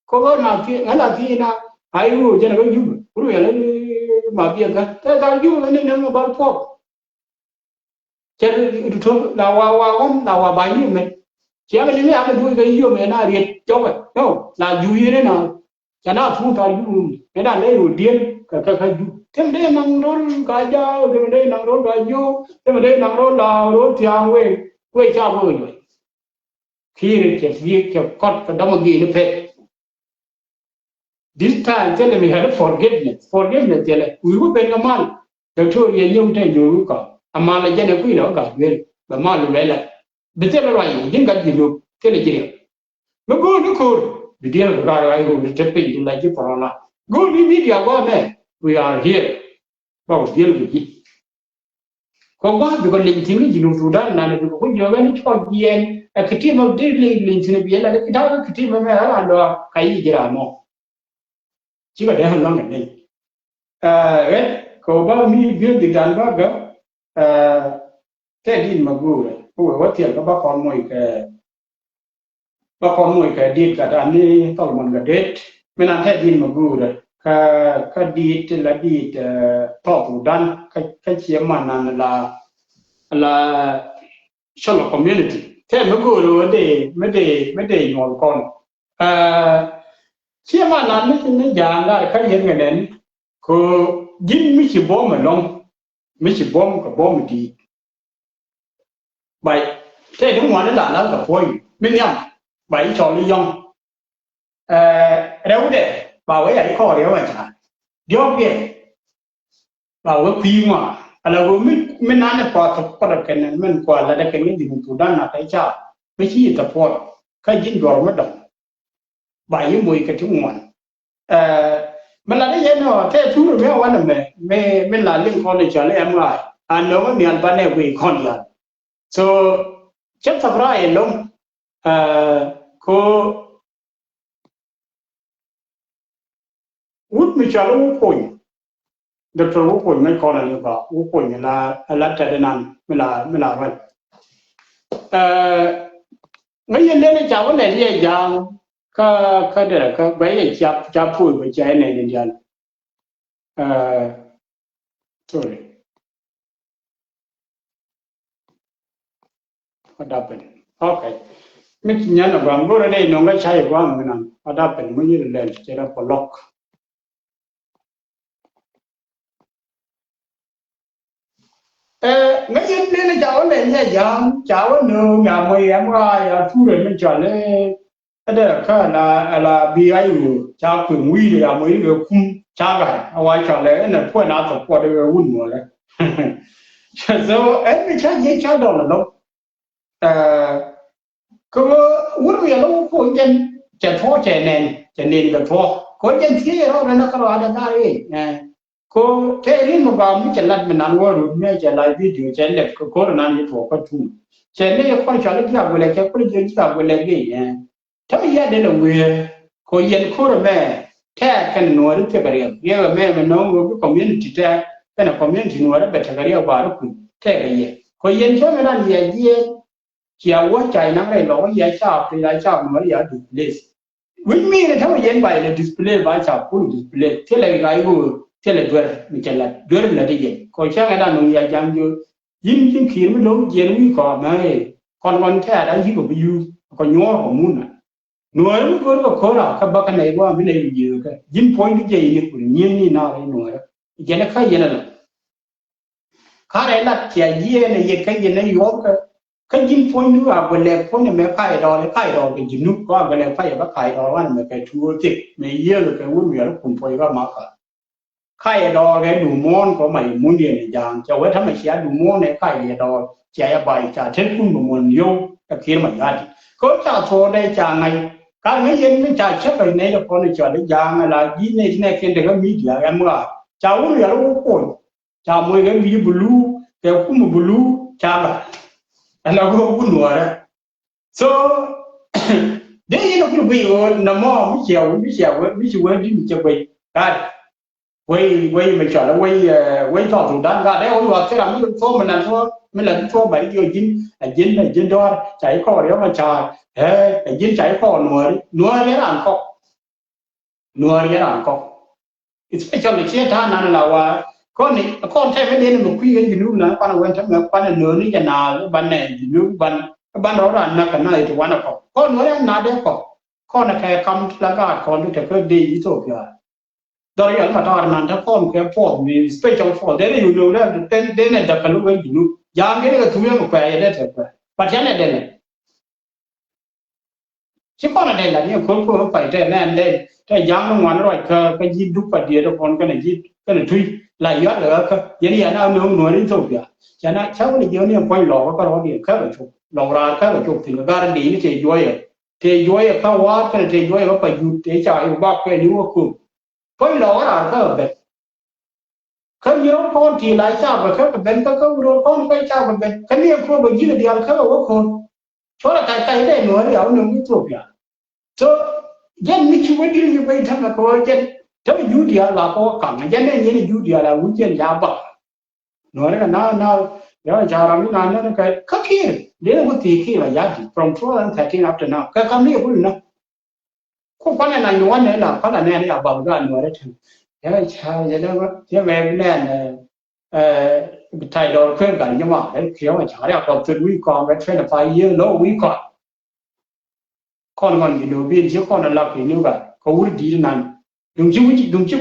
Ko bä na ti ŋa la ti na ayo jɛn kɛ yum kuru yɛn ma biɛ kɛ tɛ kar yum ni nɛm bal pop. Cɛ ri ri tuɔ̱l la wa wa ɣɔn la wa ba yim mɛ. Ciɛ kɛ liŋ ya kɛ duɔ̱c kɛ yom yɛ na riet jɔkɛ no la ju yini na. Cɛ na thuŋ thar ju wuni mɛ na lɛ ro diel kɛ kɛ kɛ ju. Tɛm dee naŋ rol ka jaw tɛm dee naŋ rol ka jo tɛm dee naŋ rol la rol thiaŋ wee wee ca wee wee. Kiir cɛ thiek cɛ kɔt kɛ dɔmɔ giini pek. This time thilɛ mi had forgiveness. Forgiveness thilɛ wi̱i̱ wä ben kɛ mal. Doctor yɛ nyom te nyom wä kɔn a mal a jɛn ɛ kui̱ lɛ wä gat duel bɛ mal wɛ lɛ. Bi thilɛ ruac wä ji̱n gat ji̱ lop thilɛ ji̱ riɛk. Mi go̱o̱r ni ko̱o̱r bi diɛl kɛ ruac ruac wä bi te piny di la ji̱ pɔrɔla. Go̱o̱r ni media guamɛ we are here. Ba wä diɛl kɛ ji̱. Kɛ gua̱a̱th bikɔ leny thi̱n kä Junub Thudan nanɛ bikɔ ku jiɔk ɛn cɔl jiɛɛn ɛ kɛ tim ɔ dee leny leny thi̱n ɛ biɛ lat ɛ kɛ da̱a̱k kä kɛ tim ɛ mɛ ɛ ran lɔaak ka yi ji̱ ram ɔ. Cikɛ dee ɣän lua̱ŋ kɛ neny. Ɛ ɣɛt kɛ ɣöö ba mi biöth dik dan ba gäk. Ɛ tɛ di̱t ma guurɛ kä wee wä thiɛl kä ba kɔn moc kɛ Ba kɔn moc kɛ dit gat ani Tholomon kɛ det. Min an tɛ dit ma guurɛ kä kä dit la dit, eh, South Sudan kä kä cie man an la la Sholo community. Tɛ mi go̱o̱r ɣöö dee mi dee mi dee nyuɔl kɔn. Ɛ, ciɛ ma nan ni ni ja̱a̱ŋ lar kä yɛn kɛ nɛn. Kɛ ji̱n mi ci buɔ̱m ɛlɔ̱ŋ, mi ci buɔ̱m kɛ buɔ̱m di̱i̱t. Ba tɛ di ŋuani la la kɛ puɔ̱ny mi nhiam ba i̱ cɔl i̱ yɔ̱ŋ. Ɛ, rɛwdɛ ba wee a i̱ kɔɔr yɛ wä ca diɔ̱k yɛ. Ba wee kui̱ ŋuan ala wee mi mi nan i̱ kua thok kɔdɛ kɛn min kua la dɛ kɛn kɛ ji̱n Thudan na kɛ ca mi ci i̱ thok puɔ̱t kä ji̱n duɔr mi dɔ̱ŋ. Ba yi moc kɛ ti ŋuan. Ɛ, mi la di yɛn ɔ tɛ thur mi a wanɛ mɛ mi mi la liŋ kɔn i̱ cɔl i̱ ɛm ɣa̱a̱ a nöŋä mial banɛ guiy kɔn yal. So cɛ thap raay ɛlɔ̱ŋ. Ɛ, ko wut mi cɔl i̱ wä kony. Doctor Wä Kuɔny ŋäc kɔn ani ba Wä Kuɔny ala ala tɛt inan mi la mi la ruac. Ɛ, ŋäc yɛn leni ca wä lɛt yɛ ja̱a̱ŋ kä kä derɛ kä bɛ yɛ ca ca puɔy bɛ ca yɛ nɛn in dial. Ɛ, sorry. What happened? Okay. Mi ci nyan a guam go̱rɛ dee nɔŋ kä ca yɛ guam mi nan. What happened? Mi yiri lɛl ci rɛ pɔ lɔk. Ɛ, ŋäc yɛn ni ni ca wä lɛ nyɛ ja̱a̱ŋ ca wä nööŋ ya mɔ yɛ mɔ a ya turɛ mi cɔl i̱ ɛ dee kä la la bi a i̱ ɣöö ca kueŋ wi̱i̱ ya mɔ i̱ ɣöö kum ca gat a wa cɔl i̱ ɛn ɛ puɔn a thok puɔt i̱ ɣöö wun muɔlɛ. So ɛn mi ca jiɛ ca dɔl ɛlɔ̱ŋ. Ɛ, kä wä wut wiɛl wä kuɔn jɛn cɛ thuɔ̱k cɛ nɛn cɛ nɛn kɛ thuɔ̱k kɛ wä jɛn thiec rɔɔdɛ na kä rɔɔdɛ na rɛy. Ɛ, ko te rin mi ba mi cɛ lat mi nan wä rut mi cɛ la video cɛ lɛp kɛ ko̱r nan yi thuɔ̱k kä tuŋ cɛ ni yɛ kɔn cɔl i̱ jiak wɛlɛ cɛ kul jiak jiak wɛlɛ gɛ yɛ. Täämɛ yia dee lɛ wee ko yɛn ko̱r ɛmɛ tɛɛk kɛn nuɔɔri thiek kɛ riɛm riɛk ɛmɛ mɛ nɔŋ wee bi community tɛɛk kɛn ɛ community nuɔɔri bɛ tekɛ riɛk baari kuny tɛɛk kɛ yɛ ko yɛn cä mɛ nan yɛ jiɛɛn. Cia wä ca inaŋ rɛy lɔk wä yɛ ca piny la ca nuɔɔri ya displace. Which mean täämɛ yɛn ba ilɛ displace ba ca kul displace thilɛ ɣa̱c ɣöö thilɛ duer mi cɛ lat duer mi lat i̱ yɛn ko cä kɛ nan nuŋ ya jam jiö. Ji̱n ji̱n ki̱i̱r mi lo̱ŋ jiɛn wi̱i̱ kɔɔk mɛ kɔn kɔn tɛ̈t a yi̱k ɔ bi yuuth kɔ nyuɔɔr kɔ mun na. Nuɔɔri mi go̱o̱r kɛ ko̱r a kä bäkä nɛy gua̱a̱ mi nɛy wi̱i̱ kɛ ji̱n puɔ̱ny di jɛ yi̱k kuri nyieen ni naar i̱ nuɔɔri. Jɛn ɛ kä yɛn ɛ lɔ. Karɛ lat cia yieen ɛ yɛ kä yɛn ɛ yuɔth kɛ kä ji̱n puɔ̱ny ni a guɛ lɛk puɔ̱ny ɛmɛ kac dɔɔr kac dɔɔr kɛ ji̱ nup kɔ a guɛ lɛk pac ɛ bä kac dɔɔr wan ɛmɛ kɛ tuur thiek mɛ yieen kɛ wun wiɛl kum puɔ̱ny kä makä. Kac ɛ dɔɔr kɛ dum muɔ̱ɔ̱n kɔ mac mundiɛn ɛ ja̱a̱ŋ cɛ wee ta̱mɛ cia dum muɔ̱ɔ̱n ɛ kac ɛ dɔɔr cia yɛ bac ca tet kun bɛ muɔ̱ɔ̱n yio̱w ɛ ki̱r ma ya̱a̱t. Kɛ wee ca thuɔɔdɛ ca ŋa̱c ka ŋäc yɛn mi ca cäk ɛ nɛy ɛ kɔn ɛ cɔal i̱ ja̱a̱ŋ ɛ la ji̱ nɛy ti nɛɛkiɛn tekɛ midia ɛm ɣaar ca wun rial wä kuɔny. Ca moc kɛ wi̱i̱ bulu kɛ kum bulu ca gat. Ɛn la wä wun nuɔɔrɛ. So dee yɛn a kul guiy ɣöö nɔmɔ mi cia wä mi cia wä mi ci wä di̱t mi cia guiy. Gat. Wei wei mi cɔal wei wei tɔɔk Thudan gat ɛ wä yuɔth kɛ ram mi thuɔɔk mi lan thuɔɔk mi lan thuɔɔk ba i̱ jiɔ ji̱n a ji̱n a ji̱n dɔɔr ca i̱ kɔɔr yɔm a ca̱a̱r. Ɛ ji̱n ca i̱ kɔɔr nuɔɔri nuɔɔri ɛ raan kɔk. Nuɔɔri ɛ raan kɔk. Especially ciɛ ta̱a̱ nan la wa kɔn ni kɔn tɛmɛ ni ni mi kui̱ kɛ Junub na kuan a wen tɛmɛ kuan a nuɔɔri jɛ na ban nɛ Junub ban ban rɔ ran na kɛ na it wan a kɔk kɔn nuɔɔri a na dee kɔk. Kɔn a kɛ kam ti la gaat kɔn ti te kä dee Ethiopia. Dhɔr yɔl ma tɔɔr nan te kɔn kɛ puɔth mi special force dee ni yun nuɔɔri dee ni dee kɛ luk kɛ Junub jaam dee ni kɛ thum yɛ mi kuɛ yɛ dee te kuɛ but yɛn ɛ dee ni. Ci kɔn a dee la ni ko̱r ko̱r pay tɛ nɛn dee tɛ ja̱a̱ŋ ni ŋuan ruac kä kä ji̱ duk pa diet kɔn kɛnɛ ji̱ kɛnɛ tui̱ la yuat lɛ ɣä kä yɛn yɛn a nööŋ nuɔ̱ɔ̱r Ethiopia. Cɛn a cä wun jiɛ ni puɔ̱ny lɔɔk kä rɔɔdiɛn kä kɛ cop lɔɔk raar kä kɛ cop thi̱n kɛ gar dee ni tëë juɔyɛ tëë juɔyɛ kä wa̱a̱t kɛnɛ tëë juɔyɛ kä pa yut tëë ca yuk bak kɛn yuk kä ko̱r. Puɔ̱ny lɔɔk raar kä kɛ ben. Kä yio̱w kɔn ti la cap kɛ kä kɛ ben kä kä wuror kɔn kä cap kɛ ben kä ni ɛ kuɔp ɛ ji̱n diaal kä kɛ wä ko̱r. Cuɔl ɛ kac kac dee nuɔ̱ɔ̱ri a wä nöŋ Ethiopia. So jɛn mi ci wä dil ni guey tämɛ kɛ wä jɛn tämɛ juu diaal ba kɛ wä kaŋ jɛn dee nyin juu diaal a wut jɛn ya bak. Nuɔ̱ɔ̱ri kɛ na na ya ca ram ni na nɛn kɛ kä kiir dee ni wä thii kiir a yadi from two thousand thirteen up to now kɛ kam ni ɛ kul na. Ku kuanɛ na nyuɔ̱n nɛ la kuanɛ nɛ ni a bam ga nuɔrɛ tin. Yɛ ca yɛ dɛ yɛ mɛ nɛ nɛ ɛ Ta̱y dɔɔr kuën gat ji̱ ma ɛ kiɛ ma ca̱r ya kɔn thut wi̱i̱ kɔn bɛ twenty five years lo̱w wi̱i̱ kɔn. Kɔn ŋɔn ji̱ lo̱w bi̱i̱n ci kɔn a lak ki̱ niw gat kɛ wur di̱i̱t nan. Duŋ ci wi̱c duŋ ci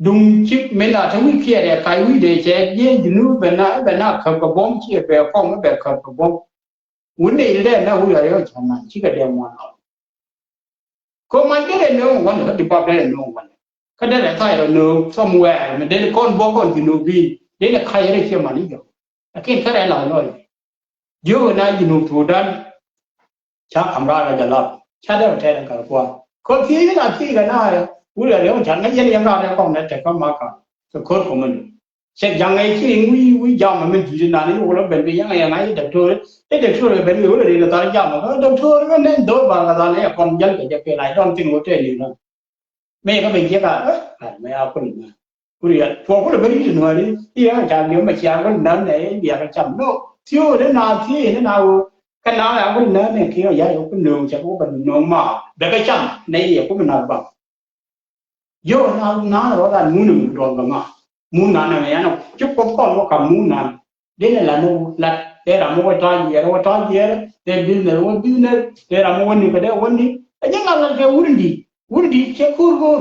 duŋ ci min a te wi̱i̱ kiɛɛt ɛ kac wi̱i̱ dee cɛ ji̱ ji̱ niw bɛ na bɛ na käp kɛ buɔ̱m ci ɛ bɛ kɔm bɛ käp kɛ buɔ̱m. Wun dee dee na wun a yɔ ca man cikɛ dee muɔn ɔ. Ko mac dee dee nööŋ wun kä di bap dee dee nööŋ wun kä dee dee thayɛ dee nööŋ somewhere mi dee kɔn bɔ kɔn ji̱ nööŋ bi̱i̱ dee dee kac rɛ ciɛ man i̱ jɔ. Lakin kä rɛ la lɔc jiö na ji̱ nööŋ tuut dan. Ca kam raar a jɛ lap ca dee rɛ tɛɛr kar kuan kɔ thiec na thiec kɛ na rɛ wun a rɛ wun ca ŋäc yɛn yɛn raar rɛ kɔn dee tɛk kä ma kam kɛ ko̱r kɔmɛn. Cɛ ja̱ŋ ɛ ci ŋui̱ wi̱i̱ jam mi di̱i̱t nani wulɛ ben bi yaŋ ɛ yaŋ a i̱ dɔktor i̱ dɔktor ɛ ben wi̱i̱ wulɛ ri ni thar jam ɛ dɔktor ɛ nɛn dho̱r bar kɛ than ɛ kɔn jäl kɛ jɛ kɛ la I don't think wä tɛn ni nɔ. Mɛ yɛ kä ben jiɛk a ɛ mɛ a kun ni kuri yɛ tuɔ kulɛ ben i̱ ti nuɔri i̱ yɛ ca diɛ mɛ cia kun nan nɛ i̱ bia kɛ cam no. Thiö ni na thiö ni na wä kä na ya kun nan nɛ kiɛ ya yɛ kun nööŋ cɛ kun ben nööŋ ma bɛ kɛ cam nɛ yɛ kun na bam. Yo na na rɔ la mun ni dɔn ba ma. Mun na na ya na ci ko ko ko ka mun na. De ne la no la de ra mo wa ta yɛ wa ta yɛ de business wa business de ra mo wa ni ka de wa ni. A je na la ke wurindi wurindi ce kur kur.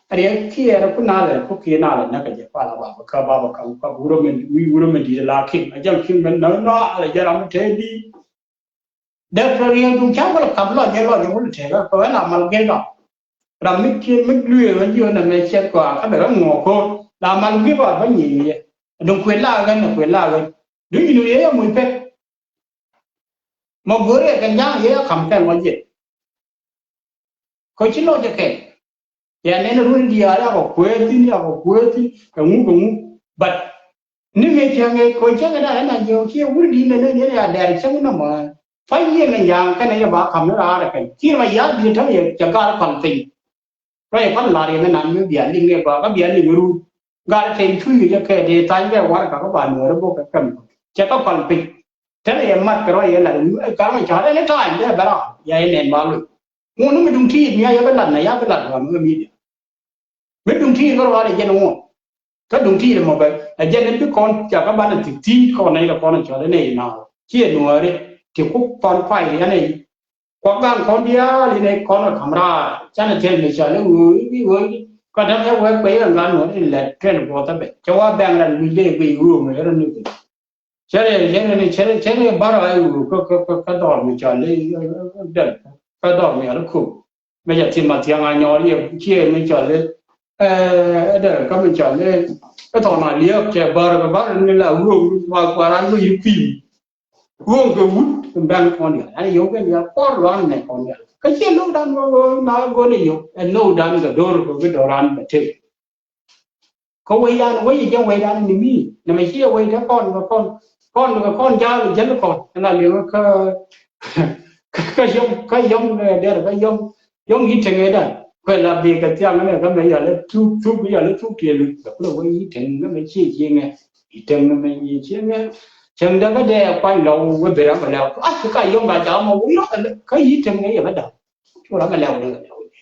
A de ki ya ku na la ku ki na la na ka je pa la ba ka ba ba ka ka wuro men wi wuro men di la kin a jam kin men na na la jara mo te di. Dek rɔ riɛŋ duŋ ca wä lɛ kap lɔc jɛ lɔc jɛ wä lɛ tɛk ɛ kɛ wä la mal gel dɔk. Ram mi kiɛ mi luee ɣän ji̱ ɣän ɛmɛ cɛt kɔaa kä bɛ rɔ ŋuɔ ko̱r la mal gel dɔk bä nyiey yɛ. Duŋ kuet la ɣän ɛ kuet la ɣän duŋ nyin wiee yɛ muc pek. Mɔ go̱o̱r yɛ kɛ nyaŋ yɛ kam kɛn wä jiɛt. Kɔ ci lɔc jɛ kɛn. Yɛ nɛn run diaal yakɔ kueethi yakɔ kueethi kɛ ŋu kɛ ŋu. But ni ŋi̱ cäŋ ŋi̱ kɔ cäŋ ŋi̱ da̱a̱n ɛn a jiök kiɛ wur di̱i̱t nɛn ni ya dɛr cäŋ nɔmɔ. Fa yiëë ŋi̱ ya̱a̱ŋ kɛnɛ yɛ ba ka̱m ni raar ɛ kɛn kiɛ ma ya̱a̱ di̱i̱t täm yɛ cɛ gaar pal piny. Rɔ yɛ pal lar yɛ ŋi̱ nan mi bia liŋ ŋi̱ gɔaa kä bia liŋ run. Gaar tɛy tui̱ kɛ jɛ kɛ dee tha̱a̱ny kɛ warɛga kä ba nuɔ̱ɔ̱ri bok kɛ kɛm cɛ kä pal piny. Tɛnɛ yɛ mat kɛ rɔ yɛ lat ɛ gaar mɛ ca̱r ɛn ɛ ta̱a̱ny dee bɛ raar yɛ yɛ nɛn ba loc. Ŋuɔ̱n ni mi duŋ ti̱i̱t mi a yɛ bi lat na ya bi lat ɣɔn ɣä midia. Mi duŋ ti̱i̱t kä ruaal ɛ jɛn ŋuɔ̱n. Kä duŋ ti̱i̱t ɛmɔ bɛ ɛ jɛn in bi kɔn ca kä banɛ thi̱k ti̱i̱t kɔn nɛy kɛ kɔn ɛ cɔl in nɛy na ci ɛ nuääri ti ku kɔn kuay yɛn ɛ. Kuak gaŋ kɔn diaal in ɛ kɔn ɛ ka̱m raar canɛ thil mi cɔl in ɣöö i̱ ɣöö i̱ kɔn däk ɛ wek kuey kɛ ŋa̱n ɣöö in lɛt tuɛn guɔth ɛ bɛ cɛ wa bɛŋ ran wi̱c dee guiy ɣöö ŋöö rɔ ni guiy. Cɛ rɛ cɛ rɛ ni cɛ rɛ cɛ rɛ bar a iwu kä kä kä kä dɔr mi cɔl i dɛl kä dɔr mi al kop. Mɛ ca tim a thiaŋ a nyɔr yɛ ciɛ mi cɔl i ɛ dɛl kä mi cɔl i ɛ thɔn a liɛk cɛ bar kä bar ni la ruɔk ma kuar a lu yi kui̱. Ruɔk kɛ wut kɛ bɛn kɔn yal ani yɔk kɛ yal kɔr luan nɛ kɔn yal kä ciɛ luk dan na gɔn i yɔk ɛ luk dan kɛ dor kɛ bi dor an bɛ tëk. Kä wecdan wec jɛ wecdan ni mi nɛ mɛ ciɛ wec te kɔn kɛ kɔn kɔn kɛ kɔn jaal jäl kɔn ɛn a liŋ kä kä yɔm kä yɔm der kä yɔm yɔm yi teŋ ɛ dan kuɛ la bi kɛ thiaŋ nɛ kä mɛ yal thuk thuk yal thuk tiɛ lut kɛ kulɛ wec yi teŋ nɛ mɛ ciɛ ciɛ ŋɛ yi teŋ nɛ mɛ yi ciɛ ŋɛ cɛŋ dɛ kä dɛ kuany lɔ wec bi ram ɛ lɛ a ka yɔm ka jaal mɔ wec kä yi teŋ nɛ yɛ kä dan cu ram ɛ lɛ wec.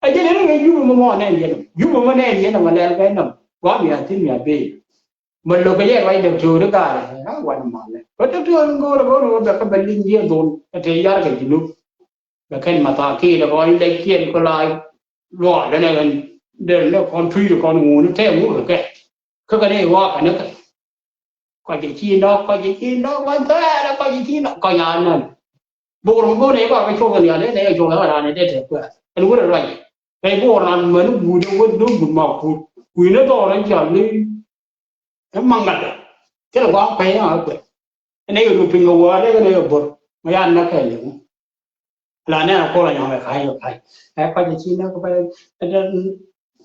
A jɛn ɛn ɣöö Jubɛ mɔ mɔ nɛn yɛn ɔ Jubɛ mɔ nɛn yɛn ɔ mɔ lɛl kɛ nɔm gua̱a̱m ya thi̱n ya bee. Mɔ lo̱k kɛ yɛ ruac dɔktoori gaarɛ a wan mɔlɛ bä dɔktoori ŋo̱o̱r ɛ bä ɣöö bɛ kä bɛ li̱ŋ jiɛ dhol ɛ te yar kɛ Junub. Bɛ kɛn mathakiin ɛ kɔn lɛc kiɛn kɔ la luaal ɛn ɛ ɣän dɛl nɛ kɔn tui̱r kɔn ŋuuni tɛɛ ŋuuk kɛ kɛ kä kɛ ni ɣɔak kɛ ni kɛ. Kɔc ci nɔk kɔc ci nɔk wan thɛɛrɛ kɔc ci nɔk kɔc a nɔn. Bor mi go̱o̱r ni kɔc kɛ cuɔk ni ale ni kɛ cuɔk ni kɛ raan ni dee tɛk kuɛ ɛn wurɛ ruac. Kɛ bor raan mɛn guut wä duk guut ma kuut kui̱ ni thɔɔr in cɔl ni. Ɛn maŋ gat kɛ kɛ gua̱a̱k pɛy ni a kuɛ. Ɛn ni kɛ lu piny kɛ wäär ni kɛ ni kɛ bor mɛ yan na kɛ liŋ. La nɛ a kol a nyɔk ɛ ka̱c kɛ ka̱c ɛ kɔc a ci nɛ kɛ pɛl.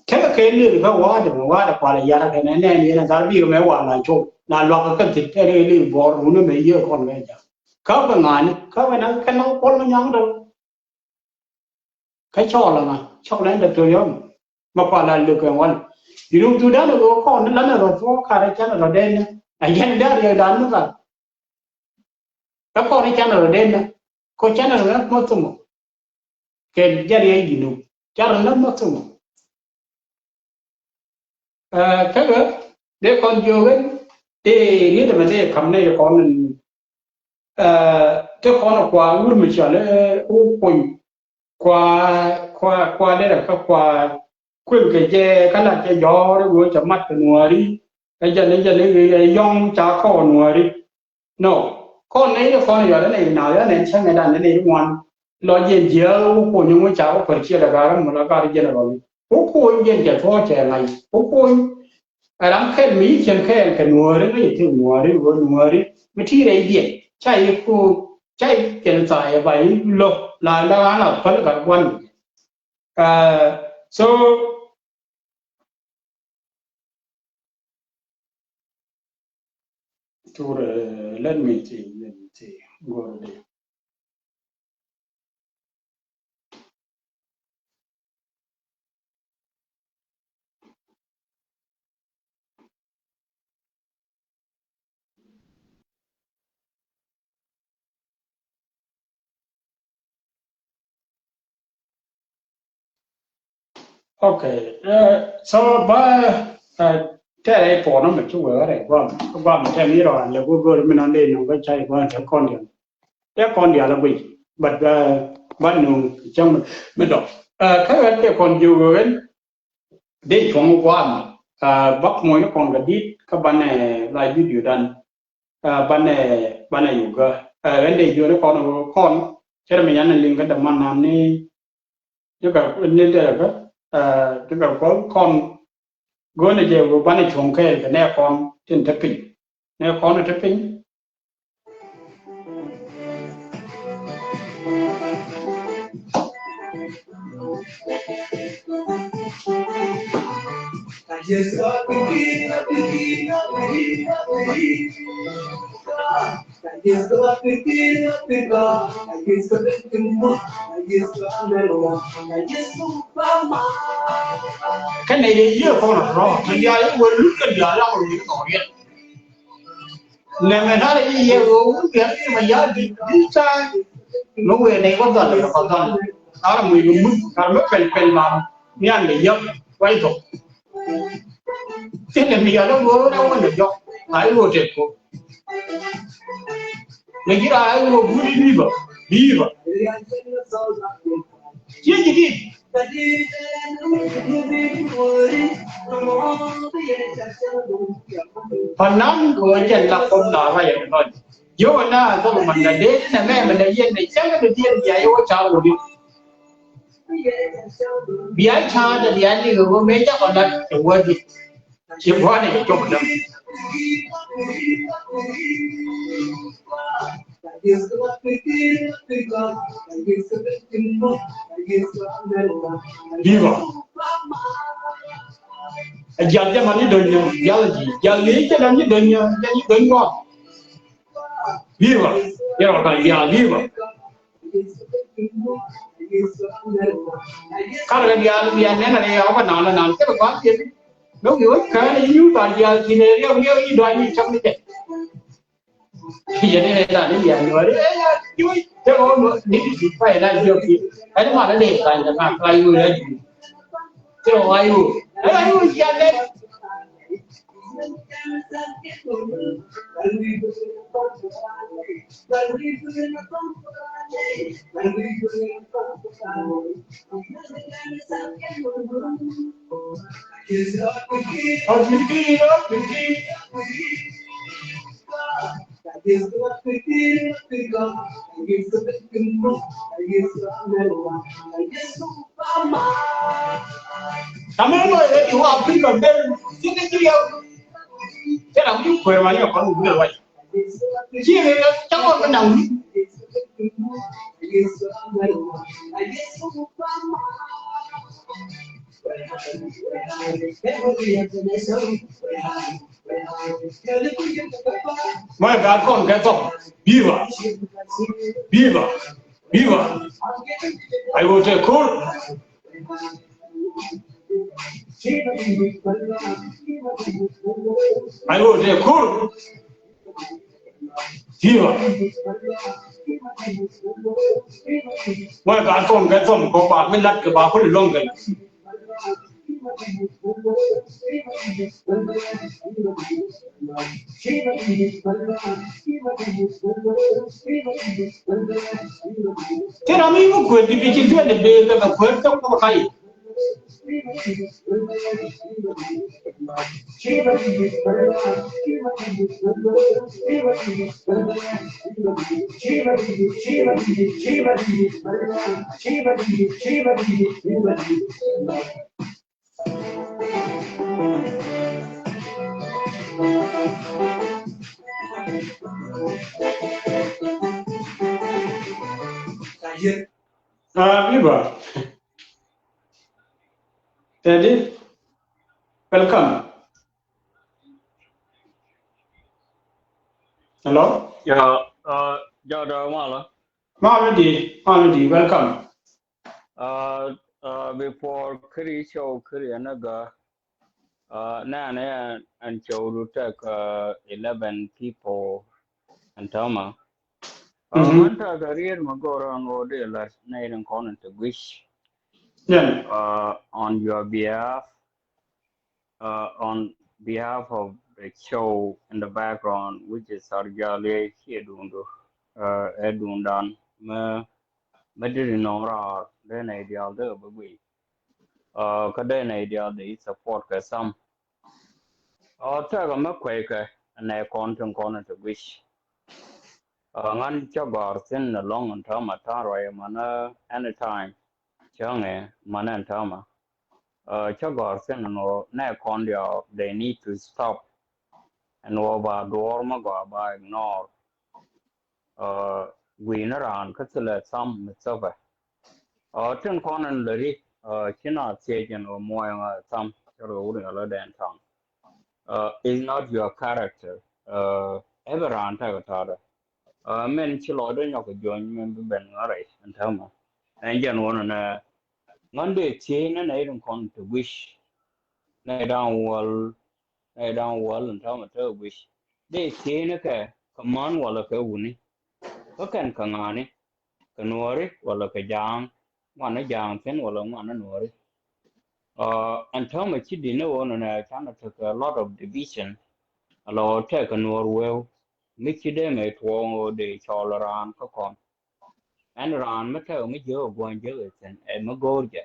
Tekɛ kɛ lël kä wa̱a̱dɛ mɛ wa̱a̱dɛ kual a yar kɛ nɛ nɛn yɛn a thar bikɛ mɛ wa̱a̱ la col la luak kɛ kä thit tɛn kɛ lël buɔr wun mɛ yiëë kɔn kɛ ja̱. Kä bɛ ŋa̱ni kä bɛ na kɛ na kuɔl mɛ nyɔk dɔl. Kä cɔl a ŋa̱ cɔl ɛn dɔktɔr yɔm. Mɛ kual a lëk kɛ ŋuan. Junub Thudan a ɣöö kɔn ni lanɛ rɔ thuɔ̱k karɛ canɛ rɔ dɛn ni a yɛn dɛn riɛk dan ni kar. Kä kɔn i̱ canɛ rɔ den nä kɔ canɛ rɔ nä mɔ thumɔ. Kɛ jɛn yɛ Junub canɛ rɔ nä mɔ thumɔ. Ɛ, kä ɣä Dee kɔn jiök ɛn, dee riet ɛmɛ dee kam nɛy kɔn ɛn, ɛ, te kɔn ɛ kua wur mi cɔal ɛ wä kuny. Kua, kua, kua lɛrɛ kä kua kuël kɛ jɛ kä lat jɛ jɔɔr ɛ wee cɛ mat kɛ nuääri. Ɛ jɛn, ɛ jɛn, ɛ yɔ̱ŋ ca kɔɔk nuääri. No. Kɔn nɛy ni kɔn yɔt ni naath ya nɛn cäŋ ɛ dan ni ŋuan. Lɔ jiɛn jiääk wä kuny ŋu ca wä kuɛr ciɛ lɛ gar mɔ la gar jiɛn ɛ rɔl. Wä kuny jiɛn jɛ thuɔ̱ɔ̱c cɛ ŋa̱c. Wä kuny. Ɛ ram kɛl mi yi cɛn kɛɛl kɛ nuääri ŋäc ɛ thil nuääri wä nuääri. Mi ti rɛy diɛn. Ca yi kuny. Ca yi kɛn thaay ɛ ba yi lo̱k. La la ɣan a päl gat gua̱n. Uh, so, Tur, uh, let me see, let me see. Go there. Okay, uh, so ba, uh, tɛrɛ i̱ puɔ̱nɔ mɛ ci wee rɛ guam, guam tɛm irɔ an lɛ go̱o̱r go̱o̱r mi nan dee nɔŋ kä cay guam tɛ kɔn dial. Tɛ kɔn dial a guic, but, uh, ba nöŋ cäŋ mi dɔk. Uh, kä ɣän tɛ kɔn jiök ɣän, dee cuɔ̱ŋ guam, uh, bak muɔ̱ny ni kɔn kɛ dit, kä banɛ la video dan. Ah, banɛ, banɛ yuk kä. Ah, ɣän dee jiöni kɔn, kɔn cɛ rɛ mi yan liŋ kä däman nan ni, ni kɛ, ni dee kä, ah, ni kɛ kɔn, kɔn go̱o̱nɛ jɛ wä banɛ cuɔ̱ŋ kɛ, kɛ nɛ kɔn tin te piny. Nɛ kɔn te piny. Kɛn nɛ yɛ yiëë kɔn rɔ, kɛn diaal i̱ wä lut kɛn diaal i̱ wä lut kɔn riɛt. Nɛmɛ na rɛ i̱ yɛ ɣöö wut kɛ i̱ ma ya̱a̱ di di ta̱a̱. Mɛ wëë nɛy wä dhɔl kɛ kɔ dhɔl. Ka rɛ muc kɛ muc ka rɛ mɛ pɛl pɛl ma nhial kɛ yäk ruac dhɔk. Thilɛ mi yɔl ɛ ɣöö rɛ wä nɛ jɔk a i̱ ɣöö tɛt ko. Nɛ ji̱ raa i̱ ɣöö guut i̱ bi̱i̱ bä bi̱i̱ bä. Ciɛ ji̱ di̱t. Panan kɛ ɣöö jɛn la kɔn la rɛy ɛn lɔc. Jiök ɛn na dhɔk man la dee ni nɛ mɛ mɛ la yɛn nɛ cäŋ ni diɛn bia yɛ wä ca wä di. Bia ca dɛ bia ni ɣöö mɛ ca kɔn la kɛ wä di. Ci gua̱a̱n i̱ cop däm. Bi̱i̱ bä. Ɛ jial jɛ man ni do̱ny ni jial ji̱ jial ni cɛ däm ni do̱ny ni do̱ny ni. Bi̱i̱ bä. Yɛ rɔ kan jial bi̱i̱ bä. Karɛ kɛ diaal diaal nɛn a rɛy a wä kɛ naan la naan kɛ kɛ gua̱a̱th yɛn. Lo̱k yɛ wä kään a yi nyuuth a diaal ki̱n ɛ riɛk riɛk yi dɔ̱a̱ny yi cäŋ ni jɛ. Yɛn ni nɛn a ni diaal ni wä ri ɛ ya juuc. Tɛ wä ni di di pa yɛ na jiɔk yi. Ɛn ma ni dee kany kɛ ŋa̱k la yi wä ya juuc. Tɛ wä wa yi wä. Ɛ ya yi wä jiaal nɛn. Tamam, eh, you are people, then, you can do your, tell them you were my, your, you were right. Ci ri ca kɔn kɛ naŋ wi̱i̱. Mɔc ɛ gaat kɔn kɛ thɔk. Bi̱i̱ bä. Bi̱i̱ bä. Bi̱i̱ bä. Ay wä tɛ ko̱r. Ay wä tɛ ko̱r. Bi̱i̱ bä. Mɔc ɛ gaat kɔn kɛ thɔk kɔ ba mi lat kɛ ba kul lɔŋ kɛ. Kɛ ram mi mi kuet di bi ci duel di bi kɛ kuet kɛ kuɔth kac. Ah, Biba. Teddy, welcome. Hello? Yeah, uh, Jada Mala. Mama di, Mama di, welcome. Uh, uh, before Kiri show, Kiri anaga, uh, na na an show to take, uh, eleven people and Tama. Uh, mm-hmm. Man ta career ma go around all day last night and calling to wish. Yeah. Uh, on your behalf, uh, on behalf of the show in the background, which is Sarjali Shedundu, uh, Edundan, me, me diri nora, then I the other baby. Uh, ka then I the other is support ka sam. Uh, tag a me kweke, and I content content to wish. Uh, ngan chagor thin a long and tama taro, mana anytime. Chang e, mana and tama. Uh, chagor thin and nɛ kɔn diɔ, they need to stop. And wɔ ba duɔr ma gɔa ba ignore. Uh, gui ni ran ka thilɛ tham mi thopɛ. Uh, tin kɔn in lɛ ri, uh, ci na thiec in wɔ muɔy ŋa tham, cɛ rɛ wuri ŋa lɛ dɛn tham. Uh, is not your character. Uh, every ran tɛ kɛ tɔɔdɛ. Uh, min ci lɔcdä nyɔk kɛ juɔny min bi ben ŋa̱ rɛy ɛn täämɛ. Ɛn jɛn wänɛ nɛ ŋän dee thiec nɛ nɛ irin kɔn te wic. Nɛ da̱ŋ wäl, nɛ da̱ŋ wäl ɛn täämɛ te wic. Dee thiec nɛ kɛ kɛ män walɛ kɛ wuni. Kä kɛn kɛ ŋa̱ni. Kɛ nuɔri walɛ kɛ ja̱a̱ŋ. Ŋuanɛ ja̱a̱ŋ thi̱n walɛ ŋuanɛ nuɔri. Uh, ɛn täämɛ ci di̱t ni wänɛ nɛ canɛ tekɛ a lot of division. Alɔ tɛkɛ nuɔr weu. Mi ci dee mɛ tuɔɔŋ ɣöö dee cɔl raan kä kɔn. Ɛn raan mi tɛk mi jiök ɛ gua̱ny jiök ɛ thi̱n ɛ mi go̱o̱r jɛ.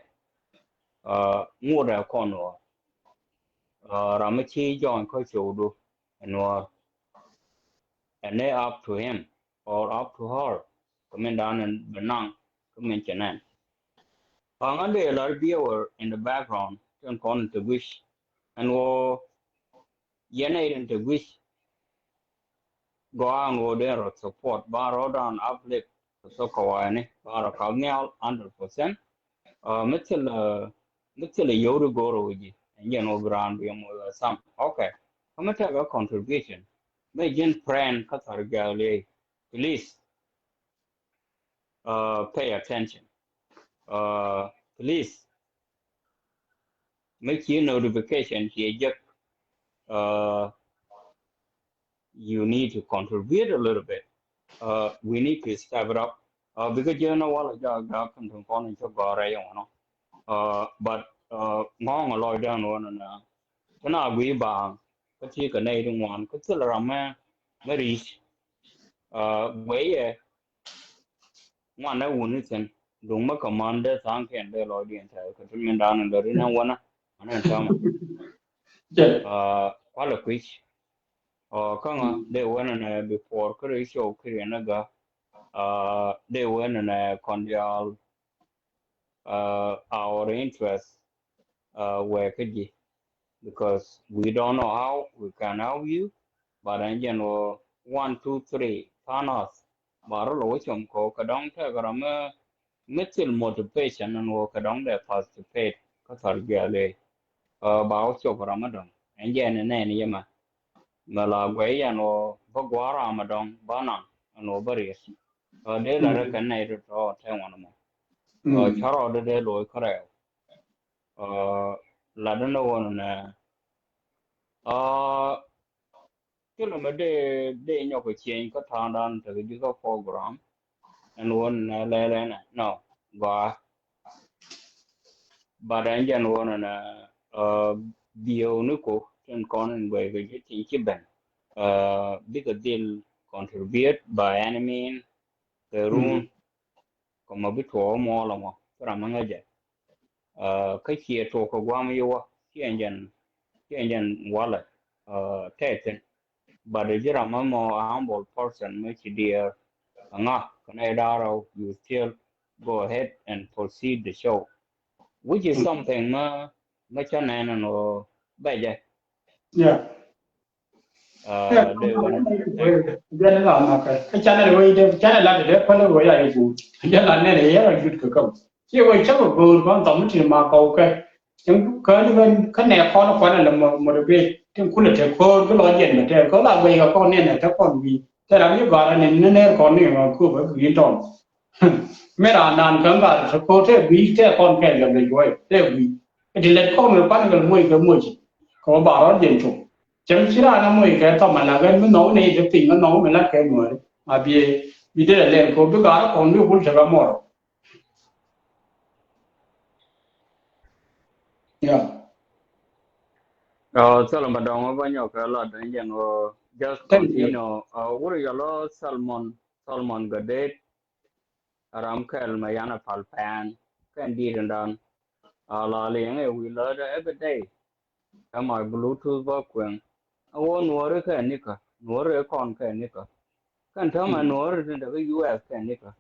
Uh, ŋot ɛ kɔn ɣöö, uh, ram mi ci jɔny kä cowdu ɛ nuɔɔr. Ɛn ɛ up to him or up to her. Kä min dan ɛn bi naŋ kä min cɛ nɛn. Paŋä dee lar viewer in the background tin kɔn te wic. Ɛn ɣöö yɛn ɛ in te wic. Gɔaa ŋo̱o̱dɛ rɔ support ba rɔ dan uplift. Kɛ thok kɛ wa̱a̱ni ba rɔ kal nhial hundred percent. Uh, mi thil, uh, mi thil yio̱w di go̱o̱r wi̱ci ɛn jɛn wä bi raan bi yɛ moc wä sam. Okay. Kä mi tekɛ contribution mi ji̱n friend kä thar gɛɛl yey. Please, uh, pay attention. Uh, please, mi ci notification ci jek. Uh, you need to contribute a little bit. Uh, we need to step it up. Uh, because you know what, I got, got come to corner to go right on. Uh, but, uh, ŋɔŋ a lɔc dan wän na. Kana gui ba ka ti ka nɛy di ŋuan ka thil ram mɛ mɛ ri̱c. Uh, guɛyɛ ŋuanɛ wuni thi̱n duŋ mä kä man dee tha̱a̱ŋ kiɛn dee lɔcdiɛn tɛ̈ kä ti min da̱a̱n in dee ri nɛn wänä anɛn täämɛ. Kualɛ kui̱c. Ɔ, käŋä dee wänɛ nɛ before kä ri show kä ri nɛ gä. Ɔ, dee wänɛ nɛ kɔn diaal, uh, our interest, uh, wɛ kä ji̱. Because we don't know how we can help you. But ɛn jɛn wä one, two, three, tha̱a̱ŋ nath. Ba rɔ lɔ wä com kɔ kɛ dɔ̱ŋ tɛk ram mi, mi thil motivation ɛn wä kɛ dɔ̱ŋ dee participate kä thar jiɛl. Uh, ba wä cop ram mi dɔ̱ŋ. Ɛn jɛn ɛn nɛn yɛ mɛ. Mɛ la guɛy ɛn wä bä gua̱a̱r ram mi dɔ̱ŋ ba naŋ ɛn wä bä riet. Uh, dee la rɛ kɛn nɛy tɔ̱tɔ̱ tɛŋ wän mɔ. Uh, carɔ dee dee lo̱c kärɛw. Uh, lat ni wän nɛ. Uh, kilo mi dee, dee nyɔk kɛ cieny kä ta̱a̱ŋdan tekɛ ji̱ kä program. Ɛn wän nɛ lɛlɛ nɛ nɔ gɔaa. But ɛn jɛn wän nɛ, Bieu ni ko tin kɔn in guɛy kɛ ji̱ tin ci ben bikɛ dhil contribute by any means kɛ run kɛ mɔ bi tuɔɔk mɔ lɔ mɔ ci ram mi ŋäcɛ. Kä ciɛ tuɔɔk kɛ guam yi wä ciɛ jɛn ciɛ jɛn walɛ tɛthin. But ji̱ ram mi mɔ a humble person mi ci diɛɛr a ŋa kɛ nɛ da̱rä, you still go ahead and proceed the show, which is something mi mi ca nɛn ɛn ɣöö bɛcɛ. Yeah. Jɛn la ma kɛ kä canɛ wei de canɛ la de de pälɛ wei a ibu. Jɛn la nɛn yɛrɛ jut kɛ käm. Ci wei cä kɛ go̱o̱r kɔn thɔm ti ma kɔw kɛ. Cäŋ kä ni ben kä nɛ kɔn kɔn lɛ mɔ mɔ de be tin kulɛ te ko̱o̱r bi lɔ jɛn mɛ te kɔ la wei kɛ kɔn nɛn ɛ te kɔn wi̱i̱ te ram ni gɔ̱a̱r ni ni nɛr kɔn ni ma ku bɛ wi̱i̱ tɔn. Mi raan naan kä ŋa̱r te ko̱o̱r te wi̱i̱ te kɔn kɛ lɛ mɛ juɔy te wi̱i̱. Ti lɛt kɔn kɛ pan kɛ moc kɛ moc kɛ wä ba rɔ̱ jɛn tum. Cäŋ ci raan a moc kɛ thɔm a la kɛ mi nhɔk ni te piny mi nhɔk mi la kɛ nuɔri a biɛ bi te lɛ lɛn kɛ wä bi ga̱a̱r kɔn bi kul te kɛ mɔr. Yeah. Thil ma dɔŋ wä bä nyɔk kɛ lɔt ni jɛn wä just continue. Wuri yɔlɔ Salmon Salmon Gadet. Ram kɛl mɛ yan a pal pɛn kɛn dit in dan. A la liŋ ɛ wi̱i̱ lät every day. Ɛ ma Bluetooth bä kueŋ. A wä nuɔri kɛ nikä nuɔri kɔn kɛ nikä. Kɛn täämɛ nuɔri tin dɛ kä U S kɛ nikä.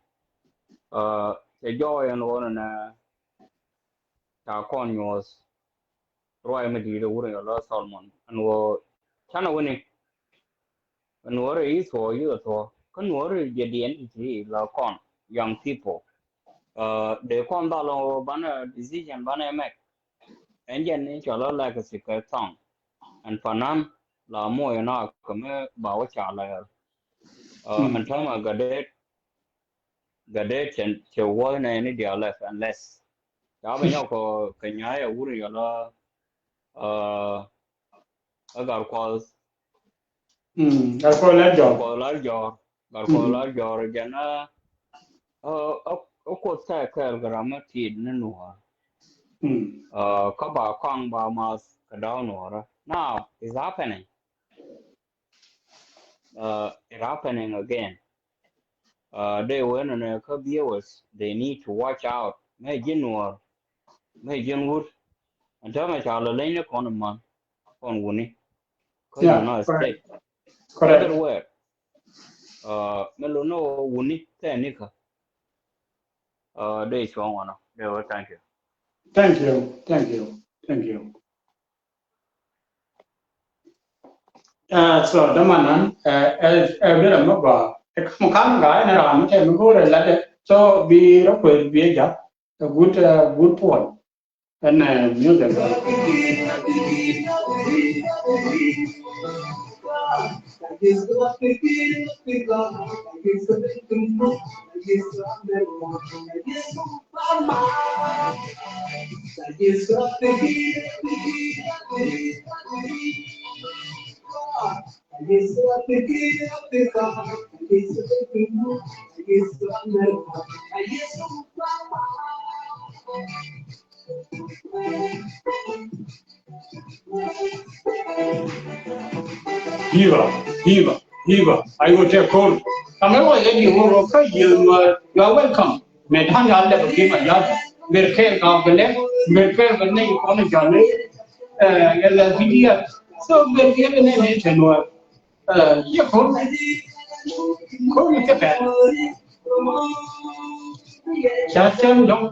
Cɛ jɔɔy ɛn wä nɛ ta kɔn nyuɔth. Ruac mi di̱i̱t ɛ wur in yɔ lɔ Solomon ɛn wä canɛ wini. Nuɔri i̱ thuɔɔ yikɛ thuɔɔ kä nuɔri jɛ diɛn ti ti la kɔn young people. Dee kɔn dhal ɔ banɛ decision banɛ mɛk. Ɛn jɛn ni cɔl ɔ legacy kɛ thɔŋ. Ɛn panan la moc ɛn a kɛ mi ba wä ca lɛɛr. Ɛn täämɛ Gadet Gadet cɛ cɛ wuɔth nɛ ni diaal lɛ fɛn lɛth. Ca bɛ nyɔk kɛ nyaac a wur in yɔl a Gat Kuɔth. Gat Kuɔth la jɔr. Gat Kuɔth la jɔr jɛn a a Kuoth tɛ kɛɛl kɛ ram mi tiit ni nuɔɔr. Kä ba kɔaŋ ba math kɛ daw nuɔɔrä. Now it's happening. It happening again. Dee wen nɛ kä viewers, they need to watch out. Mɛ ji̱n nuɔɔr mɛ ji̱n wut. Ɛn täämɛ ca lɔ leny ni kɔn man kɔn wuni. Kä United States everywhere. Mɛ lo ni wuni tɛ nikä. Dee cuɔ̱ŋ wɔnɔ dee wä thank you. Thank you, thank you, thank you. So dämanan ɛ ɛ ɛ bira mi gɔaa ɛ kam kam gaa ɛ ni ram mi tɛ mi go̱o̱rɛ lat ɛ so bi rɔ kueth bi ɛ ja̱k ɛ good ɛ good point. Ɛn ɛ music. Hiva, hiva, hiva. Ayo te kol. Kame wa ye di wo ro ka ye ma, you are welcome. Mɛ da̱ŋ yal dɛ bɛ ki̱n a yal. Mɛr kɛɛl ka bɛ lɛ, mɛr kɛɛl bɛ nɛy kɔn a jal lɛ. Ɛ lɛ P D F. So mɛr kɛɛl bɛ nɛy nɛy te nuɔr. Ɛ yɛ ko̱r, ko̱r mi kɛ pɛr. Ca cäŋ dɔ̱ŋ.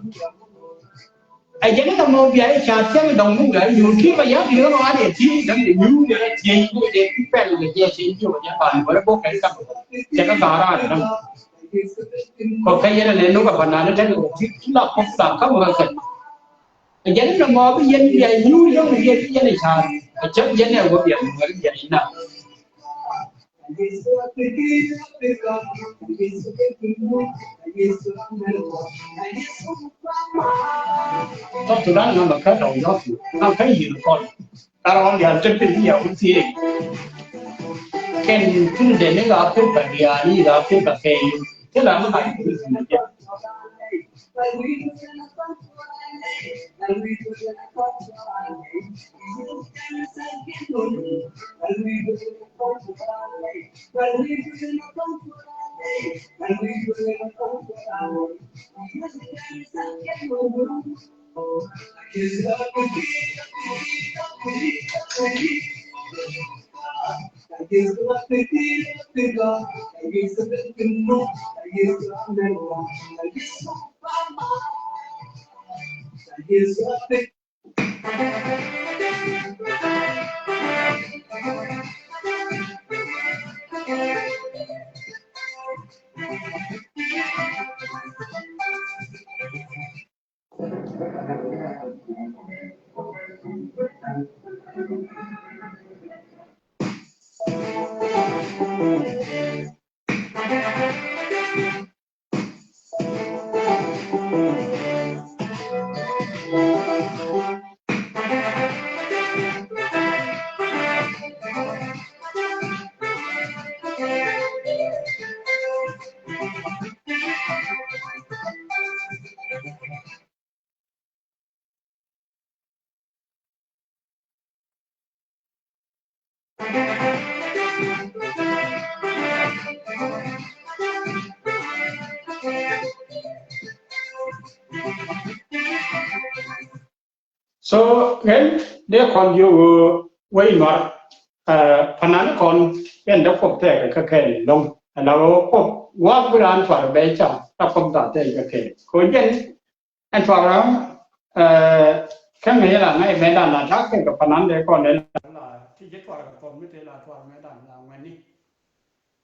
Ɛ jɛn i̱ kɛ mɔ bia i̱ ca cäŋ dɔ̱ŋ mi bia i̱ yur ki̱n bɛ ya̱k yur ɣɔaa dee ti̱i̱ däŋ dee nyuur dee rɛ ti̱i̱ dee ti pɛl kɛ jɛ cɛ jiök jɛ pa̱a̱n wärä bok kɛ kap. Cɛ kɛ ga̱a̱r raar däŋ. Kɔ kɛ yɛn ɛ nɛ nuk ɛ pa̱n naan i̱ tɛn ɛ wä ti la kop thaak kä wä kɛ kɛ. Ɛ jɛn i̱ kɛ mɔ bi yɛn bia i̱ nyuur yäŋ yɛn i̱ yɛn i̱ ca̱a̱r. Ɛ cäŋ yɛn ɛ wä bia mɔ wärä bia i̱ na. Tɔ Sudan na ma kä dɔŋ yɔk na kä yir kɔn. Ka rɔn dial te pil ya wut thiek. Kɛn tin deni ka pil ka dial ni ka pil ka kɛy. Te la ma ka pil ka dial. So ɣän dee kɔn jiök ɣöö wec Nuäär, eh, panan kɔn yɛn dee Kuoth tɛkɛ kä kɛɛl ɛlɔ̱ŋ. Ala ɣöö Kuoth wa̱a̱ bi raan tuar bɛ cam, la Kuoth dhaŋ tɛkɛ kä kɛɛl. Kɛ ɣöö jɛn ɛn tuar ram, eh, kä ŋäc la ŋäc mɛtdan la ta̱a̱ kɛ kɛ panan dee kɔn dee la ti ji̱ tuar kɛ Kuoth mi te la tuar mɛtdan la ŋuɛ̈tni.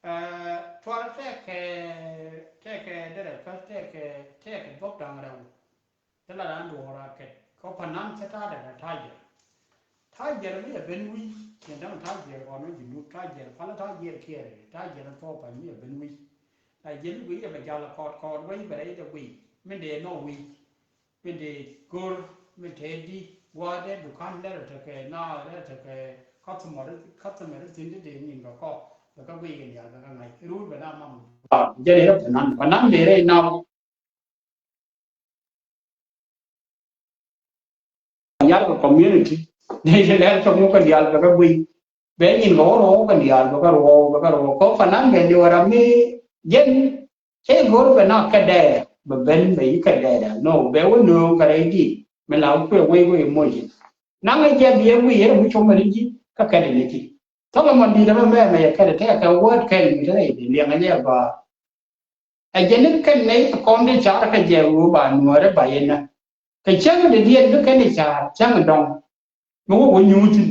Eh, tuar tɛkɛ, tɛkɛ derɛ kä tɛkɛ, tɛkɛ bok da̱ŋ rɛw. Thilɛ raan duɔ̱ɔ̱r a kɛt kɛ panan cä ta̱a̱dɛ kɛ ta̱a̱ jiɛr. Ta̱a̱ jiɛr mi ɛ ben wi̱i̱, ciɛn dämɛ ta̱a̱ jiɛr kɔn wä Junub ta̱a̱ jiɛr, palä ta̱a̱ jiɛr kiɛɛr, ta̱a̱ jiɛr thuɔ̱k pa̱ny mi ɛ ben wi̱i̱. La jiɛn wi̱i̱ ɛ bɛ jal kɔɔt kɔɔt wec bɛ rɛy dɛ wi̱i̱, min dee nɔ wi̱i̱, min dee go̱r, min tëë di, gua̱a̱dɛ dukan lɛr tekɛ naath lɛr tekɛ customer, customer thi̱n ti dee nyin kɛ kɔɔk, bɛ kɛ guiy kɛ diaal bɛ kɛ ŋa̱c, ruur bɛ na mam. Jɛn ɛ panan, panan dee rɛy naath. Yal kɛ community ni ti lɛr cɔk muk kɛ diaal bɛ kɛ guiy. Bɛ nyin kɛ wä ruɔw kɛ diaal bɛ kɛ ruɔw bɛ kɛ ruɔw kɛ panan bɛ ni wä ram mi jɛn cɛ go̱r bɛ na kɛ dɛɛ bɛ ben bɛ yi kɛ dɛɛ dɛ no bɛ wä nööŋ kɛ rɛy di mi la wä kuɛ wei wei moc. Naŋ jɛ biɛ guiy yɛn mi cɔm ni ji̱ kä kɛ dɛ ni ti. Thɔk ɛmɔ di̱t ɛmɛ mɛ mɛ yɛ kɛ dɛ tɛkɛ word kɛn mi te rɛy di liɛŋ ɛ jɛ ba. Ɛ jɛn ni kɛn nɛy kɛ kɔn di car kɛ jɛ ɣöö ba nuɔ̱ɔ̱rɛ ba yɛn nä. Kɛ cäŋ di diɛn bi kɛn i̱ car cäŋ dɔŋ. Mi wä wä nyuuth thi̱n.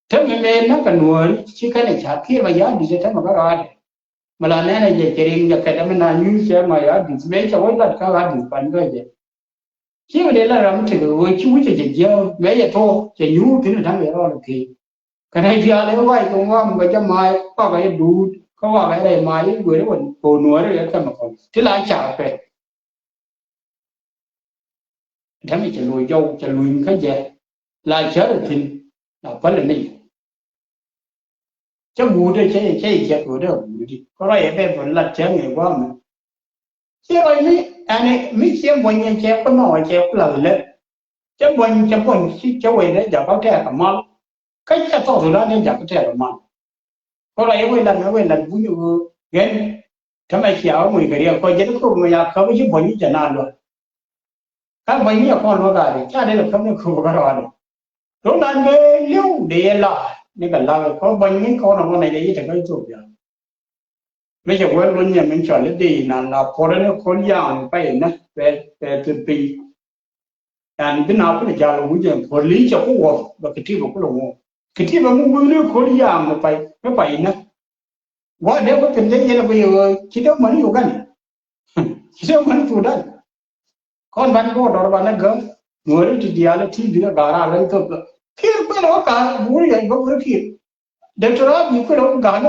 Te mi mɛ nä kɛ nuɔ̱ɔ̱ri ci kɛn i̱ car kiɛ ma ya̱a̱ di̱t ɛ te ma bä raadɛ. Ma la nɛn ɛ jɛ cɛ riŋ jɛ kɛt ɛ mi na nyuuth cɛ ma ya̱a̱ di̱t mɛ cɛ wä lat kä ya̱a̱ di̱t pan kɛ jɛ. Ci mi dee la ram tekɛ ɣöö ci wi̱cɛ jɛ jiääk mɛ jɛ tuɔɔk cɛ nyuur thi̱n ɛ ta̱ŋ yɛ rɔɔl kɛ. Kɛ nɛy diaal ɛ wac kɛ ŋuam kɛ jɛ ma̱a̱c kɔakɛ jɛ duut kä wakɛ rɛy ma̱a̱c i̱ gueri wä ko̱o̱r nuɔ̱ɔ̱ri ɛ kɛmɛ kɔn ti la ca pɛn. Dämɛ cɛ lo̱c jɔw cɛ luny kä jɛ la cär thi̱n la päl ni. Cä guut cä cä cɛ guut di kɔ rɔy bɛ bä lat cä ŋɛ guamɛ. Cɛ rɔy mi ɛn mi cɛ buɔny cɛ ku nɔ cɛ ku la lɛ. Cɛ buɔny cɛ buɔny ci cɛ wee dɛ jakä tɛk mal. Kä cɛ thɔk la ni jakä tɛk mal. Kɔ rɔy wee lat wee lat buny ɣöö gɛn. Tämɛ cia wä muc kɛ riɛk kɔ jɛ di kok mɛ ya käp ci buɔny cɛ na luɔt. Kä buɔ̱ny ni a kɔn wä gaari ca dee lɛ päm ni kööbä kä rɔɔdɛ. Ro̱o̱dan bee li̱w dee yɛ la ni kɛ lak kɔ buɔ̱ny ni kɔn a wä nɛy dee yi te kä Ithiopia. Mi cɛ wee luny nyɛ min cɔl i̱ dee yi nan la puɔrɛ ni ko̱l yaŋ pay inä pɛ pɛ thil piny. Yan bi na kulɛ jal wä wi̱c ɛn puɔr li̱c cɛ ku wuɔth bɛ kɛ ti bɛ kulɛ ŋuɔ̱k kɛ ti bɛ mi wi̱c ni ko̱l yaŋ mi pay mi pay inä. Gua̱a̱r dee wä pin dee yɛn a guiy ɣöö ci dee män Uganda. Ci dee män Sudan. Kɔn ban border ban a gäm nuɔ̱ɔ̱ri ti diaal a ti bi a ga̱a̱r a lɔ Ethiopia. Kiir kuël wä ka̱a̱r buur yɛn bä wä kiir. Doctor Abiy kuël wä ga̱a̱r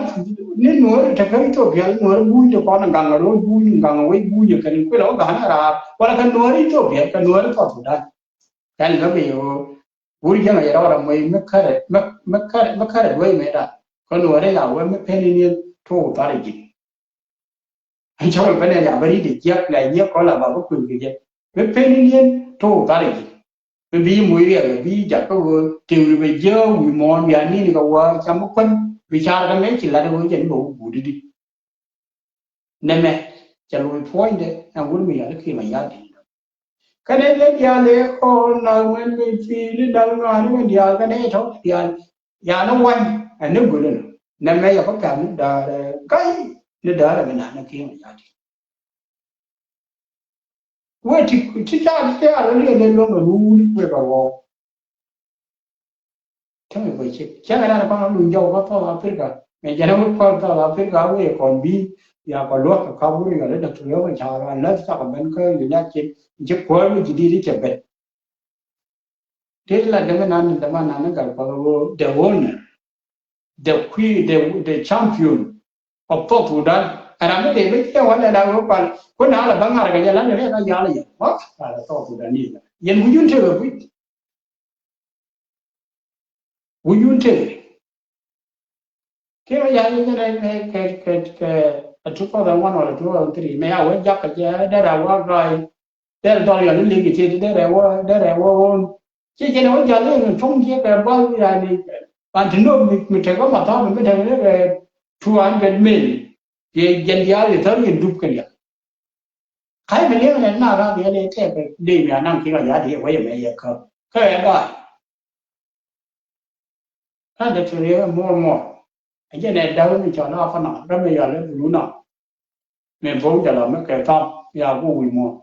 ni nuɔ̱ɔ̱ri te kä Ethiopia nuɔ̱ɔ̱ri buuc de kɔn a gaŋ a ro̱o̱l buuc gaŋ a wec buuc a kɛn kuël wä ga̱a̱r a raar wala kɛ nuɔ̱ɔ̱ri Ethiopia kɛ nuɔ̱ɔ̱ri South Sudan. Kɛn lä bi ɣöö wur jiäŋ a yɛ rɔɔdɛ mɔc mi kärɛ mi mi kärɛ mi kärɛ duec mëëdan. Kä nuɔɔri la wee mi pen in yɛn tuɔɔk thar ji̱. Ɛn cä wee ben ɛ la bä ri̱t jiäk la jiäk kɔn la ba bä kui̱ kɛ jɛ mi pen in yɛn Tok thar i̱ ji̱. Bi bi moc riɛk bi jakä ɣöö tëë wi̱i̱ bɛ jiääk wi̱i̱ muɔ̱ɔ̱n bia ni̱n kɛ wäär cam mi kuän bi ca̱r kɛ mëë ci la̱t ɣöö jɛn bɛ wä guut i̱di. Nɛmɛ cɛ lo̱c puɔ̱nydɛ ɛn wut mi yal i̱ kiɛ mɛ yal di̱t. Kɛnɛ dee diaal ëë kɔn nath ŋuɛn mi pi̱i̱ni dal ŋa̱a̱ni ŋuɛn diaal kɛnɛ tɔ̱ diaal. Ya̱a̱ ni wa̱ny ɛn ni gölä nɔ. Nɛmɛ yɛ kɔ pɛ̈m ni da̱a̱r ɛ ga̱y ni da̱a̱r ɛ mi na̱a̱n ni kiɛ mɛ yal di̱t. Wee ti ti ca ti ca rɔ liɛl lɛ luɔ̱ŋ kɛ ruuri wee kɛ ɣɔw. Cäŋ i̱ bä cik cäŋ i̱ dan kɔn luny jɔw kä South Africa. Mɛ jɛn i̱ wut kɔn South Africa wee kɔn bi ya kɔ luɔk kɛ kap wuri yɔl i̱ dɔk ti luɔk kɛ ca rɔ unless cakɔ ben kä United States in ci kuäär mi ji̱ di̱t i̱ cɛ ben. Dee ti la dämɛ nan ni dämɛ nan ni gal kɔn wee the owner, the queen, the, the champion of South Sudan. Ɛn ram mi dee bi ciɛ wä lɛ la wee pal kun na la bä ŋa̱r kɛ jɛ la ni rɛɛ la yal yɛ. What? Ala South Sudan ni la yɛn wujun te wee kui̱. Wujun te. Kiɛ mɛ ya yɛ jɛ nɛ kɛ kɛ kɛ a two thousand one or two thousand three mɛ ya wee jak kɛ jɛ dee ra wä gai. Dee ra dɔl yɔ ni lik ti dee ra wä dee ra wä wä. Ci jɛ nɛ wä jal ni cuŋ ci kɛ bal ya ni. Ban ti nop mi mi tek wä ma thɔp mi tek ni kɛ two hundred mil. Yɛ jɛn diaal yɛ thär yɛ dup kɛ diaal. Ka̱c mi li̱eŋ nɛ na rak yɛl i̱ tɛk kɛ dee mi anaŋ ki̱n kɛ ya̱t i̱ wec ɛmɛ yɛ käp kä ɛ gɔaa. Ka̱n dee te riek more more. Ɛ jɛn ɛ däk mi cɔl a kɔnɔ kä mi yɔl i̱ bulu nɔ. Mi bo̱o̱k jɔl a mi kɛ thɔm ya ku wi̱i̱ muɔ̱ɔ̱n.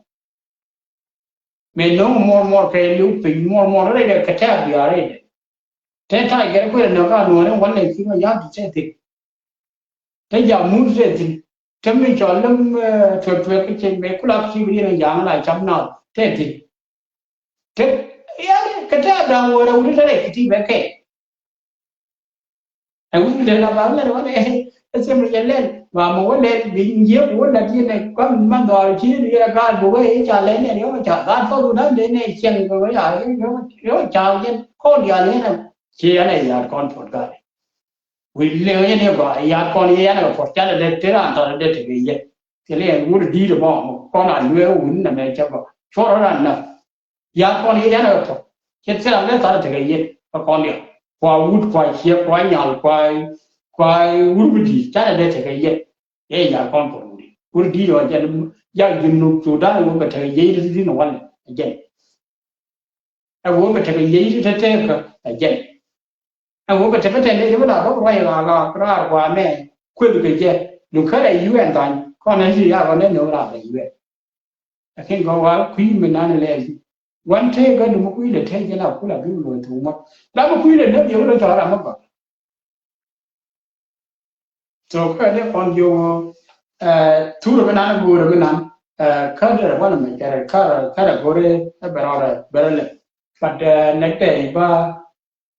Mi no̱o̱ŋ more more kɛ li̱w piny more more rɛydɛ kɛ tɛ̈k diaal rɛydɛ. Te ta̱a̱ gɛr kuël nɔ ka nuɔ̱ɔ̱r in wän lɛ ki̱n kɛ ya̱t i̱ tɛk thi̱n. Te ja̱ mut tɛth thi̱n. Te mi cɔl lem tuek tuek kä cɛ mɛ kulak ci bi diɛn ja̱a̱ŋ la cam naath tɛth thi̱n. Te yani kɛ te a da̱a̱ŋ wä rɛw ni te rɛy ki̱ti bɛ kɛ. Ɛ wi̱i̱ lɛ la ba lɛ wä lɛ ɛ cɛ mi cɛ lɛl ba mɔ wä lɛl bi nyiek wä la diɛn ɛ kɔn man dhɔr ci ni yɛ gaa bi wä i̱ ca lɛ nɛ yɔ ca gaa thɔk wä da̱ŋ dee nɛ cɛŋ kɛ wä ya yɔ ca yɛn kɔn ya lɛ nɛ ci yɛn ɛ ya̱a̱t kɔn puɔt gaa. Wi̱i̱ liŋ yɛn i̱ gɔaa ya̱a̱t kɔn yɛn ɛ puɔ̱t canɛ dee ti raan tɔt dee tekɛ yɛn. Thilɛ yɛn wut di̱i̱t ɛmɔ kɔn a lueek wun nɛmɛ cɛ gɔaa cuɔr raan nä. Ya̱a̱t kɔn yɛn ɛ puɔ̱t cɛ thil an dee tha̱t tekɛ yɛn ɛ kɔn diaal. Kua wut kua ciek kua nyal kua kua wut bi di̱i̱t canɛ dee tekɛ yɛn. Yɛ ya̱a̱t kɔn puɔ̱t wut di̱i̱t wut di̱i̱t ɔ jɛn jak ji̱n nuk Sudan wut bɛ tekɛ yɛn ti di̱i̱t ni walɛ ɛ jɛn. Ɛ wee bɛ tekɛ yiey ti te teekä ɛ jɛn. Ɛ wee bɛ tekɛ tɛn dee ti bi la bä ruac ɣaak ɣaak raar gua̱a̱mɛ kueth kɛ jɛ. Duk kä rɛy U N tha̱a̱ny kɔn ɛ ti yaa rɔ nɛ nööŋ raar rɛy U N. Lakin gɔaa wa kui̱ mi nan lɛɛl. Gua̱n teekä dum kui̱ lɛ tee jɛn a kul a bi lo̱c thok mɔ. La bi kui̱ lɛ nä bi wä lɛ tɔ̱ ram mi gɔaa. So kä dee kɔn jiök ɛ thurɛ mi nan go̱o̱rɛ mi nan ɛ kä dee rɛ wanɛ mɛ kɛrɛ kä rɛ kä rɛ go̱o̱rɛ ɛ bɛ rɔrɛ bɛ rɛ lɛ. But ɛ nɛk tɛ ba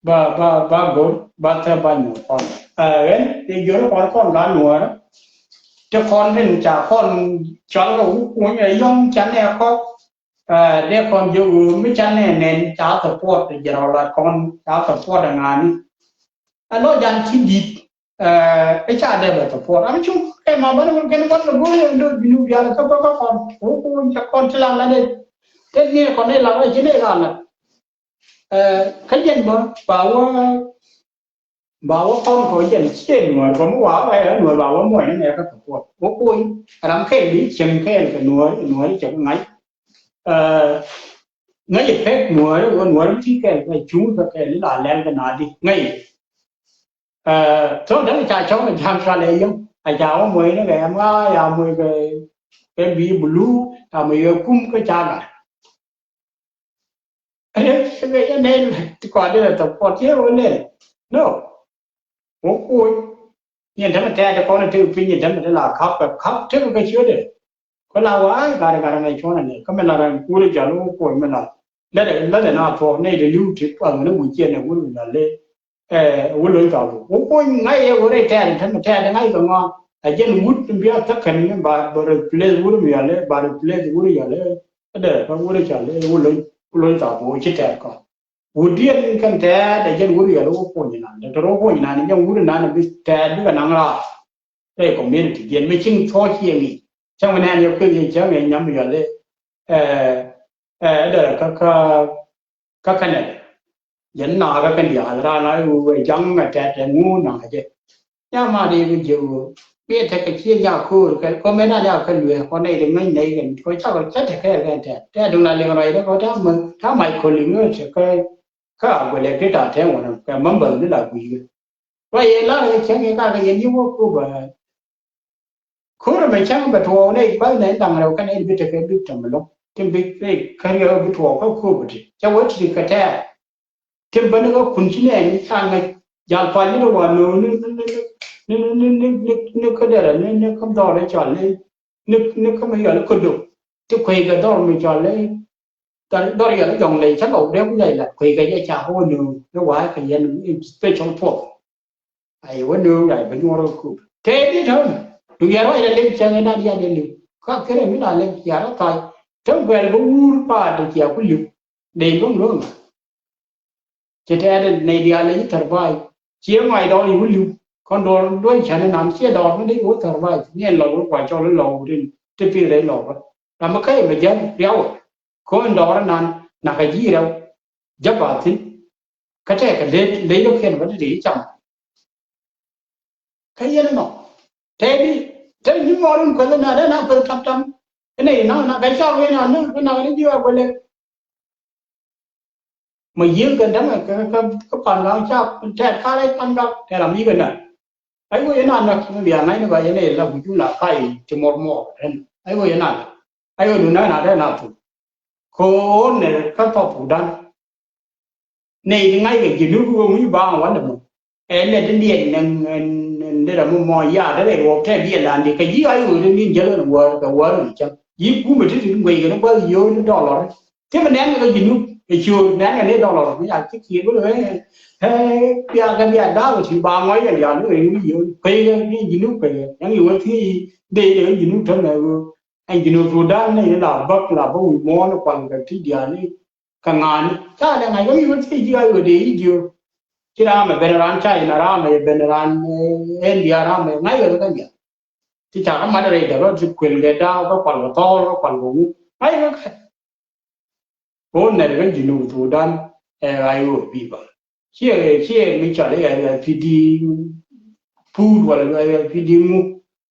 ba ba ba go̱o̱r ba thɛ ba nyuɔ̱ɔ̱r kɔn ɛ ɣän dee jiök kɔn kɔn ga nuɔ̱ɔ̱rɛ. Te kɔn rin ca kɔn cɔl kɛ wuk kuny ɛ yɔ̱ŋ ca nɛ kɔk. Ɛ dee kɔn jiök ɣöö mi ca nɛ nɛn ca support jɛ rɔ lat kɔn ca support ɛ ŋa̱a̱ni. Ɛ lɔ jan ci di̱t ɛ ca dee bɛ support. Am cuŋ kɛ ma bani wun kɛn bani wun go̱o̱r yɛn do̱r bini wial kä bä kä kɔn. Wun kɛ wun ca kɔn ti la lat dee. Te ni kɔn ni la lat ci ni la lat. Ɛ kä jɛn bä ba wä ba wä kɔn kɔ jɛn ciɛ nuɔr kɔ mi wa ɛ nuɔr ba wä muɔny ni nɛ kä support. Wä kuny ram kɛl bi cieŋ kɛl kɛ nuɔr nuɔr cɛ ŋa̱c. Ɛ ŋäc ɛ pek nuɔɔri wä nuɔɔri ti kɛl kɛ cuŋ kɛ kɛl ila lɛl kɛ nadi ŋäc. Ɛ thok däŋ ca cɔŋ kɛ jam ca lɛ yäŋ a ca wä muɔyni kɛ ɛm ŋa̱ ya muɔy kɛ kɛ bi bulu ya muɔy kɛ kum kɛ ca gat. Ɛ yɛ nɛ ti kɔn di lɛ thok pɔt yɛ wä lɛl. No. Wä kuny. Nyin tämɛ tɛɛt kɔn i̱ tëk piny nyin tämɛ ti la ka̱p kɛ ka̱p tëk kɛ ciötdɛ. Kä la wa̱a̱ gat gat mɛ cuɔ̱n anɛ kä mi la rɛn kuut i̱ jɔl wä kuɔ̱ny mi la. Lätdɛ lätdɛ na thuɔ̱k nɛy ti li̱w ti kuath mi ni wi̱c ciɛ nɛ wut mi la lee. Ɛ wut lo̱ny tɔ̱ wä kuɔ̱ny ŋa̱c yɛ wä rɛy tɛɛt tämɛ tɛɛt ŋa̱c kɛ ŋɔ̱a̱. Ɛ jɛn wut mi bi a thäk kɛn mi ba replace wut mi yɔl lee ba replace wut yɔl lee. Kä dee kä wut i̱ cɔl lee wut lo̱ny wut lo̱ny tɔ̱ wä ci tɛɛt kɔn. Wut diɛn kɛn tɛɛt ɛ jɛn wut riɛl wä kuɔny inan. Dɔktɔr wä kuɔny inan jɛn wut inan bi tɛɛt bikɛ naŋ raar. Rɛy community diɛn mi cieŋ thuɔ̱ɔ̱c ciɛ ŋi̱i̱c. Cäŋ mi nɛn yɛ kueth yɛ cäŋ yɛ nyam yɔl i̱ ɛ Ɛ dee kä kä kä Canada. Yɛn na kä kɛn diaal raan a wu wee jaŋ ɛ tɛt ɛ ŋu na jɛ. Nya ma di wu jɛ wu. Bi ɛ tekɛ cie nya koor kɛ kɔ mɛ na nya kä luee kɔ nɛy di ŋäc nɛy kɛn kɔ cakɔ cɛ tekɛ kɛn tɛt. Tɛt duŋ na liŋ rɔy dɛ kɔ ta ma ta ma kɔ liŋ ɛ tekɛ kä a guɛlɛ ki ta tɛŋ wä kɛ mambäth ni la gui̱i̱ kɛ. Ruac yɛ lar kɛ cäŋ kɛ kakɛ yɛn yi wä Kuba. Ko̱rɛ mɛ cäŋ bɛ tuɔɔk nɛ i̱ ba̱th nɛ in da̱ŋ rɛw kɛn in bi tekɛ bi tɛm lo̱ŋ tin bi rɛy kä riɛw bi tuɔɔk kä Kuba ti cɛ wä ti kɛ tɛɛr. Tin bä ni kä kun ci nɛɛni ca ŋäc jal pal ni rɛ wa lo̱o̱ ni ni ni ni ni ni ni kä dɛrɛ ni ni kä dhɔr i̱ cɔl ni ni ni kä mi yɔl i̱ kä dok ti kueykɛ dhɔr mi cɔl i̱ dhɔr yɔl i̱ jɔŋ lɛy cä lɔw dee ku yay lat kueykɛ jɛ ca kä wä nööŋ ni wa̱a̱ kɛ yɛn i̱ special force. Ay wä nööŋ ay bä nyuɔr kä kup tëë di tɔn du yɛr wa yɛ lek cäŋ inan yɛ di liw ka kere mi la lek yɛr a thac. Tëë guɛl bä wuur paat di cia ku liw dee luŋ luŋ. Cɛ tɛɛt nɛy diaal lɛ ci thär ba̱a̱c ciɛ ŋɔac dɔɔr yi wä li̱w kɔn dɔɔr duɔ̱c cän inan ciɛ dɔɔr mi dee wä thär ba̱a̱c ni ɛn lɔk wä kua cɔl ilɔk wä tin ti pi̱th rɛy lɔk wä. Ram mi kä yɛ mɛ jɛn riaw wä kɔn dɔɔr inan nakä ji̱ rɛw jäp a thi̱n. Kä tɛkɛ lec lec rɔ kiɛn wä ti ti cam. Kä yɛn inɔ tɛɛt i̱ tɛɛt i̱ nyi mɔɔr in kuɛth ina dee na kuɛth tam tam. Inɛ ina na kɛ cɔk in an ni ina ni ji̱ a kuɛth lɛ. Ma yiëëŋ kɛ dämɛ kɛ kɛ kɛ pan gaŋ ca tɛɛt karɛ pan gaŋ tɛɛt am yikɛ nɛ. Ay wee ina nɛ kɛ bia ŋa̱cni ba yɛn ila wi̱c wun la pay ti mɔr mɔr ɛn ay wee ina nɛ. Ay wee lu nɛ na dee na thuk. Ko̱o̱n nɛ kä thɔp Sudan. Nɛy ti ŋa̱ckɛ Junub kɛ ŋuc baaŋ wä nɛ mɔ. Ɛ lɛ ti diɛn nɛ nɛ nɛ rɛ mɔ mɔ ya rɛ rɛ wä tɛ diɛn lan di kɛ ji̱ ay wä ri min jɛ lɛ wä kɛ wä ri cɛ. Ji̱ kumɛ ti ti ŋuɛy kɛ ni gua̱th yio̱o̱ ni dɔlɔr. Ti mi nɛn kɛ Junub ɛ ciöör nɛn kɛ ni dɔlɔr mi ya ti kiɛ bi lɛ ɛ ɛ bia kɛ bia da̱a̱k ti ba ŋɔc kɛ ya ni ɛ ni yio̱o̱ kɛ yɛ ni Junub kɛ yɛ. Ɛn yɛ wä ti dee yɛ Junub tɔ̱ mɛ wä. Ɛn Junub Sudan ni la bäk la bä wi̱i̱ muɔ̱ɔ̱n kual kɛ ti diaal ni. Kä ŋa̱a̱ni ca lɛ ŋa̱c wä mi wä thiec ji̱ a ɣöö dee i̱ jiö. Ci raamɛ ben raan ca in a raamɛ ben raan ɛn diaal raamɛ ŋa̱c ɣöö kä diaal. Ci ca kä mat rɛy däk rɔ ti kuël kɛ da̱a̱k kä kual kɛ thɔɔl kä kual kɛ ŋu ŋa̱c ɣöö kä. Ko nɛr kä Junub Sudan ɛ ɣa̱c ɣöö bi̱i̱ bä. Ciɛ ciɛ mi cɔl i̱ ɣa̱c ɣöö P D puut wala ɣa̱c ɣöö P D ŋu.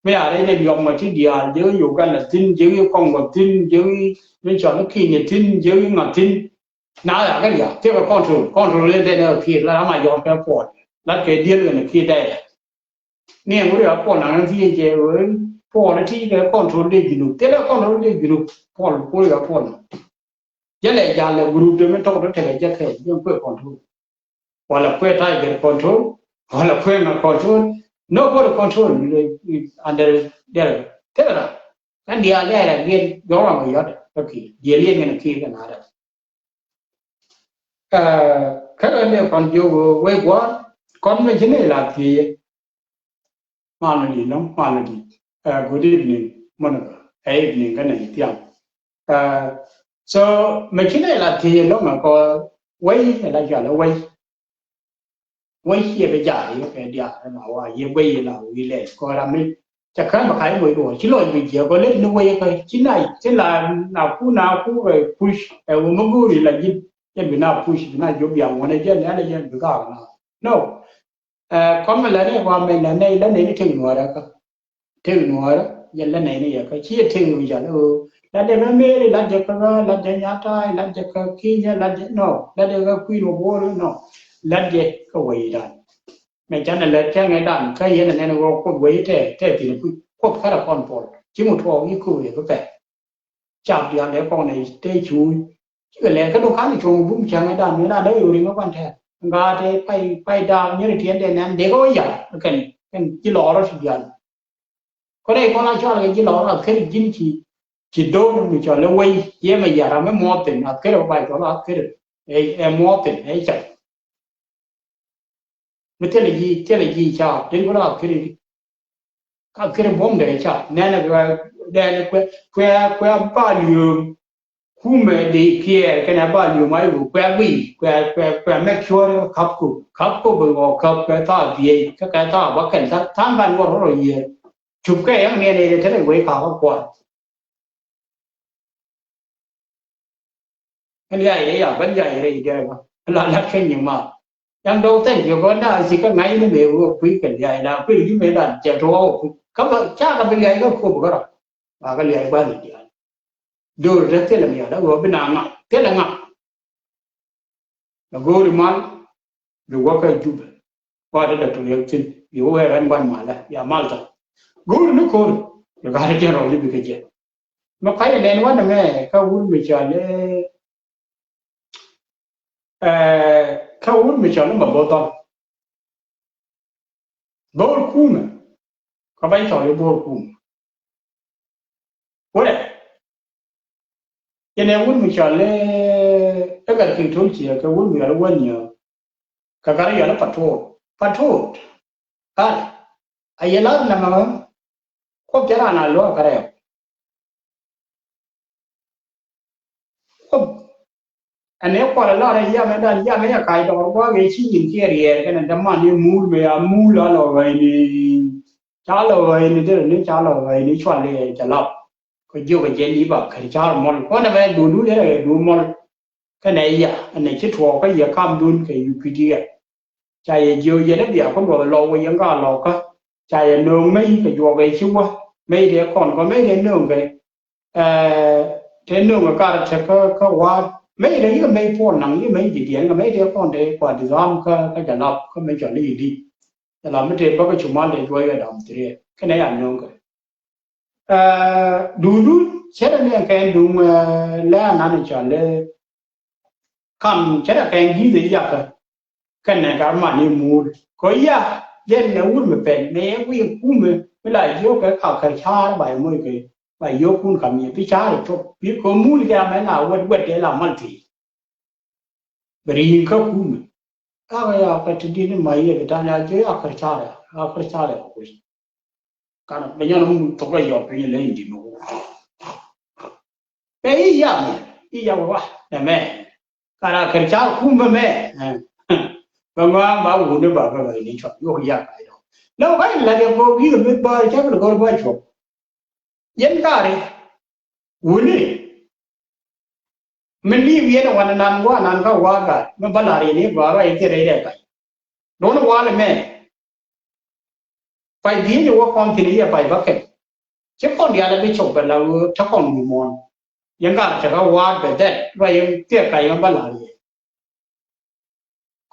Mi a rɛy ni liɔm ŋɔ ti diaal jek i̱ Uganda thi̱n jek i̱ Congo thi̱n jek i̱ mi cɔl i̱ Kenya thi̱n jek i̱ ŋɔ thi̱n. Na ya kɛ liak ti kɛ control control in te ne kɛ kiir la ram a yɔɔk kɛ puɔl la kɛ diel kɛ ni kiir dɛɛ. Ni ɛn wuri a puɔl na ŋän ti jɛ wee puɔl ti kɛ control de Junub te lɛ control de Junub puɔl kuri a puɔl. Jɛ lɛ jal lɛ group de mi tɔk de tekɛ jɛ kɛ jɛ kuɛ control. Wala kuɛ Tiger control wala kuɛ ŋa control. Nobody control under there. Tera kan dia lɛ ra gel jɔra ma yɔt. Okay, dia lɛ ngene kir kan ara. Kä kä lɛ kɔn jiök wee gua̱a̱r kɔn mɛ ji̱n ila thiec. Malɛ di nɔ malɛ di. Good evening Monica. Ɛ evening kä nɛ thiaŋ. So mɛ ci nɛ la thiec lɔŋ a kɔ wei ɛ la jal wei. Wei ciɛ bi jal yɛ kɛ diaal ɛ ma wa yɛ wei la wi̱i̱ lɛ kɔ ram mi. Cɛ kän ma ka̱c wei duɔ ci lɔc bi jiɛ kɔ lɛ ni wei kɛ ci na ci la na ku na ku kɛ push ɛ wä mi go̱o̱ri la ji̱n. Jɛn bi na push bi na jiɔ biaŋ wänɛ jɛn ni alɛ jɛn bi gaak na. No. Kɔn mi lɛ ni kɔn mi lɛ ni lɛ ni ni tek nuɔrɛ kä. Tek nuɔrɛ yɛ lɛ ni ni yɛ kä ci yɛ tek mi jal o. Lɛ dɛ mɛ meri lɛ dɛ kä lɛ dɛ nyatai lɛ dɛ kä kinyɛ lɛ dɛ no lɛ dɛ kä kui̱ rɔ bor no. Lɛ dɛ kä wei dan. Mɛ canɛ lɛ kɛŋɛ dan kä yɛn nɛ ni wä kuoth wei tɛ tɛ thin kui̱ kuoth kärɛ kɔn pɔl ci mu tuɔɔk yi kui̱ wei kä pɛ. Cap diaal dee kɔn ɛ tëë cuuc. Cikɛ lɛɛr kä duŋ ka̱n cuɔ̱ŋ bum cäŋ ɛ da̱a̱n mi na dee yo̱o̱ riŋ ɛ kuan tɛɛr. Ŋa̱a̱t ɛ pay pay da̱a̱n nyɛn ɛ tiɛn dee nɛn dee kɛ wä yar kɛn kɛn ji̱ lɔɔr ɔ ti diaal. Kɔn ɛ kɔn a cɔal kɛ ji̱ lɔɔr a kɛn ji̱n ci ci do̱r mi cɔl ɛ wei yɛ mɛ yar a mɛ muɔth thin a kɛn ɛ pay cɔl a kɛn ɛ muɔth thin ɛ cak. Mi thilɛ ji̱ thilɛ ji̱ ca tin ku la kiri. Ka kiri buɔ̱m dee ca nɛnɛ kuɛ dɛn kuɛ kuɛ kuɛ ba liööm. Kumɛ dee kiɛɛr kɛnɛ ba liööm a iwu kuɛ gui kuɛ kuɛ kuɛ mɛk cuɔ̱ɔ̱r kapku kapku bi ɣɔɔ kap kɛ thaa biey kä kɛ thaa ba kɛn tha̱a̱ŋ kan wä rɔ rɔ yiëër. Cup kɛ yäŋ niɛn ɛ dee te rɛy wei kakä kuɔr. Kä lia̱a̱ rɛy ya bä lia̱a̱ rɛy diaal bä la la kɛ nyi ma. Yaŋ dɔw thank you gɔn na si kä ŋa̱c ni mëë wä kui̱ kɛ lia̱a̱ la kui̱ ji̱ mëë la jɛ tuɔɔk wä kui̱ kä bä ca kä bi lia̱a̱ kä kuɔp kä rɔ. Ba kä lia̱a̱ gua̱n ni diaal. Do̱r te thilɛ mi ala wä bi na ŋa̱ thilɛ ŋa̱. La go̱o̱ri mal bi wä kä Jubɛ. Kua ti dɔ̱k tu riɛk thi̱n bi wä wee rɛn gua̱n malä ya mal tɔ. Go̱o̱ri ni ko̱r bi gat ti jɛn rɔɔli bi kɛ jɛ. Mɛ kayɛ nɛn wanɛ mɛ kä wur mi cɔal i̱ ɛ kä wur mi cɔal i̱ ma bo̱o̱th ɔm. Bo̱o̱r kumɛ kä ba̱ny cɔl i̱ bo̱o̱r kumɛ. Wurɛ yɛn ɛ wur mi cɔl i̱ ɛ gat ki̱n to̱l ciɛ kɛ wur mi cɔl i̱ wä niɛ. Kɛ gat i̱ yɔl i̱ patot patot. Gat a yɛ lath namɛ ɣä. Kuɔth cɛ raan a luäk kärɛw. Kuoth ɛn ëë kual ɛ lar ɛ yam ɛ dan yam ɛ yɛ kac dɔɔr gua̱a̱k ëë ci nyin kiɛ riɛɛr kɛnɛ däman ni muul mëë ya muul a lɔ ɣäi ni. Ca lɔ ɣäi ni derɛ ni ca lɔ ɣäi ni cual iɛ jɛ lap. Kɛ jiök ɛ jɛ li̱i̱p a kɛr ca̱r mɔl kuɔn ɛ bɛ duundun ɛ duun mɔl. Kɛnɛ ya ɛnɛ ci tuɔɔk kä yɛ kamdun kɛ U P D F. Ca yɛ jiök yɛn i̱ bia kä luɔth lɔw wä yɛn ka lɔkä. Ca yɛ nööŋ mec kɛ juɔk ɛ ci wä mec dee kɔn kɔ mec dee nööŋ kɛ. Ɛ te nööŋ kɛ kar te kä kä wa̱a̱t mec dee yikɛ mec puɔl naŋ yikɛ mec didiɛn kɛ mec dee kɔn te kua didham kä kä jalap kä mec cɔl i̱ i̱ di̱t. Jalap mi te bä kä cumal dee juɔc kɛ dam thiriɛ kɛnɛ ya nööŋ kɛ. Ɛ duundun cɛ dee ni ɛ kɛn duŋ ɛ lɛ anan cɔl i̱ kam cɛ dee kɛn gi̱i̱th i̱ yakä. Kɛnɛ gat man i̱ muul kɔ ya jɛn ɛ wur mi pɛn mɛ yɛ wi̱i̱ kumɛ mi la jiök kɛ ka kɛ ca̱a̱r ba yɛ moc kɛ ba yio̱o̱kun kam yɛ bi ca̱a̱r i̱ cop bi kɛ muul kɛ amɛ la wɛt wɛt kɛ la mal thi̱i̱. Bɛ ri̱i̱ŋ kä kumɛ. Ak ya kɛ ti di̱t ni ma yɛ bi ta̱n ya jiök ya kɛ ca̱a̱r ya kɛ ca̱a̱r ya kuc. Kan bɛ nyɔn mum thok a yɔp piny leny di mɛ wuk. Bɛ i̱ yam i̱ yam wa nɛ mɛ. Kan a kɛr ca kum bɛ mɛ. Bɛ ŋɔam ba wuni ba bɛ bɛ ni cuɔp yok ya ka yɔ. Lɛ wa in la de ko bi mi ba ca bi ko ba cuɔp. Yɛn kari wuni. Mi li̱i̱p yɛn ɛ wanɛ nan gua̱a̱ nan kä wa̱a̱ gat mi bä la̱r yɛn i̱ gua̱a̱ ruac i̱ thil rɛy rɛy pay. Duɔ̱n wa̱a̱ lɛ mɛ. Pay dhiec ɛ wä kɔn thi̱n i̱ yɛ pay bä kɛl. Ci kɔn diaal ɛ bi cop bɛ la ɣöö te kɔn wi̱i̱ muɔ̱ɔ̱n. Yɛn gat te kä wa̱a̱ bɛ dhɛt ruac i̱ thiɛk pay mi bä la̱r yɛn.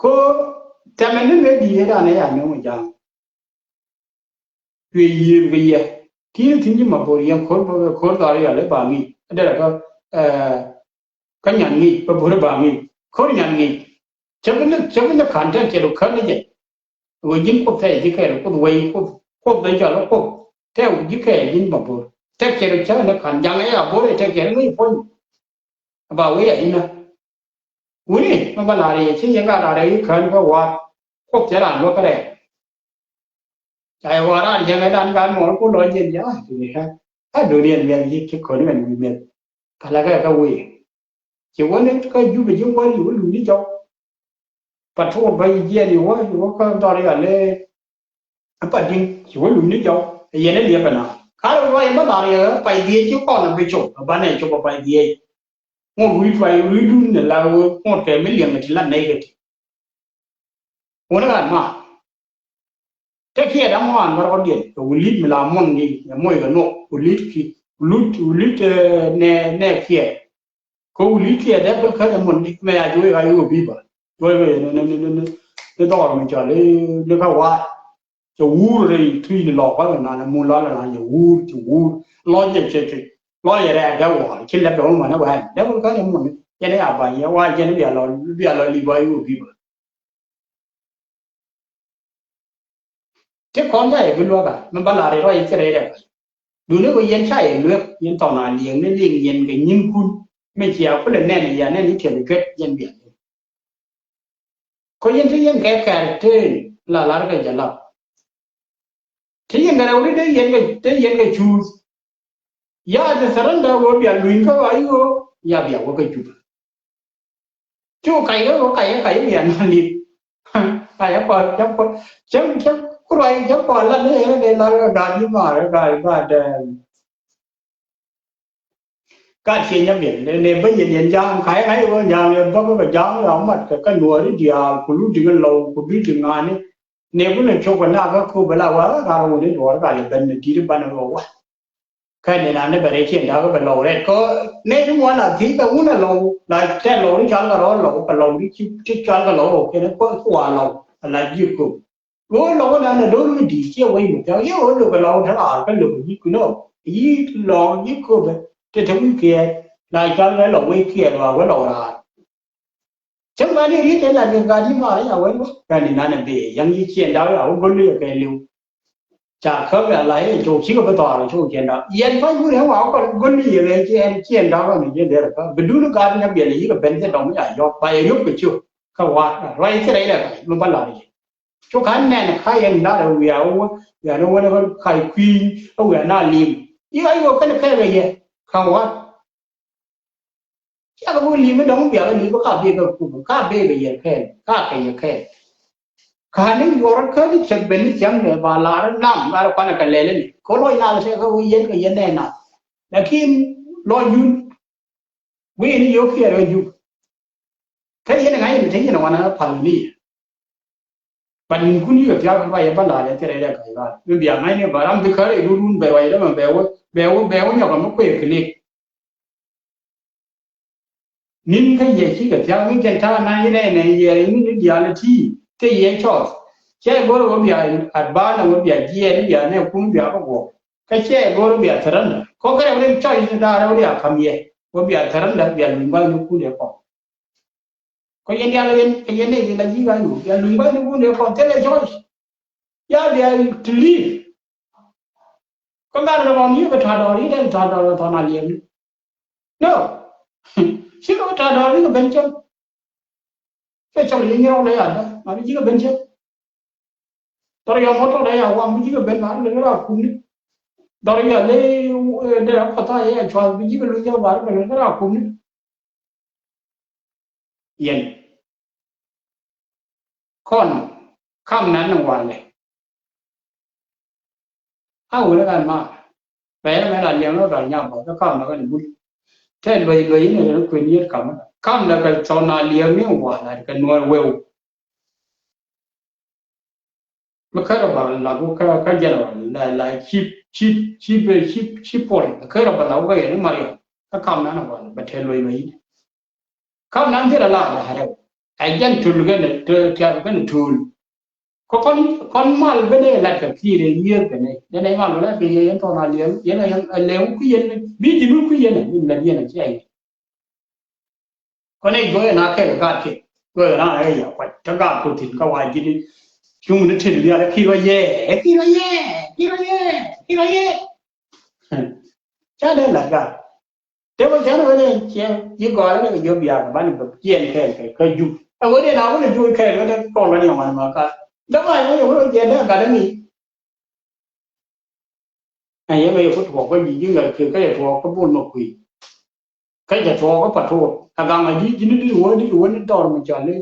Ko tɛmɛ ni mëë di̱i̱t ëë dan ëë ya nööŋ ja̱a̱ŋ. Cuɛ yiëër kɛ yɛ ti̱i̱n thi̱n ji̱ ma bo̱r yɛn ko̱r bä ko̱r dhɔr yɔl i̱ ba ŋi̱i̱c kä derɛ kä kä nyan ŋi̱i̱c bä bo̱r i̱ ba ŋi̱i̱c ko̱r nyan ŋi̱i̱c. Cä bi ni cä bi ni ka̱n tɛk cɛ lu kän ni jɛ. Ɣöö ji̱n kuoth tɛk ji̱ kɛɛl kuoth wei kuoth kuoth ben cɔal i̱ kuoth tɛk ji̱ kɛɛl ji̱n ma bo̱r tɛk cɛ lu cä ni ka̱n jaŋ ëë a bo̱r ëë tɛk cɛ lu ŋi̱i̱c puɔ̱ny. Ba wee a inä. Wuni mi bä la̱r yɛ ci yɛn ka la̱r yɛ i̱ kään kä wa̱a̱. Kuoth cɛ raan luäk kä rɛɛk. Ca yɛ wa̱a̱ raan yɛn ɛ dan kan mɔɔr ku lɔ yɛn yɛ a duni kä a duni yɛn miɛth yi̱ ci kön yɛn wi̱i̱ miɛth. Ka la̱kɛ kä wee ci wä ni kä Jubɛ ji̱ wä li̱w luuni jɔk. Patrol bä yi jiɛn i̱ wä i̱ wä kä dhɔr yɔl i̱. Ɛ pa di̱ŋ ci wä luny ni jɔw ɛ yɛn ɛ liɛpɛ na. Ka rɔ ruac ɛ ma dhar yɛ ɛ pay dhiec ci kɔn ɛ bi cop ɛ banɛ cop ɛ pay dhiec. Ŋot wi̱i̱ ruac wi̱i̱ dun ni la wee ŋot kɛ mi liɛŋ ɛ ti la nɛy kɛ ti. Wun ɛ ɣa̱n ma. Tɛ kiɛ da̱ŋ wan bä rɔ̱diɛn kɛ wi̱li̱t mi la muɔ̱n ni ɛ moc kɛ nuɔk wi̱li̱t ki wi̱li̱t wi̱li̱t ɛ nɛ nɛ kiɛ. Kä wuli kiɛ dee bä kä jɛ mun ni mɛ a juɔy ka yuɔ biba. Juɔy bä ni ni ni ni ni dhɔr mi cɔl ni ka wa. Cɛ wur rɛy tui ni lɔ ka na na mun la la na yɛ wur ci wur. Lɔ jɛ cɛ cɛ lɔ yɛ rɛ dee wa ci lɛ bɛ mun ma ne wa dee bä kä jɛ mun ni. Jɛ ni a ba yɛ wa jɛ ni bia lɔ bia lɔ li ba yuɔ biba. Ti kɔn ca yɛ bi luäk a mi ba la̱r i̱ ruac i̱ thil rɛy rɛk. Duni kɛ yɛn ca yɛ luek yɛn thɔn a liɛŋ ni liŋ yɛn kɛ nyinkun. Mi cia kulɛ nɛn ya nɛn i̱ tiɛl i̱ cuet yɛn biɛl. Kɔ yɛn ti yɛn kɛ kɛɛr tëë la la̱r kɛ jɛ lap. Ti yɛn kɛ rɛw ri dee yɛn kɛ dee yɛn kɛ cuuth. Ya ti thɛrɛn dee wä bia luny kä wa i̱ wä ya bia wä kä Jubɛ. Cu kac kä kä kac kä kac i̱ bia nɔn li̱th. Kac kä kɔn cäŋ cäŋ cäŋ ku ruac cäŋ kɔn lat ni ɣän dee lat kä gaat ni maar kä gaat gaat. Gat ciɛ nyam yɛn, nɛ, nɛ bä yɛn yɛn ja̱a̱ŋ, ka̱ yɛ ŋa̱c yɛ ɣöö ja̱a̱ŋ yɛ bä bä ja̱a̱ŋ yɛ mat kɛ kä nuɔɔri diaal, ku lut diŋ lɔw, ku bii diŋ ŋa̱ni. Nɛ ku lɛ cop kɛ nak kä köp bɛ la wä, ka rɔ wun i̱ duɔɔr ka lɛ ben ni di̱t i̱ banɛ wä wä. Kä nɛ na ni bɛ rɛy ciɛn da̱k bɛ lɔw rɛt. Kä nɛ ni muɔ̱n la thiec kɛ wun a lɔw, la tɛn lɔw ni cal kɛ rɔ lɔw, kɛ lɔw ni ci, ci cal kɛ lɔw, kɛn kuɔ, kuɔ a lɔw, a la ji̱ köp. Ɣöö lɔk ɛ nanɛ do̱r mi di̱i̱t ciɛ wec mi thia̱k, yɛ ɣöö lök ɛ lɔk te raar kä lök ɛ yi̱k kɛ nɔ. Yi̱ lɔk yi̱ köpɛ te te wi̱i̱ kiɛɛt, la cɔal kɛ lɔk wec kiɛɛt wa wee lɔk raar. Cäŋ ba ni riet te la ni gat yi̱ maar ya wec wä. Kɛn ni nanɛ bee ya̱ŋ yi̱ ciɛn da̱k ya wä go̱l ni yɛ kɛ li̱w. Ca käp ya la yɛ cok cikɛ bi thɔaar cok ciɛn da̱k. Yɛn pa̱ny wun ɛ wa wä kɔn go̱l ni yɛ kɛ ciɛn, ciɛn da̱k ɛ mi jiɛ derɛ kä. Bi dun gat ni biɛl yɛ yi̱ kɛ ben cɛ dɔm ya yɔk ba yɛ riop kɛ ciök. Kä wa ruac thil rɛy lɛ mi ba lar yɛ. Cu ka̱n nɛn ka̱ yɛn lar ɛ wiaa wä, wiaa ni wä ni ka̱ kui̱ny ɛ wiaa na lim. I̱ ɣa̱c wä kɛn kɛɛk ɛ yɛ ka̱ wa̱t. Ciɛ kɛ wä lim mi dɔ̱ŋ biak ɛ lim bi ka̱ bek ɛ kup ka̱ bek ɛ yɛ kɛɛl ka̱ kɛ yɛ kɛɛl. Ka̱n ni yuɔr kä ni cɛ ben ni cɛm ni ba lar nam lar kuanɛ kɛ lɛl ni kɛ lɔc nal tɛ kɛ wä yɛn kɛ yɛn nɛn nam. Lakin lɔc yun. Wi̱i̱ ni yio̱w kiɛɛr kä juk. Kä yɛn ŋa̱c ni te yɛn wanɛ pal ni yɛ. But ni̱n kun yikɛ thia̱k kä ba yɛ bä la̱r yɛ thil rɛy rɛk ka̱c la̱r mi bia ŋa̱c ni ba ram bi kär i̱ run run bɛ ruac dämɛ bɛ wä bɛ wä bɛ wä nyɔk ɛmɛ kuëë click. Ni̱n kä yɛ cikɛ thia̱k mi jɛn ta̱a̱ na yɛn ɛnɛ yɛ ni̱n ni diaal ti thil yɛ cɔɔth. Cɛ go̱r wä bia advance wä bia jiɛɛn bia nɛ kun bia bä guɔk. Kä cɛ go̱r bia surrender. Kɔ kɛ rɛw rin choice ni da̱a̱ rɛw ria ka̱m yɛ. Wä bia surrender bia luny gua̱thni kun dee kɔn. Kɔ yɛn diaal yɛn, kɛ yɛn ni la ji̱ ga̱a̱c wä bia luny gua̱thni kun dee kɔn. Thilɛ choice. Ya bia to leave. Kä gat rɛ kɔn yiëë kɛ ta̱a̱ dɔɔr yiëë dee ta̱a̱ dɔɔr kɛ thɔn a liɛm ni. No. Ci kɛ ta̱a̱ dɔɔr ni kɛ ben cäŋ. Kɛ cɔl ni nyɔk lɛ ya dä ma bi ji̱ kɛ ben cäŋ. Dhɔr yɔ mɔtɔ dɛ ya waŋ mi ji̱ kɛ ben bar lɛ ra kumni. Dhɔr yɔ lɛ dɛ ra pata yɛ cual mi ji̱ kɛ luny jɛ bar lɛ ra kumni. Yɛn kɔn kam nan ni walɛ. A wulɛ kan ma bɛ yɛ mɛ la liɛŋ lɔ dɔl nyam bɔ kä kam na kɛn bul. Tɛ luɛy luɛy ni rɛ kuën yet kam kam na kɛ thɔn a liɛŋ ni walɛ kɛ nuɔr weu. Mi kärɛ ba la ku kä kä general la la chief chief chief chief chief pol mi kärɛ ba la ku kä yɛn mariam kä kam nan ba ba te loy loy. Kam nan thil a la la rɛw ɛ jɛn tul gɛn tiar gɛn tul. Kɔ kɔn kɔn mal bene lat kɛ kiir ɛ yiër kɛ ne yɛn ɛ mal bene kɛ yɛn tɔn a liɛw yɛn ɛ liɛw ku yɛn bi ji̱ lu ku yɛn ɛ min la yɛn ɛ cɛ yɛn. Kɔn ɛ juɔc ɛn a kɛl ɛ gaat kɛ juɔc ɛn a ɛ ya kuac kä gaat ku thi̱n kä wa ji̱n i̱ cuŋ ni thi̱n diaal ɛ ki̱n rɔ yɛ ɛ ki̱n rɔ yɛ ki̱n rɔ yɛ ki̱n rɔ yɛ. Ca dee la̱t gaat te wä cän wä dee ciɛ ji̱ gɔɔr ɛ kɛ jiɔp biaak ɛ ban ɛ bɛ ciɛn kɛɛl kɛ kä jup ɛ wä dee na wä dee juɔc kɛɛl wä dee kɔl wä ni ɛ ŋuan ma ka dee ma wä dee wä dee jiɛn dee gat ɛ mi. Ɛ yɛ mɛ yɛ ku tuɔɔk kä ji̱ ji̱ ŋäth kiɛ kä yɛ tuɔɔk kä bol mɛ kui̱. Kä jɛ tuɔɔk kä patrol ɛ gaŋ a ji̱ ji̱ ni di̱t wä di̱t wä ni dɔr mi cɔl i̱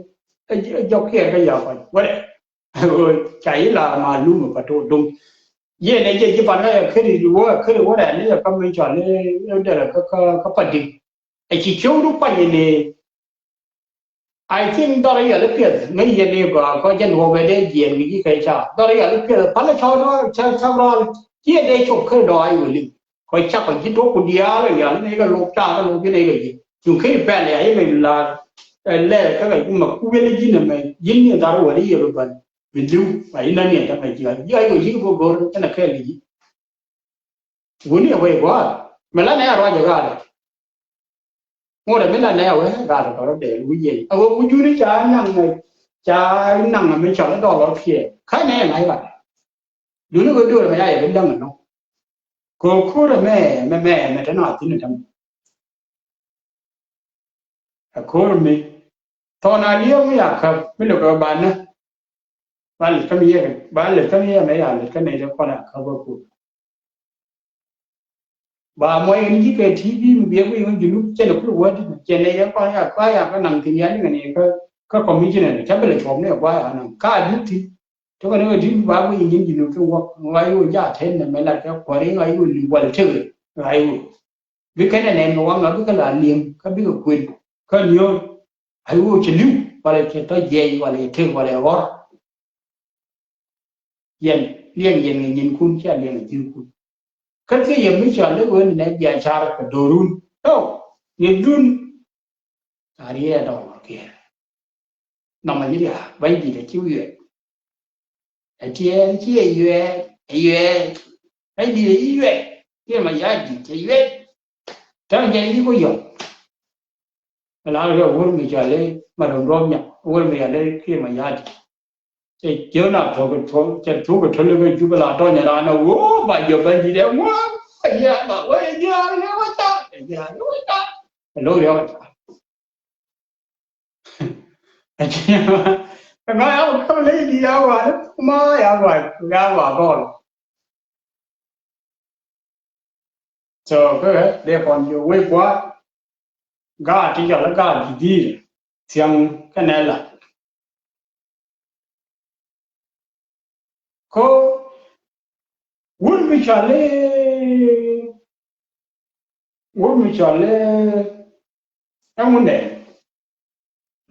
ɛ jɔk kiɛɛr kä ya̱ kɔc wärɛ. Ca yi la̱r ma lum ɛ patrol duŋ. Yɛn ɛ jɛ ji̱ pan kä yɛ käri wä käri wä rɛl i̱ yɛ kä mi cɔl i̱ derɛ kä kä kä pa di̱k. Ɛ ci ciöwdu kuany ni. I think dhɔr yɛl i̱ piɛth ŋäc yɛn i̱ gɔaa kɔ jɛn wä bɛ dee jiɛɛn kɛ ji̱ kɛ ca dhɔr yɛl i̱ piɛth palä cɔl ca ca rɔɔl. Ciɛ dee cop kä dɔɔc wä liŋ kɔ cak kɔ ji̱ tok ku diaal i̱ yɛl i̱ nɛy kɛ lop ca kɛ lop ji̱ nɛy kɛ ji̱ cuŋ kä i̱ pɛl ya i̱ kɛ la̱r. Lɛɛr kä kɛ ji̱ ma ku wiɛl i̱ ji̱n ɛmɛ ji̱n ni dhar wä i̱ yɛ bɛ bän bi li̱w a i̱ nani ɛn tämɛ ji̱ a ji̱ a i̱ wä ji̱ kɛ bä go̱r kɛnɛ kɛɛl kɛ ji̱. Wuni ɛ wee gua̱a̱r mi la nɛ a ruac ɛ gaatdɛ. Ŋot ɛ mi la nɛ a wee gaatdɛ kɛ rɔ dɛɛl wi̱c yɛn ɛ wee wi̱c juni ca naŋ ɛ ca naŋ ɛ mi cɔl ɛ dɔl ɔ kiɛ kä nɛ ɛ ŋa̱c gat. Duni wee do̱r ɛ mɛ ya yɛ bi läŋ ɛ nɔ. Kɛ ko̱r ɛ mɛ mɛ mɛ mɛ te na thi̱n ɛ täm. Ɛ ko̱r mi thɔn a liɛŋ mi ya käp mi lukɛ banä. Ba lät kä mi yɛ ba lät kä mi yɛ mɛ ya lät kä nɛy te kɔn a käp ɛ ko̱r. Ba muɔc kɛn ji̱ kɛ T V mi biɛ wi̱i̱ wi̱i̱ Junub cɛ lɛ kul wäär di̱t cɛ nɛy kɛ kɔn ya kɔn ya kä naŋ thi̱n ya liŋɛ ni kä kä commissioner cä bi lɛ cuɔp ni ɛ gua̱a̱ ya naŋ ka di̱t thi̱n. Tokɛ ni kɛ di̱t ba wi̱i̱ nyin Junub kɛ wäk ŋa̱c wä ja tɛn nɛ mɛ lat kɛ kuäär i̱ ŋa̱c wä li̱w wal tëk ŋa̱c wä. Bi kɛn ɛ nɛn kɛ waŋ a bikɛ la li̱em kä bikɛ kuën kä niöör. Ay wä cɛ li̱w walɛ cɛ tɔ jiɛc walɛ cɛ tëk walɛ ɣɔr. Yɛn liɛŋ yɛn kɛ nyinkun cia liɛŋ kɛ ji̱kun. Kä thiec yɛ mi cɔal i̱ ɣöö ni nɛ bia car kɛ do̱run. Tɔw ni dun. A riɛɛr dɔɔr kiɛ nɔmɔ nyi riaak Bɛ̈nydit a ci wiɛɛt. Ɛ tiɛɛl ci ɛ yuɛɛt ɛ yuɛɛt. Bɛ̈nydit a ci yuɛɛt kiɛ ma ya̱a̱ di̱t ɛ yuɛɛt. Tɛm jɛ ni ku yɔm. Ala rɛ wur mi cɔal i̱ ma dɔ̱ŋ duɔ̱ɔ̱p nyak wur mi cɔal i̱ kiɛ ma ya̱a̱ di̱t. Cɛ jiök na thok kɛ thok cɛ thuk kɛ thok lɛ kɛ jup ala tɔ̱ nyɛ raan ɛ wur ba jiök Bɛ̈nydit ɛ ŋuan. Ɛ jiak ba wee jiak riɛk wä ca ɛ jiak riɛk wä ca. Ɛ lo̱k riɛk wä ca. Ɛ jiak ba ŋa̱ ya wä käm ley di̱t ya wä ma ya wä ya wä gɔl. So kä dee kɔn jiök wec gua̱a̱th. Gaat ti cɔal i̱ gaat ji̱ di̱i̱r thiäŋ kɛnɛ la. Ko wut mi cɔal i̱ wut mi cɔal i̱ ɛŋundɛ.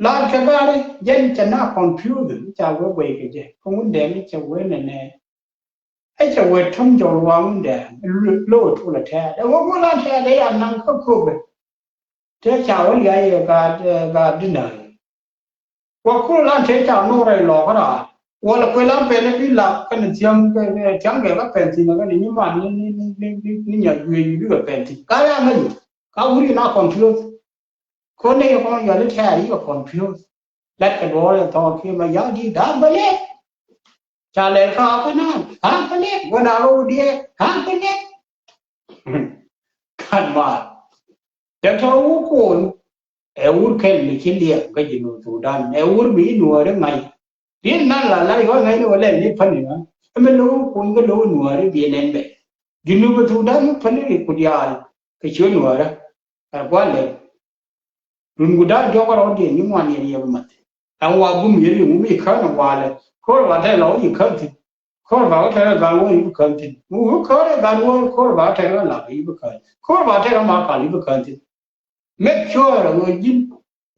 La̱r kɛ gaat i̱ jɛn cɛ na confuse mi ca wee guɛy kɛ jɛ kä ŋundɛ mi cɛ wee nɛnɛ. Ɛ cɛ wee tum jɔl waŋ dɛ lo tul a tɛɛt ɛ wee wee la tɛɛt ɛ ya naŋ kä köpɛ. Tëë ca wä liac ɛ gaat ɛ gaat dinä. Wä kul lan tëë ca no̱o̱r ɛ lɔɔk kä raar wä lɛ kuɛ lan pɛn ɛ bi lak kɛn thiäŋ kɛ thiäŋ kɛ kä pɛn thi̱n ɛ kɛn ni man ni ni ni ni ni nya juëc bi kɛ pɛn thi̱n ka ya ŋäc. Ka wuri na confuse. Ko nɛy kɔn yɔl i̱ tɛ̈r yikɛ confuse. Latkɛ duɔɔr in thɔɔk kiɛ ma ya̱a̱ di̱t da̱a̱k bä lɛk. Ca lɛl kä akä naan akä lɛk wä na ɣä wä diɛɛk akä lɛk. Kan maar. Dɔktɔr wä kuɔn ɛ wur kɛl mi ci liɛk kä ji̱ Nuth Thudan ɛ wur mi i̱ nuɔɔri ŋa̱c. Riet nan la la yɔ ŋa̱cni wä lɛl ni päni ŋa̱. Ɛmɛ lo̱w kuny kä lo̱w nuääri biɛ nɛn bɛ. Junub Thudan mi päni ri ku diaal kɛ ciö nuäärä. Ɛ gua̱l lɛ. Run ku da̱a̱k jɔkä rɔ̱diɛn ni ŋuan yɛn yɛ bi math. Ɛn wa bum yɛn ri ŋu mi kään ɛ walɛ. Ko̱r ba tɛl ɔ yi kään thi̱n. Ko̱r ba wä tɛl ɛ gan wä yi bi kään thi̱n. Ŋu ko̱r ɛ gan wä ko̱r ba tɛl ɛ lak yi bi kään. Ko̱r ba tɛl ɛ ma kal yi bi kään thi̱n. Make sure ɛ ɣöö ji̱n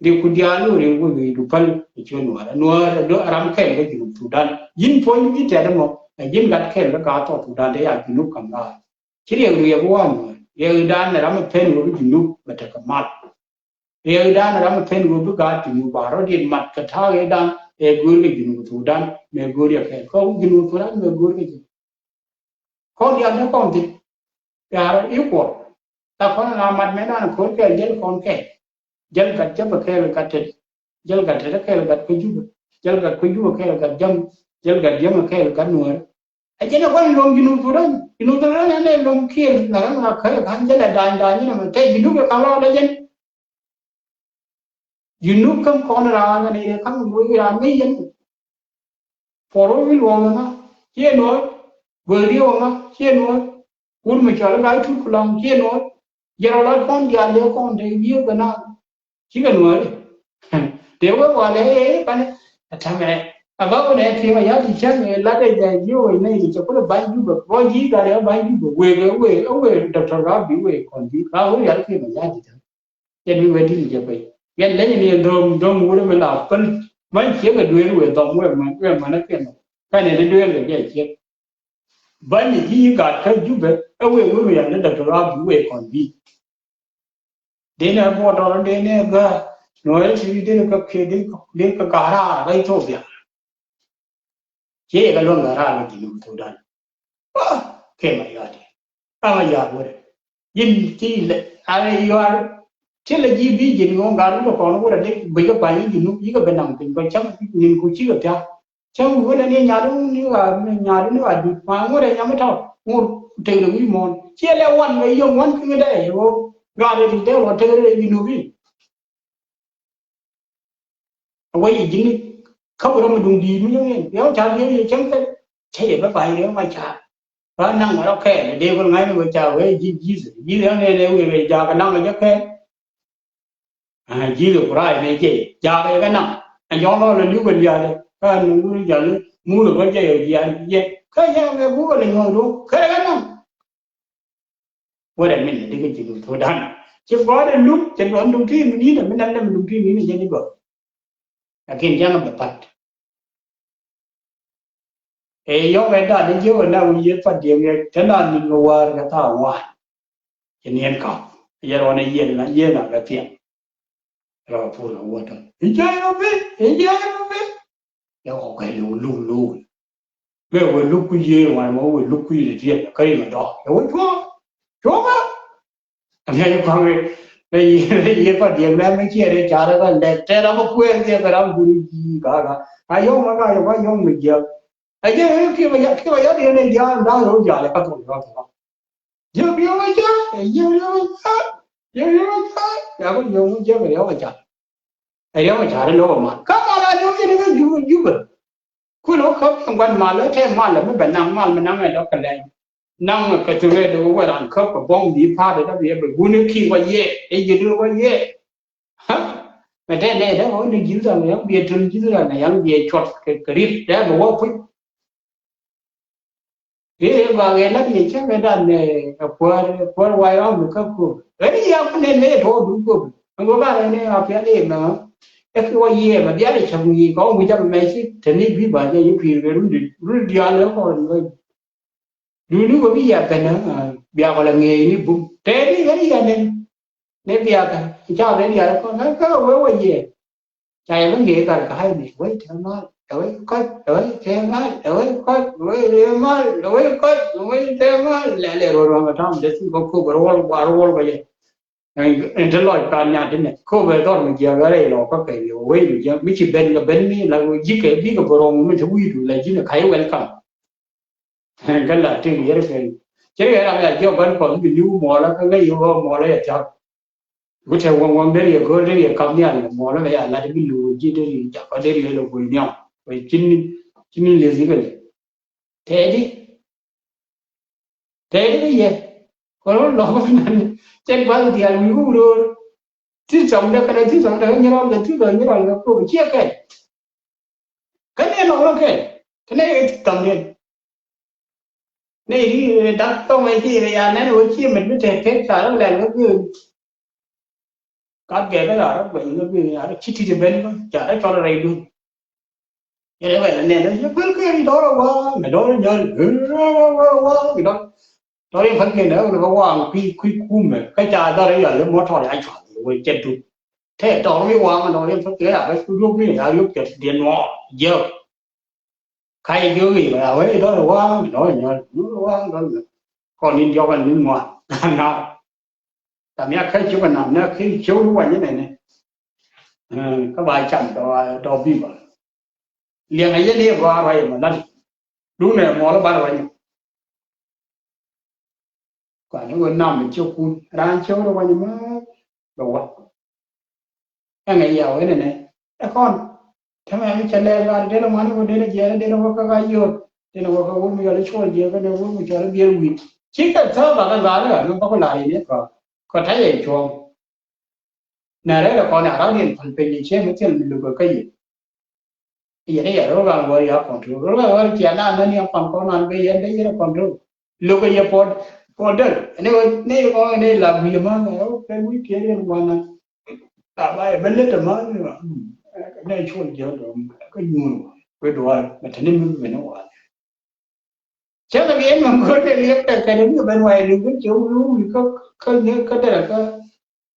ri ku diaal ɣöö ri wä ɣöö du päl ɛ ciö nuäärä nuäärä ram kɛl kä Junub Thudan. Ji̱n puɔ̱ny ji̱ tɛt ɛmɔ ɛ ji̱n gat kɛl kä gaat South Thudan te ya Junub ka̱m raar. Ci riɛk riɛk wä nuäär riɛk dan ɛ ram ɛ pen ɣöö bi Junub bɛ tekɛ mal. Riɛk dan ɛ ram ɛ pen ɣöö bi gaat Junub ba rɔ̱diɛn mat kɛ ta̱a̱ ɣëë dan ɛ go̱o̱r kɛ Junub Thudan mɛ go̱o̱r yɛ kɛl kä Junub Thudan mɛ go̱o̱r kɛ jɛ. Kɔn diaal ni kɔn thi̱n. They are equal. La kɔn la mat mɛ nan kɔn kɛɛl jäl kɔn kɛɛl. Jäl gat jäp kɛɛl gat tet. Jäl gat tet kɛɛl gat kä Jubɛ. Jäl gat kä Jubɛ kɛɛl gat jäŋ. Jäl gat jäŋ kɛɛl gat nuäär. A jɛn a kɔn luɔm Junub Thudan. Junub Thudan ɛn ɛ luɔm kiɛɛl la ram la kɛɛl kan jäl a da̱a̱ny da̱a̱ny ni mɛ tɛ Junub ɛ kan rɔɔdɛ jɛn. Junub käm kɔn raan ni ɛ kan luɔi raan mi yɛn. Puɔr wä wi̱i̱ luɔ̱ɔ̱ŋ ɛmɛ ciɛ nuɔ̱ɔ̱r. Guäth riɛw ɛmɛ ciɛ nuɔ̱ɔ̱r. Wut mi cɔal i̱ Gai Tut Kulaŋ ciɛ nuɔ̱ɔ̱r. Jɛn rɔ lat kɔn diaal dee kɔn te wi̱i̱ kɛ na. Cikɛ nuääri. Tëë wee walɛ ëë ëë panɛ. Ɛ ta̱mɛ a ba wä nɛ ti̱i̱m a ya̱ ti cäŋ ëë lat ɛ jɛ ji̱ wä nɛ yi cɛ kulɛ ba̱ny Jubɛ bä ji̱ gat ɛ ba̱ny Jubɛ wëë kɛ wëë ɛ wëë Doctor Rabi wëë kɔn ji̱ ka wä rial kiɛ mɛ ya̱ ti cäŋ. Yɛn mi wee di̱t ni jɛ pɛy yɛn leny ni yɛn dho̱o̱m dho̱o̱m wut mi la päl. Ba̱ny ciek ɛ duëël wëë dhɔm wëë män wëë män ɛ kiɛn. Kɛn ɛ ni duëël kɛ jɛ ciek. Bäny ji̱ yi gat kä Jubɛ ɛ wëë wur mi yɛn ni Doctor Rabi wëë kɔn bi̱i̱. Dee ni ɛ buɔt dɔl dee ni ɛ gäär nuɔɔri ti dee ni kä kiɛ dee ni kä ga̱raar kä Ithiopia. Ciɛ yɛ kɛ luäŋ ga̱raar kä Junub Thudan. Kɛ ma yɔt yɛ ama yɔt wurɛ. Ji̱n ti lɛ a yɔt ti lɛ ji̱ bi ji̱n ŋuɔ̱ŋ ga̱r wurɛ kɔn wurɛ dee bi kä pa̱ny Junub yi kɛ bi naŋ piny kɔ cäŋ nin ku cikɛ thia̱k. Cäŋ wi̱i̱ wä lɛ ni nya̱a̱du ni ɣa̱a̱ ni nya̱a̱du ni ɣa̱a̱ dut ma ŋut ɛ nyam i̱ tɔ̱ ŋut tëk lɛ wi̱i̱ muɔ̱ɔ̱n ciɛ lɛ wan kɛ yom wan ki̱n dee ɣöö ɣa̱a̱ dee ti dee wä tëk rɛy Junub i̱. Ɛ wä yɛ ji̱n i̱ käp rɔm i̱ duŋ di̱i̱t mi yäŋ yɛn yɛ wä ca̱r yɛ yɛ cäŋ kɛl. Cä yɛ bä ba̱a̱c rɛw ma ca̱r. Ba naŋ rɔ kɛɛl dee kul ŋa̱cni wee ca wee ji̱ ji̱th ji̱th ɛn nɛn ɛ wee wee jaak naŋ jɛ kɛɛl. Ji̱th ku rac nɛ jɛ jaak yɛ kɛ naŋ. Ɛn jɔ̱ɔ̱n lɔ lɛ li̱w kɛ lia̱a̱dɛ ka nuŋ wur jal muth ɛ bä jɛ yɛ jiaak jɛ kä jɛ kɛ buk kɛ lɛ nyuɔ̱th duɔ̱k kɛ kɛ naŋ. What I mean, dikɛ ji̱ luth wä dan. Ci gɔɔdɛ luk, ci gɔɔn duŋ ti mi ni̱n, mi nam nam duŋ ti mi ni̱n jɛ ni gɔɔd. Lakin jaŋ bɛ pat. Ɛ yɔk ɛ dan ni jiɛ wä na wä yieth pat diɛŋ ɛ te na ni̱n wä war kɛ thaar ŋuan. Ci niɛn kap. Yɛ rɔn ɛ yieth na, yieth na bɛ thiɛŋ. Rɔ pur na wä tɔ. I̱ jɛ yɔ bi, i̱ jɛ yɔ bi. Yɛ kɔ kɛ luk luk luk. Bɛ wee luk ku yiëë wan mɔ wee luk ku yiëë diet kä ri mɛ dɔk. Yɛ wee cuɔ. Cuɔ mɛ. Ɛn yɛ kɔn ri. Rɛ yiëë, rɛ yiëë pa diet mɛ mɛ ciɛ rɛ ca rɛ kɔn dɛ. Tɛ ram mɛ kuɛɛr diɛ kɛ ram guri ji̱ ka ka. Ka yɔŋ mɛ ka yɔ ka yɔŋ mɛ jiɛ. Ɛ jɛ ri kiɛ mɛ ya, kiɛ mɛ ya diɛ nɛ jiɛ ram da̱ŋ rɛ wä jiɛ lɛ ka kɔn yɔ kɛ. Jiök riɔ̱k a ja̱, ɛ jiök riɔ̱k a ja̱, jiök riɔ̱k a ja̱, ya kɔ jiök jiök riɔ̱k a ja̱. Ɛ riɔ̱k a ja̱ ri lo̱k a mal. Kä mal a jiök ji̱n kä Jubɛ, Jubɛ. Kun wä käp in gua̱n mal, ɛ tɛ mal, mi bɛ naŋ mal, mi naŋ ɛ dɔk kɛ lɛny. Naŋ kɛ thurɛ dee wä wä ran käp kɛ buɔ̱ŋ bi pa̱a̱t ɛ dɔk yɛ bɛ gun ɛ ki̱i̱k wä yɛ, ɛ ji̱ dee wä yɛ. Ha? Mɛ tɛ nɛ dee wä ni ji̱n ran, ɛ yaŋ biɛ tul ji̱n ran, ɛ yaŋ biɛ cuɔt kɛ, kɛ ri̱t, dee bɛ wä puc. Ëë ba ɣɛn la biɛ cä kɛ dan ɛ kuäär, kuäär way ram mi kä kop. Ɣän i̱ ya ku nɛn mëë tɔ̱ duŋ kop. Ɛn ɣöö ba ɣɛn i̱ a pial i̱ mɛ ɣä. Ɛ ki wä yiëë mɛ diaal i̱ cäŋ yiëë kɔn wi̱c a mɛ ci te ni bi ba jɛ yi pi̱i̱r kɛ run diaal ɛ kɔn ɣä. Duuni wä bi ya pɛn ɛ bia kɔ la ŋi̱eec ni bum. Tɛɛni ɣän i̱ ya nɛn. Ni biakä ca ben diaal kɔn kä kä wee wä yɛ. Ca yɛ bä ŋi̱eec kar kä hay ni wee tɛ mal, ɛ wee kɔc, ɛ wee tɛ mal, ɛ wee kɔc, ɛ wee tɛ mal, ɛ wee kɔc, ɛ wee tɛ mal. Lɛ lɛ ruɔl ruɔl kä tam dee thil bä kop bä ruɔl bä ruɔl bä yɛ. Ɛn te lɔc kan nya ti nɛ kop bɛ dhɔr mi jiɛk bɛ rɛy lɔ kä kɛ yɛ wee mi jiɛk mi ci ben kɛ ben mi la ji̱ kɛ bikɛ bä rɔŋ mi te wi̱i̱du la ji̱ ni ka̱c welcome. Kä la tëë yɛr kɛ cɛ yɛr a bɛ a jiɔk bän kɔn bi li̱w muɔlä kä ŋäc yɛ ɣöö muɔlä yɛ thia̱k. Gu tɛ wäŋ wäŋ der yɛ go̱o̱r der yɛ kap nhial yɛ muɔlä bɛ ya lat bi li̱w ji̱ der yɛ jak kä der yɛ lɛ guiy nhiam. Wee cin cin li̱th yikɛ lɛ tɛɛdi. Tɛɛdi yɛ kɔn wä lɔk bä nan cɛn gua̱th diaal wi̱i̱ wä wuröör. Thi thɔŋdɛ kɛnɛ thi thɔŋdɛ kä nyirɔl kɛ thi thɔŋ nyirɔl kɛ kop ciɛ kɛn. Kä nɛ nɔk rɔ kɛn kä nɛ ɛ thi thɔŋdɛ. Nɛ ri dak thɔŋ ɛ ci rɛ ya nɛn wä ci mɛt bi tɛt kɛ ca rɔ lɛl kä gör. Ka gɛk kä ca rɔ guɛny kä gör ca rɔ ci ti ti ben kä ca rɔ cɔl rɛy dun. Yɛn ɛ wɛl nɛn rɔ ci pɛl kɛ ri dɔr rɔ wa mɛ dɔr rɔ nyɔl rɔ wa rɔ wa rɔ wa. Tɔr in fäl kiɛn dee wä ni bä waŋ kui̱ kui̱ kumɛ kä ca dhɔr in yɔl in mɔ tɔr ya cuath wä cɛ dut. Tɛ tɔr mi waŋ tɔr in fäl kiɛn ya bä cu duɔp ni ya yop cɛ diɛ nuɔɔr jiäk. Ka yɛ jiök i̱ ya wee dɔr waŋ dɔr nyɔl dɔr waŋ dɔr nyɔl. Kɔn in diɔk ɛn ni ŋuan na. Tam ya kä cuk ɛnam na kä cuk ni wany nɛnɛ. Kä ba cam dɔ dɔ biba. Liɛŋ a yɛn i̱ gɔaa ruac ɛmɔ lat. Duundɛ muɔl i̱ ban ruac ɛmɔ. Kuan i̱ ɣöö nam mi ciökun raan ciök rɔ wany määth bɛ wä. Ɛŋɛ yɛ wee nɛnɛ ɛ kɔn. Tämɛ mi cɛ lɛɛr ɣaar denɛ ŋuani wä denɛ jiɛɛn denɛ wä kä ɣac yio̱o̱k denɛ wä kä wur mi yɔl i̱ cuɔl jiɛɛk kɛnɛ wur mi cɔl i̱ biɛl wi̱i̱. Ci kɛ tha̱a̱ŋ bakä ɣaar i̱ ɣaar mi bäkɛ la̱r in i̱ kɔn kɔ ta̱yɛ cuɔ̱ɔ̱ŋ. Nɛ rɛl ɛ kɔn ɛ around in päl piny in ciɛ mi thil mi luk ɛ kä yɛ. Yɛn i̱ yɛ rol ɣaŋ wäär ya control rol ɣaŋ wäär cia na mɛn yɛ kɔn kɔn an bɛ yɛn dee yɛn ɛ control. Luk ɛ yɛ puɔt puɔt däl ni ɣöö ni ɣöö ni la gui̱i̱ ma ɣöö kɛ wi̱i̱ kiɛ riɛn wan na. Ka ba yɛ bä lät ɛ ma ni ɣöö nɛ cuɔl jiäk dɔm kä nyuur wa kuɛ duaar mɛ te ni mi mɛ ni wa. Cä kɛ biɛn mɛ go̱o̱r kɛ liɛp kɛ kɛn mi ben wa yɛ li̱w kä cɛ wulu wi̱i̱ kä kä ni kä derɛ kä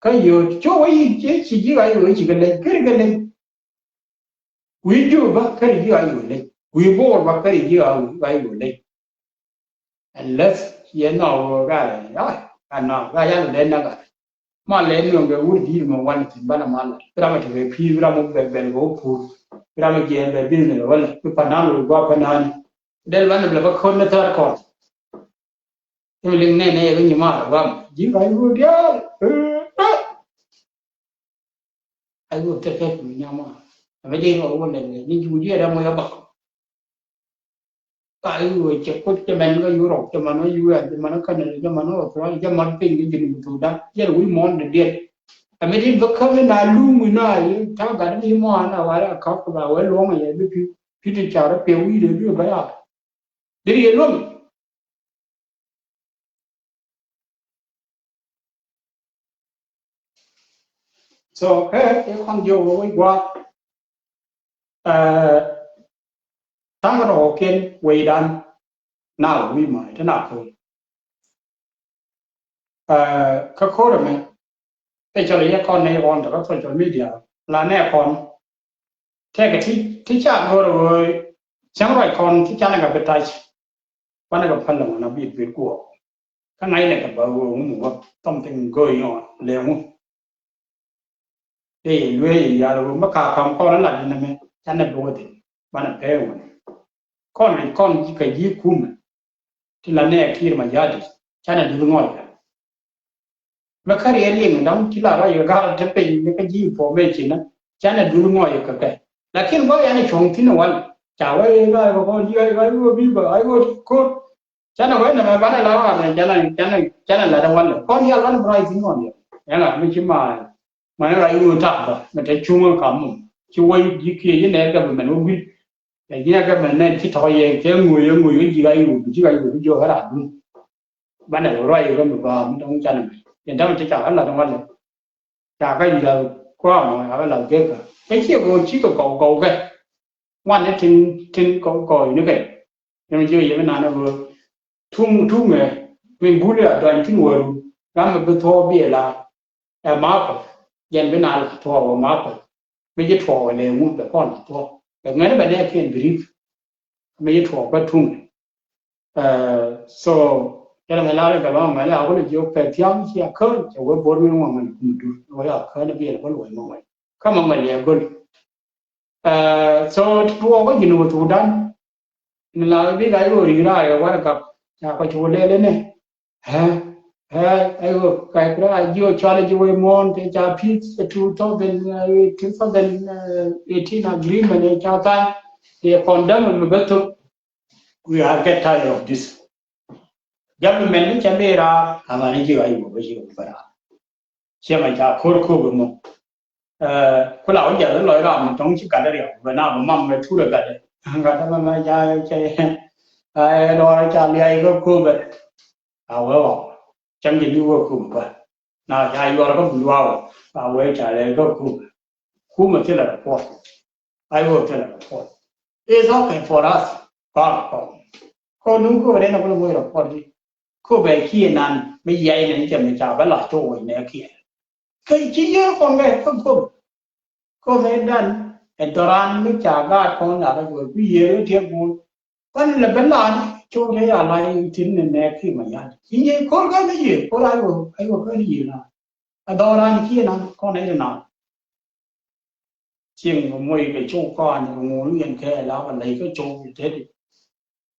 kä yio̱o̱t cu wä yi ci ci ji̱ ɣa̱c wee ci kɛ lec kä ri kɛ lec. Wi̱i̱ Jubɛ bä kä ri ji̱ ɣa̱c wee lec wi̱i̱ Bo̱o̱r bä kä ri ji̱ ɣa̱c wee lec. Unless yɛ nɔɔk ɣöö gaa lɛ ɣa̱c a nɔɔk ɣa̱c a lɛ dee näk ɣa̱c. Ma lɛ nuɔ̱ŋ kɛ wur di̱i̱t mɛ wan thi̱n banɛ mal. Bi ram a tekɛ pi̱i̱ bi ram a bɛ bɛl kɛ wä pur. Bi ram a jiɛɛn bɛ business wälɛ bi panan wä gua panan. Del banɛ bɛ bä ko̱n ni third court. I̱ mi liŋ nɛnɛ yɛ bi nyimaar ram ji̱ ram wur diaal. Ai wur tekɛ mi nyama. Ɛmɛ di ŋɔ wun lɛ ni ji̱ wur diaal ram wur ya bak. Ka i̱ wee cɛ kut cɛ mɛn kä Europe cɛ mɛn kä U S cɛ mɛn kä Canada cɛ mɛn kä Australia cɛ mɛn piny kä Junub Sudan cɛ wi̱i̱ mɔn dee diɛt. Ɛmɛ di bä kä mi na luŋ mi na yɛ ta̱a̱ gat mi mɔn a wala a kap kɛ ba wee luɔ̱ŋ yɛ bi pi pi ti ca rɔ piɛ wi̱i̱ dee bi bä ya. Di yɛ luɔ̱ŋ. So ɛ ɛ kɔn jiök wä wec gua̱a̱th. Ɛ, tha̱a̱ŋ kɛ rɔɔkiɛn wecdan na wi̱i̱ ma̱a̱ te na ko̱o̱l. Ɛ, kä ko̱r ɛmɛ ɛ cɔl yɛ kɔn nɛy kɔn te kä social media la nɛ kɔn. Tɛkɛ ti ti ca go̱r ɣöö cäŋ ruac kɔn ti canɛ kɛ bi tac. Banɛ kɛ päl ɛmɔ na bi bi guɔ kä ŋa̱cnɛ kɛ bä ɣöö ŋu mi wä something going on lɛ ŋu. Dee yɛ luee yɛ yal ɣöö mi ka ka̱m kɔn lat inɛ mɛ canɛ bi wä thin banɛ pɛɛ wä. Kɔn kɔn kɛ ji̱ kumɛ ti la nɛ Kiir Mayardit canɛ duth ŋɔc kɛ. Mɛ kä riɛl liŋ da̱ŋ ti la ruac kɛ ga̱r te piny ni kä ji̱ information na canɛ duth ŋɔc kɛ kɛ. Lakin bä yɛn cuɔ̱ŋ thi̱n wal ca wee ɣa̱c kɛ kɔn ji̱ ɣa̱c ɣa̱c ɣöö bi̱i̱ bä ɣa̱c ɣöö ko̱r. Canɛ wee nɛmɛ banɛ la ɣa̱r nɛ canɛ canɛ canɛ lat ɛ wal kɔn yal banɛ bä ruac thi̱n ŋɔn yɛ. Ɛŋa mi ci ma̱a̱ mani ɣa̱c ɣöö tak bä mɛ te cuŋä kam mum ci wee ji̱ kiɛ ji̱ nɛ government wä wi̱c. Ɛ ji̱n ɛ kɛ mɛn nɛn ci tɔ̱ yɛ kɛ ŋuöc ɛ ŋuöc ɛ ji̱ ɣa̱c ɣöö bi ji̱ ɣa̱c ɣöö bi jiök ɛ raar duŋ. Banɛ ruac ɛ kɛ mi gɔaa mi dɔ̱ŋ canɛ mɛ yɛn tämɛ ti ca kɛ la̱t ŋualɛ. Ca kɛ yi̱ la̱t kua̱a̱mɔ ca kɛ la̱t gekä ɛ ciɛ kɛ ɣöö cikɛ gɔw gɔw kɛ. Ŋuan ni tin tin gɔw gɔw ni kɛ. Yɛn mi jiök yɛ mi nan ɛ ɣöö tuŋ tuŋ ɛ min bul ɛ a duany tin wäru ram mi bi thuɔɔk bi ɛ la. Ɛ ma̱a̱ kuɔth jɛn bi na la tuɔɔk ɛ ma̱a̱ kuɔth. Mi ji̱ tuɔɔk ɛ lɛ ŋut bɛ kɔn la tuɔɔk bɛ ŋɛn bɛ nɛɛkiɛn bi ri̱k. Mi ji̱ tuɔɔk bä tuŋ. Ɛ, so kɛnɛ mɛ lar in kɛ lɔ̱ŋ mɛ lɛ a wä lɛ jiök pɛ thia̱a̱ŋ ci a kään cɛ wee bo̱r mi ŋuɔ̱ŋ mɛ kum dur wee a kään bi ɛl bä luɔc mɛ wɛl kä mɛ mɛ lɛ go̱l. Ɛ, so tuɔɔk kä ji̱n wä thukdan. Ni la bi la yɛ wä ri̱i̱ŋ raar yɛ warɛ gak ca kɔ ci wä lɛl inɛ. Ɛ, ɛ, ɛ, ɛ, kɛ kɛ a ji̱ wä cual ji̱ wä muɔ̱ɔ̱n kɛ ca pi̱th ɛ two thousand, ɛ, two thousand eighteen agreement ɛ ca tha̱a̱ŋ. Ɛ kɔn dämɛ mi bä thok. We are get tired of this. Government ni cɛ mi raar a ŋa̱n ji̱ ɣa̱c wä bä ji̱ wä bä raar. Ciɛ mɛ ca ko̱r ko̱r bä mɔ. Ɛ, ku la wä jiath in lɔc ram mi tɔ̱ŋ ci gatdɛ riɛk bɛ na bɛ mam mɛ turɛ gatdɛ. Gatdɛ mɛ mɛ ca cɛ ɛ lɔr ca liac kä ko̱bɛ. A wee ɔ cäŋ jɛ ni wee ko̱bɛ bä na ca yuɔr kä buluak ɔ a wee ca liac kä ko̱bɛ. Kumɛ thilɛ report. A wee thilɛ report. It's okay for us. Kɔn kɔn kɔn nu ko̱bɛ dee na kulɛ moc report di. Ko̱bɛ kiɛ nan mi yiay nɛ ni cɛ mi ca bä la co̱o̱c nɛ kiɛ. Kɛ ci yiëë kɔn kɛ kä ko̱p. Ko̱p ɛ dan ɛ dɔran mi ca gaat kɔn la kä juɔc ku yiëë ri tiɛk guun. Kɔn lɛ ben la ni cok te ya la yi tin ni nɛ ki ma yal. Ci yiëë ko̱r kä ni yiëë ko̱r a yuɔ a yuɔ kä ni yiëë na. Ɛ dɔran ci na kɔn ɛ na. Cieŋ moc kɛ cok kɔn kɛ ŋun yɛn kɛ la kɛ lɛy kä cok teti.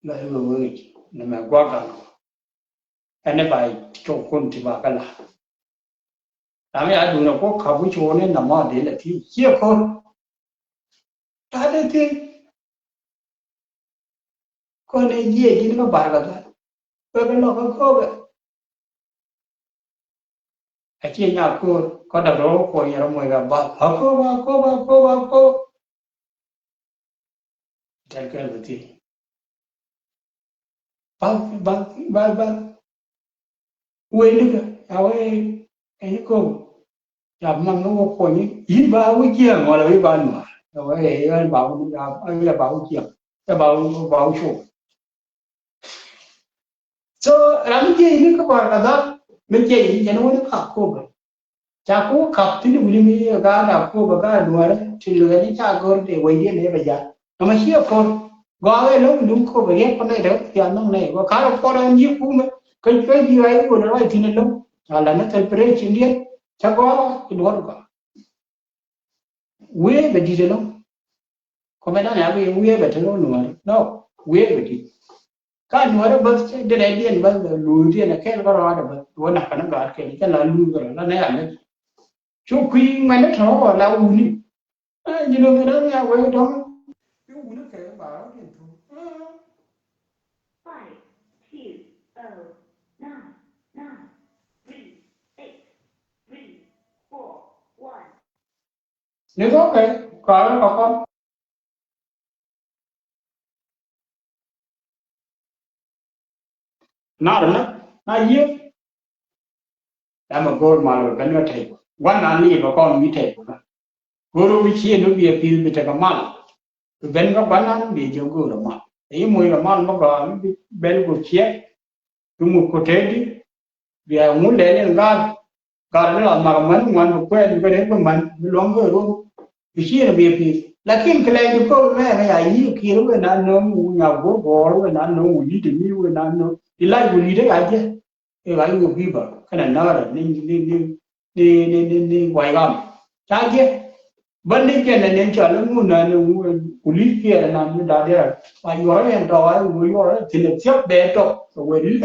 La iwee wee ni mɛ gua̱k kan. Ɛn ɛ ba cok kun ti ba kä la. Ram ya duun ɛ kuɔ kap wi̱c wun in namɔ dee lɛ thiec ciɛ ko̱r. Ta̱a̱ dee thiec. Kɔn ɛ jiɛ ji̱n kä bar kɛ dhal. Wek ɛ lɔk kä ko̱o̱k ɛ. A ciɛ nya ko̱o̱r kɔn dɔk rɔ kuɔ yɛn rɔ moc kɛ bath. A ko̱o̱k a ko̱o̱k a ko̱o̱k a ko̱o̱k. Tɛl kɛl bɛ thiec. Bath bath bath bath. Wee nikä a wee ɛn ko̱o̱k. Ca man ni wä kuɔny i̱ ba wä jiɛɛŋ wala i̱ ba nuaar. Ɛ wee ɛ ba wä jiɛɛŋ. Ɛ ba wä jiɛɛŋ. Ɛ ba wä ba wä cuɔk. So ram mi jiɛc ni kä bar kɛ dhal mi jiɛc ni jɛn wä ni kap ko̱o̱bɛ. Ca ko̱o̱k kap thin wuli mi gaat a ko̱o̱bɛ gaat duɔrɛ ti luɛɛni ca gör dee wecdiɛn dee bɛ jal. Nɔmɔ ciɛ ko̱r gɔaa wee lo̱k luŋ ko̱o̱bɛ riɛk kɔn nɛy dee thiath nɔŋ nɛy wä ka̱r ɛ puɔt ɛn ji̱ kumɛ kä kä ji̱ ɣac wä ni ruac thin ɛ lo̱k. Ca la ni celebration diɛn ca gɔaa i̱ duɔr gɔaa. Wee bɛ di̱t ɛlɔ̱ŋ. Kɔmɛ dan ya wee wee bɛ te lo̱ŋ nuɔ̱ɔ̱ri nɔ wee bɛ di̱t. Ka nuɔ̱ɔ̱ri bäth cɛ denɛ diɛn bäth luuy diɛn ɛ kɛl bä rɔɔdɛ bäth wä nak kɛn gaat kɛl cɛ la luuy bä rɔ la nɛ ya lɛ. Cu kui̱ ŋuɛn ni tɔ̱ wä la wuni. Ɛ ji̱n ɔ kɛ dan ya wee dɔ̱ŋ. Cu wuni kɛ ba rɔɔdɛ thuk. Five two oh nine nine three eight three four one. Ni kɔkɛ kɔrɛ kɔkɔ. Nar na na yiëë. Ɛmɛ go̱o̱r mal bɛ ben kä tɛy. Gua̱nan li̱i̱ bɛ kɔn wi̱i̱ tɛth bä. Go̱o̱r wi̱i̱ ciëën wi̱i̱ biɛ pi̱i̱th bi tekɛ mal. Bi ben kä gua̱nan bi jɛ go̱o̱r mal. Ɛ i̱ moc kɛ mal mi gɔaa bi bɛl ku ciɛk. Bi muk ku tëëdi. Bia ŋu lɛl in gaat. Gaat ni la mak män ŋuan bi kuɛɛn bi ret bi män bi luɔ̱ŋ bi rum. Bi ciëën biɛ pi̱i̱th. Lakin kɛ lɛc di go̱o̱r mɛmɛ ya yi̱i̱ kiɛɛr wee nan no̱o̱ŋ wu nya go̱o̱r gɔɔr wee nan no̱o̱ŋ wu yi̱i̱ di mi wee nan no̱o̱ŋ. Di lac wu li̱i̱t ɛ ya jɛ. Ɛ ɣa̱c wä bi̱i̱ bä kɛnɛ näärä ni ni ni ni ni ni ni ni wa̱i̱ ram. Ca jiɛ bä ni jɛn ni cɔl i̱ ŋun na ni ŋun ku li̱i̱ kiɛɛr na ni da̱a̱ diɛɛr. Ba yuɔrä yɛn tɔ̱ ɣa̱c wä yuɔrä thi̱n ɛ thiäk bɛɛ tɔ̱ kɛ wee li̱i̱.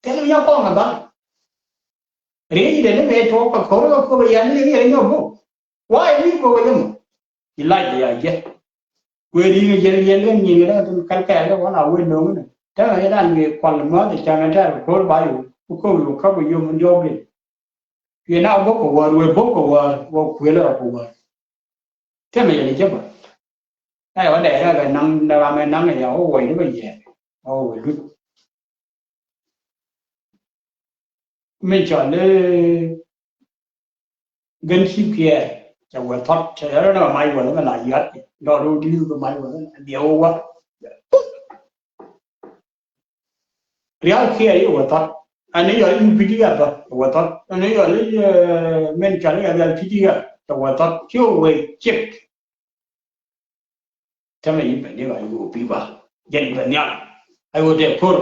Kɛn mi nyɔk kɔn kɛ bä riec dee ni mëë tuɔɔk kɛ ko̱r kɛ ko̱r yɛn ni riec nyɔk buk. Why mi go̱o̱k yɛ mɔ? Ci lac bɛ ya jiɛ. Kuëë ri̱i̱ŋ jiɛl jiɛl kɛ nyiŋ rɛ tin kɛl kɛɛl kɛ ɣɔn a wee no̱o̱ŋ ni. Tɛmɛ yɛ dan mi kual mɔth cäŋ ɛ tɛɛr ko̱r ba yo̱o̱. Ku ko̱r yo̱o̱ käp kɛ yom in diɔ̱ɔ̱k in. Kuëë na bok kɛ wäär wee bok kɛ wäär wä kuël rɔ kɛ wäär. Tɛmɛ yɛ ni jɛ bä. Ɛ wä dɛɛ rɛ kɛ naŋ na ram ɛ naŋ ɛ ya wä wä ni bä yɛ. Wä wä lut. Min cɔl i̱ gän cip kiɛɛr cɛ wä thɔt cɛ yɔrɔ ni mac wä ni mɛ la yɔt dɔɔr wä di̱i̱r kɛ mac wä ni mɛ biɛ wä wä. Rial kiɛɛr i̱ wä thɔt ani yɔl i̱ U P D F bä wä thɔt ani yɔl i̱ min cɔl i̱ L P D F cɛ wä thɔt ci wä wee cip. Tɛmɛ i̱ bɛ ni ɣa̱c ɣöö pi̱i̱ ba jɛn i̱ bɛ nhial. Ɣa̱c ɣöö tɛ ko̱r.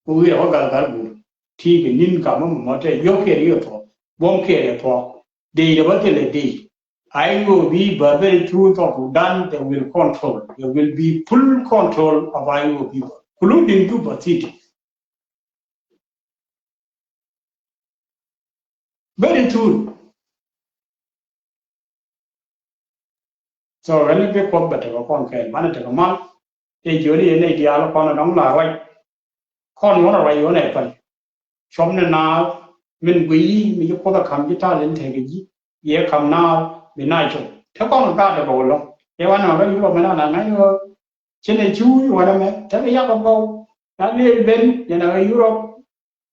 Ɣöö wi̱i̱ rɛ wä gal gal bur ti̱i̱ kɛ ni̱n kamä mɔmɔ tɛ yio̱k kiɛ ri̱i̱ thuɔ̱k buɔ̱m kiɛ ri̱i̱ thuɔ̱k. Dee rɛ wä thilɛ dee. Ɣa̱c ɣöö bi̱i̱ ba very true South Sudan they will control. There will be full control of ɣa̱c ɣöö bi̱i̱ ba including Juba city. Very true. So ɣän bi Kuoth bɛ tekɛ kɔn kɛɛl banɛ tekɛ mal. Tëë jiöni yɛn nɛy diaal kɔn ɛ dɔ̱ŋ la ruac. Kɔn ɣän a ruac ɣän ɛ päl. Cuɔpni naath min guiy i̱ mi ci Kuoth ɛ ka̱m ji̱ ta̱a̱ lin tekɛ ji̱. Yɛ ka̱m naath bi na cop te kɔn kɛ gaat ɛ bɛ wä lo̱ŋ. Tëë wanɛ ɣän rɔ yurop mi na na ŋa̱c ɣöö ci nɛ cuuc wanɛ mɛ te bi yak ɛ bɔw. Na lëël ben yɛn ɛ ɣän yurop.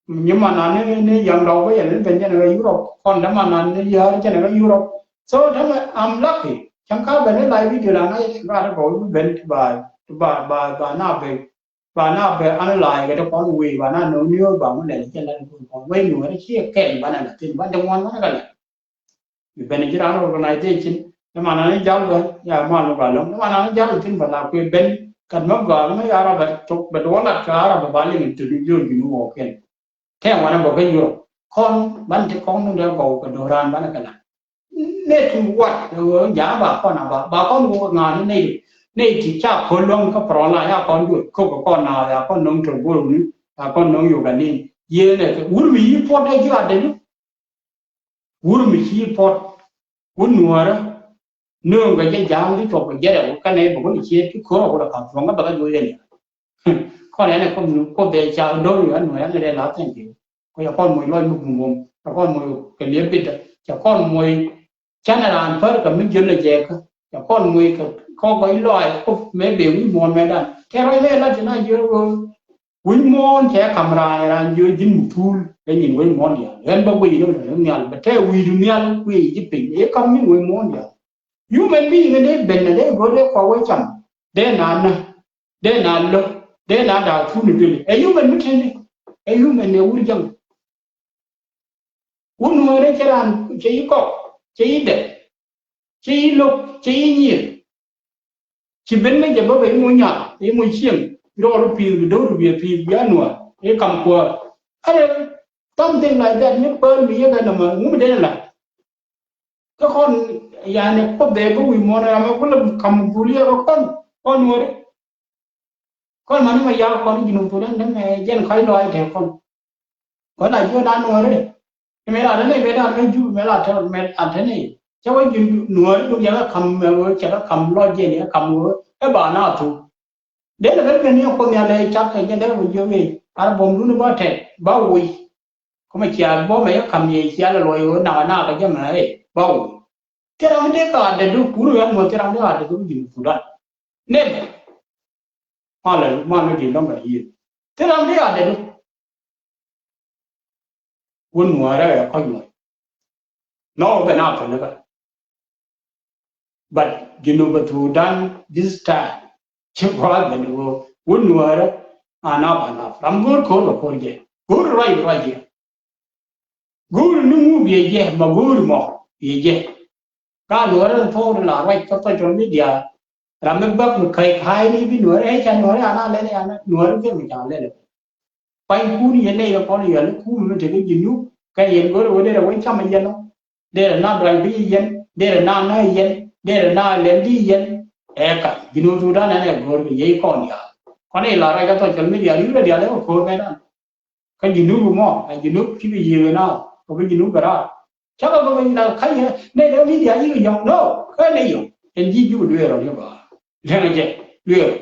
Nyi man an ni ni yaŋ dɔw bä yɛn ni ben jɛn kä Europe kɔn däman an ni yäär jɛn kä Europe. So dämɛ I'm lucky cäŋ ka ben ni live video la ŋa̱c rat bä wä ben ti ba ti ba ba ba na bɛ ba na bɛ analyze kɛ ti kɔn wee ba na no̱o̱ŋ ni ba ŋun lɛl jɛn la ni kɔn wee ni wä ni ci kɛn ba na la thin ba däŋ wan ba na ka la. Bi ben ji̱ raan organization ni man ani jal bä ya mal mi gɔaa lo̱ŋ ni man ani jal thin bä la kuëë ben kat mi gɔaa mi ya rɔ bɛ tok bɛ duɔl lat kä rɔ bɛ ba liŋ in tëdu jiöl ji̱ mi wä kɛn. Tɛm wanɛ bä kä Europe kɔn ban ti kɔn ni dee gɔw kɛ do̱ran banɛ kɛ la. Nɛ ti wat ɛ ɣöö ja̱a̱ ba kɔn a ba ba kɔn wä ŋa̱a̱n ni nɛy nɛy ti ca ko̱l luäŋ kä pärɔla ya kɔn duɔt ko̱k kɛ kɔn naath ya kɔn no̱ŋ Toboroni ya kɔn no̱ŋ Ugandin. Yiëë nɛ kɛ wur mi yi puɔt dee ji̱ rat dee ni. Wur mi ci puɔt wun nuɔɔrä nööŋ kɛ jɛ ja̱a̱ŋ ti cuɔp kɛ jɛrɛ wä kɛnɛ bɛ wun ciet ki ko̱r a wä la ka̱m thuɔ̱ŋ kä bɛ kɛ juɔc rɛn. Kɔn ɛn ɛ kɔn nu kuoth bɛ ca do̱r yu ɛn nuɔɔrä ɛn rɛ la thank you. Kɔ yɛ kɔn moc lɔc mi bum bum kɛ kɔn moc kɛ liep bit cɛ kɔn moc canɛ raan pär kɛ mi jiöl lɛ jɛ kä cɛ kɔn moc kɛ kɔk kɔ ilɔac kop mɛ bɛ wi̱i̱ muɔ̱ɔ̱n mɛ dan tɛ rɔy mɛ la ti na jiöl wä. Wi̱c muɔ̱ɔ̱n cɛ kam raan raan jiö ji̱n mi thuul ɛ nyin wec muɔ̱ɔ̱n diaal ɣän bä wec ni wec nhial bɛ tɛ wi̱i̱du nhial wec ji̱ piny ëë kam nyin wec muɔ̱ɔ̱n diaal. Human being ni dee ben ni dee go̱r dee kɔk wec cam dee na nä dee na lo̱k dee na da̱a̱ thuul ni duëli ɛ human mi teni ɛ human ni wur jäŋ. Wun nuɔɔrɛ cɛ raan cɛ yi kɔk cɛ yi dɛk cɛ yi lo̱k cɛ yi nyier. Ci ben ŋäc jɛ bä bɛ i̱ moc nyaal i̱ moc cieŋ i̱ rɔɔl i̱ pi̱i̱th bi do̱r bi ɛ pi̱i̱th bi anuɔɔr i̱ kam kuäär. Ɛ something like that ni päär mi yek ɛn ɛmɛ ŋum den la. Kä kɔn yani kuoth bɛ bi wi̱i̱ muɔ̱ɔ̱n ram ɛ kulɛ kam bul yɛ kɛ kɔn kɔn nuɔɔri. Kɔn mani mɛ yak kɔn ji̱n wuthu den den mɛ jɛn kɔc lɔaac tɛ kɔn. Kɔn a jiö na nuɔɔri. Mɛ la tɛn i̱ mɛ la mɛ jup mɛ la tɛn mɛ la tɛn i̱ cɛ wee ji̱n nuɔɔri duk yɛ kɛ kam mɛ wee cɛ kɛ kam lɔc jɛn yɛ kam wee ɛ ba na thuk. Den ɛ ben ben ni kuoth nhial ɛ cak kɛ jɛn dee wee jiö wee ar buɔ̱mdun ba tɛt ba wee. Kä mɛ cia buɔ̱mɛ yɛ kam yɛ cia lɛ luɔc wee nak nak kɛ jɛ mɛ ɛ ba wee. Thil ram mi dee ka dee duk wur wee muɔ̱th thil ram mi dee ka dee duk ji̱n Sudan. Never. Malɛ malɛ di lɔŋ kɛ yiëë. Thil ram mi dee ka dee duk. wä Nuäärä ɛ kɔc mɔc. Nɔ bɛ na päl kä. But Junub Sudan this time ci gua̱a̱th bɛ ni wä wä Nuäärä. Ana ba na ram go̱o̱r ko̱r bɛ ko̱r jɛ go̱o̱r ruac ruac jɛ. Go̱o̱r ni ŋu biɛ jɛ ma go̱o̱r mɔ biɛ jɛ. Ka Nuäärä ni thɔɔr la ruac kä social media. Ram mi bäk mi ka̱c ka̱a̱c ni bi Nuäärä ɛ ca Nuäärä ana lɛl ana Nuäärä jɛ mi ca lɛl. Pa̱nykun yɛn nɛy rɔ kɔn yɔl i̱ kum mi tekɛ Junub kɛ yɛn go̱rɛ wä derɛ wä cam yɛn ɔ. Derɛ na duany bi yɛn, derɛ na na yɛn, derɛ na lɛm di yɛn. Ɛ ka Junub Sudan ɛn ɛ go̱r bi yɛy kɔn ya̱a̱. Kɔn i̱ la ruac kä social media ri̱w rɛ diaal ɛ wä ko̱r mɛ dan. Kä Junub mɔ ɛ Junub ci bi yiëë na kɛ bi Junub bɛ raar. Cakɛ bä bä na ka̱nyɛ nɛy rɛ media yi yɔ̱ŋ nɔ kä nɛy yɔ̱ŋ ɛn ji̱ Jubɛ lueer ɔ ni ba. Lɛŋɛ jɛ lueer ɔ.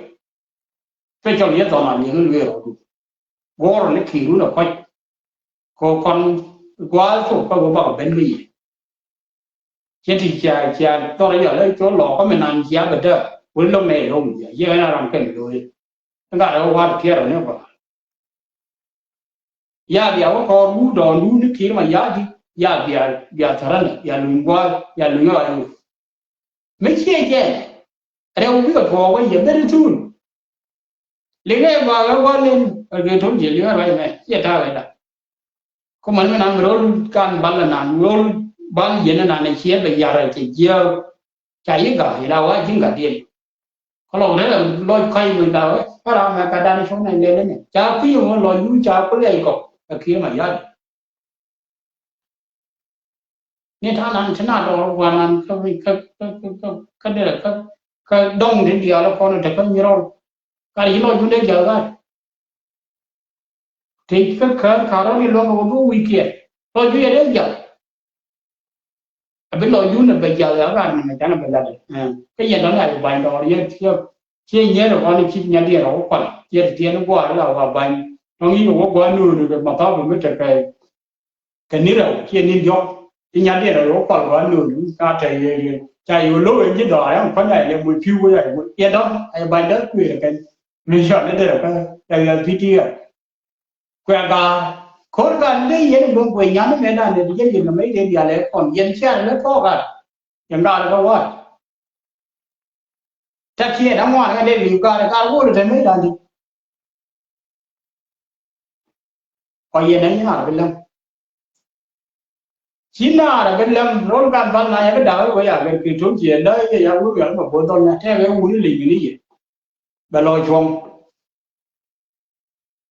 Pecɔl yɛ thɔn a liŋ lueer ɔ du. Guɔ̱ɔ̱r ni ki̱i̱r wun a kɔc. Kɛ kɔn gua̱a̱th cop kä wä bak ben mi yic. Ciɛ ti cia cia thɔr yɔl ɛ col lɔɔk kä mi nan cia bɛ däk wä lo̱ŋ nɛ lo̱ŋ cia yɛ ɣän a ram kɛn lo̱o̱ yɛ. Ŋa̱t ɛ wä wa̱a̱t kiɛɛr ɔ ni gɔaa. Ya bia wä kɔɔr wut dɔɔn wut ni ki̱i̱r ma ya̱a̱ di ya bia bia thäränä ya luny gua̱a̱th ya luny ɣɔaa yɛ. Mi ciɛ jɛn rɛw bikɛ tuɔɔk wä yɛ beri thun. Liŋɛ gɔaa wä wä len kɛ kɛ to̱l jiɛ liŋɛ ruac mɛ ciɛ ta̱a̱ wɛ da. Kä män mi nan mi ro̱l kan bal nan ro̱l bal yɛn nan ciɛ bɛ yar cɛ jiɛ. Ca yi ga̱ ila wa ji̱n ga̱ diɛn. Kä lɔk rɛl lɔc ka̱c mi ga̱ wä kä ram mɛ ka dan cuɔ̱ŋ nɛ lɛl ni ca kui̱ ŋun lɔc yuc ca ku lɛc kɔk ɛ kiɛ ma yal. Ni ta̱a̱ nan ti na dɔɔr gua̱n nan kä kä kä kä kä kä derɛ kä kä dɔŋ ti diaal kɔn te kä nyirɔl. Kar yi lɔc wun dee jäl gat. Ti kä kään kar rɔl yi luɔ̱ŋ wä bi wi̱i̱ kiɛn lɔc wun yɛ dee jäl. A bi lɔc wun a bɛ jäl ya gat ni mɛ canɛ bɛ lat. Kä yɛn dɔn a yi ba̱ny dɔɔr yɛ tiɛp. Ciɛ nyɛr kɔn ci nyadiɛn rɔ wä kual yɛ ti tiɛn gua̱a̱r la wa ba̱ny. Dɔŋ yi wä gua̱a̱r nuuri kɛ ma thɔp mi tekɛ. Kɛ ni rɛw kiɛ ni diɔk i̱ nya̱t diɛn rɛw kɔl kɔn lo̱l ka tɛ yɛ yɛ ca yɛ lo̱w ɛn ji̱ dɔɔr ɛn kuäny a yɛ moc pi̱w wee a yɛ moc yɛ dɔ̱ŋ a yɛ ba̱ny däk kuëër kɛn. Mi cɔl ni derɛ kä rɛw yɛ pi̱t ti ɣɛ kuɛ gaar ko̱r gat ni dee yɛn in bäŋ kuɛ nyan ni mɛ dan ni di jɛ yɛn kɛ mɛ dee dial ɛ kɔn yɛn ciar lɛ kɔɔk gat. Yɛn gat kä wa̱a̱t. Tɛ kiɛ da̱ŋ ŋuan kä dee li̱w gat ɛ gat wo̱o̱l tɛ mɛ dan di. Kɔ yɛn ɛn nyaar bi läm. Ci naar a bi läm ro̱l gat bal na yɛ bi da̱k wee a gɛr kɛ to̱m ci ɛn däy yɛ ya wur yɔl mɛ bo̱o̱th dhɔl na tɛk ɛ wuni lec wuni yɛ. Bɛ lɔ cuɔ̱ŋ.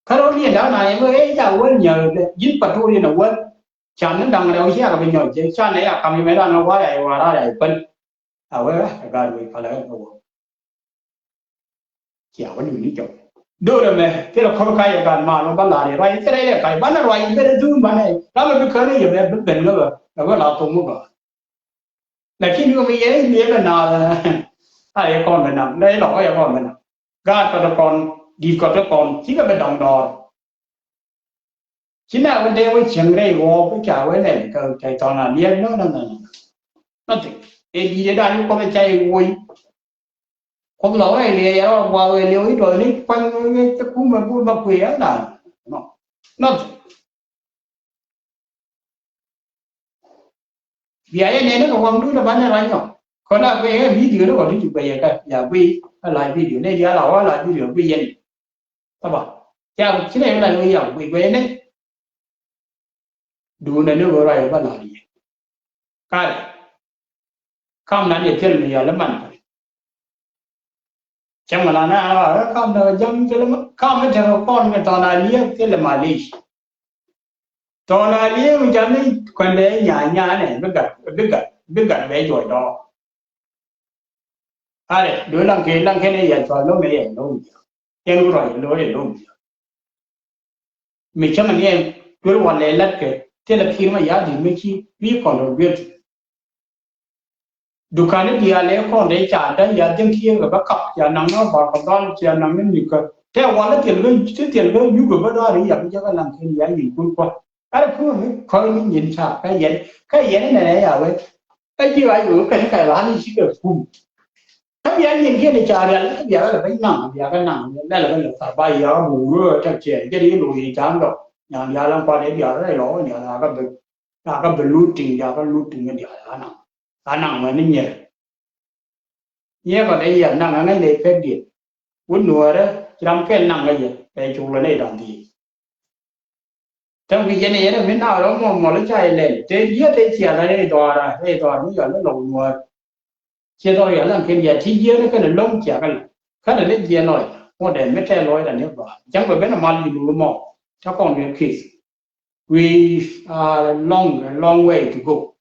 Kä ro̱l yɛn da̱k na yɛ bi ɛ ca wäl nyäk ji̱n pa̱t to̱r yɛn a wäl. Can ni da̱ŋ rɛw ciɛ a kɛ bi nyɔc jɛ can ɛ ya kam yɛ mɛ da̱ŋ a war ya yɛ war a ya yɛ päl. A wee ɛ gaat wee palä ɛ wä. Cia wä ni mi ni cɔk. Do̱rɛ mɛ thilɛ ko̱r kac ɛ gat mal mɛ ba lar yɛ ruac thilɛ yɛ kac banɛ ruac yɛ ben ɛ thum banɛ ram ɛ bi kän yɛ bɛ bi ben ŋä bɛ ɛ wä la thom mɛ ba. Lakin yom yɛ yɛ bɛ na a yɛ kɔn bɛ nam lɛ yɛ lɔk yɛ kɔn bɛ nam. Gaat kɔt kɔn di̱t kɔt kɔn cikɛ bɛ dɔŋ dɔɔr. Ci na wä dee wä cieŋ rɛy ɣɔɔk ca wä nɛn kä ca thɔn a liɛl nɔ nɔ nɔ nɔ. Nothing. Ɛ di̱t ɛ dan i̱ kuɔth ɛ ca i̱ woc. Kuɔth la wä ɛ liɛl ya wä guath ɛ liɛl i̱ dɔɔth ni kua̱ny wä wä cɛ kum ɛ bur ba kuëë ɛ dan. Nɔ. Nothing. Bia yɛ nɛn ni kɛ waŋdun ɛ banɛ ruac nɔ. Kɔn a guiy ɛ video ni kɔn ti ti guiy ɛ kä ya guiy ɛ la video ni ya la wä la video guiy yɛn. Taba ca ci nɛ la yɛ guiy guiy ni. Duundɛ ni ɣöö ruac ɛ bä la̱r yɛ. Karɛ kam nan yɛ thil mi yɔl iman. Cäŋ mi lan a ɣä kam ni ɣä jäŋ thil iman kam mi tekɛ kɔn mi thɔn a liek thil iman lic. Thɔn a liek mi ca ni kuɛndɛ nya nya nɛ bi gat bi gat bi gat bɛ juɔc dɔɔk. Arɛ duel laŋ kɛ laŋ kɛn ɛ yɛn cɔal lo̱m ɛ yɛn lo̱m jiak. Yɛn wä ruac lo̱r ɛ lo̱m jiak. Mi cäŋ ni ɛn duel walɛ lat kɛ thilɛ ki̱i̱r ma ya̱a̱ di̱t mi ci mi kɔn rɔ duel. Dukan ni diaal ɛ kɔn dee ca da̱ŋ ya dhi̱ŋ kiɛ kɛ bä kap cia naŋ ni bar kɛ dhɔl cia naŋ ni nikä. Tɛ walɛ thil bä ti thil bä nyuk kɛ bä dɔ̱a̱r i̱ yak jɛ kɛ laŋ kɛn ya nyin kun kua̱r. Kar kuäär mi kɔr mi nyin ca kä yɛn kä yɛn nɛ ya wee. Kä ji̱ wa yo̱o̱ kɛn kɛ la ni cikɛ kum. Kä bia nyin kiɛ ni ca rial kä bia kɛ lɛ bä naŋ bia kɛ naŋ lɛ lɛ bä lɛ thar ba ya wee wee tä kiɛ jɛ di lo̱ yi ca ndɔ. Nyan diaal ɛn kuat ɛ diaal rɛy lɔ ni ala ka bɛ, ala ka bɛ lut tiŋ, diaal ka lut tiŋ ɛ diaal anaŋ. Anaŋ mɛ ni nyɛr. Nyɛ kɔn ɛ yɛ naŋ ɛ ŋäc nɛ pek diet. Wut nuɔɔrɛ ci ram kɛl naŋ ɛ yɛ pɛ cuk lɔ nɛ dɔŋ diet. Tɛm ki yɛn yɛn mi na rɔ mɔ mɔl ca ilɛl te yɛ te cia la rɛ dɔra rɛ dɔra mi yɔ lɛ lɔk nuɔr. Cie dɔr yɔ lan ken yɛ ti yɛn kɛn lɔŋ cia kɛn kɛn lɛ jiɛ lɔy. Mɔ dɛ mi tɛ lɔy da ni ba jang bɛ ben mal yi lu mɔ. Ta kɔn yɛ kis. We are a long, a long way to go.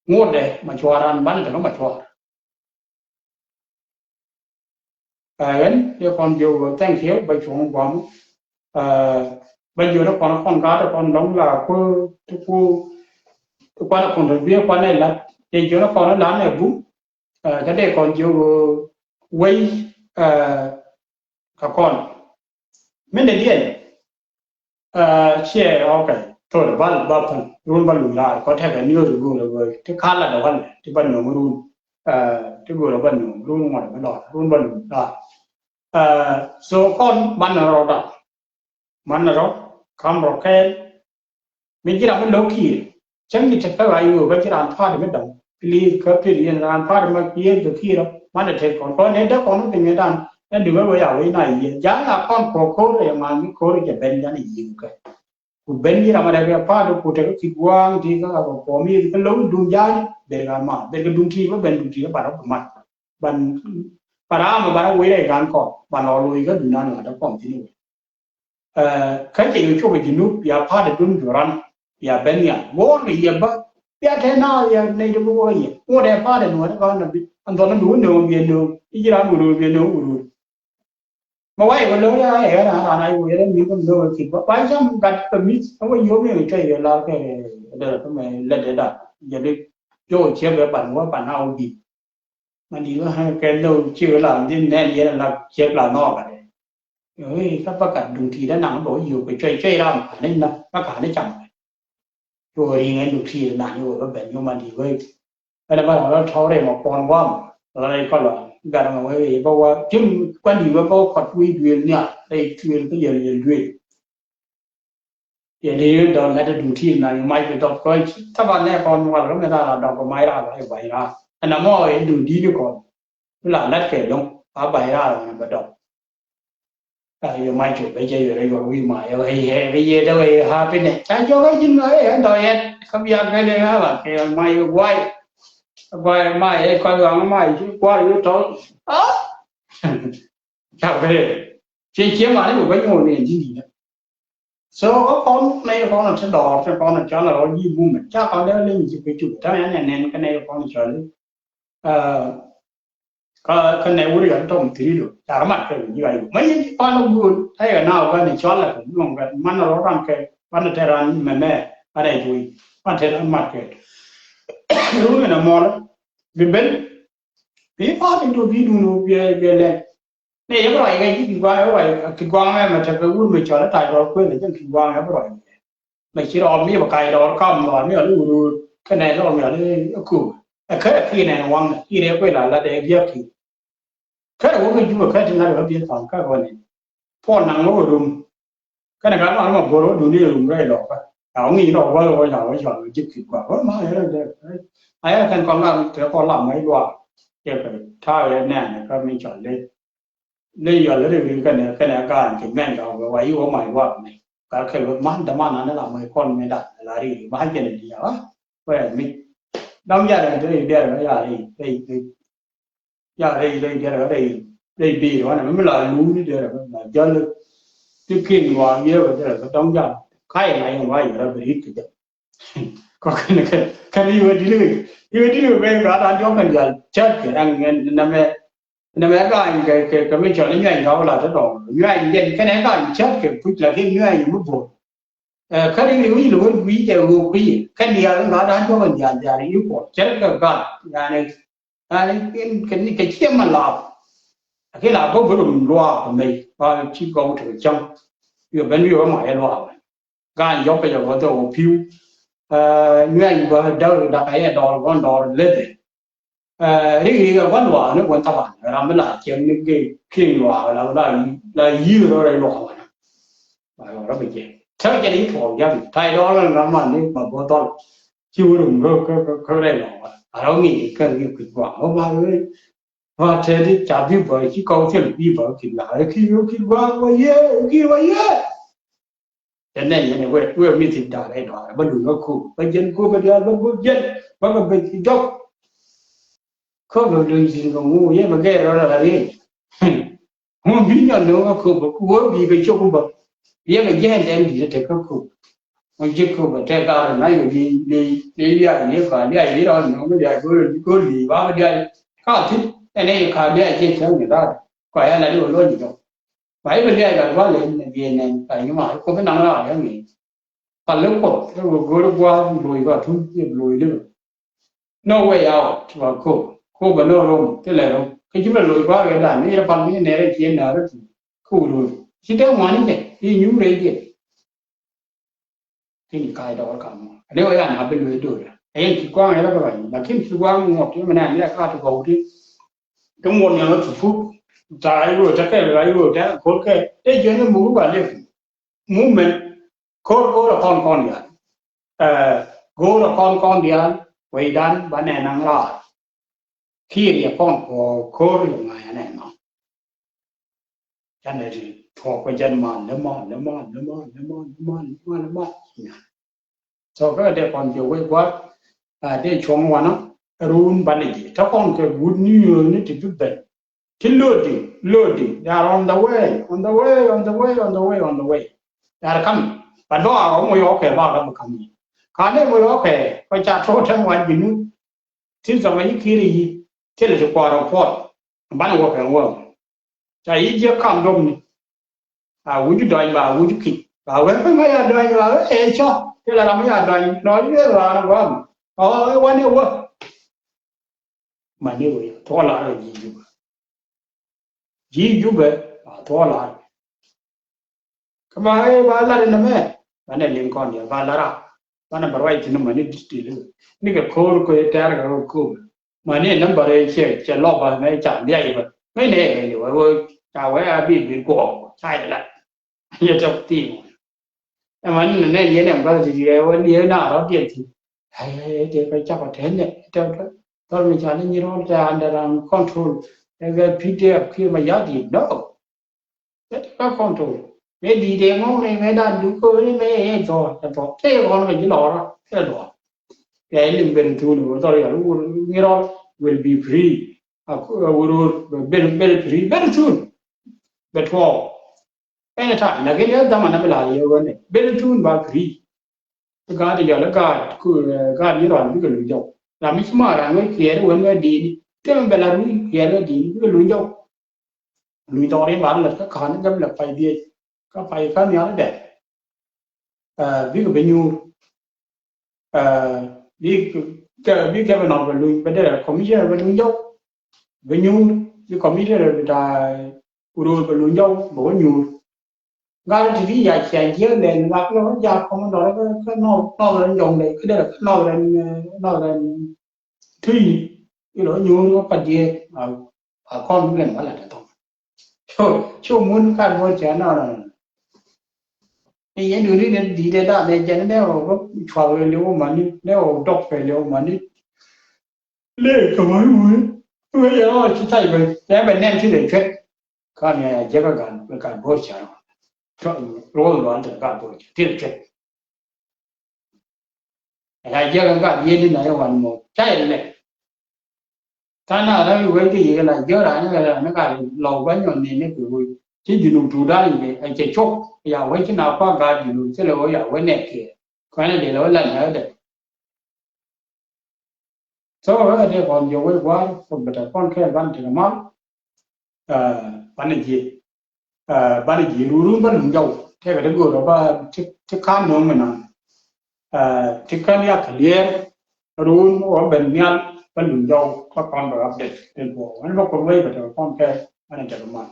Ŋuɔ̱tdɛ macuaran banɛ tɛmɛ macuar. Ɛ ɣän yɛ kɔn jiök ɣöö thank you bä cuɔ̱ŋ guam. Ɛ bä jiök ni kɔn kɔn gaat kɔn dɔ̱ŋ la ku ti ku ti kuan kɔn rɔ biɛ kuan ɛ lat yɛ jiök ni kɔn lat nɛ bum. Ɛ kä dee kɔn jiök ɣöö wei ɛ kä kɔn. Min dee diɛn. Ɛ ciɛ ok. Thor bal ba pun run ba lum laar kɔ tɛkɛ ni ru ru ru ti kala da wal ti ba nöŋ run. Ɛ ti goro ba nöŋ run ŋɔt ba lɔr run ba lum laar. Ɛ so kɔn man na rɔ da man na rɔ kam rɔ kɛɛl. Mi ji̱ ram mi lo̱k kiɛ cäŋ ji̱ tek kä ɣa̱c ɣöö kä ji̱ raan pa̱a̱t mi dɔ̱ŋ. Pili̱i̱th kä pil yɛn raan pa̱a̱t mi kiɛ dɔ̱ kiɛ rɔ man dee tek kɔn kɔn ɛ däk kɔn wä piny ɛ dan ɛ duŋ ɛ wee a wee na yiëë ja̱a̱ŋ a kɔn kuɔk ko̱r ɛ ŋa̱a̱ŋ mi ko̱r ɛ jɛ ben yan ɛ yiëë kɛ. Ku ben ji̱ ram a dee kɛ pa̱a̱t ku tek kä ki gua̱a̱ŋ ti kä ɣa̱c kɛ kuɔm yiëë kä lo̱k duŋ ja̱a̱ŋ ber ɣa̱c ma ber kɛ duŋ ti bä ben duŋ ti bä ban rɔ bi mat ban ban ram ban wee rɛ gan kɔn ban lɔ lo̱c kä duŋ nan ŋa̱t ɛ kɔn thin wee. Ɛ kä cɛ yɛ cop ɛ Junub ya pa̱a̱t ɛ dun juɔran ya ben ya go̱o̱r kɛ yɛ bä. Bia te na yɛ nɛy ti bi wä yɛ ŋuɔ̱t ɛ pa̱a̱t ɛ nuɔ̱t ɛ kɔn na bi an dhɔn ni bi wä nööŋ bi ɛ nööŋ i̱ ji̱ ran wä röör bi ɛ nööŋ wä röör. Ma wayɛ wä lo̱r ya ɛ ran ran a yɛ wä yɛ rɛ mi kɛ nööŋ ɛ kit bä ba cam gat kɛ mi ɛ wä yio̱o̱k ni kɛ cuɛ yɛ lar kɛ dee kɛ mɛ lɛ dee da yɛ di yio̱o̱k ciɛ bɛ ban wä ban a wä bi. Man di wä kɛ lo̱r ci wä la di nɛn yɛn la ciek la nɔ ba de. Oi ka pa ka duŋ ti da naŋ bä wä yio̱o̱k kɛ cuɛy cuɛy ram ka ni na pa ka ni cam. Cuɔ ri ŋɛ duŋ ti da naŋ ni wä bä ben yom man di wä. Ɛn ba la la tɔw rɛ ma pɔn wam la rɛ kɔl la gar ma wä ba wä tim kwan di wä ba wä kɔt wä duel nia rɛ duel kä yɛl yɛl duel. Yɛ dee yɛ dɔl lɛt duŋ ti na yɛ mac bi dɔp kɔc. Taban nɛ kɔn wal kä mɛ la la dɔp kɔ mac ra la yɛ bac ra. Ɛn amɔ yɛ duŋ di̱t kɔn bi la lɛt kɛ loŋ a bac ra la mɛ bɛ dɔp. Ka yɛ mac cok bɛ jɛ yɛ rɛ yɔr wi̱i̱ ma yɛ wee yɛ wee yɛ dee wee happiness ca jɔk a ji̱n ma yɛ dɔl yɛ kä bia kɛ lɛ ŋa la kɛ ma yɛ guay. Guay ma yɛ kɔc waŋ ma yɛ ci guay yɛ tɔl. Ah. Ca bee cie cie mani bɛ bä nyuɔn ni ji̱ di̱t. So kä kɔn nɛy kɔn ti dɔɔr ti kɔn cɔl a rɔ ji̱ bumɛ ca kɔn dee liŋ ji̱ kɛ cuk tɛmɛ ɛn ɛn ɛn kä nɛy kɔn cɔl. Kä kä nɛy wuri ɣän tɔm thiri do ca rɔ mat kɛ ji̱ ayu ma yin kɔn a guul ta yɛ na ɣän cɔl a kɛ nyuɔn kɛ man a rɔ ran kɛ man a te ran mɛmɛ man a juy man te ran mat kɛ. Run in a mɔl bi ben bi kɔn in do bi dun bi bi lɛ. Ni yɛ bi ruac kɛ ji̱ ki gua̱a̱ŋ ɛ ruac ki gua̱a̱ŋ ɛ mɛ tekɛ wut mɛ cɔl ɛ tac dɔɔr kueth ɛ jɛn ki gua̱a̱ŋ ɛ bi ruac. Mɛ ci rɔɔm mi bɛ kac dɔɔr kam nɔɔr mi ɔli wut wut kɛnɛ lɔr mi ɔli ɛ kup. Ɛ kärɛ ki nɛn waŋ ki rɛ kueth la la dɛ gia̱k ki. Kärɛ wä kɛ jup ɛ kär ti ŋa̱t ɛ wä bieth pa̱a̱m kär wä nɛn. Puɔl naŋ wä wä rum. Kɛnɛ ka lɔn ma go̱r wä duni rum rɛy lɔkä. Ya wä ŋi̱i̱c lɔk wä wä ya wä cɔl wä ji̱ ki gua̱a̱ŋ wä ma yɛ rɛ dɛ. Ayɛ kɛn kɔn ŋa̱t tɛ kɔn lam wä luaak. Yɛ kɛ ta̱a̱ yɛ nɛn ɛ kä mi cɔl dee. Ni yɔl ri ri kɛnɛ kɛnɛ gaan kɛ mɛn ka wɛ wa yi wä ma yi wä mi ka kɛ wɛ man dama na ni la mɛ kɔn mi da la ri ri ma jɛ ni di ya wa wɛ mi dam ya ri ri ri ya ri ri ri ya ri ri ri ri ri bi wa na mi la lu ni de la jɔl ti kin wa ye wɛ de la dam ya kai na yi wa yi ra bi ri ki de. Kɔ kɛn kɛn kɛn iwä dili iwä dili wä ben ka dan jɔk kɛn jal chat kɛ ɛn ɛn nɛmɛ nɛmɛ ka in kɛ kɛ kɛ mi cɔl inyuany ka wala tɛ dɔŋ inyuany jɛn kɛn ɛn ka in chat kɛ puc la kɛ inyuany mi bor. Ɛ kɛn in iwä jil wä gui jɛ wä gui kɛn dial in ka dan jɔk kɛn jal jal iwä chat kɛ gat yani yani kɛn kɛ ciɛ ma lap. Aki la bä bi rum luaak mɛ ba ci gɔw ti cäŋ. Iwä ben iwä ma yɛ luaak mɛ. Gaany yɔk kɛ jɛ wä dhɛ wä pi̱w. Ɛ nyuɛny bä däk dak ɛ dɔɔr gɔn dɔɔr leth ɛ. Ɛ rik rik ɛ gua̱n luaak ni gua̱n thaban ram mi la cieŋ ni gee kiŋ luaak la la la yi̱i̱r rɔ rɛy luaak wanɛ. Ba rɔ rɔ bɛ jɛ. Tɛ jɛ ni tuɔɔk jam. Ta̱y dɔɔl ni ram man ni ma bɔ dhɔl. Ci wur rum kä kä kä kä rɛ lɔ. A rɔ ŋi̱i̱c kä ŋi̱i̱c kui̱ gua̱a̱. Ɔ ba wee. Ba tɛ di ca bi bä ci kɔw thil bi bä ki la. Ki yo ki gua̱a̱ wa ye ki wa ye. Tɛ nɛ yɛn wee wee mi ti da rɛ dɔɔl. Ba lu ŋa ko. Ba jɛn ko ba dial ba go jɛn. Ba ba ba jɔk. Kööbä luny thi̱n kɛ ŋu yɛ bɛ gɛr rɔ la riey. Ŋu bi nyɔl ni wä kööbä ku wä bi kɛ cok bä. Yɛ bɛ jɛn tɛn di̱t tek kä kööbä. Ŋu ji̱ kööbä tɛk gar na yɛ bi bi bi liac ni ba liac ni rɔ ni ŋu liac go̱o̱r go̱o̱r li̱i̱ ba bɛ liac. Ka thi̱n ɛn ɛ yɛ ka liac jɛ cäŋ ni rar. Kua yɛ la di wä luɔny jɔk. Ba yɛ bɛ liac ba gua̱l ɛn ɛ bi ɛn ɛn ka nyuma kɔ bi naŋ rar yɛ ŋi̱i̱c. Pal lɛ Kuɔth ɛ wä go̱o̱r gua̱a̱th loc ba tuny ɛ loc lɛ. No way out ba ko ko ba no rom thilɛ rom. Kä ji̱ bɛ loc gua̱a̱th ɛ dan ni yɛ pal ni nɛrɛ ciɛ nɛrɛ ti ko wä loc ci dee ŋuani kɛ i̱ nyum rɛy jɛ. Kin ka̱c dɔɔr kam mɔ ɛ dee wä yan a bi loc do̱r ɛ yɛn ci gua̱a̱th ɛ lɛ bɛ rɔny lakin ci gua̱a̱th ŋuɔt ti mɛ nɛn lɛ ka ti gɔw ti. Kä ŋuɔt ni ɣä thupuk. Tha̱a̱ i̱ ɣöö te kɛl ɣä i̱ ɣöö te ko̱r kɛ te jiɛn i̱ muk i̱ ba liɛk. Movement ko̱r go̱o̱r ɛ kɔn kɔn diaal. Ɛ go̱o̱r ɛ kɔn kɔn diaal wecdan ba nɛn naŋ raar. Kiɛ riɛ kɔn kɔ ko̱r yɛ ŋa̱c anɛ nɔ. Canɛ ti tuɔɔk kɔ jɛn mal lɛ mal lɛ mal lɛ mal lɛ mal lɛ mal lɛ mal lɛ mal. So kä dee kɔn jɛ wec gua̱a̱th a dee cuɔ̱ŋ wanɔ run banɛ ji̱ te kɔn kɛ good news ni ti bi ben. Ti loading, loading. They are on the way, on the way, on the way, on the way, on the way. They are coming. But bä a rɔ mo yɔ kɛ ba rɔ mo kam ni. Ka ne mo yɔ kɛ kɔ ca to tɛm wa ji̱ nu. Tin sɔmɛ yi kiri yi thilɛ ti kua̱r ɔ puɔt. Banɛ wä kɛ wä. Ca yi jiɛ kam dom ni. A wuju dɔny ba a wuju kic ba wee kä ŋäc a dɔny ba wee ɛ cɔ. Thilɛ ram mi a dɔny nɔ yi wee ran guam. Ɔ ɛ wan ɛ wä. Mani wee thuɔk lar ɛ ji̱ Jubɛ. Ji̱ Jubɛ ba thuɔk lar. Kä ba ɛ ba lar inɛ mɛ. Banɛ liŋ kɔn yɛ ba lar a. Banɛ bɛ ruac thi̱n mani di̱t ti liŋ. Ni kɛ ko̱r kɛ tɛr kɛ ko̱r. Mani nambär ɛ cɛ cɛ lɔk ba mɛ ca liac ba mɛ nɛ kɛ liw ɛ wee ca wee a bi bi guɔk ca yɛ la. Yɛ tɔk thi̱i̱m. Ɛ mani nɛ nɛ yɛn ɛm bäth ti yɛ wee ni yɛ na rɔ diɛn ti. Ɛ tɛ kɛ cakɔ tɛn dɛ tɛ tɔr mi ca ni nyi rɔl tɛ under control. Ɛ kɛ P D F kiɛ ma ya̱t yi no. Ɛ tɛ kɛ control. Mɛ di dee ŋɔŋ ni mɛ dan du ko ni mɛ yɛ thɔ ɛ thɔ tɛ yɛ kɔn kɛ ji̱ lɔra ɛ lɔra. Kɛ ilim ben thun wur thɔr yal wur ngi rɔl will be free. A wur wur ben ben free ben thun. Bɛ tuɔɔk. Anytime lakin yɛ dhaman na bi la yɛ wene ben thun ba free. Gaat yal gaat ku gaat ni rɔl bikɛ lu jɔk. La mi ci ma ran wɛ kiɛɛr wɛ mɛ dini. Tɛmɛ bɛ la ru kiɛɛr wɛ dini bikɛ lu jɔk. Luny tɔɔri ba lät kä ka̱n gäm lɛ pay dhiec kä pay kä nhial dɛ. Bikɛ bi nyuur. Bi bi governor bɛ luny bɛ derɛ commissioner bɛ luny jɔw. Bɛ nyuur bi commissioner bi ta kuroor bɛ luny jɔw bɛ wä nyuur. Ŋa̱r ti di ya cia jiɛ lɛn ŋa̱r lɛ wä ja commander kä northern jɔŋ dɛ kä derɛ northern northern Tui ilɔ nyuur wä pa diee a kɔn mi lɛn wala tɛ thɔŋ. So so mun ka duɔr cɛ nɔ nɔ nɔ. Ni yɛn duni ni di de da ne jɛn ne o bä cual wɛ liw mani ne o dɔk wɛ liw mani. Le kɛ wä wä wä yɛ ɔ ci tay bɛ yɛ bɛ nɛn ti de cuɛt. Ka ni a jɛ ka gan bɛ ka duɔr cɛ nɔ. Ruɔl luan tɛ ka duɔr cɛ ti de cuɛt. Ɛ la jiɛk ɛ gat yiëëdi na yɛ wan mɔ ca yɛ lɛ. Tha̱a̱ŋ na rɛw i̱ wee ti yik ɛ la jiök raan ɛ la ni gat lɔw bä nyɔn ni ni kɛ wee ci Junub tuut da̱a̱n i̱ ɛ cɛ cok ya wee ci na kua gat Junub thilɛ wee ya wee nɛɛk kiɛ kɔn ɛ dee lɛ wee la nɛɛk dɛ. So ɛ dee kɔn jiök wee gua̱a̱r kɔ bɛ tɛ kɔn kɛɛl ban tekɛ mal. Banɛ jiɛ banɛ jiɛ rurun bä luny jɔw tɛkɛ ti go̱o̱r ba ti ka̱n no̱o̱ŋ mi naŋ ti kän yak liɛɛr run wä ben nhial bä luny jɔw bä kɔn bä update tin buɔ wän bä kɔn wei bä tɛkɛ kɔn kɛ banɛ tɛkɛ mal.